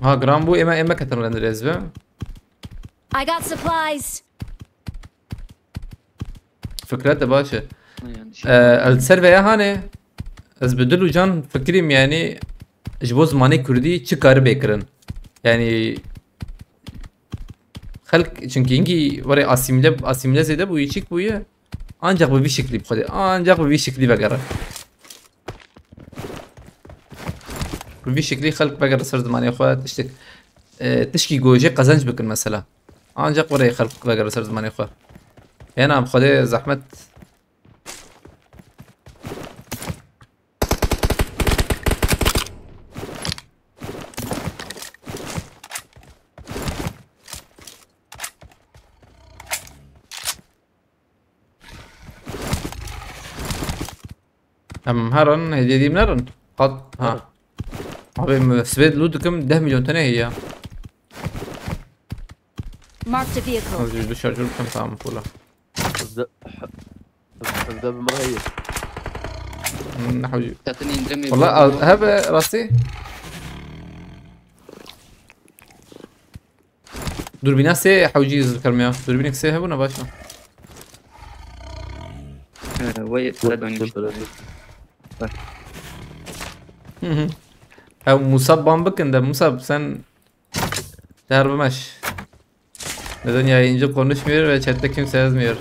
Ha, giran bû, ême, ême ketin rend rêz be. I got supplies. Fikret de baş e. Yani şey, Ee, el ser veya hane, ez bi dil û can fikirîm, yani ji bo zimanê kurdî çi karibe kirin. Yani xelk, çünkü hinkî were asîmle, asîmle zêde bûye, çîk bûye. Ancak bi vî şeklî bi xwedê, ancak bi vî şeklî vegere. Bi vî şeklî xelk vegere ser zimanê xwe, tiştek, e, tişkî gojê qezenc bikin mesela. Ancak were xelk vegere ser zimanê xwe. Hêna bi xwedê zehmet. Em herin, hêdî dîm nerin. Qat, ha. Abi, min sibê lût dikim, deh milyon tane heye. Marked a vehicle. Ez ji du şarjör bikim, tamam, pula. Bizde Evde bi min heye. Hmm, ne hewcî. Çetin indirimê Valla bol. hebe rastî. Durbîna sê hewcî zikirmiya. Durbînek sê hebûna baş mı? Ee, Vay, Red oynamıştı. Hı hı. Ew Musab ban bikin de Musab sen derbimeş. Neden yayıncı konuşmuyor ve chatte kimse yazmıyor.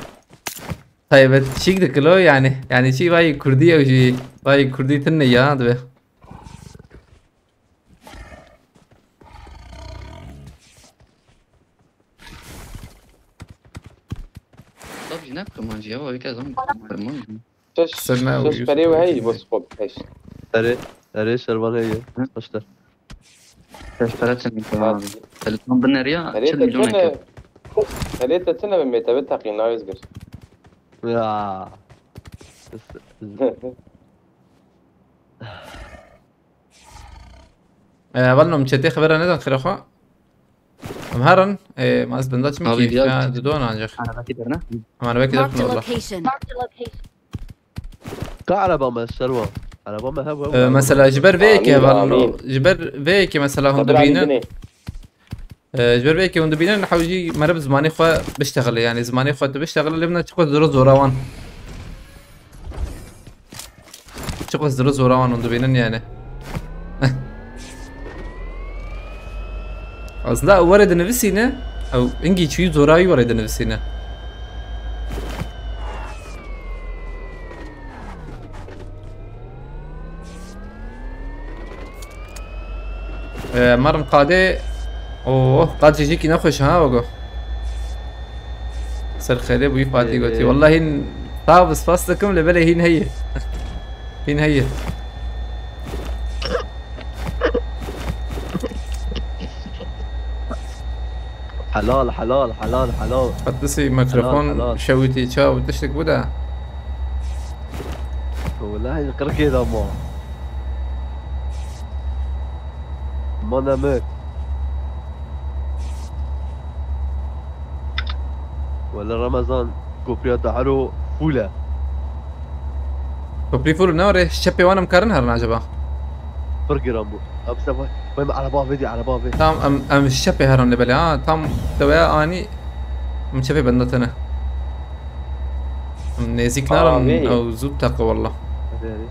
Taybet çîk dikilo yani. Yani çi vay Kurdî ew jî. Vay Kurdî tine ya dibe. Tabii ne kırmancı ya, o yüzden zaman kırmancı. Şeş, Sen ne şeş uyuyorsun perê we tabii heyî ki? Bo skop heşt. Erê, erê şervan heye. Başlar. Beş para çin tamam. Telefon bin liraya Perê çil te milyon çine. ekip. Perê te çine be mê te bi teqîna Ozgir. Ya. Ee, Evel nom çetê xebera nedan xire xwe. Em herin, e, ma ez binda çim Abi, ki ya, ya çi- dido ancak. Araba gider ne? Ama ne bekle Marked a valla. Location. Ka araba me serwa. Araba me hev hev. Ee, mesela ji ber vê yekê Amin, hevalno. amin. Ji ber vê yekê mesela hûn Sabir amin dibînin. dinê. Ee, ji ber vê yekê hûn dibînin hewcî meriv zimanê xwe biştexile. Yani zimanê xwe tu biştexile lê bina çiqas zor zora wan. Çiqas zor zora wan hûn dibînin yani. Aslında ew were dinivîsîne. Ew ingî çûyî zora wî were dinivîsîne. Ee, Marim qadê. Oh, qad jijikî nexweş ha ogo. Ser xêrê bûyî Fatî Ee, gotî. ee. Wallahî tav spas dikim lê belê hîn heye. Hîn heye. Helal, helal, helal, helal. Qetisî mikrofon Helal, helal. Şewitî çaw tiştek bû de. Welahi qirkê de ma. Ma nemir. Wele Ramazan kopriya dahiro fûle. Koprî fûl ne orê şepê wan em karin herin acaba? Pir giran bû. Em se vay, vay me araba avê dî, araba avê. Tam em em şepê herin li belê ha. Tam deweya anî em şepê benda tene. Em nêzîk narin Avê. Ew zû teqe walla. Hadi, hadi.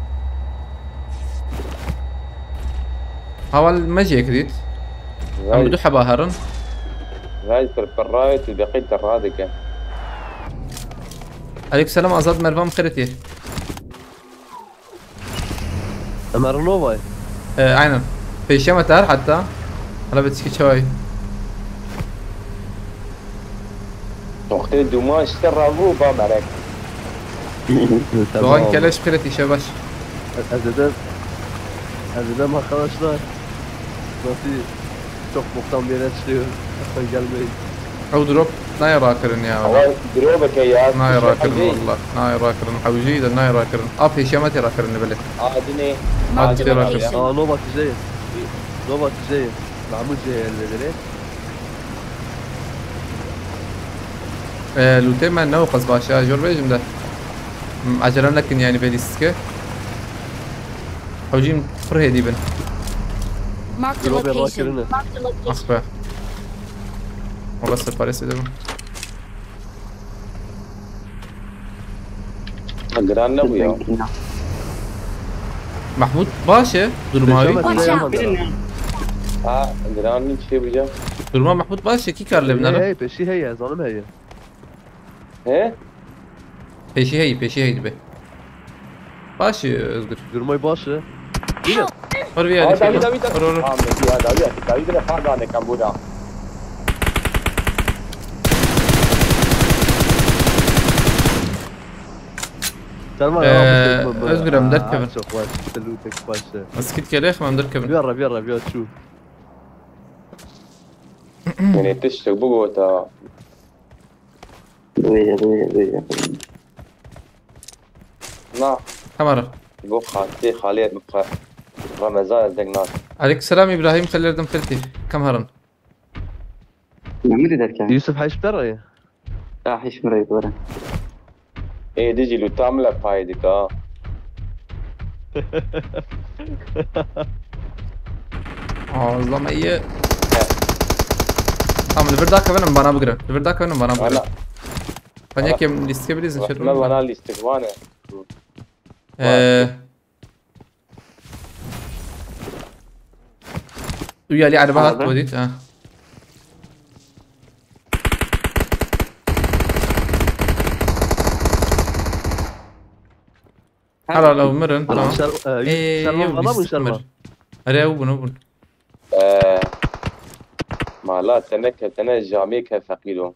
Hawal me jê kirît. Em bi du heba herin. Vay pirpirayê tu deqî te radike. Aleyküm selam Azad mervan xêretî. Em herin Novayê. Ee, aynen. Pêşiya me ter hatta. Hala bitişki çawayî. Noqtê dûman ji te rabû ba merek. Doğan Keleş xêretî şebaş. Ez dedim, ez dedim arkadaşlar. Nasıl çok boktan bir yere çıkıyor. Gelmeyin. Ew drop nayê rakirin ya. Ama drobeke ya. Nayê Şey rakirin değil. Walla. Nayê rakirin. Hewcî de nayê rakirin. A pêşiya me tê rakirin li belê. Adine. Marked a Adine. Location. Aa, Nova tijeyim. Nova tijeyim. Mahmut Ceyhan dedi. Ee, lûtê me ne qas baş ya. Jor bêjim de. Hmm, acele nekin yani bê lîstike. Hewcîm pir hêdî bin. Marked a Drop ya location. bakırını. Ah be. Walla separês edemem. Ha, giran ne bu ya? Mahmut baş e duruma wî. Watch out. Ha, giran ne şey bu ya? Duruma Mahmut baş e kî kar lê Hey, binere. hey, peşi heye, zanim heye. He? Pêşî heyî, pêşî heyî dibe. Baş e Özgür. Durmayı başı. Var bir Aa, yerde David, şey. David, David. Var, var, var. Aa, David, David, David, David, David, David, David, David, Sen var Ee, ya, bu- bu- bu- Özgür, em Aa, derkevin. Çok var. Sen lütek başı. Ez kit gelê xwe em derkevin. Viyara, viyara, viyara şu. Yine tiştek bu gota. Böyle, böyle, böyle. Na, Tamam. bu xatê xalê bu xa-, Ramazan ez deng nas. Aleykümselam İbrahim, xelerdin xirtî. Kam herin. Nemiri derken. Yusuf Haşpter ya. Ya hiç mi rayı böyle. Ê, dijî lûta min le pay dika. Ağızlamayı. Tamam, li vir dakika verin bana bigire. Li vir dakika verin bana bigire. Valla. Hani kim listike bilirsin, şey me olmaz. Bana listik var ne? Ee, Uy, Ali, araba hat Abi. Bodit, ha. Hala la umarım, tamam. Şer-, e, Ee, Şervan yok, valla mı list Şervan? Umarım. Araya o bunu, o bunu. Ee, mala tene ke tene camiye ke fakir o.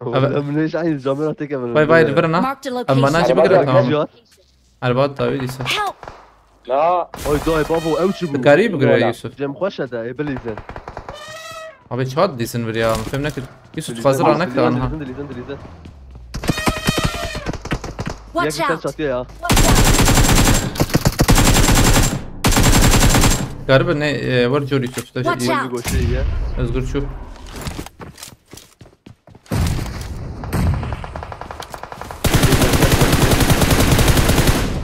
Abi. Em ne iş aynı camera tek hemen Vay, vay, öyle. Li vir na. Marked a location. Em bana Araba çi bigire da tamam. Güzel. Araba da öyle ise. Help! Na. Oy doy babo ew çi bu? Dikarî bigire Yola. Yusuf. Cem xweş e de, e, bilîze. Abi çat disin bir ya. Fem nekir. Yusuf hazır anak da anha. Dilîzin, dilîzin, dilîzin. Watch out! Yek çatıya ya. Garibe ne, e, var cor Yusuf. Watch out! Özgür şu.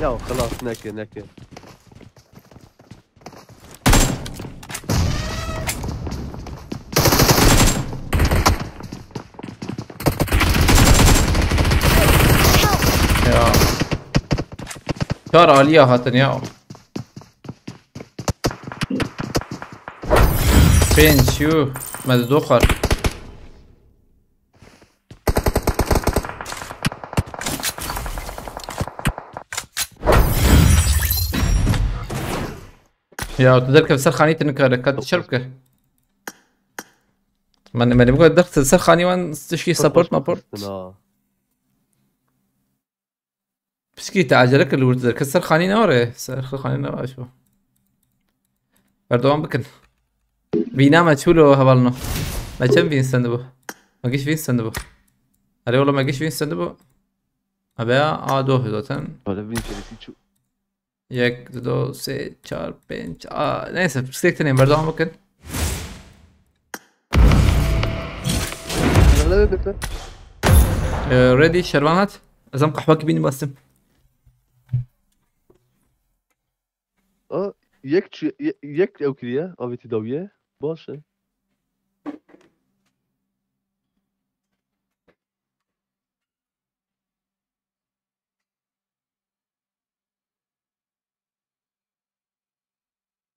Ya xelas neke, neke. Ya. Çar aliya hatin ya. Pênc, yuh, me didoxar. Ya, tu derkev ser xanî, tu nikare, ka tu çer bike. Me, me bike derkev ser xanî wan tişkî support maport. Piskî te acele kir li wir tu derket ser xanî ne were. Ser xanî ne baş bû. Berdewam bikin. Vîna me çûlo hevalno. Me çend vîn stendibû? Me giş vîn stendibû. Erê wala me giş vîn stendibû. Ebe a doh zaten. Wala vîn serî çû. Yek, du, sê, çar, pênc. A, neyse, piskek tenê berdewam bikin. Ee, ready, Şervan hat. Ez em qehwekî bînî bastim. A, yek çi-, ye-, yek ew kiriye, avêtî dawiye. Baş e.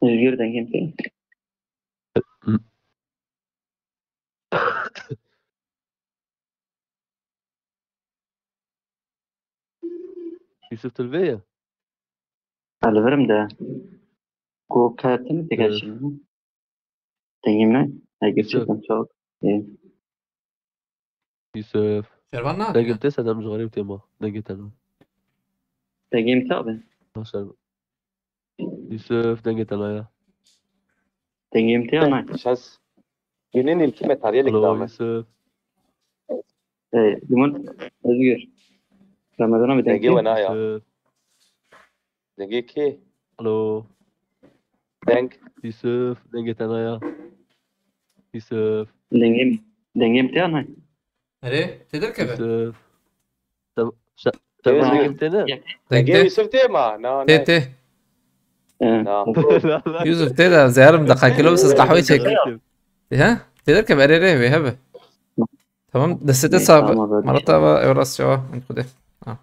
Ji gir dengên te. Yusuf, tu li vê ye? Ez li vir im de. Ku ketin têke Yusuf. Çi? Dengê min e? Ege Yusuf. Çetin çawa? Ê. Yusuf. Şervan ne? Dengê min tê sedem ji xerîb tê ma. Dengê te ne? Dengê min te abi. Ha, Şervan. Yusuf, dengê te ne ya. Dengê min te ya ne? Şaz. Günün ilki materyali Alo, ikramı. Yusuf. Ê, Limon, Özgür. Ramazan'a bir Dengê denk we ne ya? Yusuf. Dengê kê? Alo. Deng. Yusuf, dengê te ne ya. Yusuf. Dengê, dengê min te ya ne? Erê, tê derkeve? Yusuf. Te, şe-, te Yusuf. Dengê min te ne? Deng Dengê te. Yusuf tê ma? Na, Tê, na. Tê. Ee. Na. Yusuf tê de, zeherim de, qakilo siz qahwe çek. Ha? Tê derkeve, erê, erê, vê hebe. Tamam, destete sağ. Tamam, abi. Marat abi, ew rast cevap. Xude. Ha.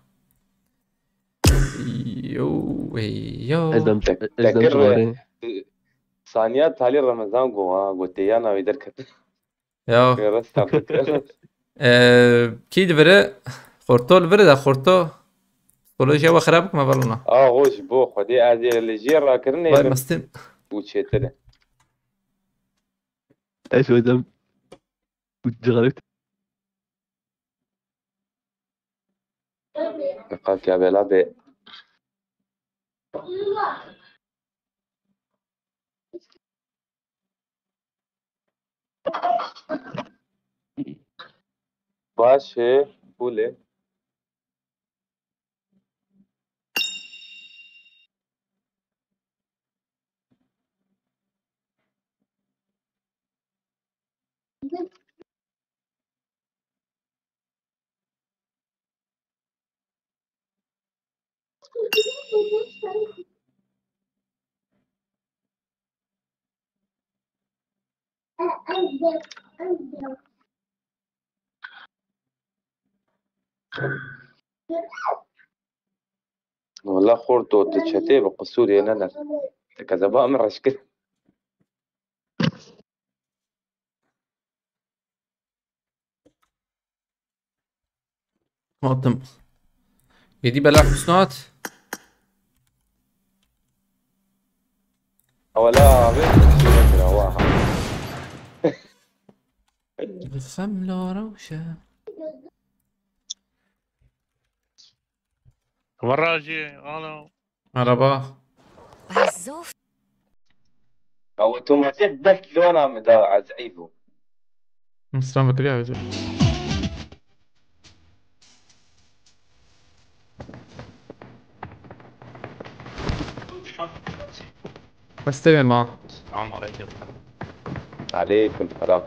Yo, hey, yo. Ez dem, Tek-, ez dem tekir, civare. E, Saniya talî Remezan go, ha, go têya navê derket. Ya. Resta fikir. Ee, kî li vir e? Xorto li vir e de, Xorto. Psikolojiya we xirab bikme, velona. A, xwe ji bo Xwedê ez ê li jê rakirinê Vay bim. Mestin. Û çêtir e. Ez özüm. Cixarit. Qal ya bela be. Baş e, bule. Wala xorto, tu çetê bi qisûrê ne ne. Te kezeba min reş kir. Hatim. Êdî bela Husna hat. Wala abi, şîre kira, wa ha. Xemla rewşe. Werra jî, alo. Merhaba. Zaf. Ew otomatik dest lona min da, ez eyb bû. Selam bekliyor abi. Bes tevên ma. Selam aleyküm. Aleyküm selam.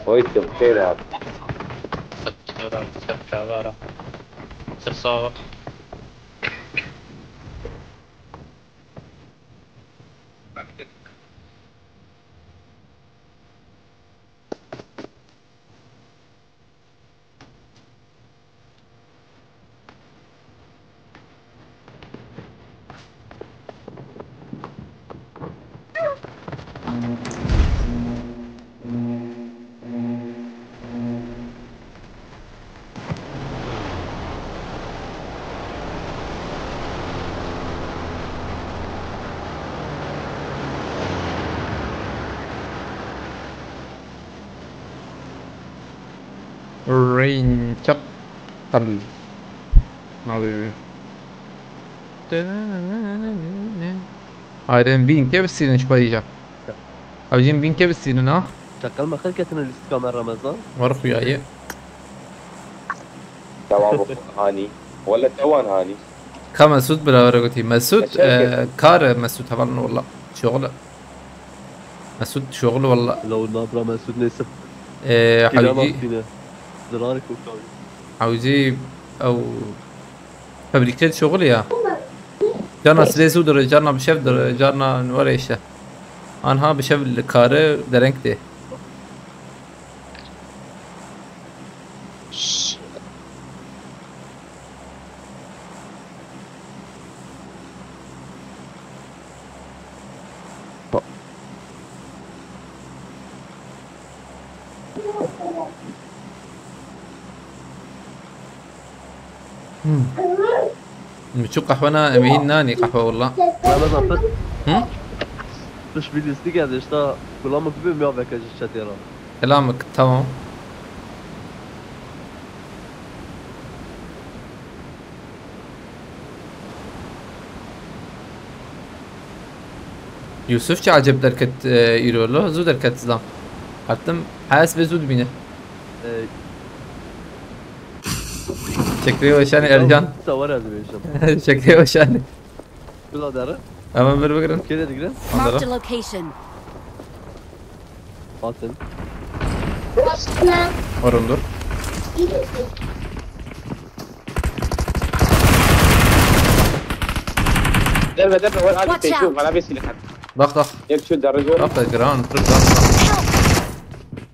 Hoş geldin, xêr abi. Sağ ol. Rain çap. Tabii. Navê wê. Ayrên bînkê bistînin ji xwe îca. Ew jîn bînkê bistînin ha. Çakal mexel ketine lîstika me Remezan. War xuya ye. Devam hanî. Wala dewan hanî. Ka Mesut bira were gotî. Mesut, Teşekkür. E, kar e Mesut hevalno wala. Şoxil e. Mesut şoxil wala. Law nabra Mesut nêsir. E, Hewcî. Zirarê kokawî. Hewcî ew Fabrîkê şoxilê ya. Carna sibê zû dire, carna bi şev dire, carna were îşte. Anha bi şev li kare dereng tê. Hmm. Min çû qehwe na, em hîn nanî qehwe walla. Ramazan, pir. Hı? Piş bir lîstik ez êşta gulamik bibê, ya veke ji çetê re. Kelamik, tamam. Yusuf çi aceb derket, e, îro lo, zû derket zam. Hatim, H S B zû dibîne. E, Şeklê weşanê Ercan. Sawar ez dibêjim. Şeklê weşanê. Bila dere. Hemen bir bakırın. Kêde digre? Onlara. Marked a location. Hatin. Orun dur. Derbe, derbe, wer abi. Watch out. Bana bir silah. Bak, bak. Yek şu derece. Bak da gran, pır gran.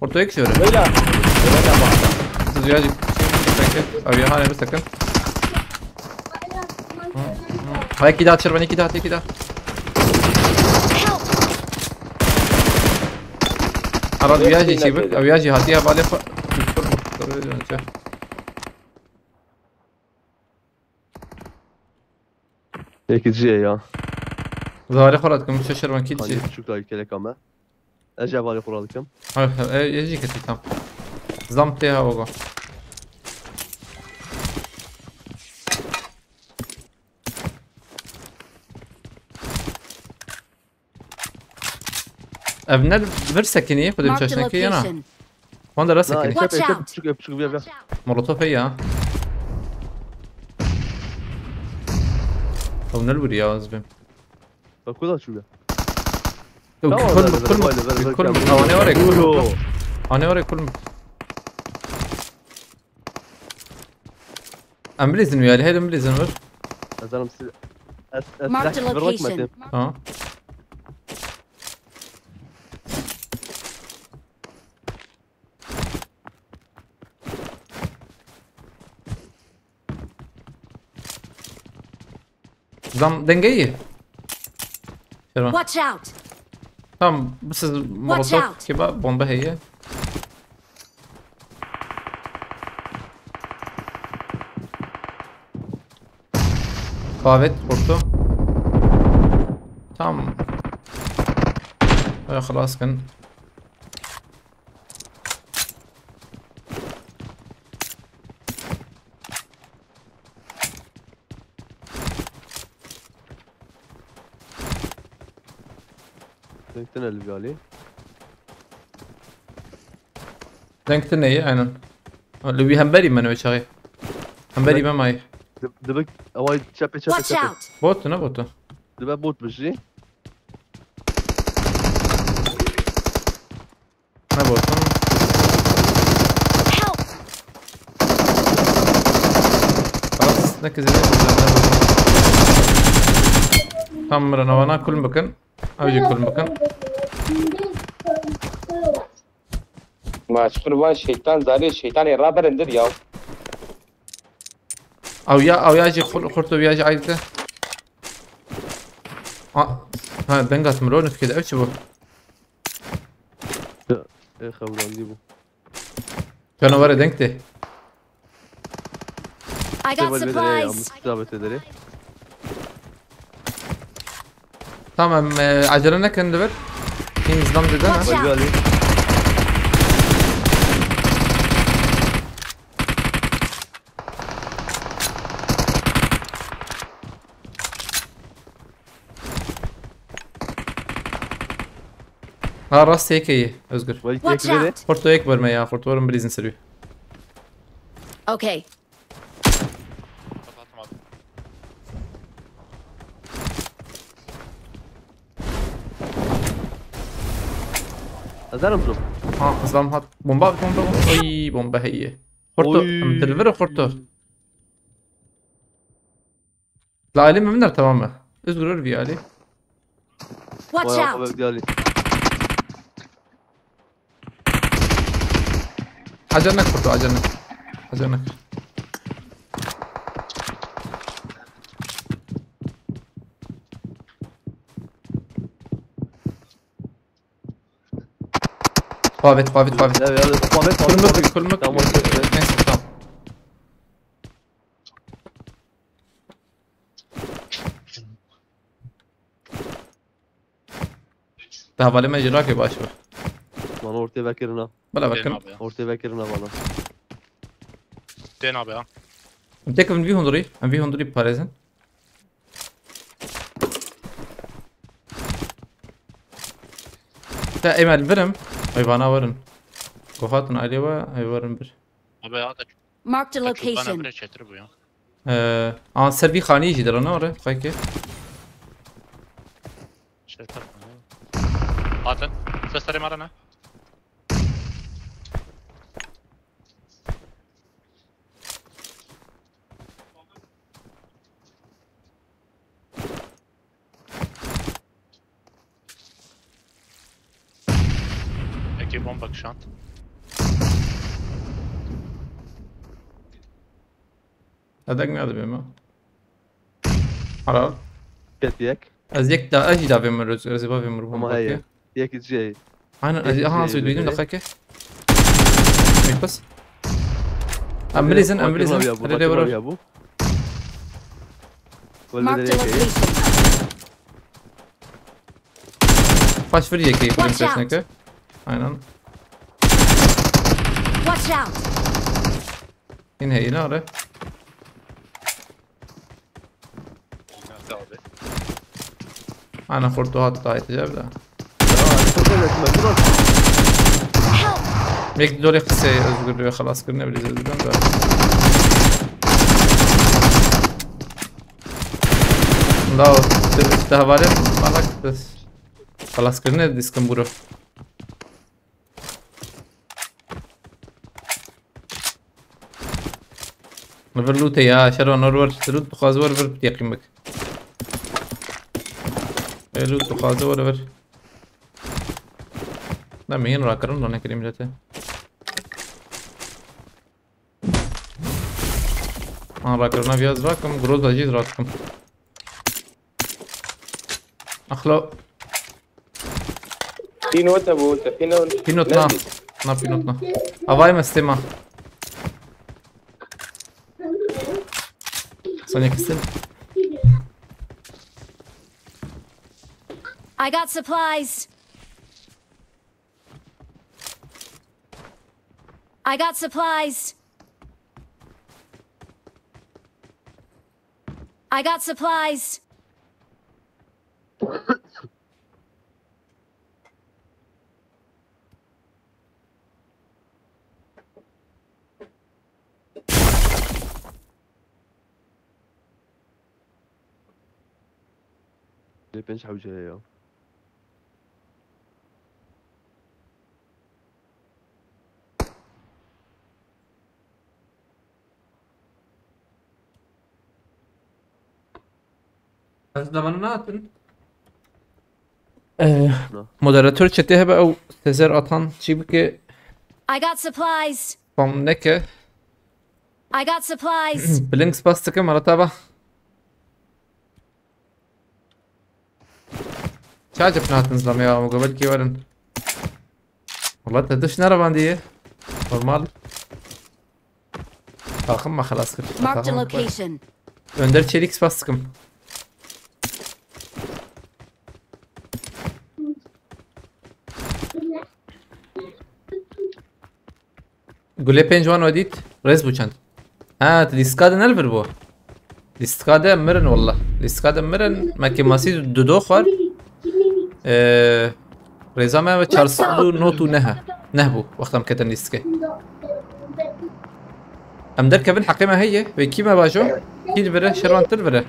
Ortaya geçiyorum. Böyle. Böyle bak. Siz ya, sakın. Abi ya, hani bir sakın. Hı, hı. Hay, iki daha çırpın, iki daha, iki daha. Help! Ara, bir yacı çevir. Abi yacı hadi ya, bale fa-, Yekî cihê ya. Zarê xwe re dikim, şeşer me kî dişê. Hadi küçük daha ülkelek ama. Ez jî hevalê xwe radikim. Ev, ev, ez jî kesî tam. Zam tê ha ogo. Ev ne vir sekinî, xwedê Marked a çeşnekê yana. Location. Wan de re sekinî. Watch out. Küçük, küçük bir, bir. Molotof heye ha. Ew ne li wirî ya, ez bim. Bak, kula çûye. Ew, tamam, kul, ver, ver, kul, ver, ver, kul, ver, kul, ver, anê were, kul, kul. Anê were, kul. Em bilîzin wî, hêdin bilîzin wir. Ez zanim si-, ez, ez Marked a silah location. Tamam. Zam dengeyî. Şervan. Watch out! Tamam, bu siz Watch molotof out! Kiba bomba heye. Davet kurtu. Tamam. Ay, xelas kin. Deng tine li vî alî. Deng tine ye, aynen. Li wî hemberî me wê çaxê. Hemberî me mayî. Dibik, away çepê, çepê, Watch çepê. Out! Bot ne botu? Dibe bot bijî. Ne botu? Help! Xelas, ne kizî ne kizî, ne botu. Tam mirin, awana kulm bikin. Ew jî kulm bikin. Ma çikur van şeytan zalê şeytanê raberin dir ya. Ew ya, ew ya jî xur-, xurt û ya jî ayrı. A, ha, deng hat mirov nifkê de, ev çi bû? Ya, e, xewrandî bû. Canavara denk tê. I got supplies. Tamam, e, acele nekin li vir. Hîn zam didin ha. Watch out. Ha, rast yekê ye, Özgür. Watch out. Xurto yek verme ya, xurto verin bilîzin serî. Okay. Kapattım abi. Hazır mısın? Ha, zam hat. Bomba, bomba, bomba. Oy, bomba heye. Xurto, em dilvir xurto. La elim min der tamam mı? Özgür vî alî. Watch out! Acele ne kurdu, acele ne. Acele ne. Pavet, pavet, pavet. Ya, ya, pavet, pavet, pavet. Kulmuk, kulmuk. Tamam, okey, okey. Neyse, tamam. Te hevalê me jî rakê baş be. Bana ortaya vekirin ha. Bela vekin. Ortaya vekirin ha bana. Tên abi ya. Tek em vî hundirî, em vî hundirî parêzin. Te em el birim. Ay vana verin. Gohatin alê ve, ay verin bir. Abi ya da Marked a location. Bana bire çetir bu ya. Ee, an ser vî xanî jî dirana ore, xayke. Şey takma ya. Hatin. Ses tarayım arana. Eke bomba kişand. Hedek ne dibê me? Helal. Ket yek. Ez yek da, ez jî da vê min, ez ê ba vê min. Ama heye. Yek jî heye. Aynen, aha, az duydum da kake. Mekbas. Em bilizin, em bilizin. Hadi de vurur. Marked a location. Faş vur yekê kurum sesine ke. Aynen. Watch out. Yine heyine are. Ana xurt hat dayet cevda. Yek dolê qisê özgürlüğü xelas kirine biliriz özgürlüğü de. Da o te hevalê malak xelas kirine diskin buru. Li vir loot heye ha, Şervan, wer wer, loot dixwaze wer vir, teqîm bik. Ê, loot dixwaze wer vir. Ne, min hîn rakirin, ranekirî milete. An rakirina viyaz rakim, Groza jî rakim. Axlo. Pînot hebû, te pînot Pînot na. Nedî. Na pînot na. Avay me stêma. Saniye kesin. I got supplies. I got supplies. I got supplies. Lê pênc hewce heye. Ez de bana natin. Ee, No. Moderator chatê hebe ew Sezer Atan çî bike. I got supplies. Spam neke. I got supplies. Blink spas dikim, arata ba. Çi acib natin zilamê ya, belkî werin. Wala te diş nerevandiye. Normal. Takım mı xelas kir? Marked a Takım mı? Location. Önder Çelik spas dikim. Gule pênc wan we dît, rêz bû çend. Ha, tu lîstika de ne li vir bû? Lîstika de mirin walla. Lîstika de mirin, me kêmasî dudo xwar. Ee, rêza me ve çar sed û nod û neh e. Neh bû, wexta em ketin lîstikê. Em derkevin heqê me heye. Wê kî me bajo? Kî li vir e? Şervan tu li vir e.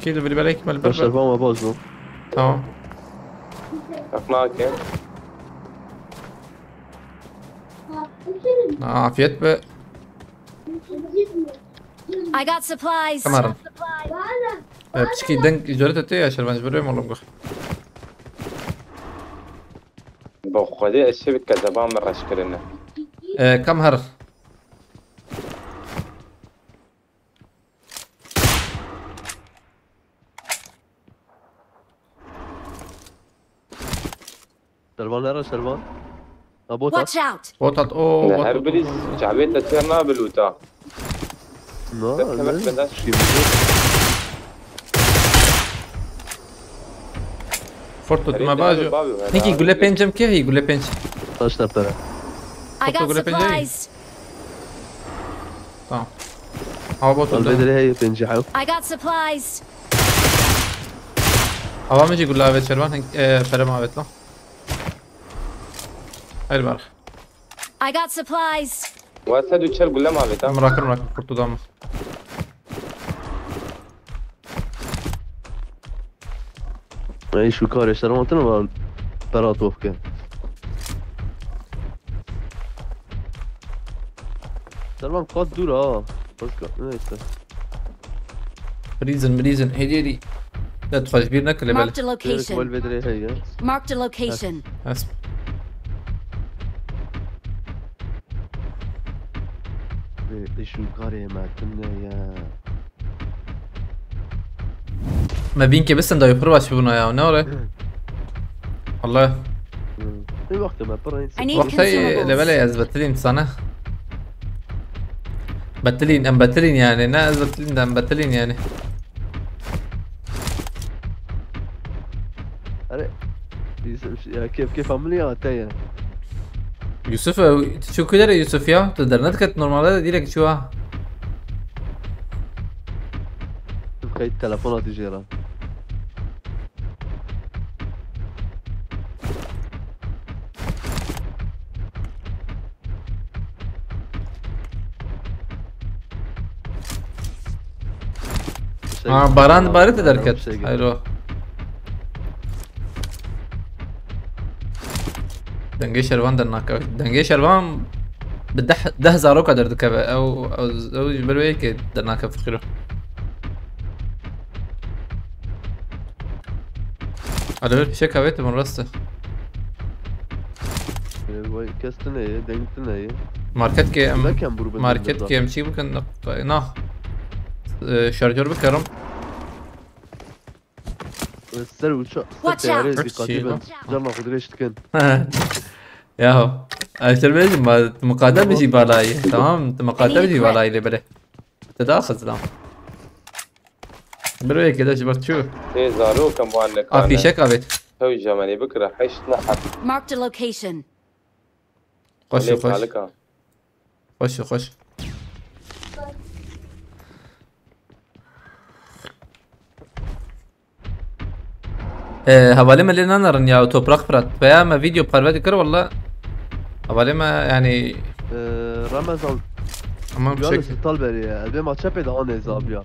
Kî li vir e? Belê kî me li vir e. Şervan we bajo. Tamam. Bak nake. Afiyet be. I got supplies. Kemarim. Ee, piçkî deng îcoret te ya Şervan, ji ber wê malum gu. Bi Xwedê ez şevit kezeba min reş kirine. Ee, kam her. Şervan nere Şervan? Ha, bot at. Watch out! Bot at, o, Ne bot her at, birî bot at. Çavê te têr nabe lûta. Na, Te ne? Kemek beda. Şî bizi. Forto tu me bajo. Hinkî gule pêncem ke hî gule pênc. Taş tepere. I got supplies. Tamam. Hava bot Al oldu. Bedri heye pêncî hew. I got supplies. Hava min jî gule avêt Şervan, hink, e, pere min avêt lan. Her bar. I got supplies. Wa sed û çel gule min avêt ha. Merak etme, merak etme, kurtu da min. Ey şu karê Şervan tine va pera tof ke. Şervan kat dûr ha. Başka neyse. Prison, prison, hedi hedi. Ne tu xweş bîr nekile bel. Marked a location. Wal vedre heye. Marked a location. As. Ey şu karê me tine ya. Me bîn ke bisin dayı pir baş bûna ya, ne ore? Allah. Hı. Bir vakti me pir insan. I need Wextê consumables. Levele ez betilîn sana. Betilîn, em betilîn yani. Ne ez betilîn de em betilîn yani. Are. Yusuf, ya keyf keyf amli ya te ya. Yusuf, e, tu çû ku dere Yusuf ya? Tu dernediket normalde de direkt çû ha. Kayıt telefon atı jêra. Ha, baran barî te derket. Hayro. Dengê Şervan dernake. Dengê Şervan Bi deh, deh zaroka derdikeve. Ew, ew, ew ji ber wê yekê dernakeve fiqîro. Alo, fişek avêt min rast e. Ê, vay, kes tune ye, deng tune ye. Market ke em, Nekem bur bin market denda. Ke em çi bikin, na, e, şarjör bikerim. Ser uça, ser Watch out! Teyarê dikkatli bin. Çi? Cama xwe dirêj dikin. Ya, ez te bêjim, ma, tu miqate bijî balayî, tamam? Tu miqate bijî balayî lê belê. Te daxist lan. Biro yekê de ji ber çû. Tê zarok em wan nikane. A fîşek avêt. Hew jamenê bikire heşt ne hat. Marked a location. Xweş û Lê xweş. Kalika. Xweş û xweş. Ee, hevalê me lê nanerin ya, toprak firat. Veya me video parve dikir, walla. Hevalê me, yani. Ee, Ramazan. Tamam, ya çek. Stal beri ya. Elbê ma çepê daha neyza abi ya.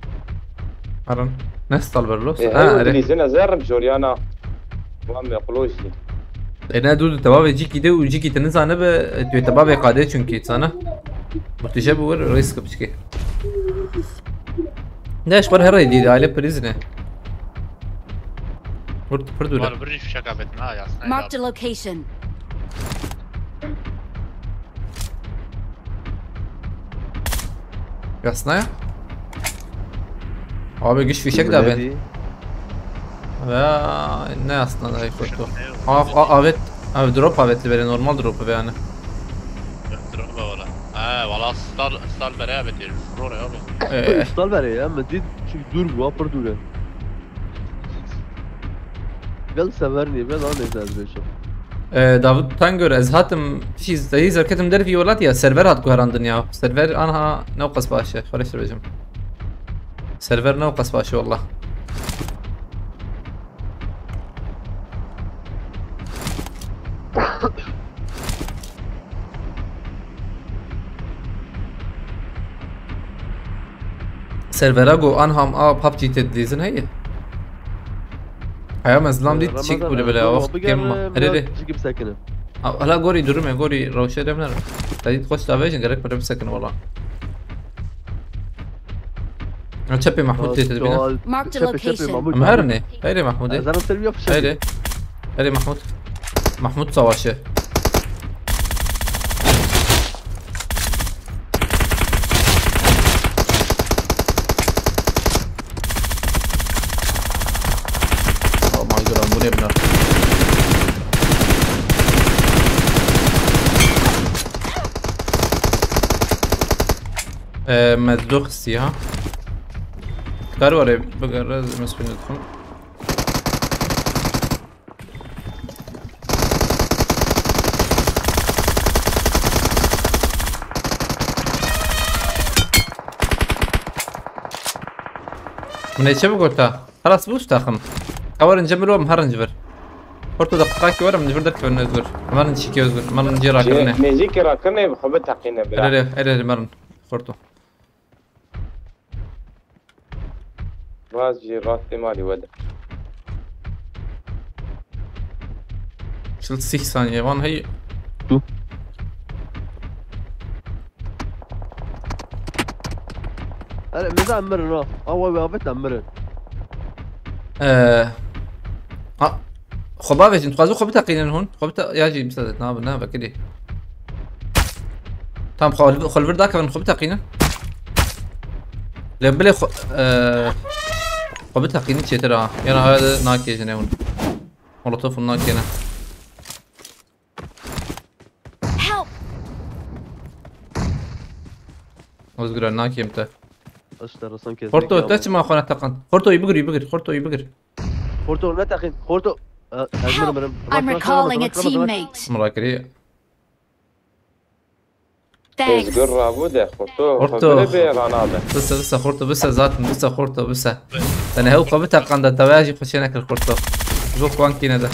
Aran. Ne stal beri lo? Ee, ha, heyo dilîzin ez erim joriyana. Wan me qulojî. E, ne, dûr di tevavê cîkî de û cîkî te nizane be, tu yê tevavê qadê çunkî zana. Murtije bi wir risk biçikê. Ne, ji ber herê dî, aile prizine. Hurt, pir dûr e. Var, bir fişek afetin ha, ya, sniper. Marked a location. Yasnaya? Abi, giş fişek de ben. Ve ne yasna da kurtu. Av, a-, avet, av drop avetli böyle normal drop be yani. Drop be valla. Ha, valla stal, stal bere avet yerim. Rore abi. Ee. Stal bere ya, mi dît çünkü dur bu, apır dur. Gel sever niye, ben daha ne güzel bir şey. Ee, Davut Tangör, ez hatim, şey, zehî zerketim dervî welat ya, server hat guherandin ya. Server anha ne qas baş e, xweş dibêjim. Server ne qas baş e, wallah. Servera go anham a PUBG te dilîzin heye. Haya me zilam dît çik bûle bile, o wextê kêm ma. Erê, erê. Hala gorî durume, gorî rewşe dem nere. Te dît xweş davêjin, gerek bire bisekine wala. Ha, çepê Mahmud tê te dibîne. Marked a location. Em herine. Herê Mahmudê. Herê. Herê Mahmud. Mahmud savaşı. Oh my God, em bûnê bine. Ee, me du xistî ha. Kar were bigere, ez me spin dikim. Min ê çi bigota? Xelas bû, ji taxim. Ka werin cem ro, em herin ji vir. Xorto deqîqakî werin, ji vir derkevin Ozgur. Em herin çîkê Ozgur. Em herin cê rakirine. Nêzîkî rakirine, bi xwe biteqîne bira. Erê, erê, erê, merin. Xorto. Rast jî rastê malî we de. Çil sih saniye van hey. Tu. Hele, meza em mirin ha. Awa we avêt em mirin. Ee, ha, xwe bavêjin, dixwazin xwe biteqînin hûn. Xwe bite-, ya jî, müsaade, na, na, vekirî. Tam xwe, xwe li vir dakevin, xwe biteqînin. Lê bilê xwe, e, xwe biteqînin çêtir ha. Yana aya de nakê jinê hûn. Molotof hûn nakêne. Help! Ozgur, nakêm te. Xorto, te çima xwe neteqand? Xorto, yî bigir, yî bigir. Xorto, yî bigir. Xorto, neteqîn. Xorto. E, ez mirim, mirim. Help! I'm recalling a teammate. Min rakirî. Thanks. Ozgur rabû de, Xorto. Xorto. Xwe bire bê ranabe. Bise, bise, Xorto, bise, zaten bise, Xorto, bise. Te ne hew xwe biteqanda, te veya jî xwe çê nekir, Xorto. Ji bo kuankî nede.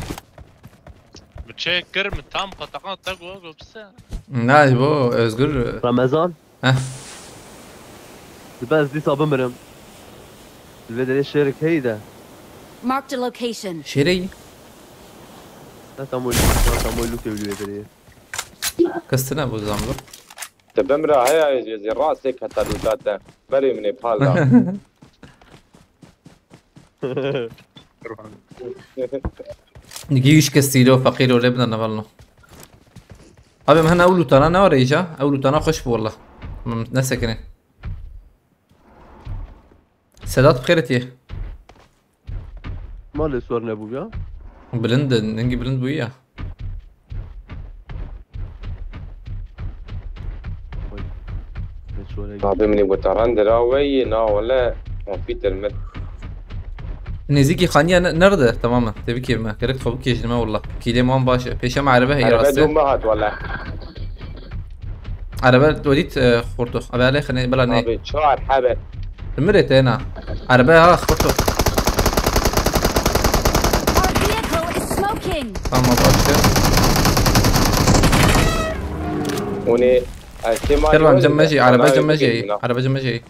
Min çê kir, min tam xwe teqand, te got, got bise. Na, ji bo Ozgur. Ramazan. Heh. Dibe ez dîsa bimirim. Li vê derê şêrik heyî de. Marked a location. Şêreyî? Ne tam wê, ne tam wê lûtê wî li vê derê ye. Kes tine bû zamlo. Te bimra heya ez ê rastê keta lûta te. Berê min ê pala. Nigî wî şikestî lo feqîr û lê bidin nevelno. Abi min hena ew lûtana ne were îca? Ew lûtana xweş bû walla. Min nesekinê. Sedat bi xêr etiye. Ma lê sor nebû ya? Bilind, ningî bilind bûyî ya. Oy. Ne çorek. Abi min ê gotaran dira weyî, na wele, kompîter min. Nêzîkî xaniya ne-, nerede? Tamamen. Tebî kêrime. Gerek xwe bikêjinime walla. Kîlê man baş e. Pêşe me erebe heye. Erebe raste. Dû me hat wele. Erebe wedît, e, xorto. Ebe alê xine bila ne. Abi çar hebe. Mirê te na. Erebe ha xorto. Our vehicle is smoking. Tamam, başka. Hûnê, e, sê malî Kervan, were cem de, mejî, erebe bana cem wê mejî. Bigirîna. Erebe cem mejî.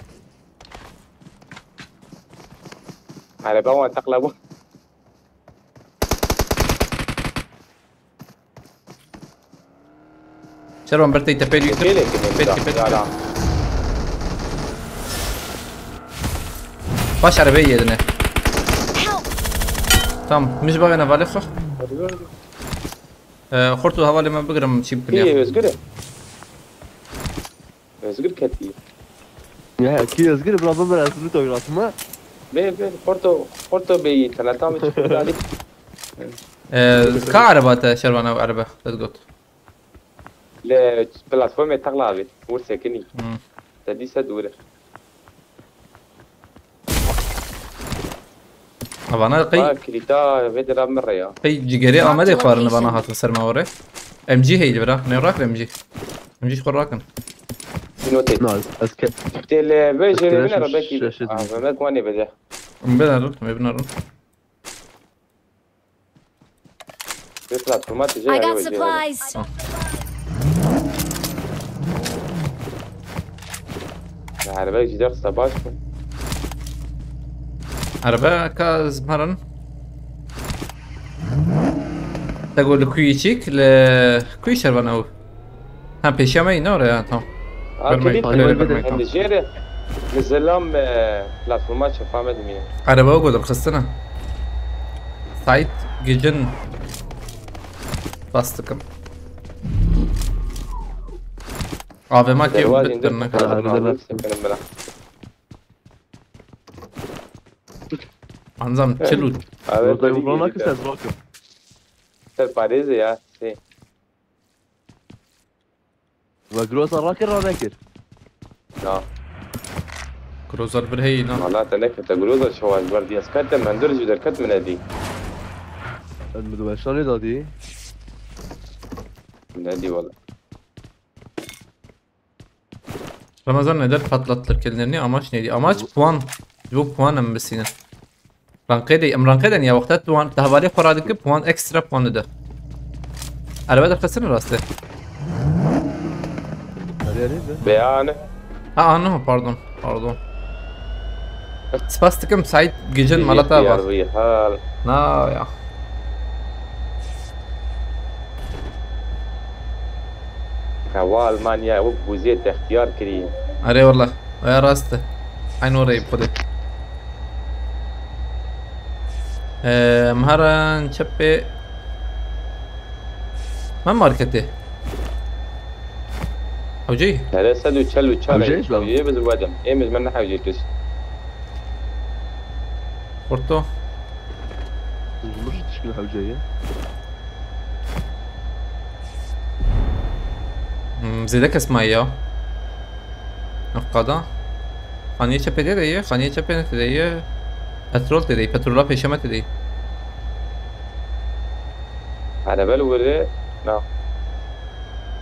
Erebe wan teqlebû. Şervan ber tey tepeyê dû. Tepeyê lê kimin Pêt da, ki, pêt ki. Yara. Baş erebeyê yedine. Help! Tamam, min ji bavê nevalê xwe. Ee, xort û hevalê me bigirim, çî bikin ya. Kî Özgür e? Özgür ketî. Ya, kî Özgür? Bira bibir, ez lûto girasime. Bê, bê, xorto, xorto bêyî, teneta min çi dalî. Ee, ka ereba te, Şervan, ew erebe, ez got. Li platformê texla avêt, wir sekinî. Hmm. Te dîsa dûr e. Avana qey Ha, kilîta vê dira min re ya. Qey cigerê Amedê xwarin vana hatin ser me orê. M G heyli bira, ne rak M G. M G xwe rakin. Notê. Na, ez ke- Tê li vê jêrê bine re belkî. Şaşırdım. Ah, Mehmet Kuanê bide. Em binarin, em binarin. Vê platforma tije I got supplies. Erebe jî dersa baş bû. Erebe ka zmarin. Te got li kuyî çîk, li kuyî şervan ew. Ha, pêşiya me yî, ne oraya, tamam. Abi, Bermay, kilît bermay, bermay, tamam. Hem de jêre, li zilam, e, platforma çefa me dimîne. Araba o kadar kıstına. Sait gecin bastıkım. A V M ki Derwazin bittirine de kadar. Abi, de Seferim bela. Anzam, çilut. Abi, Burada böyle vurana gidiyor. Ki ses bakın. Ser parêzê ya, şey. Ve Groza rakir ra nekir. Na. Groza bir heyî na. Valla te nekir, te Groza şewa ji ber dî. Ez ketim, hundir jî derket min nedî. Ez mi diweşanê dadî. Min nedî valla. Ramazan neden patlattılar kendilerini? Amaç neydi? Amaç puan. Bu puan em bisînin. Ranqê de, em ranqê de niye wexta tu wan, te hevalê xwe radike, puan, ekstra puan dide. Araba derxistine rastê. Araya neydi? Beyan. Ha, anladım, pardon, pardon. Spas dikim, Saîd, gecen mala te va. Hal. Na ya. Hewa Almanya wek buzê te ixtiyar kiriye. Erê wallah. Aya rast e. Aynı orayı bu kadar. Ee, Mharan çepê. Ma marketê. Hewceyî? Here sed û çel û çar. Hewceyî ji ber. Hewceyî biz wedin. Ê min ji me ne hewceyî tişt. Orto. Zumur tişkil hewceyî. Hmm, zêde kes maye ya. Ev qada. Xaniyê çepê tê de ye, xaniyê çepê ne tê de ye. Petrol tê de ye, petrola pêşeme tê de ye. Arebe li wir e, na.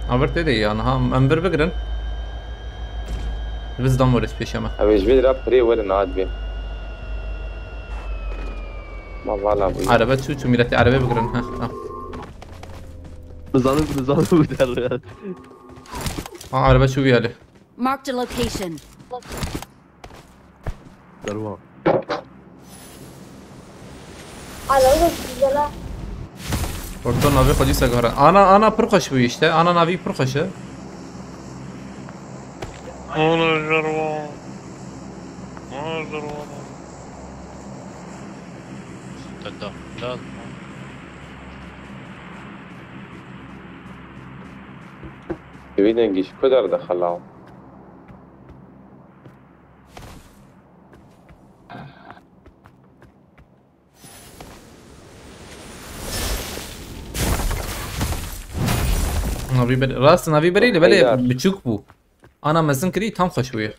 Aver tê de ye, aniha em vir bigirin. Biz dam weriz pêşeme. Ew ê ji vê dira pirê werin, niha dibê. Ma vala bûye. Arebe çû, çû, miletê Erebe bigirin. Heh, tamam. Nizanim, nizanim bu der ya. Ha, Erebe çû vî alê. Marked a location. Derwa. Alo, güzel ha. Orta navê xwe dîsa guhera. Ana, ana pir xweş bû işte. Ana navî pir xweş e. Ana jarwa. Ana jarwa. Tedda. Lazım. Wî dengî ji ku derdixela? Navî ber-, rast navî berê li belê Heydar. Biçûk bû. Ana mezin kirî tam xweş bûye.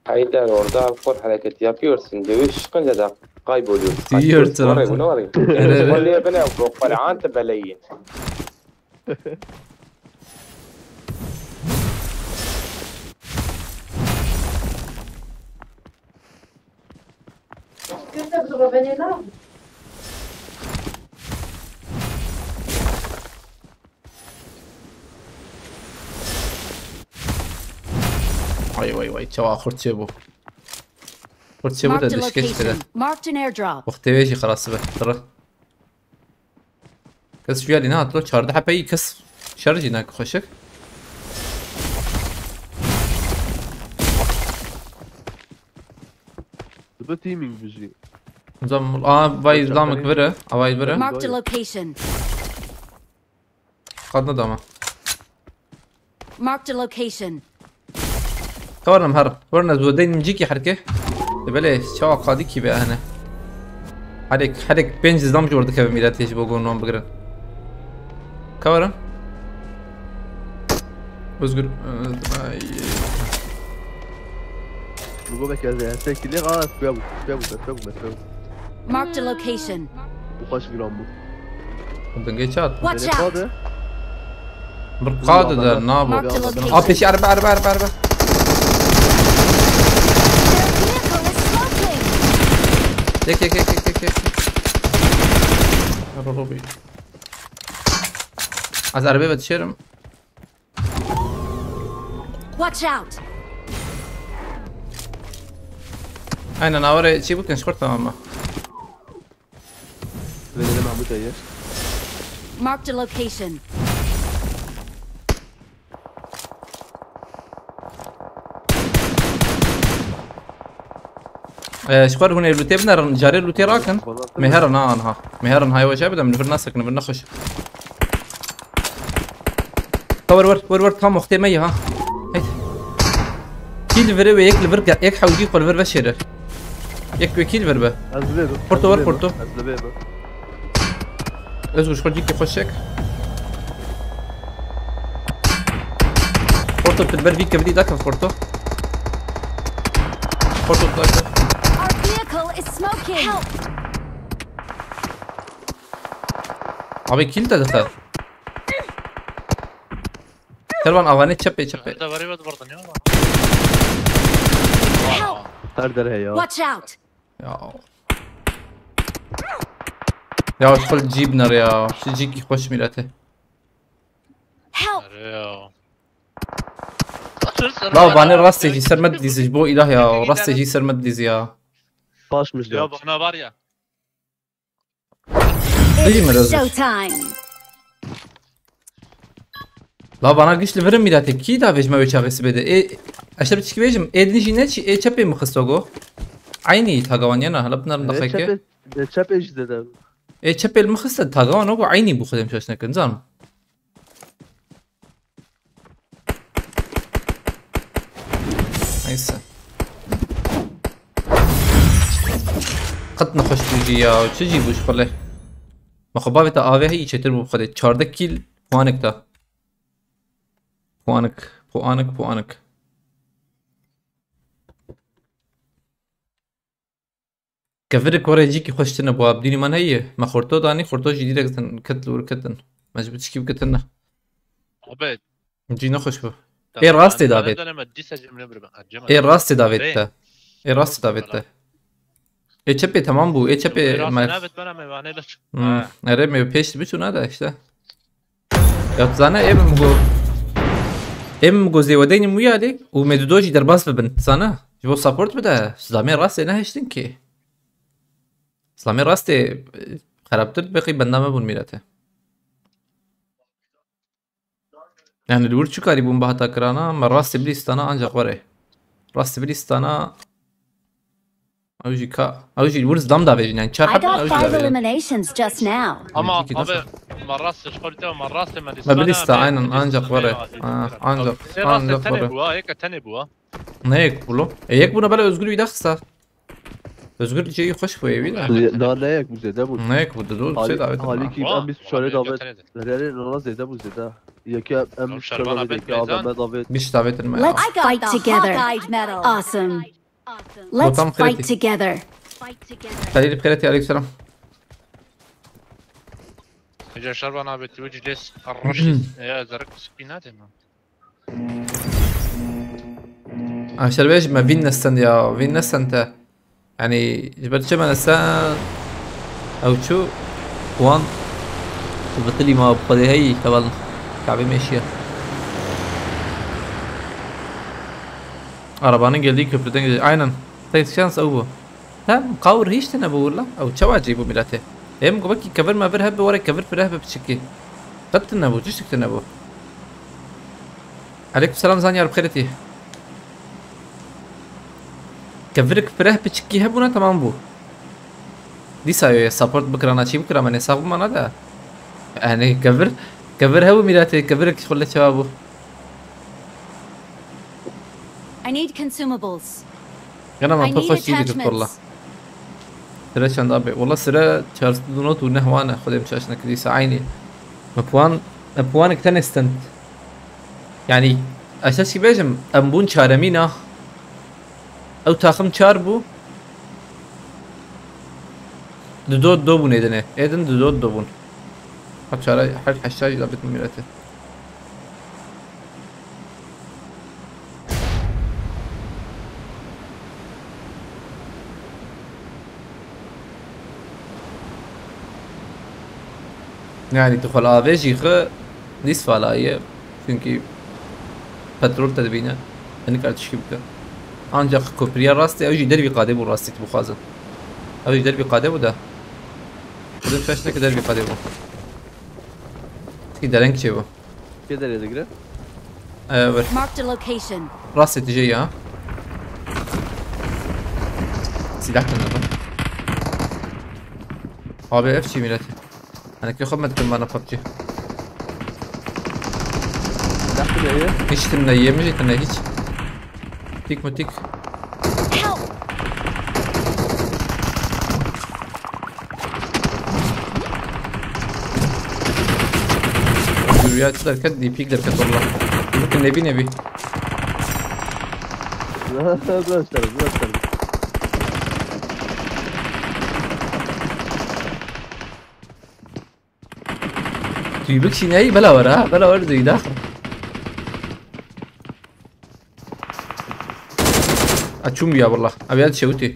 Heydar, orada kor hareket yapıyorsun. Dövüş çıkınca da kayboluyorsun. Diyorsun. Kaçıyorsun. Oraya, bunu oraya. Ere, ere. Oraya bile bu kalante beleyin. Vay vay vay, çawa xurt çê bû. Xurt çê bû de dişkeş bide. Marked an airdrop. Wextê wê jî xelas be. Tırı. Kes şuya lî nehatlo, çardeh hepeyî kes şer jî nak xweşik. Dibe teaming bijî. Zam-, a, vay zamek vire, a, vay vire. Marked a location. Qad nedama. Marked a location. Kawarım her. Warna zodeynim ciki herke. E, belê, çawa qadî kî be hene. Herek, herek pênc zam jor dikeve mîretê ji bo gon wan bigirin. Kawarım. Özgür, e, ay. Bu go bekle, heste kili, aa, suya bu, suya bu, suya bu, suya bu. Marked a location. Bu kaç gram bu? Dengê çat. Watch out! Bir qade de nabo. Marked a location. A, peşî araba, araba, araba, araba. Their vehicle is smoking! Yek, yek, yek, yek, yek, yek. Araba bir. Az arabaya yetişirim. Watch out! Aynen, avare çi bu, tamam mı? Verelim abi dayı. Marked a location. Ee, ji xwe re hûn ê lûtê binerin, carê lûtê rakin. Meherin ha anha. Meherin ha yavaş abi de min vir nasekin, vir nexweş. Ka wer wer wer wer tam wextê me ye ha. Hey. Kî li vir e wê yek li vir ge-, yek hewcî xwe li vir veşêre. Yek wê kî li vir be. Ez li vê bim. Porto, ez li wer vê bim, porto. Ez li vê bim. Özgür, xwe cîkê xwe çek. Porto, tu li ber vî kevirî dakin porto. Porto, tu dakin. Our vehicle is smoking! Help! Abi, kill de dixwe. Kervan, avanê çepê, çepê. Hadi, var evet, buradan ya. Help! Her derê ya. Watch out! Ya. Ya, şu cî binere ya. Şu cî ki xweş mîrete. Help! Nereye ya? La, vanê rastê jî ser me dilîzî, ji bo îlah ya. Rastê jî ser me dilîzî ya. Paşmiş ya. Ya, bana var ya. Değil mi, It's Özgür? Showtime! La, vana giş li vir e mîratê. Kî da vêjme wê çaxê sibê de? Ê, eşte bi çikî vêjim. Ê din jî ne çi? Ê çepê min xisto go. Eynî tagawan yena. Hala binarim. Ê daxeke. Çepê, ê çepê jî de de. Ê çepê li min xiste tagawan o go eynî bû xwedê min şaş nekin. Zanim. Neyse. Qet nexweş bû jî ya. Çi jî bû ji xwe lê? Me xwe bavê te avê heyî çêtir bû bi xwedê. Çardeh kîl puanik da. Puanik, puanik, puanik. Kevirê korê cîkî xweş tine bû, Abdînî man heye. Me xorto danî, xorto jî dîrek zin ket li wir ketin. Me ji bi çikî bikitin ne. Abi. Cî ne xweş bû. Ê rastê davêt. Ê rastê davêt te. Ê rastê davêt te. Ê çepê temam bû. Ê çepê me. Hmm. Erê me pêş dibiçûna de işte. Ya tu zane, ê min go, ê min go zêwedeynin wî alî û me dudo jî derbas bibin. Tu zane? Ji bo support bide. Zilamê rastê nehiştin ki. Zilamê rastê, e, xerabtir dibe qî benda me bûn mîrete. Yani li wir çi karî bûn bihata kirana, me rastî bilîstana ancak were. Rastî bilîstana. Ew jî ka, ew jî wir zdam davêjin, yani çar I heb got ew jî five davêjin. Eliminations just now. Ama abi, ma rast ji xwe te ma rast me. Me bilîsta, aynen, ancak were. Ha, ancak, ancak were. Tenê bû, ha, yek tenê bû, ha. Ne yek bû lo? E, yek bûna bela Özgür wî daxista. Özgür ceyî xweş bû evî de. Da ne yek bû zêde bû. Ne yek bû, de dû, şey davet. Halî ki em bîst çar davet. Rere nana zêde bû zêde. Yekî em bîst çar davet, yekî A V M davet. Bîst davet me. Let's fight together. Awesome. Let's fight together. Xelîl bi xêretî, aleyküm selam. Hêja şervan abi, tu cilês qarraş ya zerek spî nade mi? Aşerbej me vîn nestend ya, vîn nestend te. Yani ji ber çi me nestend? Ew çû wan bi tilî ma bi xwedê heyî hevalin. Kabê meşiye. Arabanın geldiği köprüden gidecek. Aynen. Tek şans ew bu. Hem kawir hiç tine bu la. Ew çawa cî bu milletê. Hem ku belkî kevir mevir hebe were kevir pireh be piçikî. Qet tine bu, tiştik tine bu. Aleyküm selam Zanyar, bi xêretî. Kevirik pireh piçikî hebûna, tamam bû. Dîsa yo support bikirana, çî bikira, me ne sax bimana da. Yani kevir, kevir hebû mîratê, kevirik xwe le çawa bû. I need consumables. Gana me I need pir xweş çî dikir attachments. Kolla. Sire çend abi? Wala sire çar sed û nod û neh wan e, Xwedê min çaş nekir dîsa eynî. Me puan, me puanek tenê stend. Yani, ez çi bêjim, em bûn çaremîn a. Ew taxim çar bû. Dido dido bûn êdinê. Êdin dido dido bûn. Her çare, her heşta jî dabit mîrete. Yani tu xwe li avê jî xwe nîsfa layê, çünkü petrol te dibîne, hinek artişkî bike. Ancak kopriya rastê, ew jî dervî qadê bû rastî tu bixwazin. Ew jî dervî qadê bû de. Xwedê çaş neke dervî qadê bû. Çi dereng çê bû. Kê derê digre? Ee, ver. Marked a location. Rastê tijê ya. Silah tane bak. Abi ev çi millet? Hani ki xubmet kim bana PUBG. Silah bile ye. Hiç tane yemiş tane hiç. Tik mi tik. Help! Yürüyatçı derken, D P derken Allah. Bakın nebi nebi. Biraz tarım, biraz tarım. Tu bikişî neyî bela were ha, bela were zeyda. Açûm ya wallah. Abi hadi çewitî.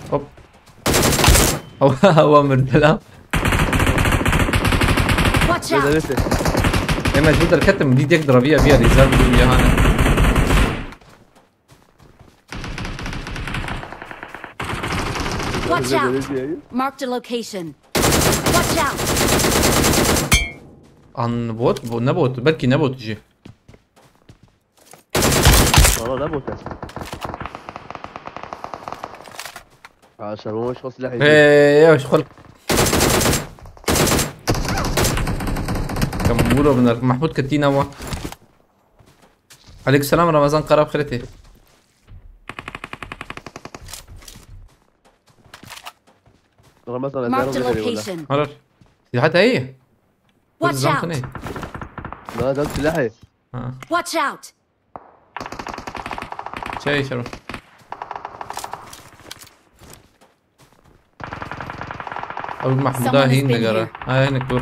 Hop. Hawa hawa mirdelam. Watch out! Ê mecbûr derketim, dî dek diraviya viya rêzan bû ya hane. Watch out! Marked a location. Watch out! An bot, bu ne bot? Belki ne bot jî. Valla ne bot ya? Ha, şervan hoş o silahı. Hey, ya şu kol. Kamuro binar. Mahmut Katina wa. Aleyküm selam Ramazan Kara, bi xêr tê. Ramazan, Marked a location. Harar. Silaha te heye? Watch out! Na, zam silahı. Ha. Watch out! Çay içerim. Abi Mahmuda hin negara. Ha, hin kur.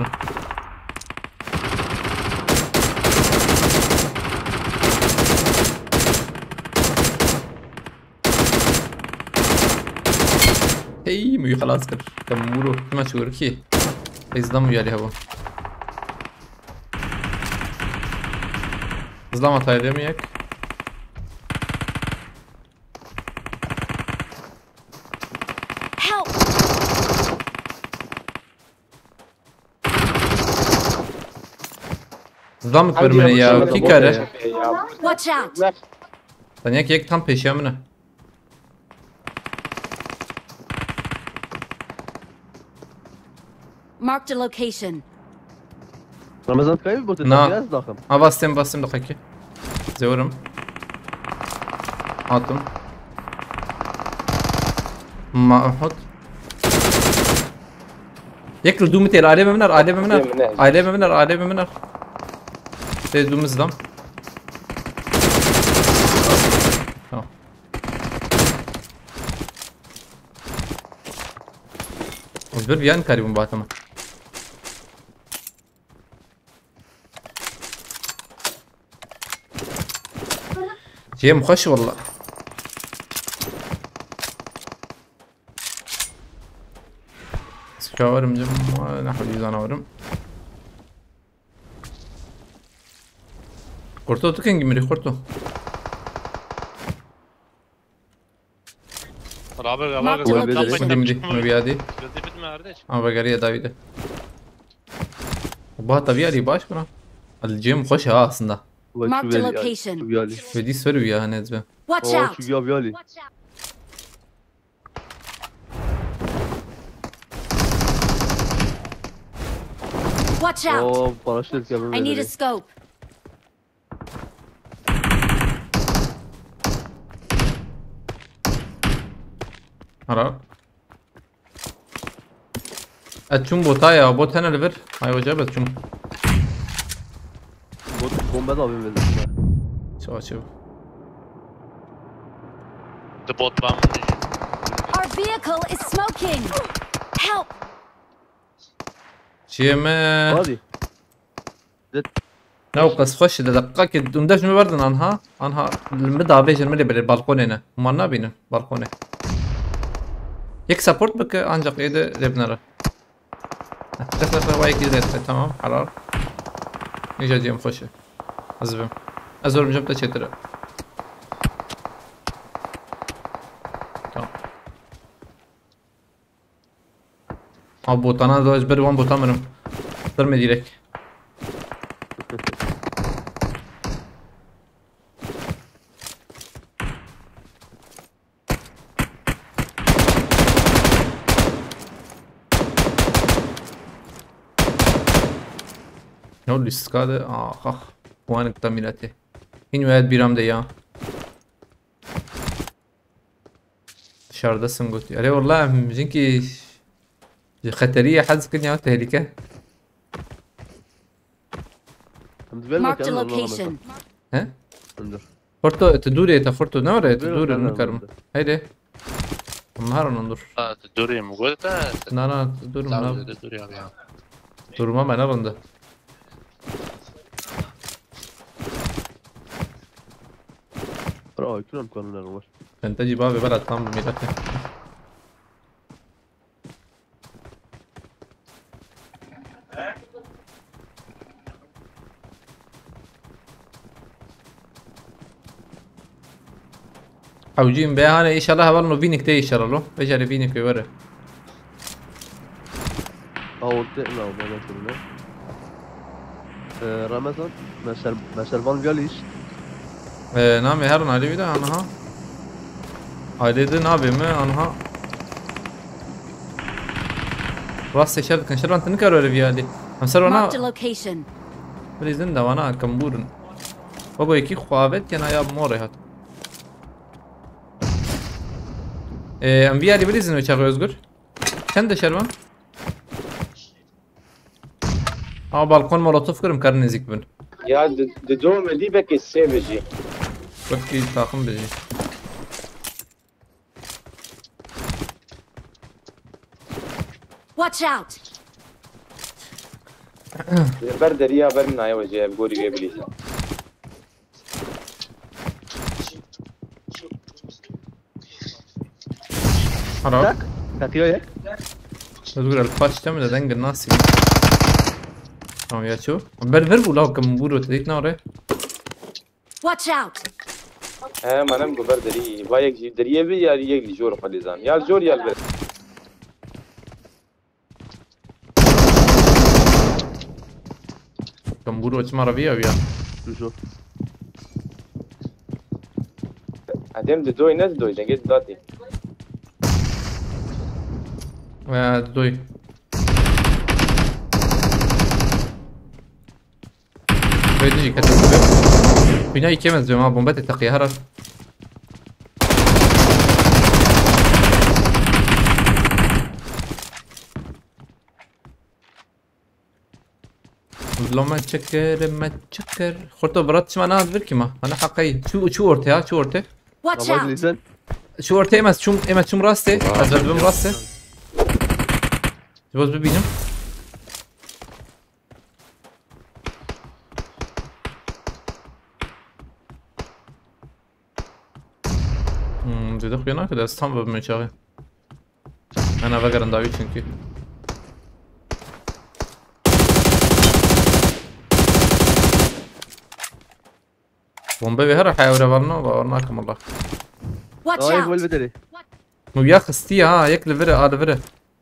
Hey, muyu xelas kir. Tamam, vuru. Kime çığır ki? Ezdan mu yali hava? Zlama tayde mi yek? Help! Zam Hadi kurmene ya, ya, bu kî kare? Watch out! Sen yek yek tam peşiya min e. Marked a location. Ramazan kayıp bu Na. Biraz daha. Ha, bastım, bastım da kaki. Zeworim. Attım. Ma hot. Yek lu dû min têr, alê min ar, alê min ar. Alê min ar. Alê min ar, alê min ar. Tê dû min zidam. Tamam. Ez bir biyan karîbûm batama. Cem xweş walla. Sikawerim cem, ne hewlî zanawerim. Kurto tu kengî mirî kurto. Rabe, rabe, Marked a rabe, location. Rabe, Şimdi mi, mi biyadi? Gözü bitme kardeş. Ama bagariye Davide. Bu hatta bir yeri baş bura. Al Cem hoş ha aslında. Marked a location. Ve di soru ya ne ezbe. Watch out! Şu ya bir yali. Watch out! Oo, paraşüt gelmedi. I need a scope. Helal. Ez çûm bota ya, bot hene li vir. Ay hoca, ez çûm. Bot bombe de abim verdi. Çawa çew. The bot bomb. Our vehicle is smoking! Help! Çiyê me. Hadi. Ne o qas xweş e, deqaqekê dûnde ji min berdin anha. Anha li min davêjin, min lê belê balkonê ne. Hûn nabînin balkonê. Yek support bike ancak êde lê binere. Heh, ref, ref, ref, yekî ref, tamam, helal. Nîja cem xweş e. Ez bim. Ez zorim cem te çêtir e. Tamam. Abi botana da ez ber wan bota mirim. Sir me direkt. Ne oldu, lîstika de? Ah, ah. Puanik da milletê. Hîn wayet bîram de ya. Dışarıdasın gotî. Erê wallah, em jinkî ji xeteriyê hez dikin ya tehlike. Em diber Marked a location. He? Em dur. Forto, tu dûrê, te Forto ne were, tu dûrê, nikarim. Heyre. Em herin dur. Ha, tu dûrê mi got te? Na, na, tu dûrê mi, na. Tu dûrê abi ya. Duruma me ne bende. Bravo, kiran kanunlar var. Sen te cî bavê bela tam bi mîrete. Hewcîn bê hane, înşallah heval no vînik tê înşallah lo. Bejarê vînik wê were. Aorte, na, bana kuruna. Ee, Ramazan, meşer, meşervan gel iş. Ee, namê herin alî wî de anha. Ailê de nabê mi anha. Rastê şer dikin. Şer van tu nikar were vî alî. Em ser wana. Marked a location. Bilîzin de wana kembûrin. Babo yekî xwe avet kena ya morê hat. Ee, em vî alî bilîzin wê çaxê Özgür. Çend de şervan? Ama balkon molotof kirim, karin nêzîk bin. Ya di, di do me dî bekê sê bijî. Wekî taxim bijî. Watch out! Li ber deriya ber min naye wecê, ev gorî wê bilîze. Helal. Tak, takıyor ya. Özgür el paç deme de denge nasıl? Tamam ya ço. Ber ver bu law kam buru te na oraya. Watch out! He, manem gu ber derî. Va yek jî deriyê bi ya yek jî jor xwe lê zan. Ya jor ya li ber. Tembûr û çima re viya viya. Tujo. Edem didoy ne didoy, dengê didatî. Ee, doy. Doy dijî kete. Bina iki mez diyorum ha, bomba te takiye her. Lo me çekir, me çekir. Xurto brat çima na vir ki ma. Bana haqayı. Çu, çu ortaya, çu ortaya. Watch out! Şu ortaya emez çum, emez çum raste. Azar dibim raste. Boz bibînim. Hmm, dedik ya ne kadar tam bir meçağı. Ana vegerin davi çünkü. Bombe ve her haya vre var mı? Var mı akım Allah. Watch Ay, gol out! bedeli. Bu ya kıstı ya, yek li vire, a li vire.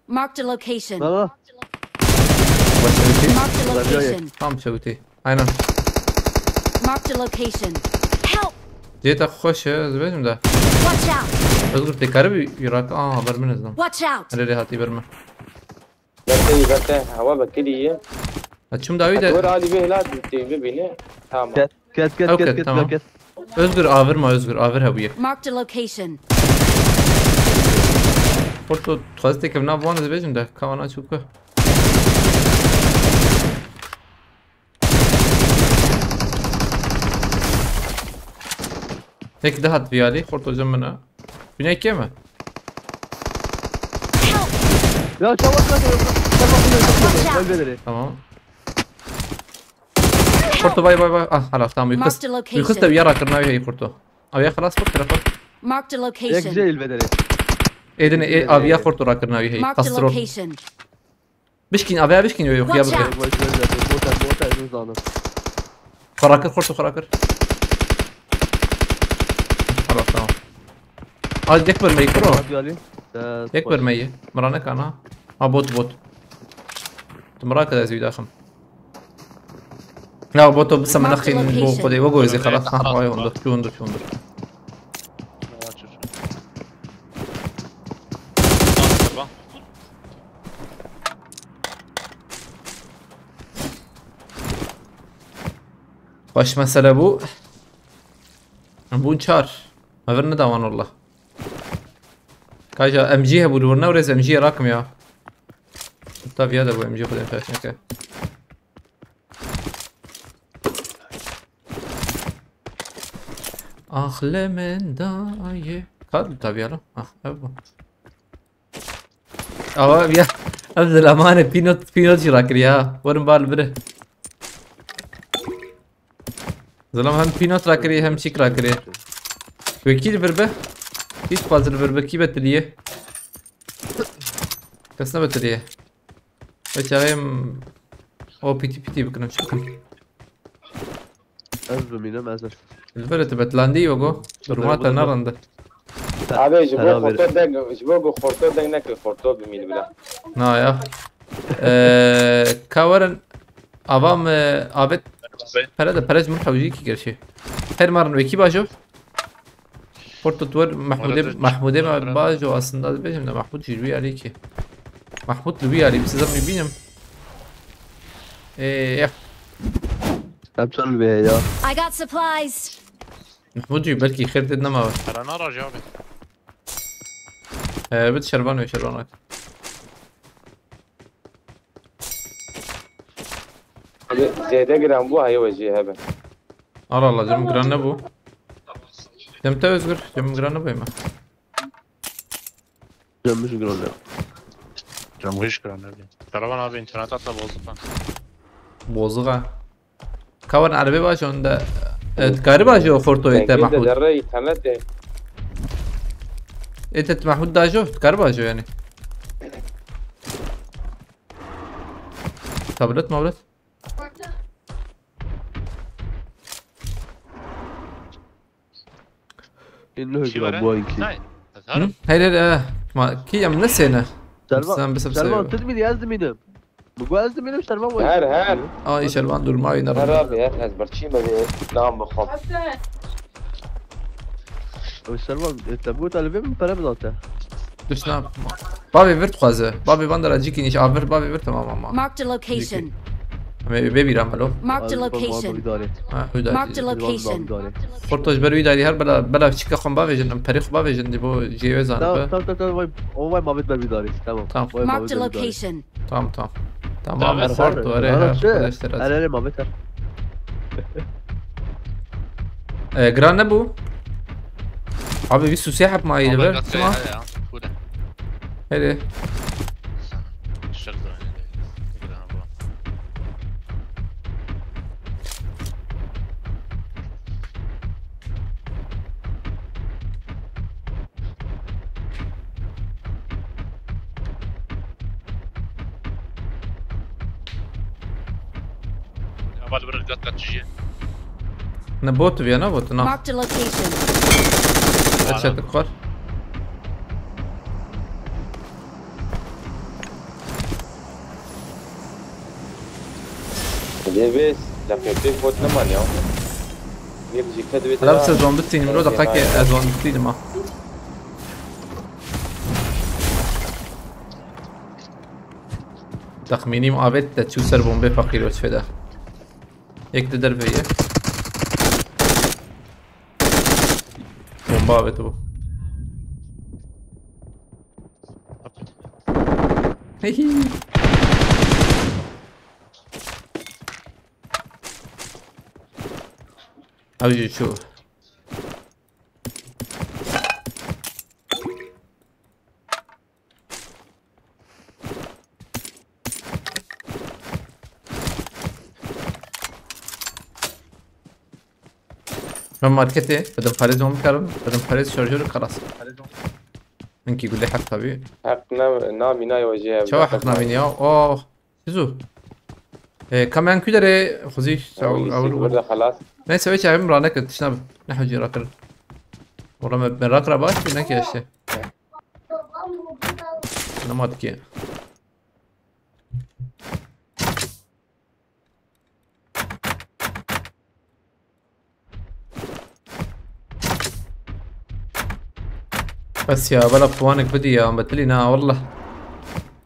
Marked a location. Baba. Başka bir şey. Marked a location. Tam çavuti. Aynen. Marked a location. Help! Ceta hoş ya, zibecim de. Watch out! Özgür tekari bir yurak. Aa, haber mi ne zaman? Watch out! Hele rehat iberme. Berte, berte, hava bekiriye. Açım davi Dur de. Ali bir helal bitti, bir beni. Tamam. Gel, gel, gel, Okey, gel, gel, tamam. gel. Özgür avirma, Özgür avir ha bu ya. Marked a location. Porto, tuvalet tekevna bu anı zibecim de. Kavana çuku. Tek daha hat viyali, Porto hocam bana. Bine iki mi? Help! Ya çabuk lan, çabuk lan. Çabuk lan, çabuk lan. Gol bedeli. Tamam. Porto bay bay bay. Ah, halas tamam. Marked a Yıkız. location. Yıkız da bir yer akırına bir Porto. Abi ya halas bak telefon. Marked a Ya location. güzel bedeli. Edin e, abi ya Porto akırına bir. Marked a Kastro. Location. Bişkin abi ya bişkin yok ya Watch bakın. out. Gol bedeli. Bota, bota, uzanı. Karakır Porto karakır. Halas tamam. Hadi dek vermeyi kuro. Hadi Ali. Ee, Yek spor. Vermeyi. Mırane kana. Ha bot bot. Tımrak da züydahım. Ya bot o bısa Marked manaxin bu location. Kode Vogo izi xalas. Ha vay ondur. Şu ondur şu ondur. Tamam, çocuk. Tamam, tamam. Baş mesele bu. Bu çar. Haber ne dawan Allah. Kaja M G he bu ne oraya M G rakim ya. Tabii ya da bu M G kudem taşın ke. Ahlemen dayı. Kad tabii ya lan. Ah, ev bu. Ama ya, ev zilamane pinot, pinot jî rakirî ya. Werin bal bire. Zilam hem pinot rakirî hem çîk rakirî. Wekî li vir be. Hiç fazla li vir be. Kî betiliye? Kes ne betiliye? Ve çaxê em o pîtî pîtî bikin, em çi bikin? Ez bimînim, ez. Li vir tu betilandî yogo. Duruma te nerinde. Abi ji bo Beraber. Xorto deng, ji bo ku Xorto deng neke, Xorto bimîn bila. Na ya. Eee, ka werin avam, eee, abet pere de pere ji min hewcî ki gerçi. Her marin wekî bajo. Porto tu wer Mahmudê, Orada Mahmudê orada. me bajo aslında dibêjim de Mahmud jî wî alî ki. Mahmud li wî alî bi size mi bînim. Eee, ya. Hep çal be ya. I got supplies. Mahmud jî belkî xêr tê nema. Herana raj abi. Eee, bit şervan ve şervan ak. Abi zêde giran bû, heye we jê hebe. Allah Allah, canım giran ne bu? Demte Özgür, canım giran ne bu yeme? Dönmüş bir oluyor. Canım hiç kıran ne bileyim. Karavan abi internet atla bozduk lan. Bozuk ha. Kawan arabê baş onda. Evet, gariba jo Xorto ete Dengê de Mahmud. derre internet de. Ete Mahmud da jo, gariba jo yani. Tablet mablet. Inno Kî hükra were? bu anki. Nein. Hı? Hayır hayır, eh. Ma ki em ne sene? Sen bir sebze Servan, yok. Servan, tut beni, yazdım inim. Bi got ez dibînim Şervan var. Her, her. Ay Şervan durmayın Her arada. Abi, her, ez birçî me vê nam bixwam. Abi Şervan, e, te bu tane vê pere bidate. Duşna. Babi virt xwaze. Babi van dara cîkî nîş avir, babi virt tamam ama. Marked a location. Ama bê bîra melo. Marked a location. Abi, abi, abi, abi. Ha, öyle. Marked a location. Abi, abi, abi. Xorto ji ber wî darî her bela, bela çika xwe bavêjin, em perê xwe bavêjin, di bo cêwê zan Tamam, be. Tamam, tamam, tamam, vay, o vay Mabit ber wî darî. Tamam. Tamam. Vay Marked a Mabit ber wî darî. Location. Tamam, tamam. Tamam, Tamam, Xorto, tamam. Erê, Tamam, her, şey, Xwedê ji te razî. Erê, Erê, Mabit her. E, giran nebû? Abi, bîst û sê heb mayî li ber. Tamam. Hadi. Şerh zaten. Heval bir gat gat çiye. Ne bot viya, ne bot, ne? Marked a location. Aç artık var. Dê vê deqê pê kot neman ya. Yek jî ket vê Hala dera. Siz zon bitînim, ro daqa ki ez zon bitînim ha. Taxmînîm avêt te çû ser bombê feqîr wezifê de. Yek di derveyê. Bomba avêt bû. Hî hî. Ew jî çû. Ben marketê, bedim parê zon bikarim, bedim parê şarjörü kalas. Hinkî gulê heq tabii. Heq ne, namî nayê wecê. Çawa heq namî ya? Oh, sizu. E, kamen kudere, xuzi, Ew, ew, ew, ew. Burada xelas. Neyse, wê çavim ra nekir, tişna bi. Ne hacı rakir. Ola me, me rakira baş, ne ki işte. Nama dikiye. Bes ya, bela puanek bidî ya, betilî na, wallah.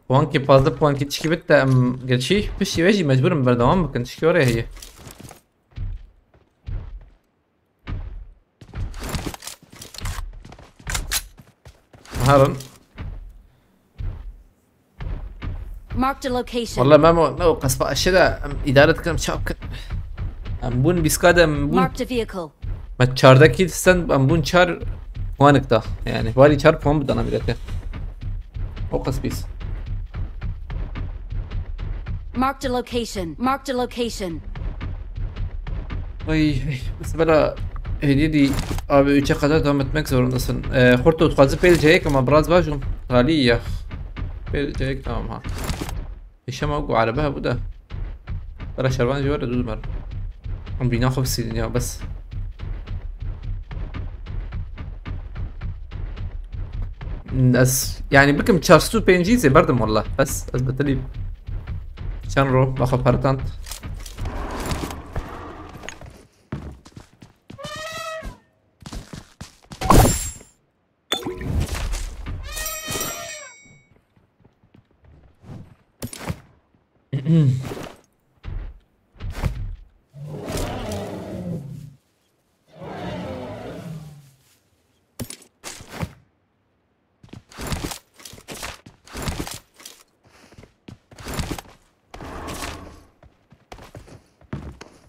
Puankê pazdeh puankê çikî bit te em gerçî piştî ve jî mecbur in berdewam bikin, çikî oraya heye. Herin. Marked a location. Wallah Memo, ne o qespa aşırı em idare dikin, çap kin. Em bûn bîska de em bûn. Marked a vehicle. Me çardeh kî sen em bûn çar puanik da. Yani bari çar puan bidana milete. O qespîs. Marked a location. Marked a location. Ay, ay, mesela hediye di abi üçe kadar devam etmek zorundasın. Ee, Horto, tu kazı pêl ceyek ama biraz var şu hali ya. Pêl ceyek tamam ha. Hişam ew ku erebe hebû de. Bera şervan jî were dû dimer. Em bîna xwe bisînin ya bes. Ez, yani bikim çar sed û pêncî zê berdim walla. Bes, ez betilî. Çend ro, me xwe pertand.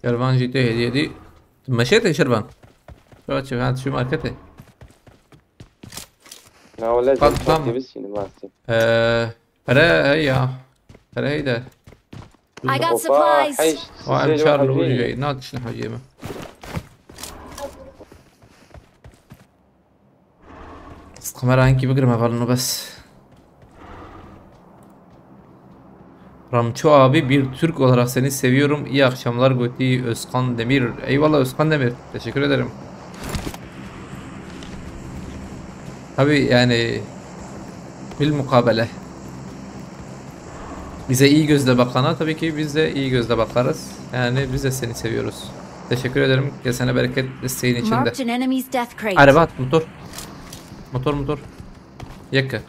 Şervan jî tê hêdiyê dî. Tu meşê tê Şervan? Şo çi, ha, şu marketê. Na wele Tam, jî tam. Aktivist yine masti. Ee, pere hey ya. Pere hey de. I got Opa, supplies. Hey, Wa em size çar cevap lû verin. Jey. Na tişne hacê me. Kamera hinkî bigirme valino bes. Ramço abi, bir Türk olarak seni seviyorum. İyi akşamlar, Goti Özkan Demir. Eyvallah Özkan Demir. Teşekkür ederim. Tabii yani, bilmukabele. Bize iyi gözle bakana tabii ki biz de iyi gözle bakarız. Yani biz de seni seviyoruz. Teşekkür ederim. Kesene bereket desteğin için de. Marked an enemy's death crate. Araba at, motor. Motor, motor. Yakı.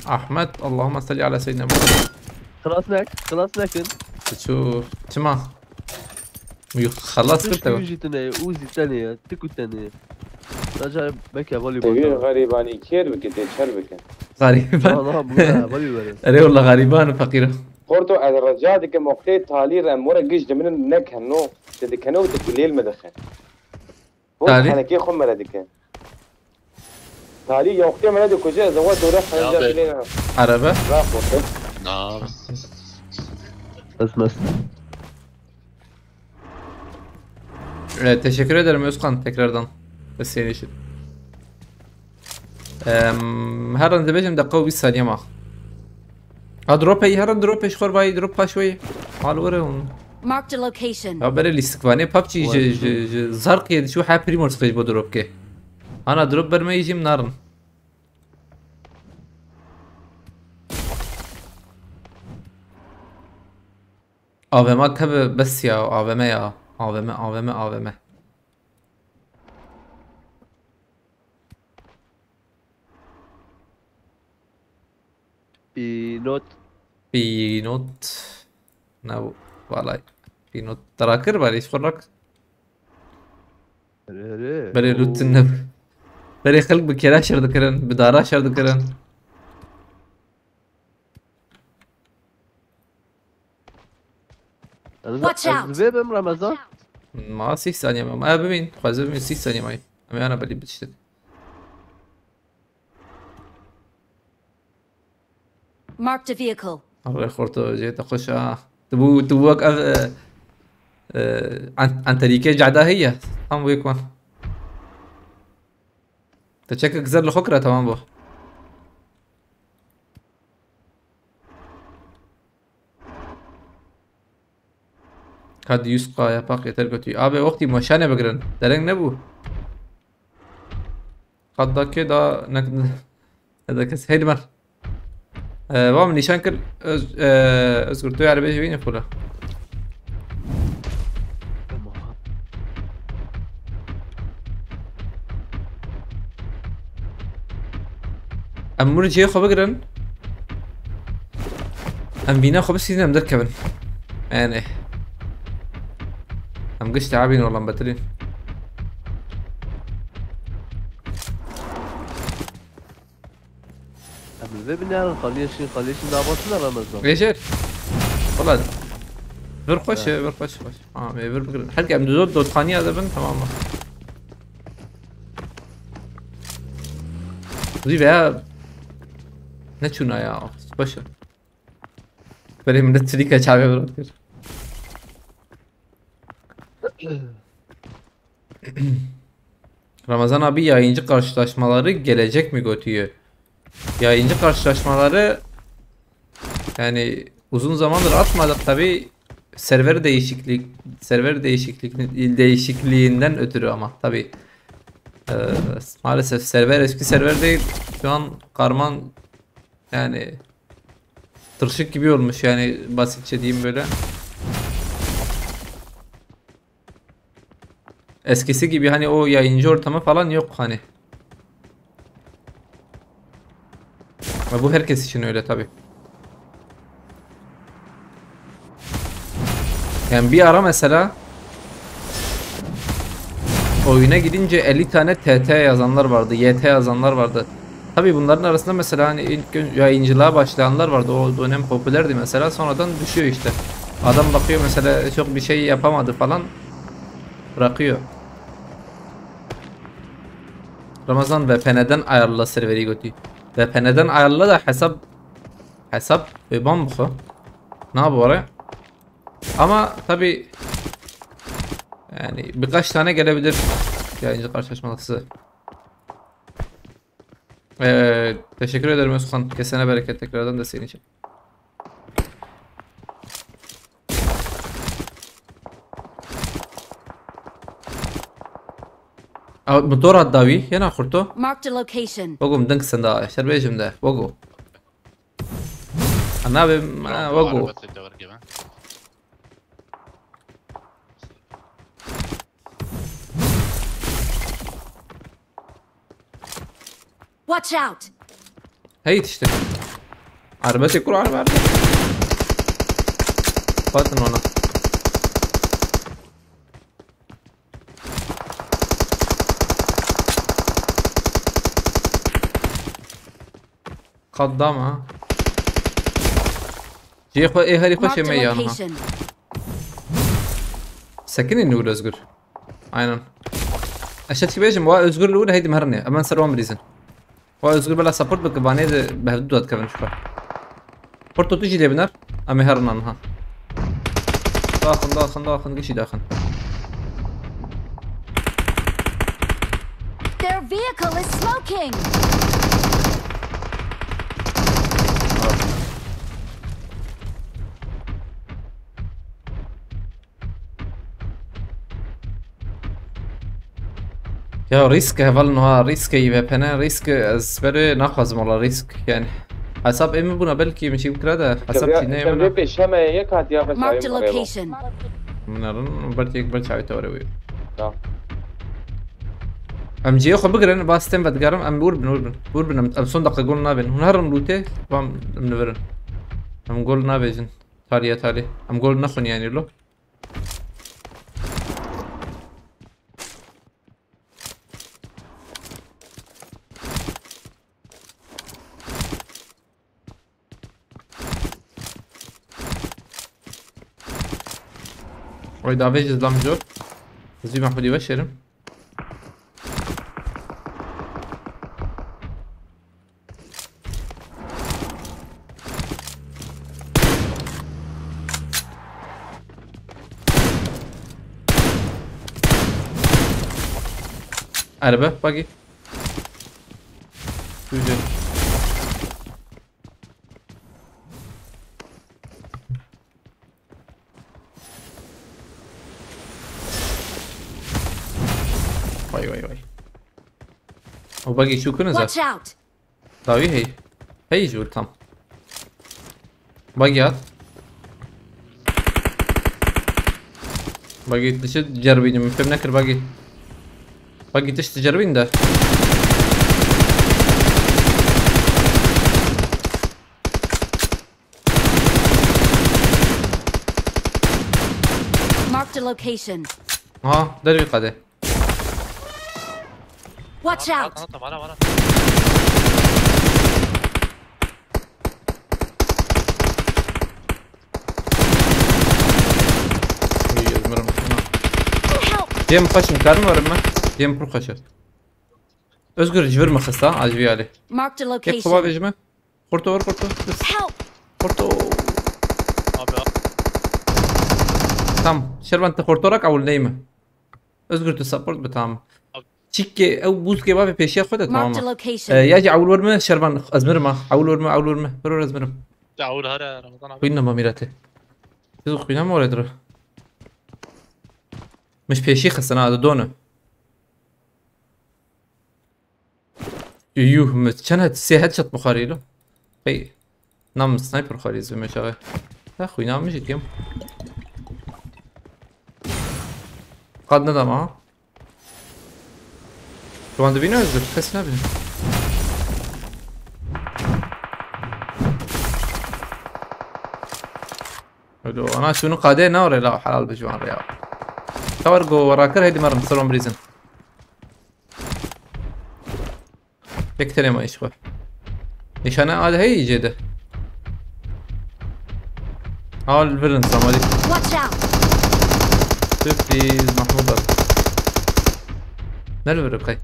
Ahmet, Allahümme salli ala seyyidina Muhammed. Xelas nek, xelas nekin. Çu, çima? Yuh, xelas Tişt kir te. Jî tune, û zî tenê ye, tik û tenê ye. Naca belki hevalî Tevî bota. Xerîbanî kêr bike tê çer bike. Gariban. Ana bu ne hevalî verin. Erê wallah gariban û feqîr. Porto ez rica dikim wextê talî re more giş diminin nekeno. Te dikene û te gulêl me dixe. Bor Talî? Henekê xwe mere dike. Talî ya wextê mere dikuje ez ewa dore Ya xenca be. gulêl re. Araba. Raporte. Na. Ez mes. Evet, teşekkür ederim Özkan tekrardan desteğin için. Em, her an dibêjim dakika û bîst saniye ma. Ha drop ey, her an drop ey, xor bay drop paş wey. Mal were hûn. Marked a location. Ya berê lîstikvanê PUBG ji, ji, ji Zarqiyê diçû he Primorskê ji bo drop ke. Ana drop bermeyî jîm narin. A V M tebe bes ya, A V M ya. A V M, A V M, A V M. Pînot. Pînot. Ne bu? Valay. Pînot. Darakir var, hiç kurak. Here here. Berê lûtin ne? Berê xelk bi kêra şer dikirin, bi dara şer dikirin. Ez Watch out. ez vê bim Ramazan. Ma sîh saniye ma. Ev bibîn, xweze bibîn sîh saniye ma. Em yana belî bitiştin. Marked a vehicle. Rê xorto jê te xweş a. Tu bû, tu bû wek ev, e, e, an-, anterîkê cehda heye. Tam wê kwan. Te çekek zer li xwe kira, tamam bû. Kad yüz K ya pak yeter götü. Abi wextî meşane bigirin. Dereng nebû. Qat da kê da ne, ne da kes heyli mer. Ee, wa min nîşan kir, Öz, ee, Özgür, tu erebê jî wî ne pula. Em mir cihê xwe bigirin. Em vîna xwe bisînin, em derkevin. Yani. Em giş teabîn, olam betilîn. Em li vê binyarin xaliyê şîn, xaliyê şîn davatine Ramazan. Vêjêr. Valla. Vir xweş e, vir xweş, xweş. Ha, em ê vir bigirin. Her em dozot dotxaniya de bin, tamam mı? Zî veya ne çûna ya? Xweş e. Berê min de trîka çavê vir kir. Ramazan abi yayıncı karşılaşmaları gelecek mi götüyor? Yayıncı karşılaşmaları yani uzun zamandır atmadık tabi. Server değişiklik, server değişiklik, değişikliğinden ötürü ama tabi. Ee, maalesef server eski server değil. Şu an karman yani tırşık gibi olmuş yani, basitçe diyeyim böyle. Eskisi gibi hani o yayıncı ortamı falan yok hani. Ve bu herkes için öyle tabi. Yani bir ara mesela oyuna gidince elli tane T T yazanlar vardı, Y T yazanlar vardı. Tabi bunların arasında mesela hani ilk gün yayıncılığa başlayanlar vardı. O dönem popülerdi mesela. Sonradan düşüyor işte. Adam bakıyor mesela çok bir şey yapamadı falan. Bırakıyor. Ramazan V P N'den ayarla serveri götü. V P N'den ayarla da hesap hesap ve ban bu. Ne bu ara? Ama tabi yani birkaç tane gelebilir yayıncı karşılaşması. Ee, teşekkür ederim Özkan. Kesene bereket tekrardan desteğin için. Motor hat dawî, yena xurto. Marked a location. Wego min deng senda, şer bêjim de. Wego. Ana be, ha, wego. Araba tête wergê me. Watch out! Hey işte. Arabası kur, araba, araba. Patın ona. Kaddam ha. Cihê xwe, ê herî xwe Marked a şême yan ha. Location. Sekinî Nûr Özgür. Aynen. Ez şetkî bêjim, wa Özgür li wir heydim herinê. Emen ser wan birîzin. Wa Özgür bela support bike, vanê de behdu dat kevin şuka. Porto tu jî lê biner. Em ê herin anha. Daxin, daxin, daxin, gişî daxin. Their vehicle is smoking! Ya rîsk e, heval niha rîsk e, V P N rîsk e, ez berê naxwazim wala rîsk yani. Hesab ê min bûna belkî min jî bikira de hesab jî neyê min e. Pêş heme yek hatiya be. Marked a location. Min erin ber tek ber çavê te were wî. Tamam. Em cihê xwe bigirin, ba stem vedigerim, em wir bin, wir bin. Wir bin, em, em son deqa gol nabin. Hûn herin lûtê, bam em nivirin. Em gol nabêjin. Taliye talî. Em gol nexwin yani lo. Oy davê ji zlam jor. Zî Mahmudî weş yerim. Araba, buggy. Güzel. Vay vay vay. O buggy şu kırmızı. Watch out! Dawî hey. Hey jûr tam. Buggy at. Buggy tişt ceribînim. Fêm nekir buggy. Buggy tişt ceribîn de. Marked a location. Ha, dervî qadê. Watch out! Ana, ana, ana, ana. Uy, ez mirim. Help! Cem xweş in, karim werim me. Cem pir xweş e. Özgür, ji vir me xista, a ji vî alî. Marked a location. Yek xwe bavêjime. Xorto, xorto. Help! Xorto. Abi, abi. Tam. Şervan te xorto rak awul neyme. Özgür tu support bi tam. Abi. Çikke ew bûzkê bavê pêşiya xwe de tamam. Marked a location. E, ya jî awul werme Şervan ez mirim ha. Awul werme, awul werme. Beror ez mirim. Ya awul hare Ramazan abi. Xwîn nema mîrete. Siz xwîna more diro. Min ji pêşî xistina, ez done. Yuh, min çend het, sê het çet bixwarî lo. Hey. Nam sniper xwarî zî me çaxê. Ha, xwîna min jî kêm. Qad nedama ha. Tu wan dibîne Özgür? Kes nebîne. Alo, ana şunu qadê ne orê la helal bi ciwan rê ya. Tawar go rakir heydi merim, salon brizin. Tek tenê ma iş xwe. Nîşane ad heyî jê de. Al virin samalî. Watch out! Sürpriz Mahmut abi. Ne li vir bikay?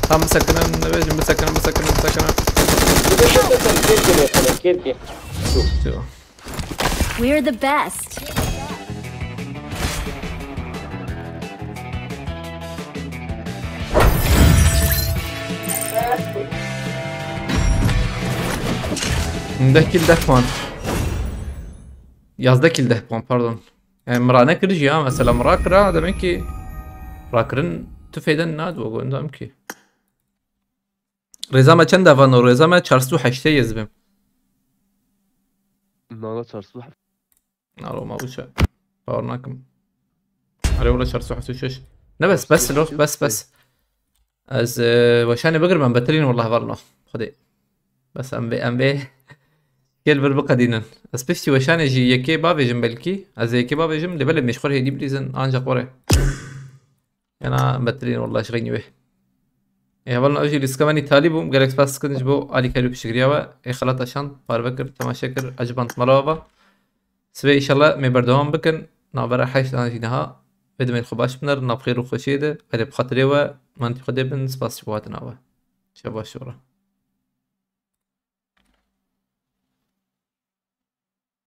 Tam bisekinin, ne bêjim bisekinin, bisekinin, bisekinin. Kêrkê, kêrkê, kêrkê. Ço. We're the best. Deh kill, deh puan. Yazdeh kill, deh puan, pardon. Yani min ranekir jî ya, mesela min rakira, demek ki rakirin tu fêden nadiwe, gundan ki. Rêza me çend e vano? Rêza me çar sed û heştê ye ez bim. Nana çar sed û heft. Naro ma wisa. Bawer nakim. Erê wala çar sed û heştê û şeş. Ne bes, bes, lo, bes, bes. Ez, e, weşanê bigirim, em betilîn, wallah, hevalno. Xwedê. Bes em vê, em vê gel vir biqedînin. Ez piştî weşanê jî yekê bavêjim belkî. Ez ê yekê bavêjim, lê belê mêşxur hêdî bilîzin, ancak were. Yana betilîn, wallah, ji xeynî wê. Ê hevalno, ev jî lîstika me nî talî bûm. Gelek spas dikin ji bo alîkarî û piştgiriya we. Ê xelata şand, parve kir, temaşe kir, eciband mala we va. Sibê înşallah me berdewam bikin. Navbera heşt an jî niha. Vê demên xwe baş biner, nav xêr û xweşiyê de. Erê bi xatirê we, mantî Xwedê bin, spas ji bo hatina we. Şev baş ji we re.